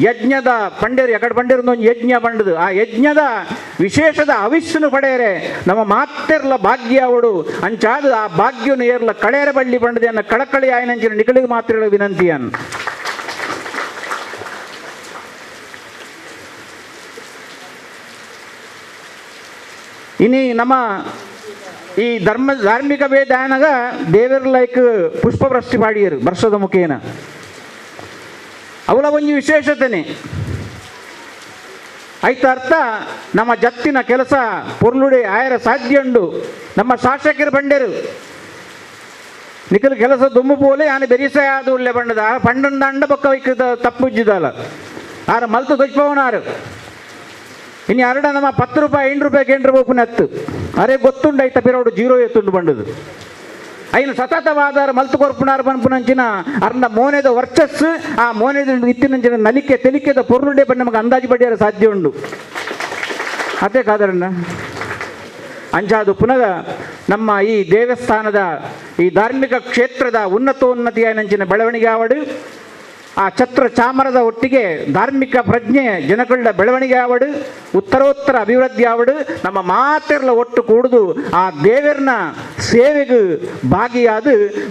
ಯಜ್ಞದ ಪಂಡ್ಯರು ಎಕಡೆ ಪಂಡ್ಯರು ಒಂದು ಯಜ್ಞ ಬಂಡದು. ಆ ಯಜ್ಞದ ವಿಶೇಷದ ಅವಿಸ್ಸನ್ನು ಪಡೆಯರೆ ನಮ್ಮ ಮಾತಿರ್ಲ ಭಾಗ್ಯ ಅವಡು ಅಂಚಾದ ಆ ಭಾಗ್ಯನು ಏರ್ಲ ಕಳೆಯರ ಬಳ್ಳಿ ಬಂಡದೆ ಅನ್ನ ಕಳಕಳಿ ಆಯನಂಚಿನ ನಿಕಳಿಗೆ ಮಾತ್ರ ವಿನಂತಿಯನ್. ಇನಿ ನಮ್ಮ ಈ ಧಾರ್ಮಿಕ ವೇದಾನಗ ದೇವರ ಲೈಕ್ ಪುಷ್ಪವೃಷ್ಟಿ ಪಾಡಿಯರು ವರ್ಷದ ಮುಖೇನ ಅವಳ ಒಂದು ವಿಶೇಷತೆನೆ ಐತ ಅರ್ಥ ನಮ್ಮ ಜತ್ತಿನ ಕೆಲಸ ಪೊರ್ಲುಡೆ ಆಯರ ಸಾಧ್ಯ ಉಂಡು. ನಮ್ಮ ಶಾಸಕರು ಬಂಡೆರು ನಿಖಲ್ ಕೆಲಸ ದುಮ್ಮು ಪೋಲೆ ಆನೆ ಬೆರಿಸಾಯ ಅದು ಉಳ್ಳೆ ಬಂಡದ ಆ ಪಂಡಂದ ಅಂಡ ಪಕ್ಕ ವೈಕದ ತಪ್ಪುಜ್ಜಿದಲ್ಲ ಆರ ಮಲ್ತು ದೊಜ್ಪವನಾರು ಇನ್ನು ಅರಡ ನಮ್ಮ 10 ರೂಪಾಯಿ 5 ರೂಪಾಯಿ ಕೇಂದ್ರ ಬೋಪುನತ್ತು ಅರೆ ಗೊತ್ತುಂಡು ಐತ ಪಿರೋಡು ಜೀರೋ ಎತ್ತುಂಡು ಬಂಡದು ಐನು ಸತತವಾದಾರ ಮಲ್ತು ಕೊರ್ಪುನಾರ್ ಪನ್ಪುನಂಚಿನ ಅರ್ನ ಮೋನೆದ ವರ್ಚಸ್ಸು ಆ ಮೋನೆದ ಇತ್ತಿನಂಚಿನ ನಲಿಕೆ ತೆಲಿಕೆದ ಪೊರ್ಲುಡೆ ಬಣ್ಣ ನಮಗೆ ಅಂದಾಜು ಪಡೆಯಲು ಸಾಧ್ಯ ಉಂಡು. ಅದೇ ಕಾದರಣ್ಣ ಅಂಚಾದು ಪುನಃ ನಮ್ಮ ಈ ದೇವಸ್ಥಾನದ ಈ ಧಾರ್ಮಿಕ ಕ್ಷೇತ್ರದ ಉನ್ನತೋನ್ನತಿಯ ಬೆಳವಣಿಗೆ ಆವಡು ಆ ಛತ್ರ ಚಾಮರದ ಒಟ್ಟಿಗೆ ಧಾರ್ಮಿಕ ಪ್ರಜ್ಞೆ ಜನಗಳ ಬೆಳವಣಿಗೆ ಆವಡು ಉತ್ತರೋತ್ತರ ಅಭಿವೃದ್ಧಿ ಆವಡು ನಮ್ಮ ಮಾತೆರ್ಲ ಒಟ್ಟು ಕೂಡುದು ಆ ದೇವರನ ಸೇವೆಗೆ ಭಾಗಿಯಾದ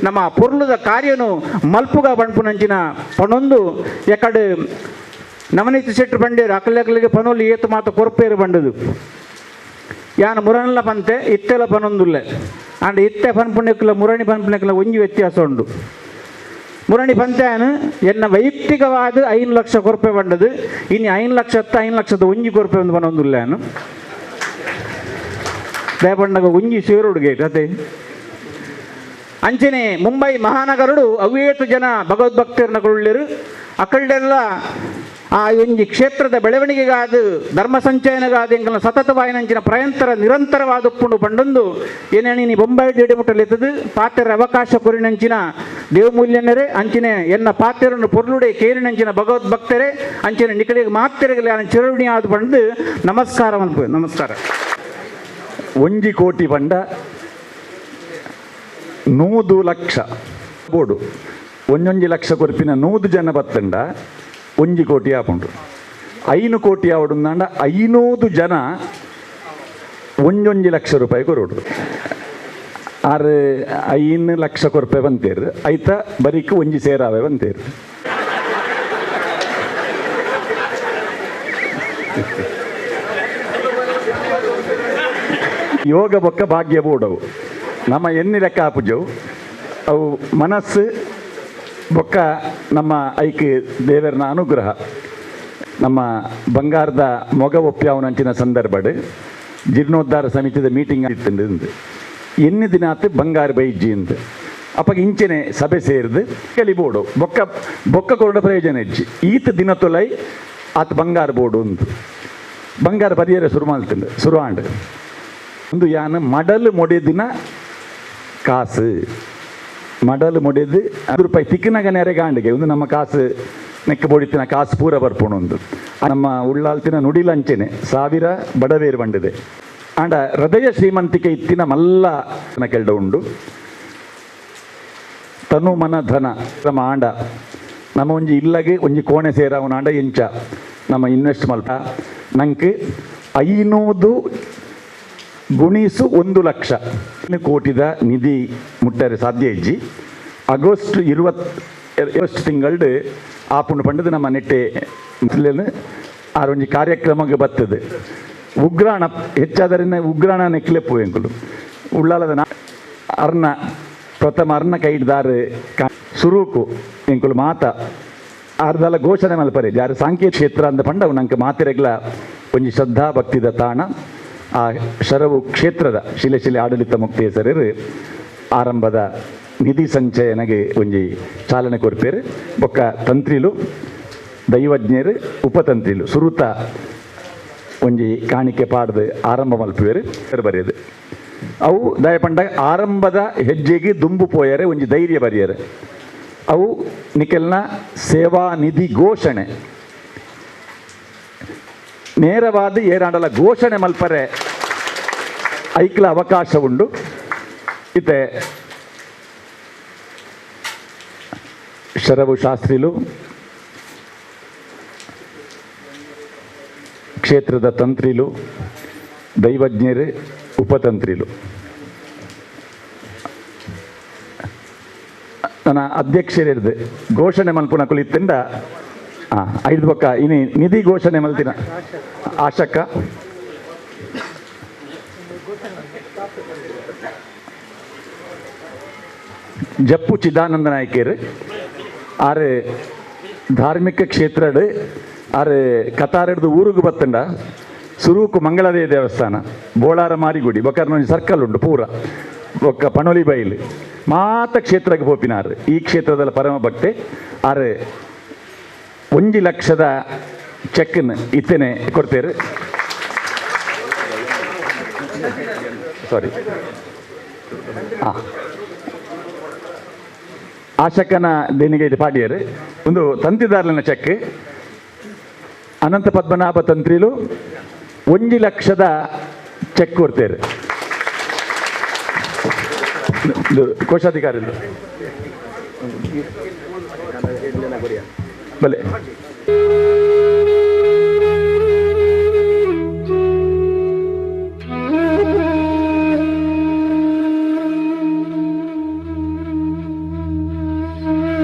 ನಮ್ಮ ಪೊರ್ಲುದ ಕಾರ್ಯನು ಮಲ್ಪುಗ ಬಣ್ಪುನಂಚಿನ ಪಣೊಂದು ಎಕಡೆ ನವನೀತ ಶೆಟ್ರು ಬಂಡೇರು ಅಕಲಕಲಿಗೆ ಪನೊಲಿ ಏತು ಮಾತ ಕೊರ್ಪೇರು ಬಂಡದು ಯಾನ ಮುರನ್ಲ ಪಂತೆ ಇತ್ತೆಲ ಪನೊಂದುಲ್ಲೆ ಅಂಡ್ ಇತ್ತೆ ಪನ್ಪುಣ್ಯಕ್ಲ ಮುರಣಿ ಪನ್ಪುಣ್ಯಕ್ಲ ಒಂಜಿ ವ್ಯತ್ಯಾಸ ಉಂಡು. ಮುರಣಿ ಪಂಚಾಯನ್ ಎನ್ನ ವೈಯಕ್ತಿಕವಾದ 5 ಲಕ್ಷ ಕೊರ್ಪೆ ಬಂಡದು ಇನ್ನು 5 ಲಕ್ಷ 5 ಲಕ್ಷದ ಒಂಜಿ ಕೊರ್ಪೆ ಒಂದು ಬನೊಂದುಲ್ಲಾನು ದೇಪಣ್ಣಗ ಒಂಜಿ ಸೇರುಡುಗೆ ಕತೆ. ಅಂಚನೆ ಮುಂಬೈ ಮಹಾನಗರಡು ಅವ್ವೇತು ಜನ ಭಗವದ್ಭಕ್ತರನ್ನಕೊಳ್ಳಿರು ಅಕಲ್ಡೆಲ್ಲ ಆ ಒಂಜಿ ಕ್ಷೇತ್ರದ ಬೆಳವಣಿಗೆಗಾದ ಧರ್ಮ ಸಂಚಯನಗಾದ ಎಂಕಲ್ನ ಸತತವಾಯಿನಂಚಿನ ಪ್ರಯಂತರ ನಿರಂತರವಾದ ಉಪ್ಪುಂಡು ಪಂಡೊಂದು ಏನೇನಿ ಬೊಂಬೈ ಮುಟ್ಟಲೆತ್ತದು ಪಾತೆರ ಅವಕಾಶ ಕೊರಿನಂಚಿನ ದೇವಮೂಲ್ಯನರೇ ಅಂಚಿನೆ ಎನ್ನ ಪಾತೆರನ್ನು ಪೊರ್ಲುಡೆ ಕೇರಿನಂಚಿನ ಭಗವದ್ಭಕ್ತರೇ ಅಂಚಿನ ನಿಕಲಿಗೆ ಮಾತೆರೆಗಲೆ ಚಿರವಣಿ ಆದ ಪಂಡು ನಮಸ್ಕಾರ ಮನ್ಪು. ನಮಸ್ಕಾರ. 1 ಕೋಟಿ ಪಂಡ 100 ಲಕ್ಷ ಬೋಡು 1 ಲಕ್ಷ ಕೊರ್ಪಿನ 100 ಜನ ಬತ್ತಂಡ 1 ಕೋಟಿ ಆಪುಂಡು. 5 ಕೋಟಿ ಆವಡುಂದಾಂಡ 500 ಜನ 1 ಲಕ್ಷ ರೂಪಾಯಿ ಕೊರೋಡು ಆರು 5 ಲಕ್ಷ ಕೊರ್ಪೆ ಬಂತೇರು ಐತ ಬರೀಕ್ ಒಂಜಿ ಸೇರಾವೆ ಬಂತೇರು. ಯೋಗ ಬೊಕ್ಕ ಭಾಗ್ಯ ಬೋಡವು ನಮ್ಮ ಎಣ್ಣೆ ಲೆಕ್ಕ ಆಪುಜವು ಅವು ಮನಸ್ಸು ಬೊಕ್ಕ ನಮ್ಮ ಐಕ್ ದೇವರನ ಅನುಗ್ರಹ. ನಮ್ಮ ಬಂಗಾರದ ಮೊಗ ಒಪ್ಪ್ಯಾವನಂಚಿನ ಸಂದರ್ಭಡ್ ಜೀರ್ಣೋದ್ಧಾರ ಸಮಿತಿದ ಮೀಟಿಂಗ್ ಇತ್ತು ಎಣ್ಣೆ ದಿನ ಆತು ಬಂಗಾರ ಬೈಜ್ಜಿ ಅಂತ ಅಪ್ಪ ಇಂಚೆನೆ ಸಭೆ ಸೇರಿದು ಕಲಿ ಬೋಡು ಬೊಕ್ಕ ಬೊಕ್ಕ ಕೊರಡ ಪ್ರಯೋಜನ ಹೆಚ್ಚಿ ಈತ ದಿನ ತೊಲೈ ಆತ ಬಂಗಾರ ಬೋಡು ಅಂತ ಬಂಗಾರ ಪರಿಯರೆ ಶುರು ಮಾಡ್ತಂಡು ಶುರು ಆಂಡು ಒಂದು ಯಾನ ಮಡಲು ಮೊಡೆದಿನ ಕಾಸು ಮಡಲು ಮೊಡೆದು 5 ರೂಪಾಯಿ ತಿಕ್ಕನಾಗ ನೆರೆಗಾಂಡಿಗೆ ಒಂದು ನಮ್ಮ ಕಾಸು ನೆಕ್ಕ ಬೋಡಿತಿನ ಕಾಸು ಪೂರ ಬರ್ಪೋಣ ಒಂದು ನಮ್ಮ ಉಳ್ಳಾಲ್ತಿನ ನುಡಿಲಂಚೆನೆ 1000 ಬಡವೇರು ಬಂಡಿದೆ ಆಂಡ ಹೃದಯ ಶ್ರೀಮಂತಿಕೆ ಇತ್ತಿನ ಮಲ್ಲ ಕೆಲ್ಡ ಉಂಡು ತನು ಮನ ಧನ ನಮ್ಮ ಆಂಡ ನಮ್ಮ ಒಂಜಿ ಇಲ್ಲಗೆ ಒಂಜಿ ಕೋಣೆ ಸೇರವನ ಆಂಡ ಎಂಚ ನಮ್ಮ ಇನ್ವೆಸ್ಟ್ ಮಲ್ಪ ನಂಗೆ 500 ಗುಣಿಸು 1 ಲಕ್ಷ ಕೋಟಿದ ನಿಧಿ ಮುಟ್ಟರೆ ಸಾಧ್ಯ ಇಜ್ಜಿ. ಆಗಸ್ಟ್ 20 ತಿಂಗಳು ಆಪುಂಡು ಪಂಡದು ನಮ್ಮ ನೆಟ್ಟೆ ಆರೊಂಜಿ ಕಾರ್ಯಕ್ರಮಕ್ಕೆ ಬರ್ತದೆ. ಉಗ್ರಾಣ ಹೆಚ್ಚಾದರಿಂದ ಉಗ್ರಾಣ ನೆಕ್ಲೆಪ್ಪು ಎಂಕುಲು ಉಳ್ಳಾಲದ ಅರ್ನ ಪ್ರಥಮ ಅರ್ನ ಕೈಡ್ದಾರು ಸುರೂಕು ಎಂಕುಲು ಮಾತ ಆರ್ದಲ ಘೋಷಣೆ ಮಲ್ಪರೆ ಯಾರು ಸಾಂಕೇತ ಕ್ಷೇತ್ರ ಅಂದ ಪಂಡವು ನಂಗೆ ಮಾತಿರೆಗ್ಲ ಒಂಜಿ ಶ್ರದ್ಧಾ ಭಕ್ತಿದ ತಾಣ. ಆ ಶರವು ಕ್ಷೇತ್ರದ ಶಿಲೆ ಶಿಲೆ ಆಡಳಿತ ಮುಕ್ತೇಸರರು ಆರಂಭದ ನಿಧಿ ಸಂಚಯನಗೆ ಒಂಜಿ ಚಾಲನೆ ಕೊರ್ಪೇರು. ಬೊಕ್ಕ ತಂತ್ರಿಲು ದೈವಜ್ಞರು ಉಪತಂತ್ರಿಲು ಸುರುತ ಒಂಜಿ ಕಾಣಿಕೆ ಪಾಡ್ದು ಆರಂಭ ಮಲ್ಪುವೆರು ಬರೆಯದು ಅವು ದಯಪಂಡ ಆರಂಭದ ಹೆಜ್ಜೆಗೆ ದುಂಬು ಪೋಯರೆ ಒಂಜಿ ಧೈರ್ಯ ಬರೆಯರು ಅವು ನಿಕೆಲ್ನ ಸೇವಾ ನಿಧಿ ಘೋಷಣೆ ನೇರವಾದ ಏರಾಂಡಲ ಘೋಷಣೆ ಮಲ್ಪರೆ ಐಕ್ಲ ಅವಕಾಶ ಉಂಡು. ಇತ್ತೆ ಶರವು ಶಾಸ್ತ್ರಿಲು ಕ್ಷೇತ್ರದ ತಂತ್ರಿಲು ದೈವಜ್ಞರು ಉಪತಂತ್ರಿಲು ನನ್ನ ಅಧ್ಯಕ್ಷರಿರ್ದು ಘೋಷಣೆ ಮಲ್ಪುನ ಕುಲಿತ್ತಿಂದ ಐದು ಬೊಕ್ಕ ಇನಿ ನಿಧಿ ಘೋಷಣೆ ಮಲ್ತಿನ ಆಶಕ್ಕ ಜಪ್ಪು ಚಿದಾನಂದ ನಾಯಕರು ಆರು ಧಾರ್ಮಿಕ ಕ್ಷೇತ್ರಡು ಆರು ಕತಾರಡ್ದು ಊರುಗು ಬತ್ತಂಡ ಸುರೂಕು ಮಂಗಳದೇವಿ ದೇವಸ್ಥಾನ ಬೋಳಾರ ಮಾರಿಗುಡಿ ಬೊಕ್ಕರ್ನ ಸರ್ಕಲ್ ಉಂಟು ಪೂರ ಬೊಕ್ಕ ಪಣೋಲಿ ಬೈಲು ಮಾತ ಕ್ಷೇತ್ರಕ್ಕೆ ಪೋಪಿನಾರು. ಈ ಕ್ಷೇತ್ರದಲ್ಲಿ ಪರಮ ಭಕ್ತೆ ಆರು 1 ಲಕ್ಷದ ಚೆಕ್ಕನ್ನು ಇತ್ತೇನೆ ಕೊಡ್ತೇರು. ಸಾರಿ ಆಶಕನ ದೇಣಿಗೆ ಪಾಡಿಯರು ಒಂದು ತಂತಿದಾರನ ಚೆಕ್ ಅನಂತ ಪದ್ಮನಾಭ ತಂತ್ರಿಲು 1 ಲಕ್ಷದ ಚೆಕ್ ಕೊಡ್ತೇರು. ಕೋಶಾಧಿಕಾರಿ ಬಲೆ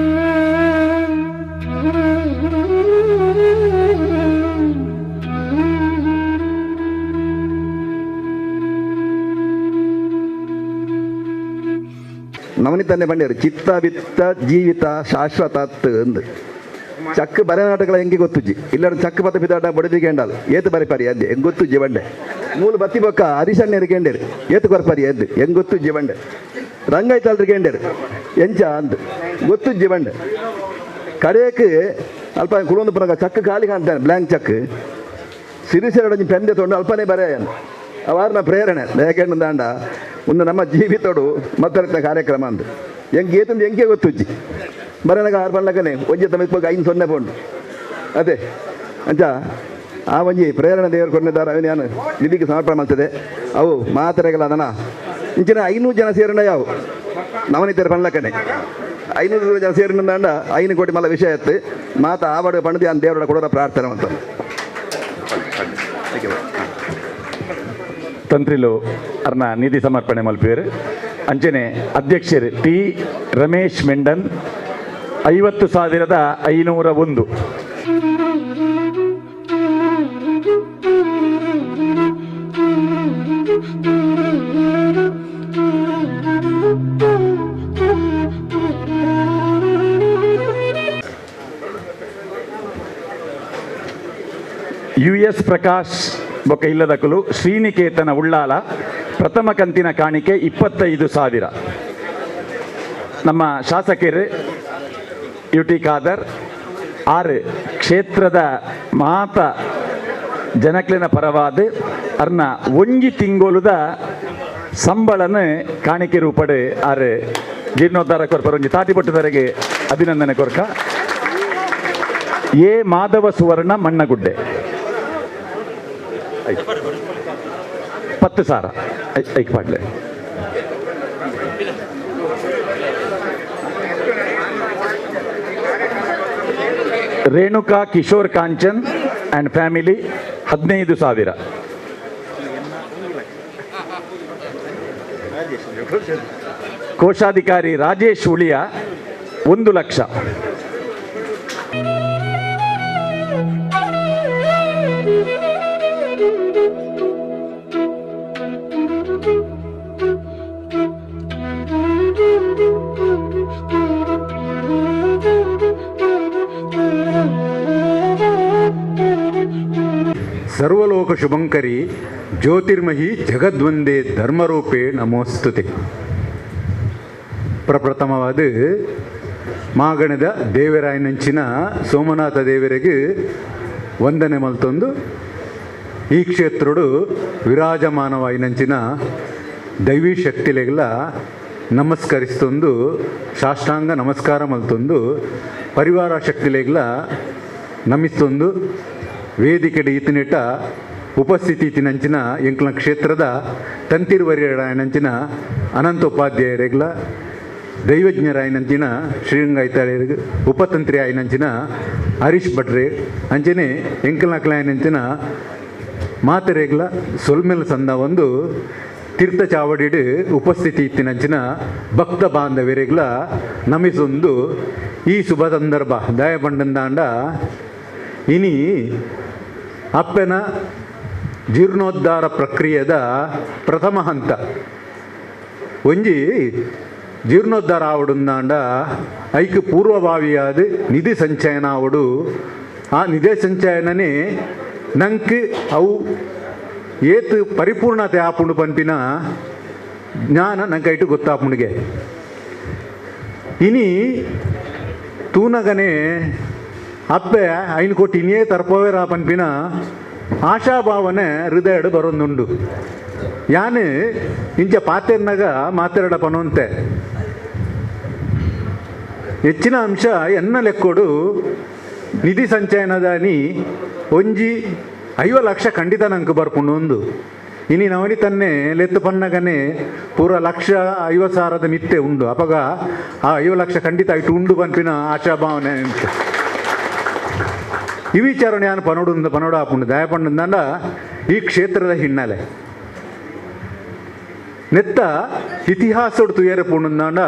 ನವನಿತನ್ನೇ ಬಂಡೇರು ಚಿತ್ತ ಬಿತ್ತ ಜೀವಿತ ಶಾಶ್ವತ ಅಂದು ಚಕ್ ಬರೆ ನಾಟಕಗಳ ಹೆಂಗೆ ಗೊತ್ತುಜ್ಜಿ ಇಲ್ಲ ಚಕ್ ಪತ್ತ ಬಿದ್ದಾಟ ಬಡದಿಗೆ ಎಂಡಾಲ್ ಏತು ಬರೆಪಾರಿ ಅಂದೆ ಹೆಂಗೆ ಗೊತ್ತುಜ್ಜಿ ಬಂಡೆ ಮೂಲು ಬತ್ತಿ ಬೊಕ್ಕ ಹರಿಶಣ್ಣರಿಗೆ ಎಂಡೇರು ಏತು ಕೊರಪಾರಿ ಅಂದು ಹೆಂಗೆ ಗೊತ್ತುಜ್ಜಿ ಬಂಡೆ ರಂಗಾಯ್ತಾಳ್ರಿಗೆ ಎಂಡೇರು ಎಂಚ ಅಂದು ಗೊತ್ತುಜ್ಜಿ ಬಂಡೆ ಕಡೆಯಕ್ಕೆ ಅಲ್ಪ ಕುಲೊಂದು ಪುನಗ ಚಕ್ ಖಾಲಿ ಕಾಣ್ತಾನೆ ಬ್ಲ್ಯಾಂಕ್ ಚಕ್ ಸಿರಿಸೆರಡೊಂಜಿ ಪೆಂದೆ ತೊಂಡು ಅಲ್ಪನೇ ಬರೆಯ ಅವಾರನ ಪ್ರೇರಣೆ ಯಾಕೆಂದಾಂಡ ಒಂದು ನಮ್ಮ ಜೀವಿತೋಡು ಮತ್ತರಿತ ಕಾರ್ಯಕ್ರಮ ಅಂದು ಹೆಂಗೆ ಏತಂದು ಹೆಂಗೆ ಗೊತ್ತುಜ್ಜಿ ಬರನಗ ಆರು ಪಣ್ಣಕನೆ ಒಂಜಿ ತಮ್ಮ 5 0 ಪೋಂಡು ಅದೇ ಅಂಚ ಆ ಒಂಜಿ ಪ್ರೇರಣೆ ದೇವರು ಕೊಡ್ನಿದ್ದಾರೆ ಅವನು ನಾನು ನಿಧಿಗೆ ಸಮರ್ಪಣೆ ಮಾಡ್ತದೆ ಅವು ಮಾತ್ರೆಗಳ ಅದನ ಇಂಚಿನ 500 ಜನ ಸೇರಿನ ಯಾವು ನವನಿತರ ಪಣ್ಣಕನೆ 500 ಜನ ಸೇರಿನಂದಾಂಡ 5 ಕೋಟಿ ಮಲ್ಲ ವಿಷಯ ಎತ್ತು ಮಾತ ಆವಡ ಪಣ್ಣದಿ ಅನ್ ದೇವರ ಕೊಡೋರ ಪ್ರಾರ್ಥನೆ ಅಂತ ತಂತ್ರಿಲು ಅರ್ನ ನಿಧಿ ಸಮರ್ಪಣೆ ಮಲ್ಪೇರು. ಅಂಚನೆ ಅಧ್ಯಕ್ಷರು T Ramesh Mendon 50,501. U S Prakash ಬೊಕ್ಕ ಇಲ್ಲದಕುಲು ಶ್ರೀನಿಕೇತನ ಉಳ್ಳಾಲ ಪ್ರಥಮ ಕಂತಿನ ಕಾಣಿಕೆ 25,000. ನಮ್ಮ ಶಾಸಕರು ಯು ಟಿ ಖಾದರ್ ಆರು ಕ್ಷೇತ್ರದ ಮಾತ ಜನಕ್ಲಿನ ಪರವಾದ ಅರ್ನ ಒಂಜಿ ತಿಂಗೊಲುದ ಸಂಬಳನ ಕಾಣಿಕೆ ರೂಪಡೆ ಆರು ಜೀರ್ಣೋದ್ಧಾರ ಕೊರ್ಪರ ಒಂಜಿ ತಾಟಿಪಟ್ಟುದವರೆಗೆ ಅಭಿನಂದನೆ ಕೊರ್ಕ. ಎ ಮಾಧವ ಸುವರ್ಣ ಮಣ್ಣಗುಡ್ಡೆ 10,000 ಐಕ್ ಪಾಡ್ಲೆ. Renuka Kishore Kanchan and family 15,000. ಕೋಶಾಧಿಕಾರಿ ರಾಜೇಶ್ ಉಳಿಯ 1 ಲಕ್ಷ. ಸರ್ವಲೋಕ ಶುಭಂಕರಿ ಜ್ಯೋತಿರ್ಮಹಿ ಜಗದ್ವಂದೇ ಧರ್ಮರೂಪೇ ನಮೋಸ್ತುತೆ. ಪ್ರಪ್ರಥಮವಾದ ಮಾಗಣದ ದೇವರಾಯನಂಚಿನ ಸೋಮನಾಥ ದೇವರಿಗೆ ವಂದನೆ ಮಲ್ತೊಂದು ಈ ಕ್ಷೇತ್ರಡು ವಿರಾಜಮಾನವಾಯಿನಂಚಿನ ದೈವಿ ಶಕ್ತಿಲೆಗ್ಲ ನಮಸ್ಕರಿಸ್ತೊಂದು ಸಾಷ್ಟಾಂಗ ನಮಸ್ಕಾರ ಮಲ್ತೊಂದು ಪರಿವಾರ ಶಕ್ತಿಲೆಗ್ಲ ನಮಿಸ್ತೊಂದು ವೇದಿಕೆಡೆ ಈತನಿಟ ಉಪಸ್ಥಿತಿ ತಿನಂಚಿನ ಎಂಕ್ಲ ಕ್ಷೇತ್ರದ ತಂತಿರುವರಿಯಂಚಿನ ಅನಂತ ಉಪಾಧ್ಯಾಯರೆಗ್ಲ ದೈವಜ್ಞರಾಯನಂಚಿನ ಶ್ರೀರಂಗಾಯ್ತಾಳ್ಯರಿಗೆ ಉಪತಂತ್ರಿ ಆಯಿನಂಚಿನ ಹರೀಶ್ ಭಟ್ರೆ ಅಂಚನೆ ಎಂಕಲ್ನಕ್ಲಾಯನಂಚಿನ ಮಾತೆರೆಗ್ಲ ಸೊಲ್ಮೆಲ್ ಸಂದ ಒಂದು ತೀರ್ಥ ಚಾವಡಿಡು ಉಪಸ್ಥಿತಿ ಇತ್ತಿನಂಚಿನ ಭಕ್ತ ಬಾಂಧವರೆಗ್ಲ ನಮಿಸೊಂದು ಈ ಶುಭ ಸಂದರ್ಭ ದಯಪಂಡಂದಾಂಡ ಇನಿ ಅಪ್ಪನ ಜೀರ್ಣೋದ್ಧಾರ ಪ್ರಕ್ರಿಯೆದ ಪ್ರಥಮ ಹಂತ. ಒಂಜಿ ಜೀರ್ಣೋದ್ಧಾರ ಆವಡುಂದಾಂಡ ಐಕ್ ಪೂರ್ವಭಾವಿಯಾದ ನಿಧಿ ಸಂಚಯನ ಆವಡು. ಆ ನಿಧಿ ಸಂಚಯನನೇ ನಂಕ್ ಅವು ಏತ್ ಪರಿಪೂರ್ಣತೆ ಆಪುಂಡು ಪನ್ಪಿನ ಜ್ಞಾನ ನಂಗೆ ಐಟು ಗೊತ್ತಾಪುಂಡಿಗೆ. ಇನಿ ತೂನಗನೆ ಅಪ್ಪೆ ಐನು ಕೊಟ್ಟು ಇನಿಯೇ ತರ್ಪವೇರ ಪನ್ಪಿನ ಆಶಾಭಾವನೆ ಹೃದಯಡು ಬರೊಂದುಂಡು. ಯಾನು ಇಂಚ ಪಾತೆರ್ನಾಗ ಮಾತೆರಡ ಪನೊಂತೆ ಹೆಚ್ಚಿನ ಅಂಶ ಎನ್ನ ಲೆಕ್ಕೋಡು ನಿಧಿ ಸಂಚಯನದಾನಿ ಒಂಜಿ 50 ಲಕ್ಷ ಖಂಡಿತ ನಂಗೆ ಬರ್ಪುಂಡು ಒಂದು. ಇನಿ ನವನಿ ತನ್ನೆ ಲೆತ್ತು ಪನ್ನಗನೆ ಪೂರ 1,50,000 ಮಿತ್ತೆ ಉಂಡು. ಅಪಗ ಆ 50 ಲಕ್ಷ ಖಂಡಿತ ಇಟ್ಟು ಉಂಡು ಪನ್ಪಿನ ಆಶಾಭಾವನೆ ಅಂತ. ಈ ವಿಚಾರಣೆ ಯಾನು ಪನೋಡು ಪನೋಡು ಆಪುಂಡು ದಯಪಂಡಂದಾಂಡ ಈ ಕ್ಷೇತ್ರದ ಹಿನ್ನೆಲೆ ನೆತ್ತ ಇತಿಹಾಸಡು ತುಯರೆ ಪುಂಡಂದಾಂಡ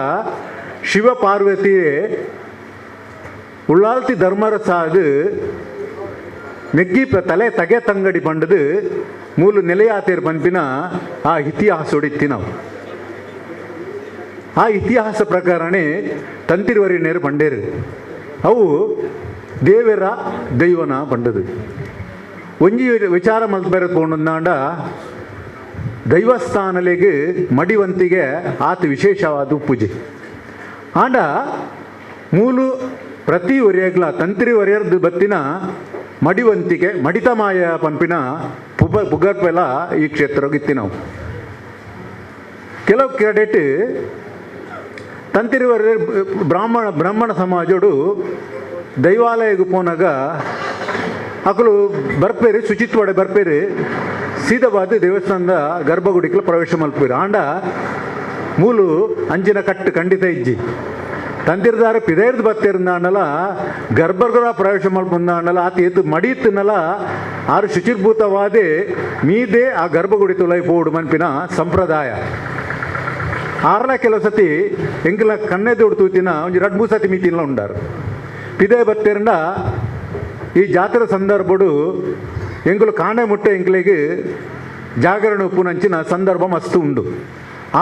ಶಿವ ಪಾರ್ವತಿ ಉಳ್ಳಾಲ್ತಿ ಧರ್ಮರಸಾದು ಮೆಗ್ಗಿ ತಲೆ ತಗೆ ತಂಗಡಿ ಪಂಡದು ಮೂಲು ನೆಲೆಯಾತೇರ್ ಪನ್ಪಿನ ಆ ಇತಿಹಾಸೊಡಿತ್ತಿ ನಾವು. ಆ ಇತಿಹಾಸ ಪ್ರಕಾರನೇ ತಂತಿರುವರಿನೇರು ಪಂಡೇರು ಅವು ದೇವರ ದೈವನ ಪಂಡದು. ಒಂಜಿ ವಿಚಾರ ಮಲ್ತ್ ಬೇರೆ ಪೋಂಡಂದಾಂಡ ದೈವಸ್ಥಾನಲೆಗ್ ಮಡಿವಂತಿಗೆ ಆತ ವಿಶೇಷವಾದ ಪೂಜೆ. ಆಂಡ ಮೂಲು ಪ್ರತಿ ಒರಿಯಗ್ಲ ತಂತ್ರಿ ಒರಿಯರ್ದು ಬತ್ತಿನ ಮಡಿವಂತಿಗೆ ಮಡಿತಮಾಯ ಪಂಪಿನ ಪುಗರ್ಪೆಲ ಈ ಕ್ಷೇತ್ರಗಿತ್ತಿ ನಾವು. ಕೆಲವು ಕೆಡೆಟ್ ತಂತಿರಿ ಒರಿಯರ್ ಬ್ರಾಹ್ಮಣ ಸಮಾಜೋಡು ದೈವಾಲಯಕ್ಕೆ ಪೋನಾಗ ಅಕಲು ಬರ್ಪೇರಿ ಶುಚಿತ್ವಡೆ ಬರ್ಪೇರಿ ಸೀದವಾದ ದೇವಸ್ಥಾನದ ಗರ್ಭಗುಡಿಕ್ಲ ಪ್ರವೇಶ ಮಲ್ಪೇರು. ಆಂಡ ಮೂಲು ಅಂಚಿನ ಕಟ್ಟು ಖಂಡಿತ ಇಜ್ಜಿ. ತಂತಿರ್ದಾರ ಪಿದೈರ್ದು ಬತ್ತಿರಂದಾಂಡಲ ಗರ್ಭಗೃಹ ಪ್ರವೇಶ ಮಲ್ಪಂದಾಂಡಲ ಆತ ಎತ್ತು ಮಡಿಯತ್ತಿನಲ ಆರು ಶುಚಿರ್ಭೂತವಾದೆ ಮೀದೆ ಆ ಗರ್ಭಗುಡಿ ತುಲೈ ಪೋಡು ಮನ್ಪಿನ ಸಂಪ್ರದಾಯ. ಆರ್ಲ ಕೆಲವು ಸತಿ ಎಂಕಲ ಕಣ್ಣೆದ್ದು ತೂತಿನ ಒಂಜಿ ರಡ್ಡು ಮೂರು ಸತಿ ಮೀತಿನ್ಲ ಉಂಡಾರು. ಪಿದೆ ಬತ್ತಿರಂಡ ಈ ಜಾತ್ರೆ ಸಂದರ್ಭಡು ಎಂಕುಲು ಕಾಣೆ ಮುಟ್ಟೆ ಎಂಕಲಿಗೆ ಜಾಗರಣ ಉಪ್ಪುನಂಚಿನ ಸಂದರ್ಭ ಮಸ್ತು ಉಂಡು.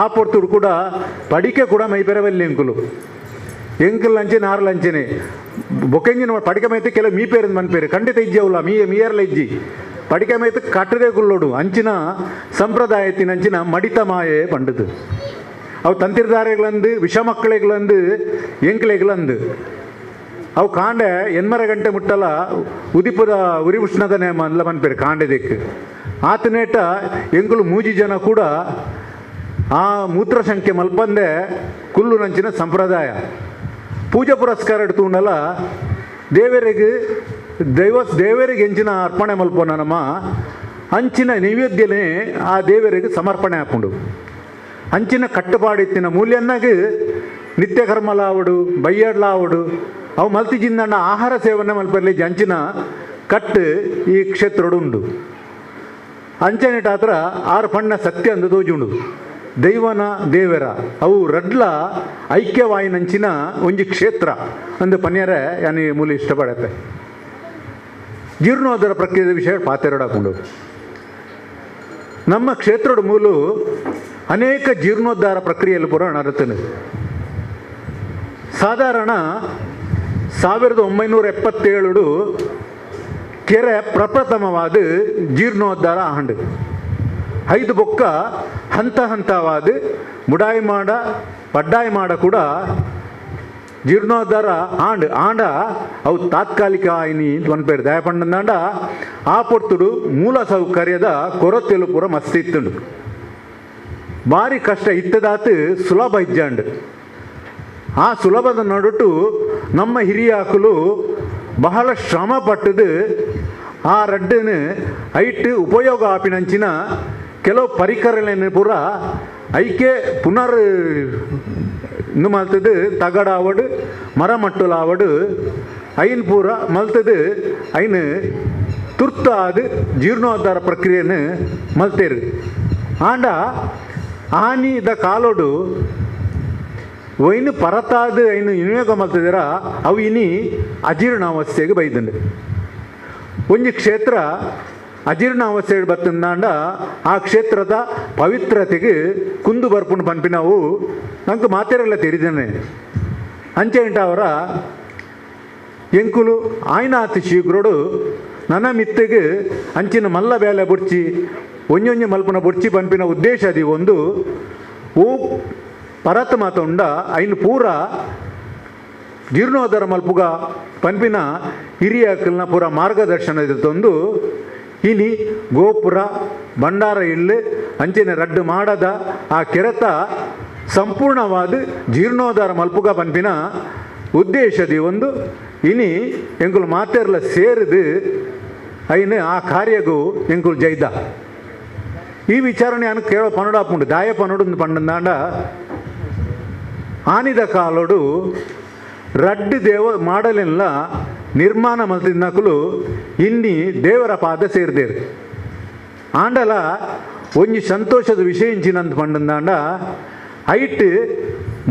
ಆ ಪೊರ್ತುಡು ಕೂಡ ಪಡಿಕೆ ಕೂಡ ಮೈಪೆರವಲ್ಲಿ ಎಂಕುಲು ಎಂಕಲ್ ಅಂಚಿನ ಆರ್ಲ ಅಂಚಿನೆ ಬೊಕೆಂಜಿನ ಪಡಿಕೆ ಮೈತೆ ಕೆಲವು ಮೀ ಪೇರು ಮನ್ಪೇರು ಖಂಡಿತ ಇಜ್ಜಿ ಅವಲ್ಲ ಮೀ ಮೀಯರ್ಲ ಇಜ್ಜಿ ಪಡಿಕೆ ಮೈತೆ ಕಟ್ಟದೆ ಕುಲ್ಲೋಡು ಅಂಚಿನ ಸಂಪ್ರದಾಯತಿನ ಅಂಚಿನ ಮಡಿತ ಮಾಯೆ ಪಂಡದು. ಅವು ತಂತಿರ್ದಾರೆಗಳಂದು ವಿಷ ಮಕ್ಕಳಿಗಳಂದು ಎಂಕ್ಲೆಗಳಂದು ಅವು ಕಾಂಡೆ ಎನ್ಮರ ಗಂಟೆ ಮುಟ್ಟಲ ಉದಿಪುದ ಉರಿ ಉಷ್ಣದ ನೇಮ ಅಂದ್ಲ ಮನ್ಪೇರು ಕಾಂಡೆ ದಿಕ್ಕು. ಆತನೇಟ ಎಂಕುಲು ಮೂಜಿ ಜನ ಕೂಡ ಆ ಮೂತ್ರ ಸಂಖ್ಯೆ ಮಲ್ಪಂದೆ ಕುಲ್ಲು ನಂಚಿನ ಸಂಪ್ರದಾಯ. ಪೂಜೆ ಪುರಸ್ಕಾರ ತೂಂಡಲ ದೇವರಿಗೆ ದೈವ ದೇವರಿಗೆ ಎಂಚಿನ ಅರ್ಪಣೆ ಮಲ್ಪೋನ ನಮ್ಮ ಅಂಚಿನ ನೈವೇದ್ಯನೇ ಆ ದೇವರಿಗೆ ಸಮರ್ಪಣೆ ಹಾಕೊಂಡು ಅಂಚಿನ ಕಟ್ಟುಪಾಡಿತ್ತಿನ ಮೂಲ್ಯನ್ನಾಗ ನಿತ್ಯ ಕರ್ಮಲಾವಡು ಬಯ್ಯಡ್ಲಾವಡು ಅವು ಮಲ್ತಿ ಜಿಂದಣ್ಣ ಆಹಾರ ಸೇವನೆ ಮಲ್ಪರ್ಲಿ ಅಂಚಿನ ಕಟ್ಟು ಈ ಕ್ಷೇತ್ರಡು ಉಂಡು. ಅಂಚನೆಟಾತ್ರ ಆರು ಪಣ್ಣ ಸತ್ಯ ಅಂದು ತೋಜುಂಡು. ದೈವನ ದೇವರ ಅವು ರಡ್ಲ ಐಕ್ಯವಾಯಿನಂಚಿನ ಒಂಜಿ ಕ್ಷೇತ್ರ ಅಂದು ಪನ್ಯರೆ ಯಾನಿ ಮೂಲ ಇಷ್ಟಪಡತ್ತೆ. ಜೀರ್ಣೋದ್ಧಾರ ಪ್ರಕ್ರಿಯೆದ ವಿಷಯ ಪಾತೆರಡಾಕೊಂಡು ನಮ್ಮ ಕ್ಷೇತ್ರದ ಮೂಲು ಅನೇಕ ಜೀರ್ಣೋದ್ಧಾರ ಪ್ರಕ್ರಿಯೆಯಲ್ಲಿ ಪೂರ ನಡತೇನೆ. ಸಾಧಾರಣ 1977 ಕೆರೆ ಪ್ರಪ್ರಥಮವಾದ ಜೀರ್ಣೋದ್ಧಾರ ಆಂಡು. ಐದು ಬೊಕ್ಕ ಹಂತ ಹಂತವಾದ ಮುಡಾಯಿ ಮಾಡ ಪಡ್ಡಾಯಿ ಮಾಡ ಕೂಡ ಜೀರ್ಣೋದ್ಧಾರ ಆಂಡ್ ಆಂಡ ಅವು ತಾತ್ಕಾಲಿಕ ಆಯ್ನಿ ಪನ್ಪೇರು. ದಯಪಂಡಂದಾಂಡ ಆ ಪೊರ್ತುಡು ಮೂಲ ಸೌಕರ್ಯದ ಕೊರತೆಲು ಪೂರ ಮಸ್ತ್ ಇತ್ತುಂಡು. ಭಾರಿ ಕಷ್ಟ ಇತ್ತದಾತು ಸುಲಭ ಇಜ್ಜಾಂಡ್. ಆ ಸುಲಭದ ನಡುಟು ನಮ್ಮ ಹಿರಿಯಾಕುಲು ಬಹಳ ಶ್ರಮ ಪಟ್ಟದು ಆ ರಡ್ಡನ್ನು ಐಟ್ ಉಪಯೋಗ ಆಪಿನಂಚಿನ ಕೆಲವು ಪರಿಕರಗಳನ್ನು ಪೂರ ಐಕೆ ಪುನರ್ ಇಂದು ಮಲ್ತದು. ತಗಡ ಆವಡು, ಮರ ಮಟ್ಟುಲಾವಡು, ಐನ್ ಪೂರ ಮಲ್ತದು ಐನ್ ತುರ್ತಾದ ಜೀರ್ಣೋದ್ಧಾರ ಪ್ರಕ್ರಿಯೆಯನ್ನು ಮಲ್ತೇರು. ಆಂಡ ಆನಿದ ಕಾಲೋಡು ಒಯ್ನು ಪರತಾದ ಐನು ವಿನಿಯೋಗ ಮಲ್ತದಿರ ಅವು ಇನಿ ಅಜೀರ್ಣಾವಸ್ಥೆಗೆ ಬೈದಂಡು. ಒಂಜಿ ಕ್ಷೇತ್ರ ಅಜೀರ್ಣಾವಸ್ಥೆ ಬತ್ತಂದಾಂಡ ಆ ಕ್ಷೇತ್ರದ ಪವಿತ್ರತೆಗೆ ಕುಂದು ಬರ್ಪುಂಡು ಪನ್ಪಿನವು ನಂಗೆ ಮಾತೆರೆಲ್ಲ ತೆರಿದೇನೆ. ಅಂಚೆಂಟ ಅವರ ಎಂಕುಲು ಆಯ್ನಾತಿ ಶೀಘ್ರೋಡು ನನ್ನ ಮಿತ್ತಿಗೆ ಅಂಚಿನ ಮಲ್ಲ ಬೇಲೆ ಬುಡ್ಚಿ ಒಂಜೊಂಜಿ ಮಲ್ಪುನ ಬುಡ್ಚಿ ಪನ್ಪಿನ ಉದ್ದೇಶ ಅದು ಒಂದು ಓ ಪರತ್ ಮಾತುಂಡ ಐನು ಪೂರ ಜೀರ್ಣೋದ್ಧಾರ ಮಲ್ಪುಗ ಪನ್ಪಿನ ಹಿರಿಯಾಕಲ್ನ ಪೂರ ಮಾರ್ಗದರ್ಶನ ತಂದು ಇನಿ ಗೋಪುರ ಭಂಡಾರ ಇಲ್ಲು ಅಂಚಿನ ರಡ್ಡು ಮಾಡದ ಆ ಕೆರೆತ ಸಂಪೂರ್ಣವಾದ ಜೀರ್ಣೋದ್ಧಾರ ಮಲ್ಪುಗ ಪನ್ಪಿನ ಉದ್ದೇಶದಿ ಒಂದು ಇನಿ ಎಂಕುಲು ಮಾತೆರ್ಲ ಸೇರಿದು ಐನು ಆ ಕಾರ್ಯಗೂ ಎಂಕುಲು ಜೈದ. ಈ ವಿಚಾರಣೆ ಅನು ಕೇಳೋ ಪನುಡಾಪುಂಡು ದಾಯ ಪನುಡು ಪಂಡಂದಾಂಡ ಆನಿದ ಕಾಲೋಡು ರಡ್ಡು ದೇವ ಮಾಡಲೆಲ್ಲ ನಿರ್ಮಾಣ ಮಲ್ತಿದ್ದನಕುಲು ಇನ್ನಿ ದೇವರ ಪಾದ ಸೇರಿದೇರು. ಆಂಡಲ ಒಂಜಿ ಸಂತೋಷದ ವಿಷಯ ಇಂಚಿನಂತ ಪಂಡಂದಾಂಡ ಐಟ್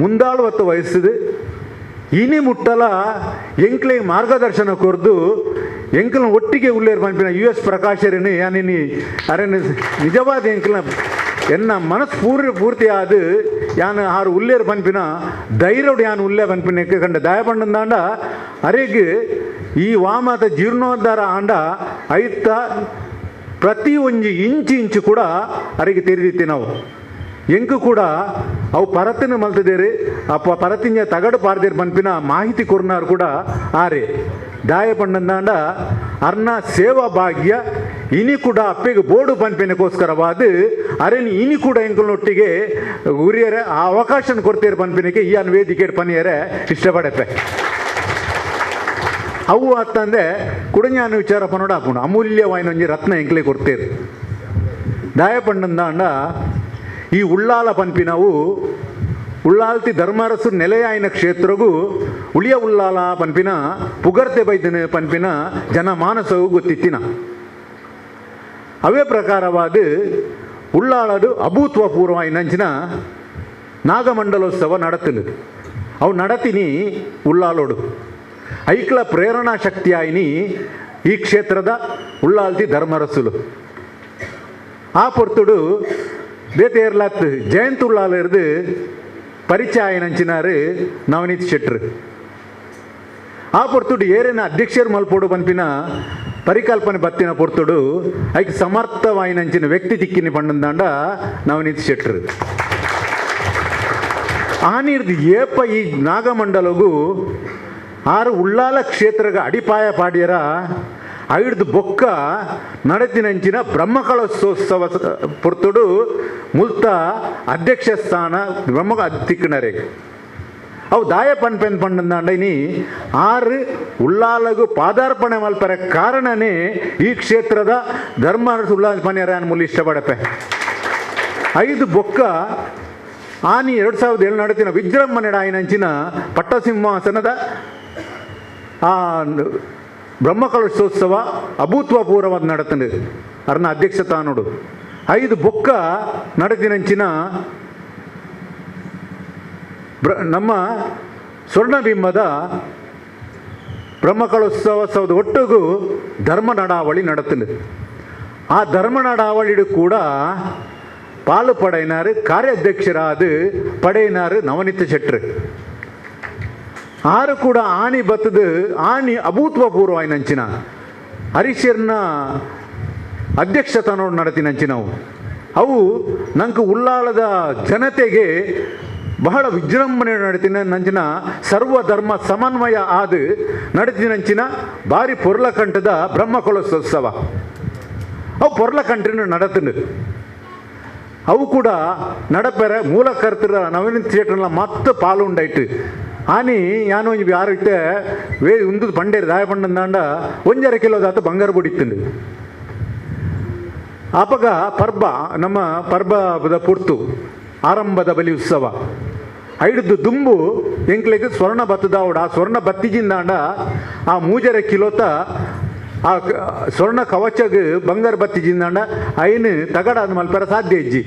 ಮುಂದಾಳುವತ್ತ ವಯಸ್ಸುದು ಇನಿ ಮುಟ್ಟಲ ಎಂಕ್ಲೆ ಮಾರ್ಗದರ್ಶನ ಕೊರ್ದು ಎಂಕಲ್ನ ಒಟ್ಟಿಗೆ ಉಲ್ಲೇರ್ ಪನ್ಪಿನ ಯು ಎಸ್ ಪ್ರಕಾಶರಿನ ಯಾನಿನಿ ಅರೆನ ನಿಜವಾದ ಎಂಕಲ್ನ ಎನ್ನ ಮನಸ್ಸು ಪೂರ್ತಿ ಆದ ಯಾನ್ ಆರು ಉಲ್ಲೇರ್ ಪನ್ಪಿನ ಧೈರ್ಯಡು ಯಾನ್ ಉಲ್ಲೆ ಪನ್ಪಿನ ಕಂಡ ದಯ ಪಂಡಂದಾಂಡ ಅರೆಗ್ ಈ ವಾಮತ ಜೀರ್ಣೋದ್ಧಾರ ಆಂಡ ಐತ ಪ್ರತಿ ಒಂಜಿ ಇಂಚು ಇಂಚು ಕೂಡ ಅರೆಗೆ ತೆರೆದಿತ್ತಿ ನಾವು. ಎಂಕು ಕೂಡ ಅವು ಪರತಿನ ಮಲ್ತದೇರಿ ಅಪ್ಪ ಪರತಿಂಜ ತಗಡು ಪಾರ್ದೇರು ಪನ್ಪಿನ ಮಾಹಿತಿ ಕೊರ್ನಾರು ಕೂಡ ಆರೆ. ದಾಯ ಪಂಡಂದಾಂಡ ಅರ್ನ ಸೇವಾ ಭಾಗ್ಯ ಇನಿ ಕೂಡ ಅಪ್ಪೆಗೆ ಬೋರ್ಡು ಪನ್ಪಿನಕ್ಕೋಸ್ಕರವಾದ ಅರೆನಿ ಇನಿ ಕೂಡ ಎಂಕಲ್ನೊಟ್ಟಿಗೆ ಉರಿಯರೆ ಆ ಅವಕಾಶ ಕೊಡ್ತೇರು ಪನ್ಪಿನಕ್ಕೆ ಈ ಅನ್ ವೇದಿಕೆ ಪನಿಯರೆ ಇಷ್ಟಪಡಪ್ಪೆ. ಅವು ಅತ್ತಂದೆ ಕುಡഞ്ഞಾನ ವಿಚಾರ ಪನೋಡ ಹಾಕೊಂಡು ಅಮೂಲ್ಯವಾಯಿನ ಒಂಜಿ ರತ್ನ ಎಂಕ್ಲೆ ಕೊಡ್ತೇರು. ದಾಯ ಪಂಡಂದಾಂಡ ಈ ಉಳ್ಳಾಲ ಪನ್ಪಿನವು ಉಳ್ಳಾಲ್ತಿ ಧರ್ಮರಸು ನೆಲೆಯಾಯಿನ ಕ್ಷೇತ್ರಗೂ ಉಳಿಯ ಉಳ್ಳಾಲ ಪನ್ಪಿನ ಪುಗರ್ತೆ ಬೈದನ ಪನ್ಪಿನ ಜನಮಾನಸವು ಗೊತ್ತಿತ್ತಿನ. ಅವೇ ಪ್ರಕಾರವಾದ ಉಳ್ಳಾಳದು ಅಭೂತ್ವಪೂರ್ವ ನಂಚಿನ ನಾಗಮಂಡಲೋತ್ಸವ ನಡತಿನ ಅವು ನಡತಿನಿ ಉಳ್ಳಾಲೋಡು ಐಕ್ಲ ಪ್ರೇರಣಾ ಶಕ್ತಿಯಾಯಿನಿ ಈ ಕ್ಷೇತ್ರದ ಉಳ್ಳಾಲ್ತಿ ಧರ್ಮರಸುಲು. ಆ ಪೊರ್ತುಡು ಬೇತೇರ್ಲಾತ್ ಜಯಂತ್ ಉಳ್ಳಾಲ ಇರ್ದು ಪರಿಚಯ ನಂಚಿನಾರು ನವನೀತ್ ಶೆಟ್ರು. ಆ ಪೊರ್ತುಡು ಏರಿನ ಅಧ್ಯಕ್ಷರು ಮಲ್ಪೋಡು ಪನ್ಪಿನ ಪರಿಕಲ್ಪನೆ ಬತ್ತಿನ ಪೊರ್ತುಡು ಐಕ್ ಸಮರ್ಥವಾಯಿನಂಚಿನ ವ್ಯಕ್ತಿ ತಿಕ್ಕಿನಿ ಪಂಡಂದಾಂಡ ನವನೀತ್ ಶೆಟ್ರು. ಆನೀರ್ದು ಏಪ ಈ ನಾಗಮಂಡಲಗು ಆರು ಉಳ್ಳಾಲ ಕ್ಷೇತ್ರಗ ಅಡಿಪಾಯ ಪಾಡ್ಯರ ಐಡ್ದು ಬೊಕ್ಕ ನಡತಿನಂಚಿನ ಬ್ರಹ್ಮಕಲಶೋತ್ಸವ ಪೊರ್ತುಡು ಮುಲ್ತ ಅಧ್ಯಕ್ಷ ಸ್ಥಾನ ಬ್ರಹ್ಮ ತಿಕ್ಕನರೆ. ಅವು ದಾಯ ಪನ್ಪೆನ್ ಪಂಡಂದಾಂಡ ಇನಿ ಆರು ಉಳ್ಳಾಲಗು ಪಾದಾರ್ಪಣೆ ಮಲ್ಪರ ಕಾರಣನೇ ಈ ಕ್ಷೇತ್ರದ ಧರ್ಮ ಉಳ್ಳಾಲ ಪನ್ಯರ ಮುಲ್ಲಿ ಇಷ್ಟಪಡಪೆ. ಐದು ಬೊಕ್ಕ ಆನಿ 2007 ನಡತಿನ ವಿಜೃಂಭಣೆ ಆಯಿನಂಚಿನ ಪಟ್ಟಸಿಂಹಾಸನದ ಆ ಬ್ರಹ್ಮಕಲಶೋತ್ಸವ ಅಭೂತ್ವಪೂರ್ವವಾದ ನಡತಂಡು ಅರ್ನ ಅಧ್ಯಕ್ಷತಾನುಡು. ಐದು ಬೊಕ್ಕ ನಡತಿನಂಚಿನ ನಮ್ಮ ಸ್ವರ್ಣಬಿಂಬದ ಬ್ರಹ್ಮಕಲಶೋತ್ಸವದ ಒಟ್ಟಿಗೂ ಧರ್ಮ ನಡಾವಳಿ ನಡತಂಡು. ಆ ಧರ್ಮ ನಡಾವಳಿಡು ಕೂಡ ಪಾಲು ಪಡೆಯಿನಾರು ಕಾರ್ಯಾಧ್ಯಕ್ಷರಾದ ಪಡೆಯಿನಾರು ನವನಿತ ಶೆಟ್ರು. ಆರು ಕೂಡ ಆನಿ ಬತ್ತದು ಆನಿ ಅಭೂತ್ವಪೂರ್ವ ಹರೀಶರ್ನ ಅಧ್ಯಕ್ಷತನೋಡು ನಡತಿನಂಚಿನವು. ಅವು ನಂಗೆ ಉಳ್ಳಾಲದ ಜನತೆಗೆ ಬಹಳ ವಿಜೃಂಭಣೆ ನಡತಿನ ನಂಚಿನ ಸರ್ವಧರ್ಮ ಸಮನ್ವಯ ಆದ ನಡತಿನಂಚಿನ ಭಾರಿ ಪೊರ್ಲಕಂಠದ ಬ್ರಹ್ಮಕಲಶೋತ್ಸವ. ಅವು ಪೊರ್ಲಕಂಠನ ನಡತಿನ ಅವು ಕೂಡ ನಡಪೆರೆ ಮೂಲಕರ್ತರ ನವೀನ್ ಥಿಯೇಟರ್ನ ಮತ್ತೆ ಪಾಲು ಉಂಡಾಯ್ತು. ಆನಿ ಯಾನು ಒಂಜಿ ಯಾರು ಇತ್ತೆ ವೇ ಉಂದು ಪಂಡೇರು ದಾಯ ಪಂಡಂದಾಂಡ 1.5 ಕಿಲೋದಾತ ಬಂಗಾರ ಬುಡಿತ್ತುಂಡು. ಆಪಗ ಪರ್ಬ ನಮ್ಮ ಪರ್ಬದ ಪುರ್ತು ಆರಂಭದ ಬಲಿ ಉತ್ಸವ ಐಡ್ದು ದುಂಬು ಎಂಕ್ಲೆಗ್ ಸ್ವರ್ಣ ಬತ್ತದಾವಡ. ಆ ಸ್ವರ್ಣ ಬತ್ತಿಜಿಂದಾಂಡ ಆ 3.5 ಕಿಲೋತ ಆ ಸ್ವರ್ಣ ಕವಚಗ್ ಬಂಗಾರ ಬತ್ತಿಜಿಂದಾಂಡ ಐನು ತಗಡ ಅಂದ್ ಮಲ್ಪರ ಸಾಧ್ಯ ಇಜ್ಜಿ.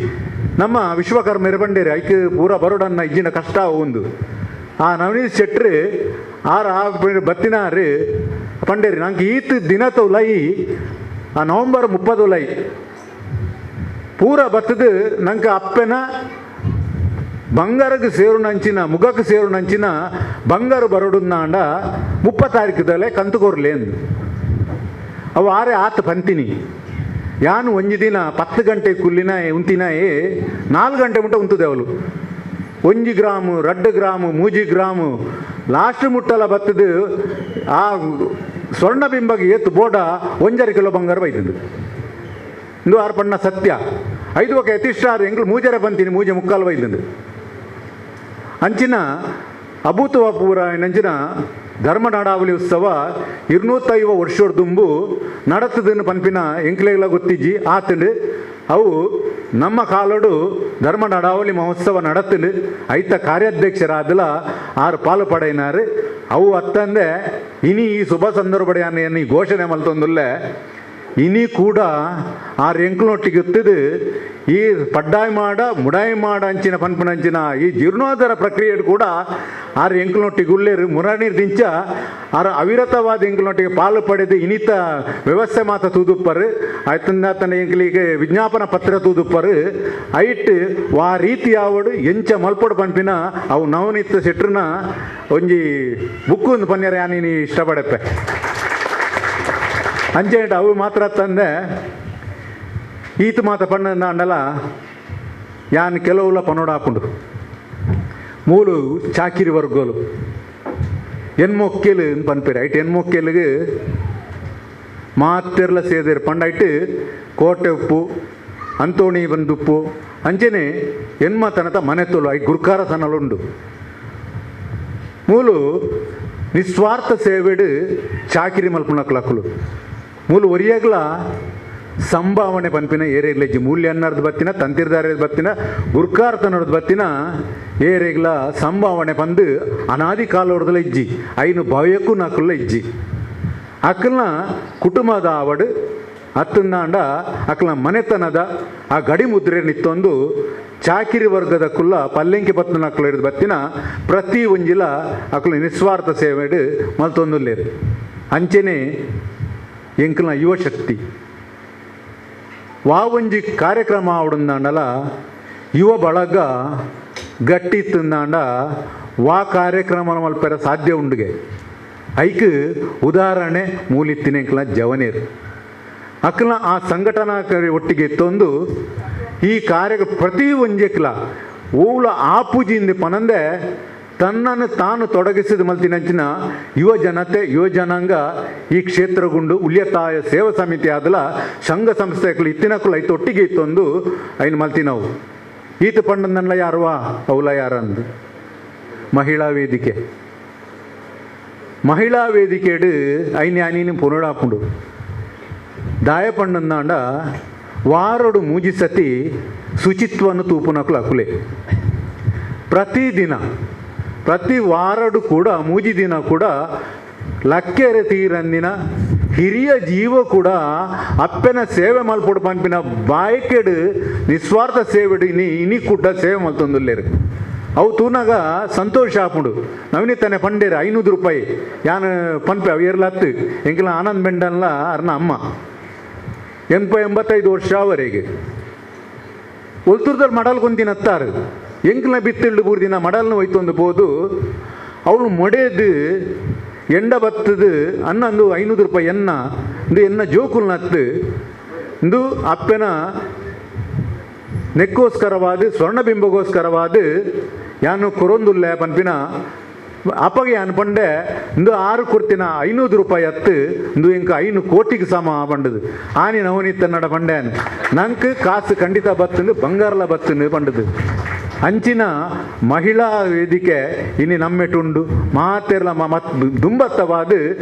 ನಮ್ಮ ವಿಶ್ವಕರ್ಮ ಬಂಡೇರಿ ಐಕ್ ಪೂರ ಬರೋಡನ್ನ ಇಜ್ಜಿನ ಕಷ್ಟ ಒಂದು. ಆ ನವನೀತ್ ಶೆಟ್ರು ಆರ್ ಆ ಬತ್ತಿನಾರು ಪಂಡೇರಿ ನಂಗೆ ಈತ್ ದಿನ ತೌಲೈ ಆ ನವಂಬರ್ 30 ಲೈ ಪೂರ ಬತ್ತದು ನಂಗೆ ಅಪ್ಪನ ಬಂಗಾರಕ್ಕೆ ಸೇರುನಂಚಿನ ಮುಗಕ್ಕೆ ಸೇರುನಂಚಿನ ಬಂಗಾರ ಬರೋಡುಂದಾಂಡ 30 ತಾರೀಕದಲ್ಲೇ ಕಂತುಕೋರ್ಲೆ ಅಂದು. ಅವು ಆರೆ ಆತ ಪಂತಿನಿ ಯಾನು ಒಂಜಿ ದಿನ 10 ಗಂಟೆ ಕುಲ್ಲಿನ ಉಂತಿನಾಯೇ 4 ಗಂಟೆ ಮುಟ್ಟ ಉಂತದೆ ಅವಳು. 1 gram 2 gram 3 gram last ಮುಟ್ಟಲ ಬತ್ತದು ಆ ಸ್ವರ್ಣ ಬಿಂಬಗೆ ಏತು ಬೋಡ 1.5 ಕಿಲೋ ಬಂಗಾರ ಬೈತದು. ಇಂದು ಆರು ಪಣ್ಣ ಸತ್ಯ ಐದು ఒక ಯತಿಷ್ಠಾರು ಎಂಗ್ಳು 3.5 ಬಂತೀನಿ 3.75 ಬೈದಂದು. ಅಂಚಿನ ಅಭೂತಪೂರ ನಂಚಿನ ಧರ್ಮನಾಡಾವಳಿ ಉತ್ಸವ 250 ವರ್ಷದ ದುಂಬು ನಡತದನ್ನು ಪನ್ಪಿನ ಎಂಕ್ಲೆಗ್ಲ ಗೊತ್ತಿಜ್ಜಿ ಆತಂಡು. ಅವು ನಮ್ಮ ಕಾಲೋಡು ಧರ್ಮನಾಡಾವಳಿ ಮಹೋತ್ಸವ ನಡತಂಡು. ಐತ ಕಾರ್ಯಾಧ್ಯಕ್ಷರಾದಲ 6 ಪಾಲು ಪಡೆಯಿನಾರು. ಅವು ಅತ್ತಂದೆ ಇನಿ ಈ ಶುಭ ಸಂದರ್ಭಡೆಯನ್ನು ಈ ಘೋಷಣೆ ಮಲ್ತೊಂದುಲ್ಲೆ ಇನಿ ಕೂಡ ಆರು ಎಂಕ್ಲೊಟ್ಟಿಗೆ ಇತ್ತದು ಈ ಪಡ್ಡಾಯಿ ಮಾಡ ಮುಡಾಯಿ ಮಾಡ ಅಂಚಿನ ಪನ್ಪುನಂಚಿನ ಈ ಜೀರ್ಣೋದ್ಧಾರ ಪ್ರಕ್ರಿಯೆ ಕೂಡ ಆರು ಎಂಕ್ಲೊಟ್ಟಿಗೆ ಉಲ್ಲೇರು ಮುರಾಣೀರ್ ದಿಂಚ ಆರು ಅವಿರತವಾದ ಎಂಕ್ಲೊಟ್ಟಿಗೆ ಪಾಲು ಪಡೆದು ಇನಿತ ವ್ಯವಸ್ಥೆ ಮಾತ ತೂದುಪ್ಪರು ಆಯ್ತಂದ ತನ್ನ ಎಂಕ್ಲಿಗೆ ವಿಜ್ಞಾಪನ ಪತ್ರ ತೂದುಪ್ಪರು ಐಟ್ ವಾ ರೀತಿ ಯಾವಡು ಎಂಚ ಮಲ್ಪೊಡು ಪನ್ಪಿನ ಅವು ನವನಿತ್ತ ಸೆಟ್ರನ ಒಂಜಿ ಬುಕ್ಕು ಒಂದು ಪನ್ಯರ ಯಾನೀನಿ ಇಷ್ಟಪಡಪ್ಪೆ. ಅಂಚೆಂಟ ಅವು ಮಾತ್ರ ತಂದೆ ಈತ ಮಾತ ಪಣ್ಣ ಅಂಡಲ ಯಾನ್ ಕೆಲವುಲ ಪನೋಡ ಹಾಕೊಂಡು ಮೂಲು ಚಾಕಿರಿ ವರ್ಗೋಲು ಎನ್ಮೊಕ್ಕೆಲು ಪನ್ಪೇರು ಐಟ್ ಎನ್ಮೊಕ್ಕೆಲಿಗೆ ಮಾತೆರ್ಲ ಸೇದೇರು ಪಂಡೈಟ್ ಕೋಟೆ ಉಪ್ಪು ಅಂತೋಣಿ ಬಂದುಪ್ಪು ಅಂಚೆನೆ ಎನ್ಮತನತ ಮನೆ ತೋಲು I ಗುರ್ಕಾರ ತನಲುಂಡು. ಮೂಲು ನಿಸ್ವಾರ್ಥ ಸೇವೆಡು ಚಾಕಿರಿ ಮಲ್ಪುನಕ್ಲಕ್ಕಲು ಮೂಲು ಒರಿಯಾಗ್ಲ ಸಂಭಾವನೆ ಪನ್ಪಿನ ಏರೇಗ್ಲೆಜ್ಜಿ ಮೂಲ್ಯ ಅನ್ನರ್ದು ಬತ್ತಿನ ತಂತಿರ್ದಾರದ ಬತ್ತಿನ ಗುರ್ಕಾರ್ತನರ್ದು ಬತ್ತಿನ ಏರೇಗ್ಲ ಸಂಭಾವನೆ ಪಂದು ಅನಾದಿ ಕಾಲೋರ್ದಲ ಇಜ್ಜಿ ಐನು ಭಯಕ್ಕೂ ನಕುಲ್ಲ ಇಜ್ಜಿ. ಅಕ್ಕಲ್ನ ಕುಟುಂಬದ ಆವಡು ಅತ್ತಂದಾಂಡ ಅಕ್ಕಲ್ನ ಮನೆತನದ ಆ ಗಡಿ ಮುದ್ರೆ ನಿತ್ತೊಂದು ಚಾಕಿರಿ ವರ್ಗದ ಕುಲ್ಲ ಪಲ್ಲೆಂಕಿ ಪತ್ನ ಅಕ್ಕಲು ಹಿಡಿದು ಬತ್ತಿನ ಪ್ರತಿ ಒಂಜಿಲ ಅಕ್ಕಲು ನಿಸ್ವಾರ್ಥ ಸೇವೆಡು ಮಲ್ತೊಂದುಲ್ಲೇರು. ಅಂಚೆನೆ ಎಂಕಲ್ನ ಯುವಶಕ್ತಿ ವಾವಂಜಿ ಕಾರ್ಯಕ್ರಮ ಆವಡುಂದಾಂಡಲ ಯುವ ಬಳಗ ಗಟ್ಟಿ ತಿಂದಾಂಡ ವಾ ಕಾರ್ಯಕ್ರಮ ಮಲ್ಪೆರ ಸಾಧ್ಯ ಉಂಡುಗೆ. ಐಕ್ ಉದಾಹರಣೆ ಮೂಲಿತ್ತಿನ ಎಂಕಲ್ನ ಜವನೇರು ಅಕ್ಕಲ್ನ ಆ ಸಂಘಟನಾ ಒಟ್ಟಿಗೆ ಇತ್ತೊಂದು ಈ ಕಾರ್ಯ ಪ್ರತಿ ಒಂಜೆಕ್ಲ ಓಲ ಆಪುಜಿಂದ ಪನಂದೆ ತನ್ನನ್ನು ತಾನು ತೊಡಗಿಸಿದ ಮಲ್ತಿನಂಚಿನ ಯುವ ಜನತೆ ಯುವ ಜನಾಂಗ ಈ ಕ್ಷೇತ್ರಗುಂಡು ಉಲ್ಯತಾಯ ಸೇವಾ ಸಮಿತಿ ಆದಲ ಸಂಘ ಸಂಸ್ಥೆಗಳು ಇತ್ತಿನಕ್ಕೂ ಐತು ಒಟ್ಟಿಗೆ ಇತ್ತೊಂದು ಐನು ಮಲ್ತಿನವು. ಈತ ಪಂಡನಲ್ಲ ಯಾರುವ ಅವಲ ಯಾರಂದು ಮಹಿಳಾ ವೇದಿಕೆ ಮಹಿಳಾ ವೇದಿಕೆಡು ಐನ್ ಯಾನೀನು ಪುನರಾಪುಂಡು ದಾಯ ಪಂಡಂದಾಂಡ ವಾರಡು ಮೂಜಿಸತಿ ಶುಚಿತ್ವವನ್ನು ತೂಪುನಕುಲು ಅಕುಲೆ ಪ್ರತಿದಿನ ಪ್ರತಿ ವಾರಡು ಕೂಡ ಮೂಜಿ ದಿನ ಕೂಡ ಲಕ್ಕೆರೆ ತೀರಂದಿನ ಹಿರಿಯ ಜೀವ ಕೂಡ ಅಪ್ಪನ ಸೇವೆ ಮಲ್ಪೊಡು ಪನ್ಪಿನ ಬಾಯ್ಕೆಡು ನಿಸ್ವಾರ್ಥ ಸೇವೆಡು ಇನಿ ಇನಿ ಕೂಡ ಸೇವೆ ಮಲ್ತೊಂದುಲ್ಲೇರು. ಅವು ತೂನಾಗ ಸಂತೋಷ ಆಪುಂಡು. ನವೀನಿತನೆ ಪಂಡೇರು 500 ರೂಪಾಯಿ ಯಾನ್ ಪನ್ಪೆ ಅವು ಏರ್ಲತ್ತು ಎಂಕಲ ಆನಂದ್ ಬೆಂಡನ್ಲ ಅರ್ನ ಅಮ್ಮ 85 ವರ್ಷ ಅವರೆಗೆ ಒಲ್ತುರ್ದಲ್ಲಿ ಮಡಲ್ ಕೊಂದಿನ ಹತ್ತಾರು ಎಂಕ್ಲ ಬಿತ್ತಿಳ್ಳು ಬೂರ್ದಿನ ಮಡಲ್ನ ಹೋಯ್ತೊಂದು ಪೋದು ಅವಳು ಮೊಡೆದು ಎಂಡ ಬತ್ತದು ಅನ್ನಂದು 500 ರೂಪಾಯಿ ಎನ್ನ ಇಂದು ಎನ್ನ ಜೋಕುಲ್ನತ್ತು ಇಂದು ಅಪ್ಪನ ನೆಕ್ಕೋಸ್ಕರವಾದ ಸ್ವರ್ಣಬಿಂಬಗೋಸ್ಕರವಾದ ಯಾನು ಕೊರೊಂದುಲ್ಲೆ ಪನ್ಪಿನ ಅಪ್ಪಗೆ ಯಾನ್ ಪಂಡೆ ಇಂದು 6 ಕೊರ್ತಿನ 500 ರೂಪಾಯಿ ಹತ್ತು ಇಂದು ಇಂಕ 5 ಕೋಟಿಗೆ ಸಮ ಪಂಡದು ಆನಿ ನವನೀತನ್ನಡ ಪಂಡೆ ನಂಗೆ ಕಾಸು ಖಂಡಿತ ಬತ್ತಂದು ಬಂಗಾರಲ ಬತ್ತಂದು ಪಂಡದು. ಅಂಚಿನ ಮಹಿಳಾ ವೇದಿಕೆ ಇನಿ ನಮ್ಮೆಟುಂಡು ಮಾತೆರ್ಲ ಮತ್ ದುಂಬತ್ತವಾದ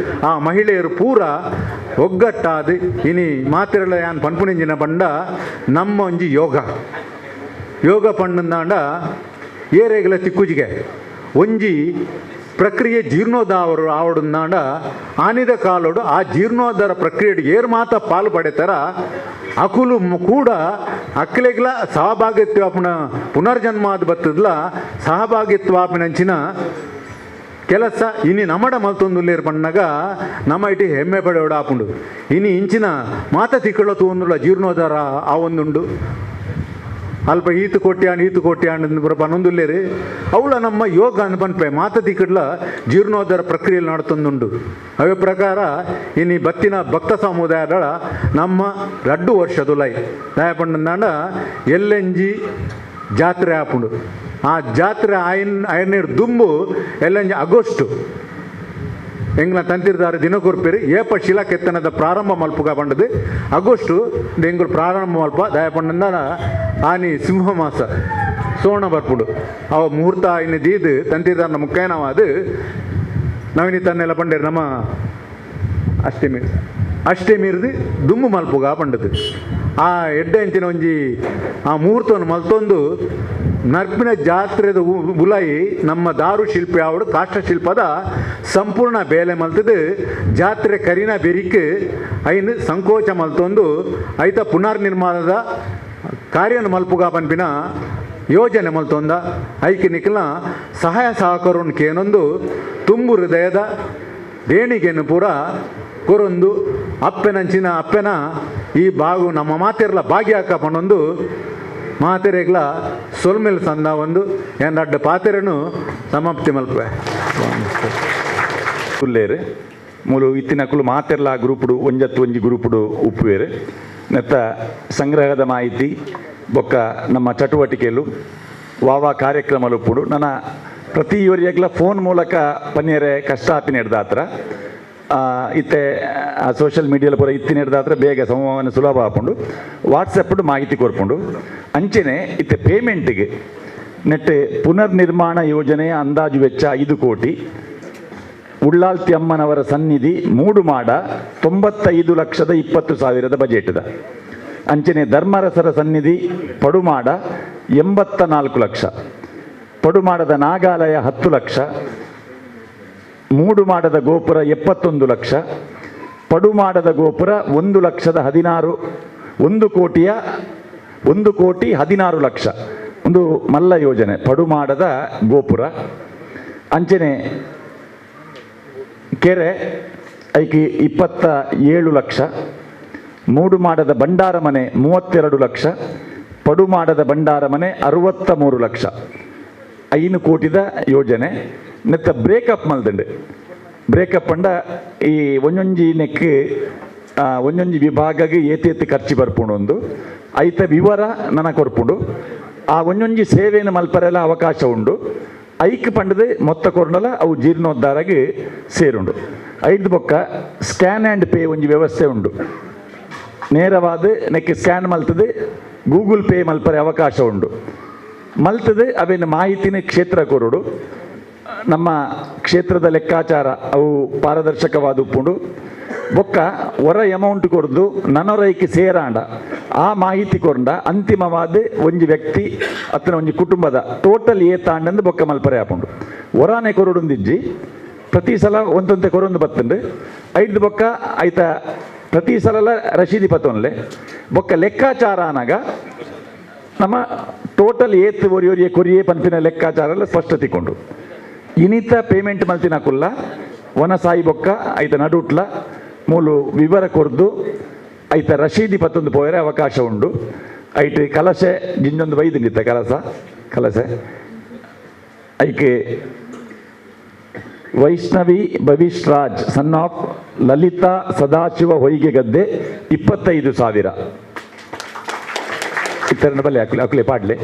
ಆ ಮಹಿಳೆಯರು ಪೂರ ಒಗ್ಗಟ್ಟಾದ ಇನಿ ಮಾತೆರ್ಲ ಯಾನ್ ಪನ್ಪುನಿಂಜಿನ ಪಂಡ ನಮ್ಮ ಒಂಜಿ ಯೋಗ ಯೋಗ ಪಂಡಂದಾಂಡ ಏರೆಗಲ ತಿಕ್ಕುಜಿಗೆ ಒಂಜಿ ಪ್ರಕ್ರಿಯೆ ಜೀರ್ಣೋದ್ಧಾರ ಆವಡುಂದಾಂಡ ಆನಿದ ಕಾಲೋಡು ಆ ಜೀರ್ಣೋದ್ಧಾರ ಪ್ರಕ್ರಿಯೆ ಏರ್ ಮಾತ ಪಾಲು ಪಡೆತಾರ ಅಕುಲು ಕೂಡ ಅಕ್ಕಲೆಗ್ಲ ಸಹಭಾಗಿತ್ವಾಪನ ಪುನರ್ಜನ್ಮಾದ ಬತ್ತದ್ಲ ಸಹಭಾಗಿತ್ವಾಪನಂಚಿನ ಕೆಲಸ ಇನಿ ನಮಡ ಮಲ್ತೊಂದುಲ್ಲೇರು ಪಣ್ಣಾಗ ನಮ್ಮ ಇಟಿ ಹೆಮ್ಮೆ ಪಡೆಯೋಡ ಆಪುಂಡು. ಇನಿ ಇಂಚಿನ ಮಾತ ತಿಕ್ಕಳ ತೂಂದುಳ್ಳ ಜೀರ್ಣೋದ್ಧಾರ ಆ ಒಂದುಂಡು ಅಲ್ಪ ಈತು ಕೋಟ್ಯಾನ್ ಈತು ಕೋಟ್ಯಾನ್ ಪನೊಂದುಲ್ಲೇರು ಅವಳ ನಮ್ಮ ಯೋಗ ಅನ್ಪನ್ಪೆ ಮಾತ ತಿಕ್ಕಡ್ಲ ಜೀರ್ಣೋದ್ಧಾರ ಪ್ರಕ್ರಿಯೆ ನಡ್ತೊಂದುಂಡು. ಅವೇ ಪ್ರಕಾರ ಇನಿ ಬತ್ತಿನ ಭಕ್ತ ಸಮುದಾಯದ ನಮ್ಮ 2 ವರ್ಷದುಲೈ ದಯಪಂಡಂದಾಂಡ ಎಲ್ಲೆಂಜಿ ಜಾತ್ರೆ ಆಪುಂಡು. ಆ ಜಾತ್ರೆ ಆಯ್ನ ಐನೀರು ದುಂಬು ಎಲ್ಲೆಂಜಿ ಆಗಸ್ಟು ಎಂಗ್ಲ ತಂತಿರ್ದಾರ ದಿನ ಕೊರ್ಪೇರಿ ಏಪ ಶಿಲಾಕೆತ್ತನದ ಪ್ರಾರಂಭ ಮಲ್ಪುಗ ಪಂಡದು ಆಗಸ್ಟು ಎಂಗುಲು ಪ್ರಾರಂಭ ಮಲ್ಪ ದಯಪಂಡಂದ ಆನಿ ಸಿಂಹ ಮಾಸ ಸೋಣ ಬರ್ಪುಡು ಅವ ಮುಹೂರ್ತ ಇನ್ನು ದೀದು ತಂತಿರ್ದಾರನ ಮುಖ್ಯನವಾದ ನವಿನಿ ತನ್ನೆಲ್ಲ ಪಂಡೇರು ನಮ್ಮ ಅಷ್ಟಮಿ ಅಷ್ಟಮಿರ್ದು ದುಮ್ಮು ಮಲ್ಪುಗ ಪಂಡದು. ಆ ಎಡ್ಡೆ ಅಂಚಿನ ಒಂಜಿ ಆ ಮುಹೂರ್ತವನ್ನು ಮಲ್ತೊಂದು ನರ್ಪಿನ ಜಾತ್ರೆದ ಉಲಾಯಿ ನಮ್ಮ ದಾರು ಶಿಲ್ಪಿ ಆವಡು ಕಾಷ್ಟಶಿಲ್ಪದ ಸಂಪೂರ್ಣ ಬೇಲೆ ಮಲ್ತದು ಜಾತ್ರೆ ಕರಿನ ಬೆರಿಕ್ ಐನು ಸಂಕೋಚ ಮಲ್ತೊಂದು ಐತ ಪುನರ್ನಿರ್ಮಾಣದ ಕಾರ್ಯನ ಮಲ್ಪುಗ ಪನ್ಪಿನ ಯೋಜನೆ ಮಲ್ತೊಂದ ಐಕೆ ನಿಕ್ಲ ಸಹಾಯ ಸಹಕರನ್ನು ಕೇನೊಂದು ತುಂಬು ಹೃದಯದ ದೇಣಿಗೆಯನ್ನು ಪೂರ ಕೊರೊಂದು ಅಪ್ಪೆನಂಚಿನ ಅಪ್ಪೆನ ಈ ಬಾಗು ನಮ್ಮ ಮಾತೆರ್ಲ ಭಾಗ್ಯ ಪಣೊಂದು ಮಾತೆರೆಗ್ಲ ಸೊಲ್ಮೆಲ್ ಸಂದ ಒಂದು ಏನ್ ಅಡ್ಡ ಪಾತೆರನು ಸಮಾಪ್ತಿ ಮಲ್ಪೆ. ಉಲ್ಲೇರು ಮೂಲು ಇತ್ತಿನಕುಲು ಮಾತೆರ್ಲ ಗ್ರೂಪುಡು ಒಂಜತ್ತು ಒಂಜಿ ಗ್ರೂಪುಡು ಉಪ್ಪುವೇರು ನೆತ್ತ ಸಂಗ್ರಹದ ಮಾಹಿತಿ ಬೊಕ್ಕ ನಮ್ಮ ಚಟುವಟಿಕೆಲು ವಾವಾ ಕಾರ್ಯಕ್ರಮಲು ಉಪ್ಪುಡು ನನ್ನ ಪ್ರತಿ ಇವರಿಗ್ಲ ಫೋನ್ ಮೂಲಕ ಪನ್ನಿಯರೆ ಕಷ್ಟ ಆಪಿನ ಹಿಡ್ದಾತ್ರ ಇತ್ತೆ ಸೋಷಿಯಲ್ ಮೀಡಿಯಾಲ ಪೂರ ಇತ್ತಿನ ಹಿಡ್ದಾತ್ರ ಬೇಗ ಸಂವಹನ ಸುಲಭ ಆಪುಂಡು ವಾಟ್ಸಪ್ ಮಾಹಿತಿ ಕೊರ್ಪುಂಡು. ಅಂಚೆನೆ ಇತ್ತೆ ಪೇಮೆಂಟಿಗೆ ನೆಟ್ಟೆ ಪುನರ್ನಿರ್ಮಾಣ ಯೋಜನೆಯ ಅಂದಾಜು ವೆಚ್ಚ 5 ಕೋಟಿ, ಉಳ್ಳಾಲ್ತಿ ಅಮ್ಮನವರ ಸನ್ನಿಧಿ 3 ಮಾಡ 95,20,000 ಬಜೆಟ್ದ. ಅಂಚೆನೆ ಧರ್ಮರಸರ ಸನ್ನಿಧಿ ಪಡುಮಾಡ 84 ಲಕ್ಷ, ಪಡುಮಾಡದ ನಾಗಾಲಯ 10 ಲಕ್ಷ, 3 ಮಾಡದ ಗೋಪುರ 71 ಲಕ್ಷ, ಪಡುಮಾಡದ ಗೋಪುರ 1,16,000 1 ಕೋಟಿ 16 ಲಕ್ಷ ಒಂದು ಮಲ್ಲ ಯೋಜನೆ ಪಡುಮಾಡದ ಗೋಪುರ. ಅಂಚೆನೆ ಕೆರೆ ಐಕಿ 27 ಲಕ್ಷ, 3 ಮಾಡದ ಭಂಡಾರ ಮನೆ 32 ಲಕ್ಷ, ಪಡುಮಾಡದ ಭಂಡಾರ ಮನೆ 63 ಲಕ್ಷ, 5 ಕೋಟಿದ ಯೋಜನೆ. ನೆತ್ತ ಬ್ರೇಕಪ್ ಮಲ್ದಂಡೆ ಬ್ರೇಕಪ್ ಅಂಡ ಈ ಒಂಜೊಂಜಿ ನೆಕ್ ಒಂಜೊಂಜಿ ವಿಭಾಗಗೆ ಏತೇತು ಖರ್ಚು ಬರ್ಪುಂಡು ಒಂದು ಐತ ವಿವರ ನನ ಕೊರ್ಪುಂಡು. ಆ ಒಂಜೊಂಜಿ ಸೇವೆಯನ್ನು ಮಲ್ಪರೆಲ್ಲ ಅವಕಾಶ ಉಂಡು. ಐಕ್ ಪಂಡದೆ ಮೊತ್ತ ಕೊರ್ನಲ ಅವು ಜೀರ್ಣೋದ್ಧಾರಗೆ ಸೇರುಂಡು. ಐದು ಬೊಕ್ಕ scan and pay ಒಂಜಿ ವ್ಯವಸ್ಥೆ ಉಂಡು. ನೇರವಾದ ನೆಕ್ ಸ್ಕ್ಯಾನ್ ಮಲ್ತದೆ ಗೂಗಲ್ ಪೇ ಮಲ್ಪರೆ ಅವಕಾಶ ಉಂಡು. ಮಲ್ತದೆ ಅವೇನು ಮಾಹಿತಿನ ಕ್ಷೇತ್ರ ಕೊರಡು ನಮ್ಮ ಕ್ಷೇತ್ರದ ಲೆಕ್ಕಾಚಾರ ಅವು ಪಾರದರ್ಶಕವಾದ ಉಪ್ಪುಂಡು. ಬೊಕ್ಕ ಹೊರ ಅಮೌಂಟ್ ಕೊರ್ದು ನನೊರೈಕೆ ಸೇರಾಂಡ ಆ ಮಾಹಿತಿ ಕೊರಂಡ ಅಂತಿಮವಾದ ಒಂಜಿ ವ್ಯಕ್ತಿ ಅತ್ತನ ಒಂಜಿ ಕುಟುಂಬದ ಟೋಟಲ್ ಏತಾಂಡಂದು ಬೊಕ್ಕ ಮಲ್ಪರೆ ಆಪುಂಡು. ಹೊರಾನೆ ಕೊರಡುಂದಿಜ್ಜಿ ಪ್ರತಿ ಸಲ ಒಂದೊಂತೆ ಕೊರೊಂದು ಬತ್ತಂಡು ಐದು ಬೊಕ್ಕ ಐತ ಪ್ರತಿ ಸಲ ರಶೀದಿ ಪತ್ತೊನ್ಲೆ ಬೊಕ್ಕ ಲೆಕ್ಕಾಚಾರ ಅನಾಗ ನಮ್ಮ ಟೋಟಲ್ ಏತ್ ಒರಿಯೊರಿಯೆ ಕೊರಿಯೇ ಪನ್ಪಿನ ಲೆಕ್ಕಾಚಾರ ಎಲ್ಲ ಸ್ಪಷ್ಟತೆ ಕೊಂಡು ಇನಿತ ಪೇಮೆಂಟ್ ಮಲ್ತಿನ ಕುಲ್ಲ ವನಸಾಯಿ ಬೊಕ್ಕ ಐತ ನಡುಟ್ಲ ಮೂಲು ವಿವರ ಕೊರ್ದು ಐತ ರಶೀದಿ ಪತ್ತೊಂದು ಪೋಯರೆ ಅವಕಾಶ ಉಂಡು. ಐಟ್ ಕಲಸೆ ಜಿಂಜೊಂದು ಬೈದಿಂಗಿತ್ತ ಕಲಸ ಕಲಸೆ ಐಕೆ ವೈಷ್ಣವಿ ಭವಿಷ್ ರಾಜ್ ಸನ್ ಆಫ್ ಲಲಿತಾ ಸದಾಶಿವ ಹೊಯ್ಗೆ ಗದ್ದೆ 25,000 ಇತ್ತರನ ಬಲ್ಲೆ ಅಕ್ಲೆ ಅಕ್ಲೆ ಪಾಡ್ಲೆ.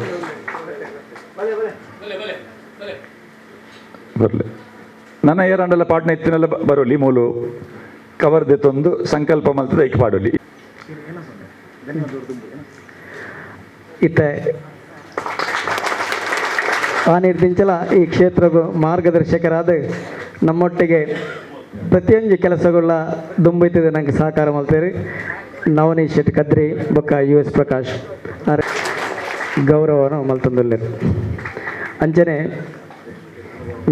ಬರಲಿ. ನನ್ನ ಏರಾಂಡಲ ಪಾಡ್ನ ಇತ್ತಿನಲ್ಲ ಬರೋಲಿ ಮೂಲು ಕವರ್ ದೆತ್ತೊಂದು ಸಂಕಲ್ಪ ಮಲ್ತದ ಐಕ್ ಪಾಡೊಲಿ. ಇತ್ತೆ ಆ ನಿರ್ದಿಂಚಲ ಈ ಕ್ಷೇತ್ರದ ಮಾರ್ಗದರ್ಶಕರಾದ ನಮ್ಮೊಟ್ಟಿಗೆ ಪ್ರತಿಯೊಂದು ಕೆಲಸಗಳ ದುಂಬೈತದೆ ನಂಗೆ ಸಹಕಾರ ಮಲ್ತೇರಿ ನವನೀಶ್ ಶೆಟ್ಟಿ ಕದ್ರಿ ಬೊಕ್ಕ ಯು ಎಸ್ ಪ್ರಕಾಶ್ ಗೌರವನು ಮಲ್ತೊಂದುಲ್ಲೆರ್. ಅಂಚನೆ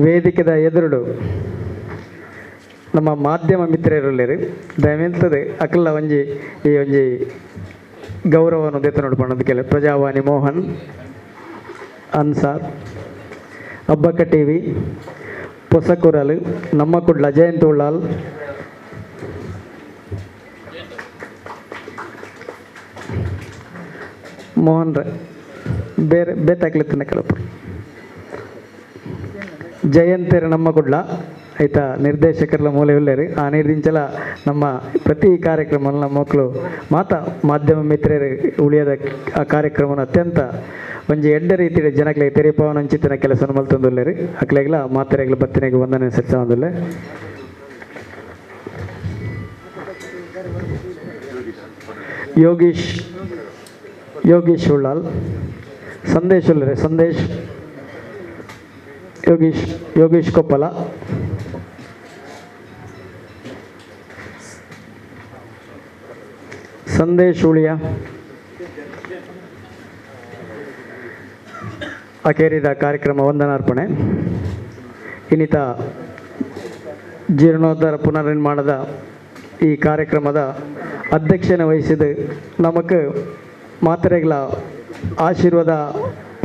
ವೇದಿಕೆದ ಎದುರುಡು ನಮ್ಮ ಮಾಧ್ಯಮ ಮಿತ್ರರುಲ್ಲೆರ್ ದಯಮೆಲ್ತದೆ ಅಕಲ್ಲ ಒಂಜಿ ಈ ಒಂಜಿ ಗೌರವವನ್ನು ದೆತ್ತನೋಡು ಪನ್ನೊಂದು ಕೆಲ ಪ್ರಜಾವಾಣಿ ಮೋಹನ್ ಅನ್ಸಾರ್ ಅಬ್ಬಕ್ಕ ಟಿವಿ ಪೊಸಕುರಲ್ ನಮ್ಮ ಕುಡ್ಲ ಜಯಂತ್ ಉಳ್ಳಾಲ್ ಮೋಹನ್ ರೈ ಬೇರೆ ಬೇತಾಕ್ಲಿತ್ತಿನ ಕೆಲವು ಜಯಂತರು ನಮ್ಮ ಕುಡ್ಲ ಆಯ್ತಾ ನಿರ್ದೇಶಕರ ಮೂಲೆ ಉಲ್ಲೇರಿ ಆ ನಿರ್ದಿಂಚಲ ನಮ್ಮ ಪ್ರತಿ ಕಾರ್ಯಕ್ರಮ ನಮ್ಮ ಮಕ್ಕಳು ಮಾತಾ ಮಾಧ್ಯಮ ಮಿತ್ರರು ಉಳಿಯದ ಆ ಕಾರ್ಯಕ್ರಮವನ್ನು ಅತ್ಯಂತ ಒಂಜಿ ಎಡ್ಡೆ ರೀತಿಯ ಜನಗಳಿಗೆ ತೆರಿಪವನಂಚಿತನ ಕೆಲಸವನ್ನು ಮಲ್ತೊಂದುಲ್ಲೇರಿ ಅಕ್ಲೆಗ್ಲ ಮಾತೆರೆಗ್ಲ ಬತ್ತಿನೆಗೆ ವಂದನೆ ಸಲ್ಲಿಸೊಂದುಲ್ಲೆ. ಯೋಗೀಶ್ ಯೋಗೀಶ್ ಉಳ್ಳಾಲ್ ಸಂದೇಶ್ ಉಳ್ಳರೆ ಸಂದೇಶ್ ಯೋಗೀಶ್ ಯೋಗೀಶ್ ಕೊಪ್ಪಲ ಸಂದೇಶ್ ಉಳಿಯ ಅಕೇರಿದ ಕಾರ್ಯಕ್ರಮ ವಂದನಾರ್ಪಣೆ. ಇನ್ನಿತ ಜೀರ್ಣೋದ್ಧಾರ ಪುನರ್ನಿರ್ಮಾಣದ ಈ ಕಾರ್ಯಕ್ರಮದ ಅಧ್ಯಕ್ಷತೆ ವಹಿಸಿದ ನಮಕ್ ಮಾತ್ರೆಗಳ ಆಶೀರ್ವಾದ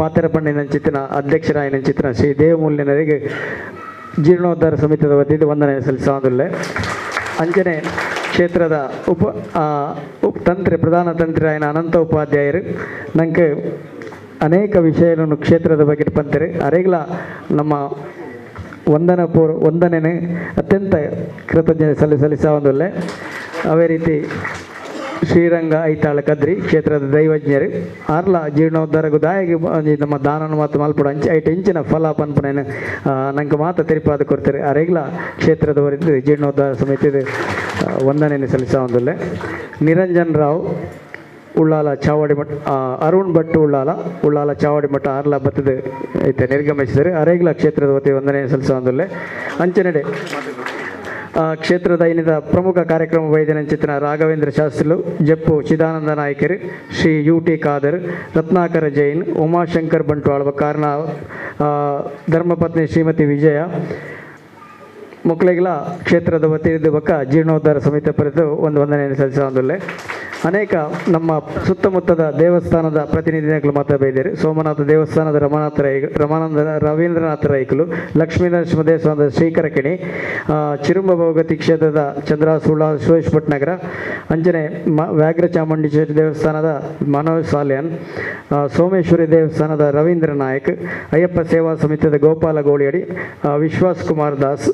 ಪಾತ್ರ ಪಂಡಿನಂಚಿತ್ತಿನ ಅಧ್ಯಕ್ಷರಾಯಿನಂಚಿತ್ತಿನ ಶ್ರೀ ದೇವಮೂಲ್ಯನರಿಗೆ ಜೀರ್ಣೋದ್ಧಾರ ಸಮಿತಿಯ ವತಿಯಿಂದ ವಂದನೆ ಸಲ್ಲಿಸುವುದಿಲ್ಲ. ಅಂಚನೆ ಕ್ಷೇತ್ರದ ಉಪ ಉಪ ತಂತ್ರಿ ಪ್ರಧಾನ ತಂತ್ರಿ ಅನಂತ ಉಪಾಧ್ಯಾಯರು ನಂಗೆ ಅನೇಕ ವಿಷಯಗಳನ್ನು ಕ್ಷೇತ್ರದ ಬಗ್ಗೆ ಪಂತರು ಅರೆಗ್ಲ ನಮ್ಮ ವಂದನ ಪೂರ್ವ ವಂದನೆನೆ ಅತ್ಯಂತ ಕೃತಜ್ಞತೆ ಸಲ್ಲಿಸೊಂದುಲ್ಲೆ. ಅದೇ ರೀತಿ ಶ್ರೀರಂಗ ಐತಾಳ ಕದ್ರಿ ಕ್ಷೇತ್ರದ ದೈವಜ್ಞರು ಆರ್ಲ ಜೀರ್ಣೋದ್ಧಾರಗೂ ದಾಯಿಗೆ ನಮ್ಮ ದಾನನ ಮಾತು ಮಲ್ಪಡು ಅಂಚೆ ಐಟ್ ಇಂಚಿನ ಫಲ ಪನ್ಪುನೇನು ನಂಗೆ ಮಾತ ತೆರಿಪಾದ ಕೊಡ್ತಾರೆ ಅರೆಗ್ಲ ಕ್ಷೇತ್ರದವರಿದ್ದು ಜೀರ್ಣೋದ್ಧಾರ ಸಮಿತಿದ ವಂದನೆಯನ್ನು ಸಲ್ಲಿಸೊಂದುಲ್ಲೆ. ನಿರಂಜನ್ ರಾವ್ ಉಳ್ಳಾಲ ಚಾವಡಿ ಮಠ ಅರುಣ್ ಭಟ್ ಉಳ್ಳಾಲ ಉಳ್ಳಾಲ ಚಾವಡಿ ಮಠ ಆರ್ಲ ಬತ್ತದ ಐತೆ ನಿರ್ಗಮಿಸಿದರು ಅರೇಗ್ಲ ಕ್ಷೇತ್ರದ ವತಿ ವಂದನೆ ಸಲ್ಲಿಸೊಂದುಲ್ಲೆ. ಅಂಚನೆಡೆ ಕ್ಷೇತ್ರದ ಇನ್ನಿತ ಪ್ರಮುಖ ಕಾರ್ಯಕ್ರಮ ವೈದ್ಯನಂಚಿತನ ರಾಘವೇಂದ್ರ ಶಾಸ್ತ್ರಿಲು ಜಪ್ಪು ಚಿದಾನಂದ ನಾಯಕರು ಶ್ರೀ ಯು ಟಿ ಖಾದರ್ ರತ್ನಾಕರ ಜೈನ್ ಉಮಾಶಂಕರ್ ಬಂಟ್ವಾಳ ಕಾರಣ ಧರ್ಮಪತ್ನಿ ಶ್ರೀಮತಿ ವಿಜಯ ಮಕ್ಕಳಿಗೆಲ್ಲ ಕ್ಷೇತ್ರದ ವತಿಯಿಂದ ಬಕ್ಕ ಜೀರ್ಣೋದ್ಧಾರ ಸಮಿತಿ ಪರಿತು ಒಂದು ವಂದನೆಯನ್ನು ಸಲ್ಲಿಸೊಂದುಲ್ಲೆ. ಅನೇಕ ನಮ್ಮ ಸುತ್ತಮುತ್ತದ ದೇವಸ್ಥಾನದ ಪ್ರತಿನಿಧಿಗಳು ಮಾತಾಡಿದ್ದಾರೆ. ಸೋಮನಾಥ ದೇವಸ್ಥಾನದ ರಮಾನಾಥ ರೈ ರಮಾನಂದ ರವೀಂದ್ರನಾಥ ರೈಕುಲು, ಲಕ್ಷ್ಮೀನರಸಿಂಹ ದೇವಸ್ಥಾನದ ಶ್ರೀಕರಕಿಣಿ, ಚಿರುಂಬ ಭೋಗತಿ ಕ್ಷೇತ್ರದ ಚಂದ್ರಾಸುಳ ಸುರೇಶ್ ಭಟ್ನಗರ, ಅಂಚನೆ ವ್ಯಾಘ್ರ ಚಾಮುಂಡೇಶ್ವರಿ ದೇವಸ್ಥಾನದ ಮನೋಜ್ ಸಾಲ್ಯಾನ್, ಸೋಮೇಶ್ವರಿ ದೇವಸ್ಥಾನದ ರವೀಂದ್ರ ನಾಯಕ್, ಅಯ್ಯಪ್ಪ ಸೇವಾ ಸಮಿತಿಯ ಗೋಪಾಲ ಗೋಳಿಯಡಿ, ವಿಶ್ವಾಸ್ ಕುಮಾರ್ ದಾಸ್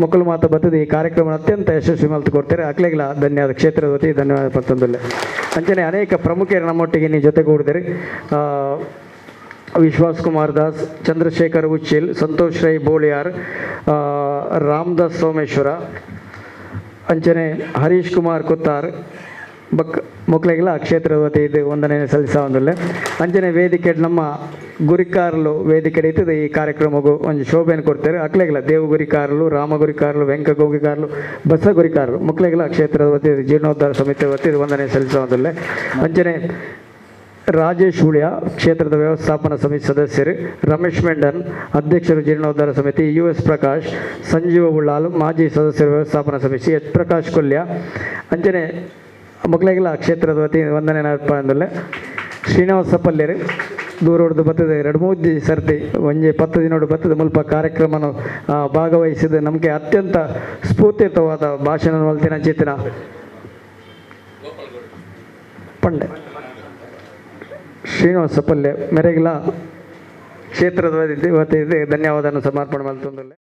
ಮಕ್ಕಳು ಮಾತ ಬರ್ತದೆ ಈ ಕಾರ್ಯಕ್ರಮ ಅತ್ಯಂತ ಯಶಸ್ವಿ ಮಲ್ತು ಕೊಡ್ತಾರೆ. ಅಕ್ಲೆಗ್ಲ ಧನ್ಯವಾದ ಕ್ಷೇತ್ರದ ವತಿ ಧನ್ಯವಾದ ಪತ್ತೊಂದುಲ್ಲೆ. ಅಂಚನೆ ಅನೇಕ ಪ್ರಮುಖರು ನಮ್ಮೊಟ್ಟಿಗೆ ನೀವು ಜೊತೆಗೂಡಿದರೆ ವಿಶ್ವಾಸ್ ಕುಮಾರ್ ದಾಸ್, ಚಂದ್ರಶೇಖರ್ ಉಚ್ಚಿಲ್, ಸಂತೋಷ್ ರೈ ಬೋಳಿಯಾರ್, ರಾಮದಾಸ್ ಸೋಮೇಶ್ವರ, ಅಂಚನೆ ಹರೀಶ್ ಕುಮಾರ್ ಕುತ್ತಾರ್ ಬಕ್ ಮಕ್ಕಳಿಗೆಲ್ಲ ಕ್ಷೇತ್ರದ ವತಿ ಇದು ವಂದನೆ ಸಲ್ಲಿಸೊಂದುಲ್ಲೆ. ಅಂಚನೆ ವೇದಿಕೆ ನಮ್ಮ ಗುರಿಕಾರ್ಲು ವೇದಿಕೆ ಇರ್ತದೆ ಈ ಕಾರ್ಯಕ್ರಮಗೂ ಒಂದು ಶೋಭೆಯನ್ನು ಕೊಡ್ತಾರೆ. ಅಕ್ಲೆಗೆಲ್ಲ ದೇವ ಗುರಿಕಾರ್ಲು, ರಾಮ ಗುರಿಕಾರ್ಲು, ವೆಂಕ ಗುರಿಕಾರ್ಲು, ಬಸ ಗುರಿಕಾರ್ಲು ಮಕ್ಕಳಿಗೆಲ್ಲ ಕ್ಷೇತ್ರದ ವತಿ ಜೀರ್ಣೋದ್ಧಾರ ಸಮಿತಿ ವತಿ ವಂದನೆ ಸಲ್ಲಿಸೊಂದುಲ್ಲೆ. ಅಂಚನೆ ರಾಜೇಶ್ ಉಳಿಯ ಕ್ಷೇತ್ರದ ವ್ಯವಸ್ಥಾಪನಾ ಸಮಿತಿ ಸದಸ್ಯರು, ರಮೇಶ್ ಮೆಂಡನ್ ಅಧ್ಯಕ್ಷರು ಜೀರ್ಣೋದ್ಧಾರ ಸಮಿತಿ, ಯು ಎಸ್ ಪ್ರಕಾಶ್, ಸಂಜೀವ ಉಳ್ಳಾಲ್ ಮಾಜಿ ಸದಸ್ಯರು ವ್ಯವಸ್ಥಾಪನಾ ಸಮಿತಿ, ಎಚ್ ಪ್ರಕಾಶ್ ಕೊಲ್ಯ, ಅಂಚನೆ ಮಕ್ಕಳಿಗೆಲ್ಲ ಕ್ಷೇತ್ರದ ವತಿ ವಂದನೆ ಅರ್ಪಣೆ. ಶ್ರೀನಿವಾಸ ಪಲ್ಯರು ದೂರೋಡ್ದು ಬರ್ತದೆ ಎರಡು ಮೂರು ಸರ್ತಿ ಒಂಜಿ 10 ದಿನೋಡು ಬರ್ತದೆ ಮುಲ್ಪ ಕಾರ್ಯಕ್ರಮನು ಭಾಗವಹಿಸಿದ ನಮಗೆ ಅತ್ಯಂತ ಸ್ಫೂರ್ತಿಯುತವಾದ ಭಾಷಣ ಮಲ್ತಿನ ಚಿತ್ರ ಪಂಡೆ ಶ್ರೀನಿವಾಸ ಪಲ್ಯ ಮೆರೆಗಿಲ ಕ್ಷೇತ್ರದ ವತಿ ಧನ್ಯವಾದವನ್ನು ಸಮರ್ಪಣೆ ಮಲ್ತೊಂದುಲ್ಲೆ.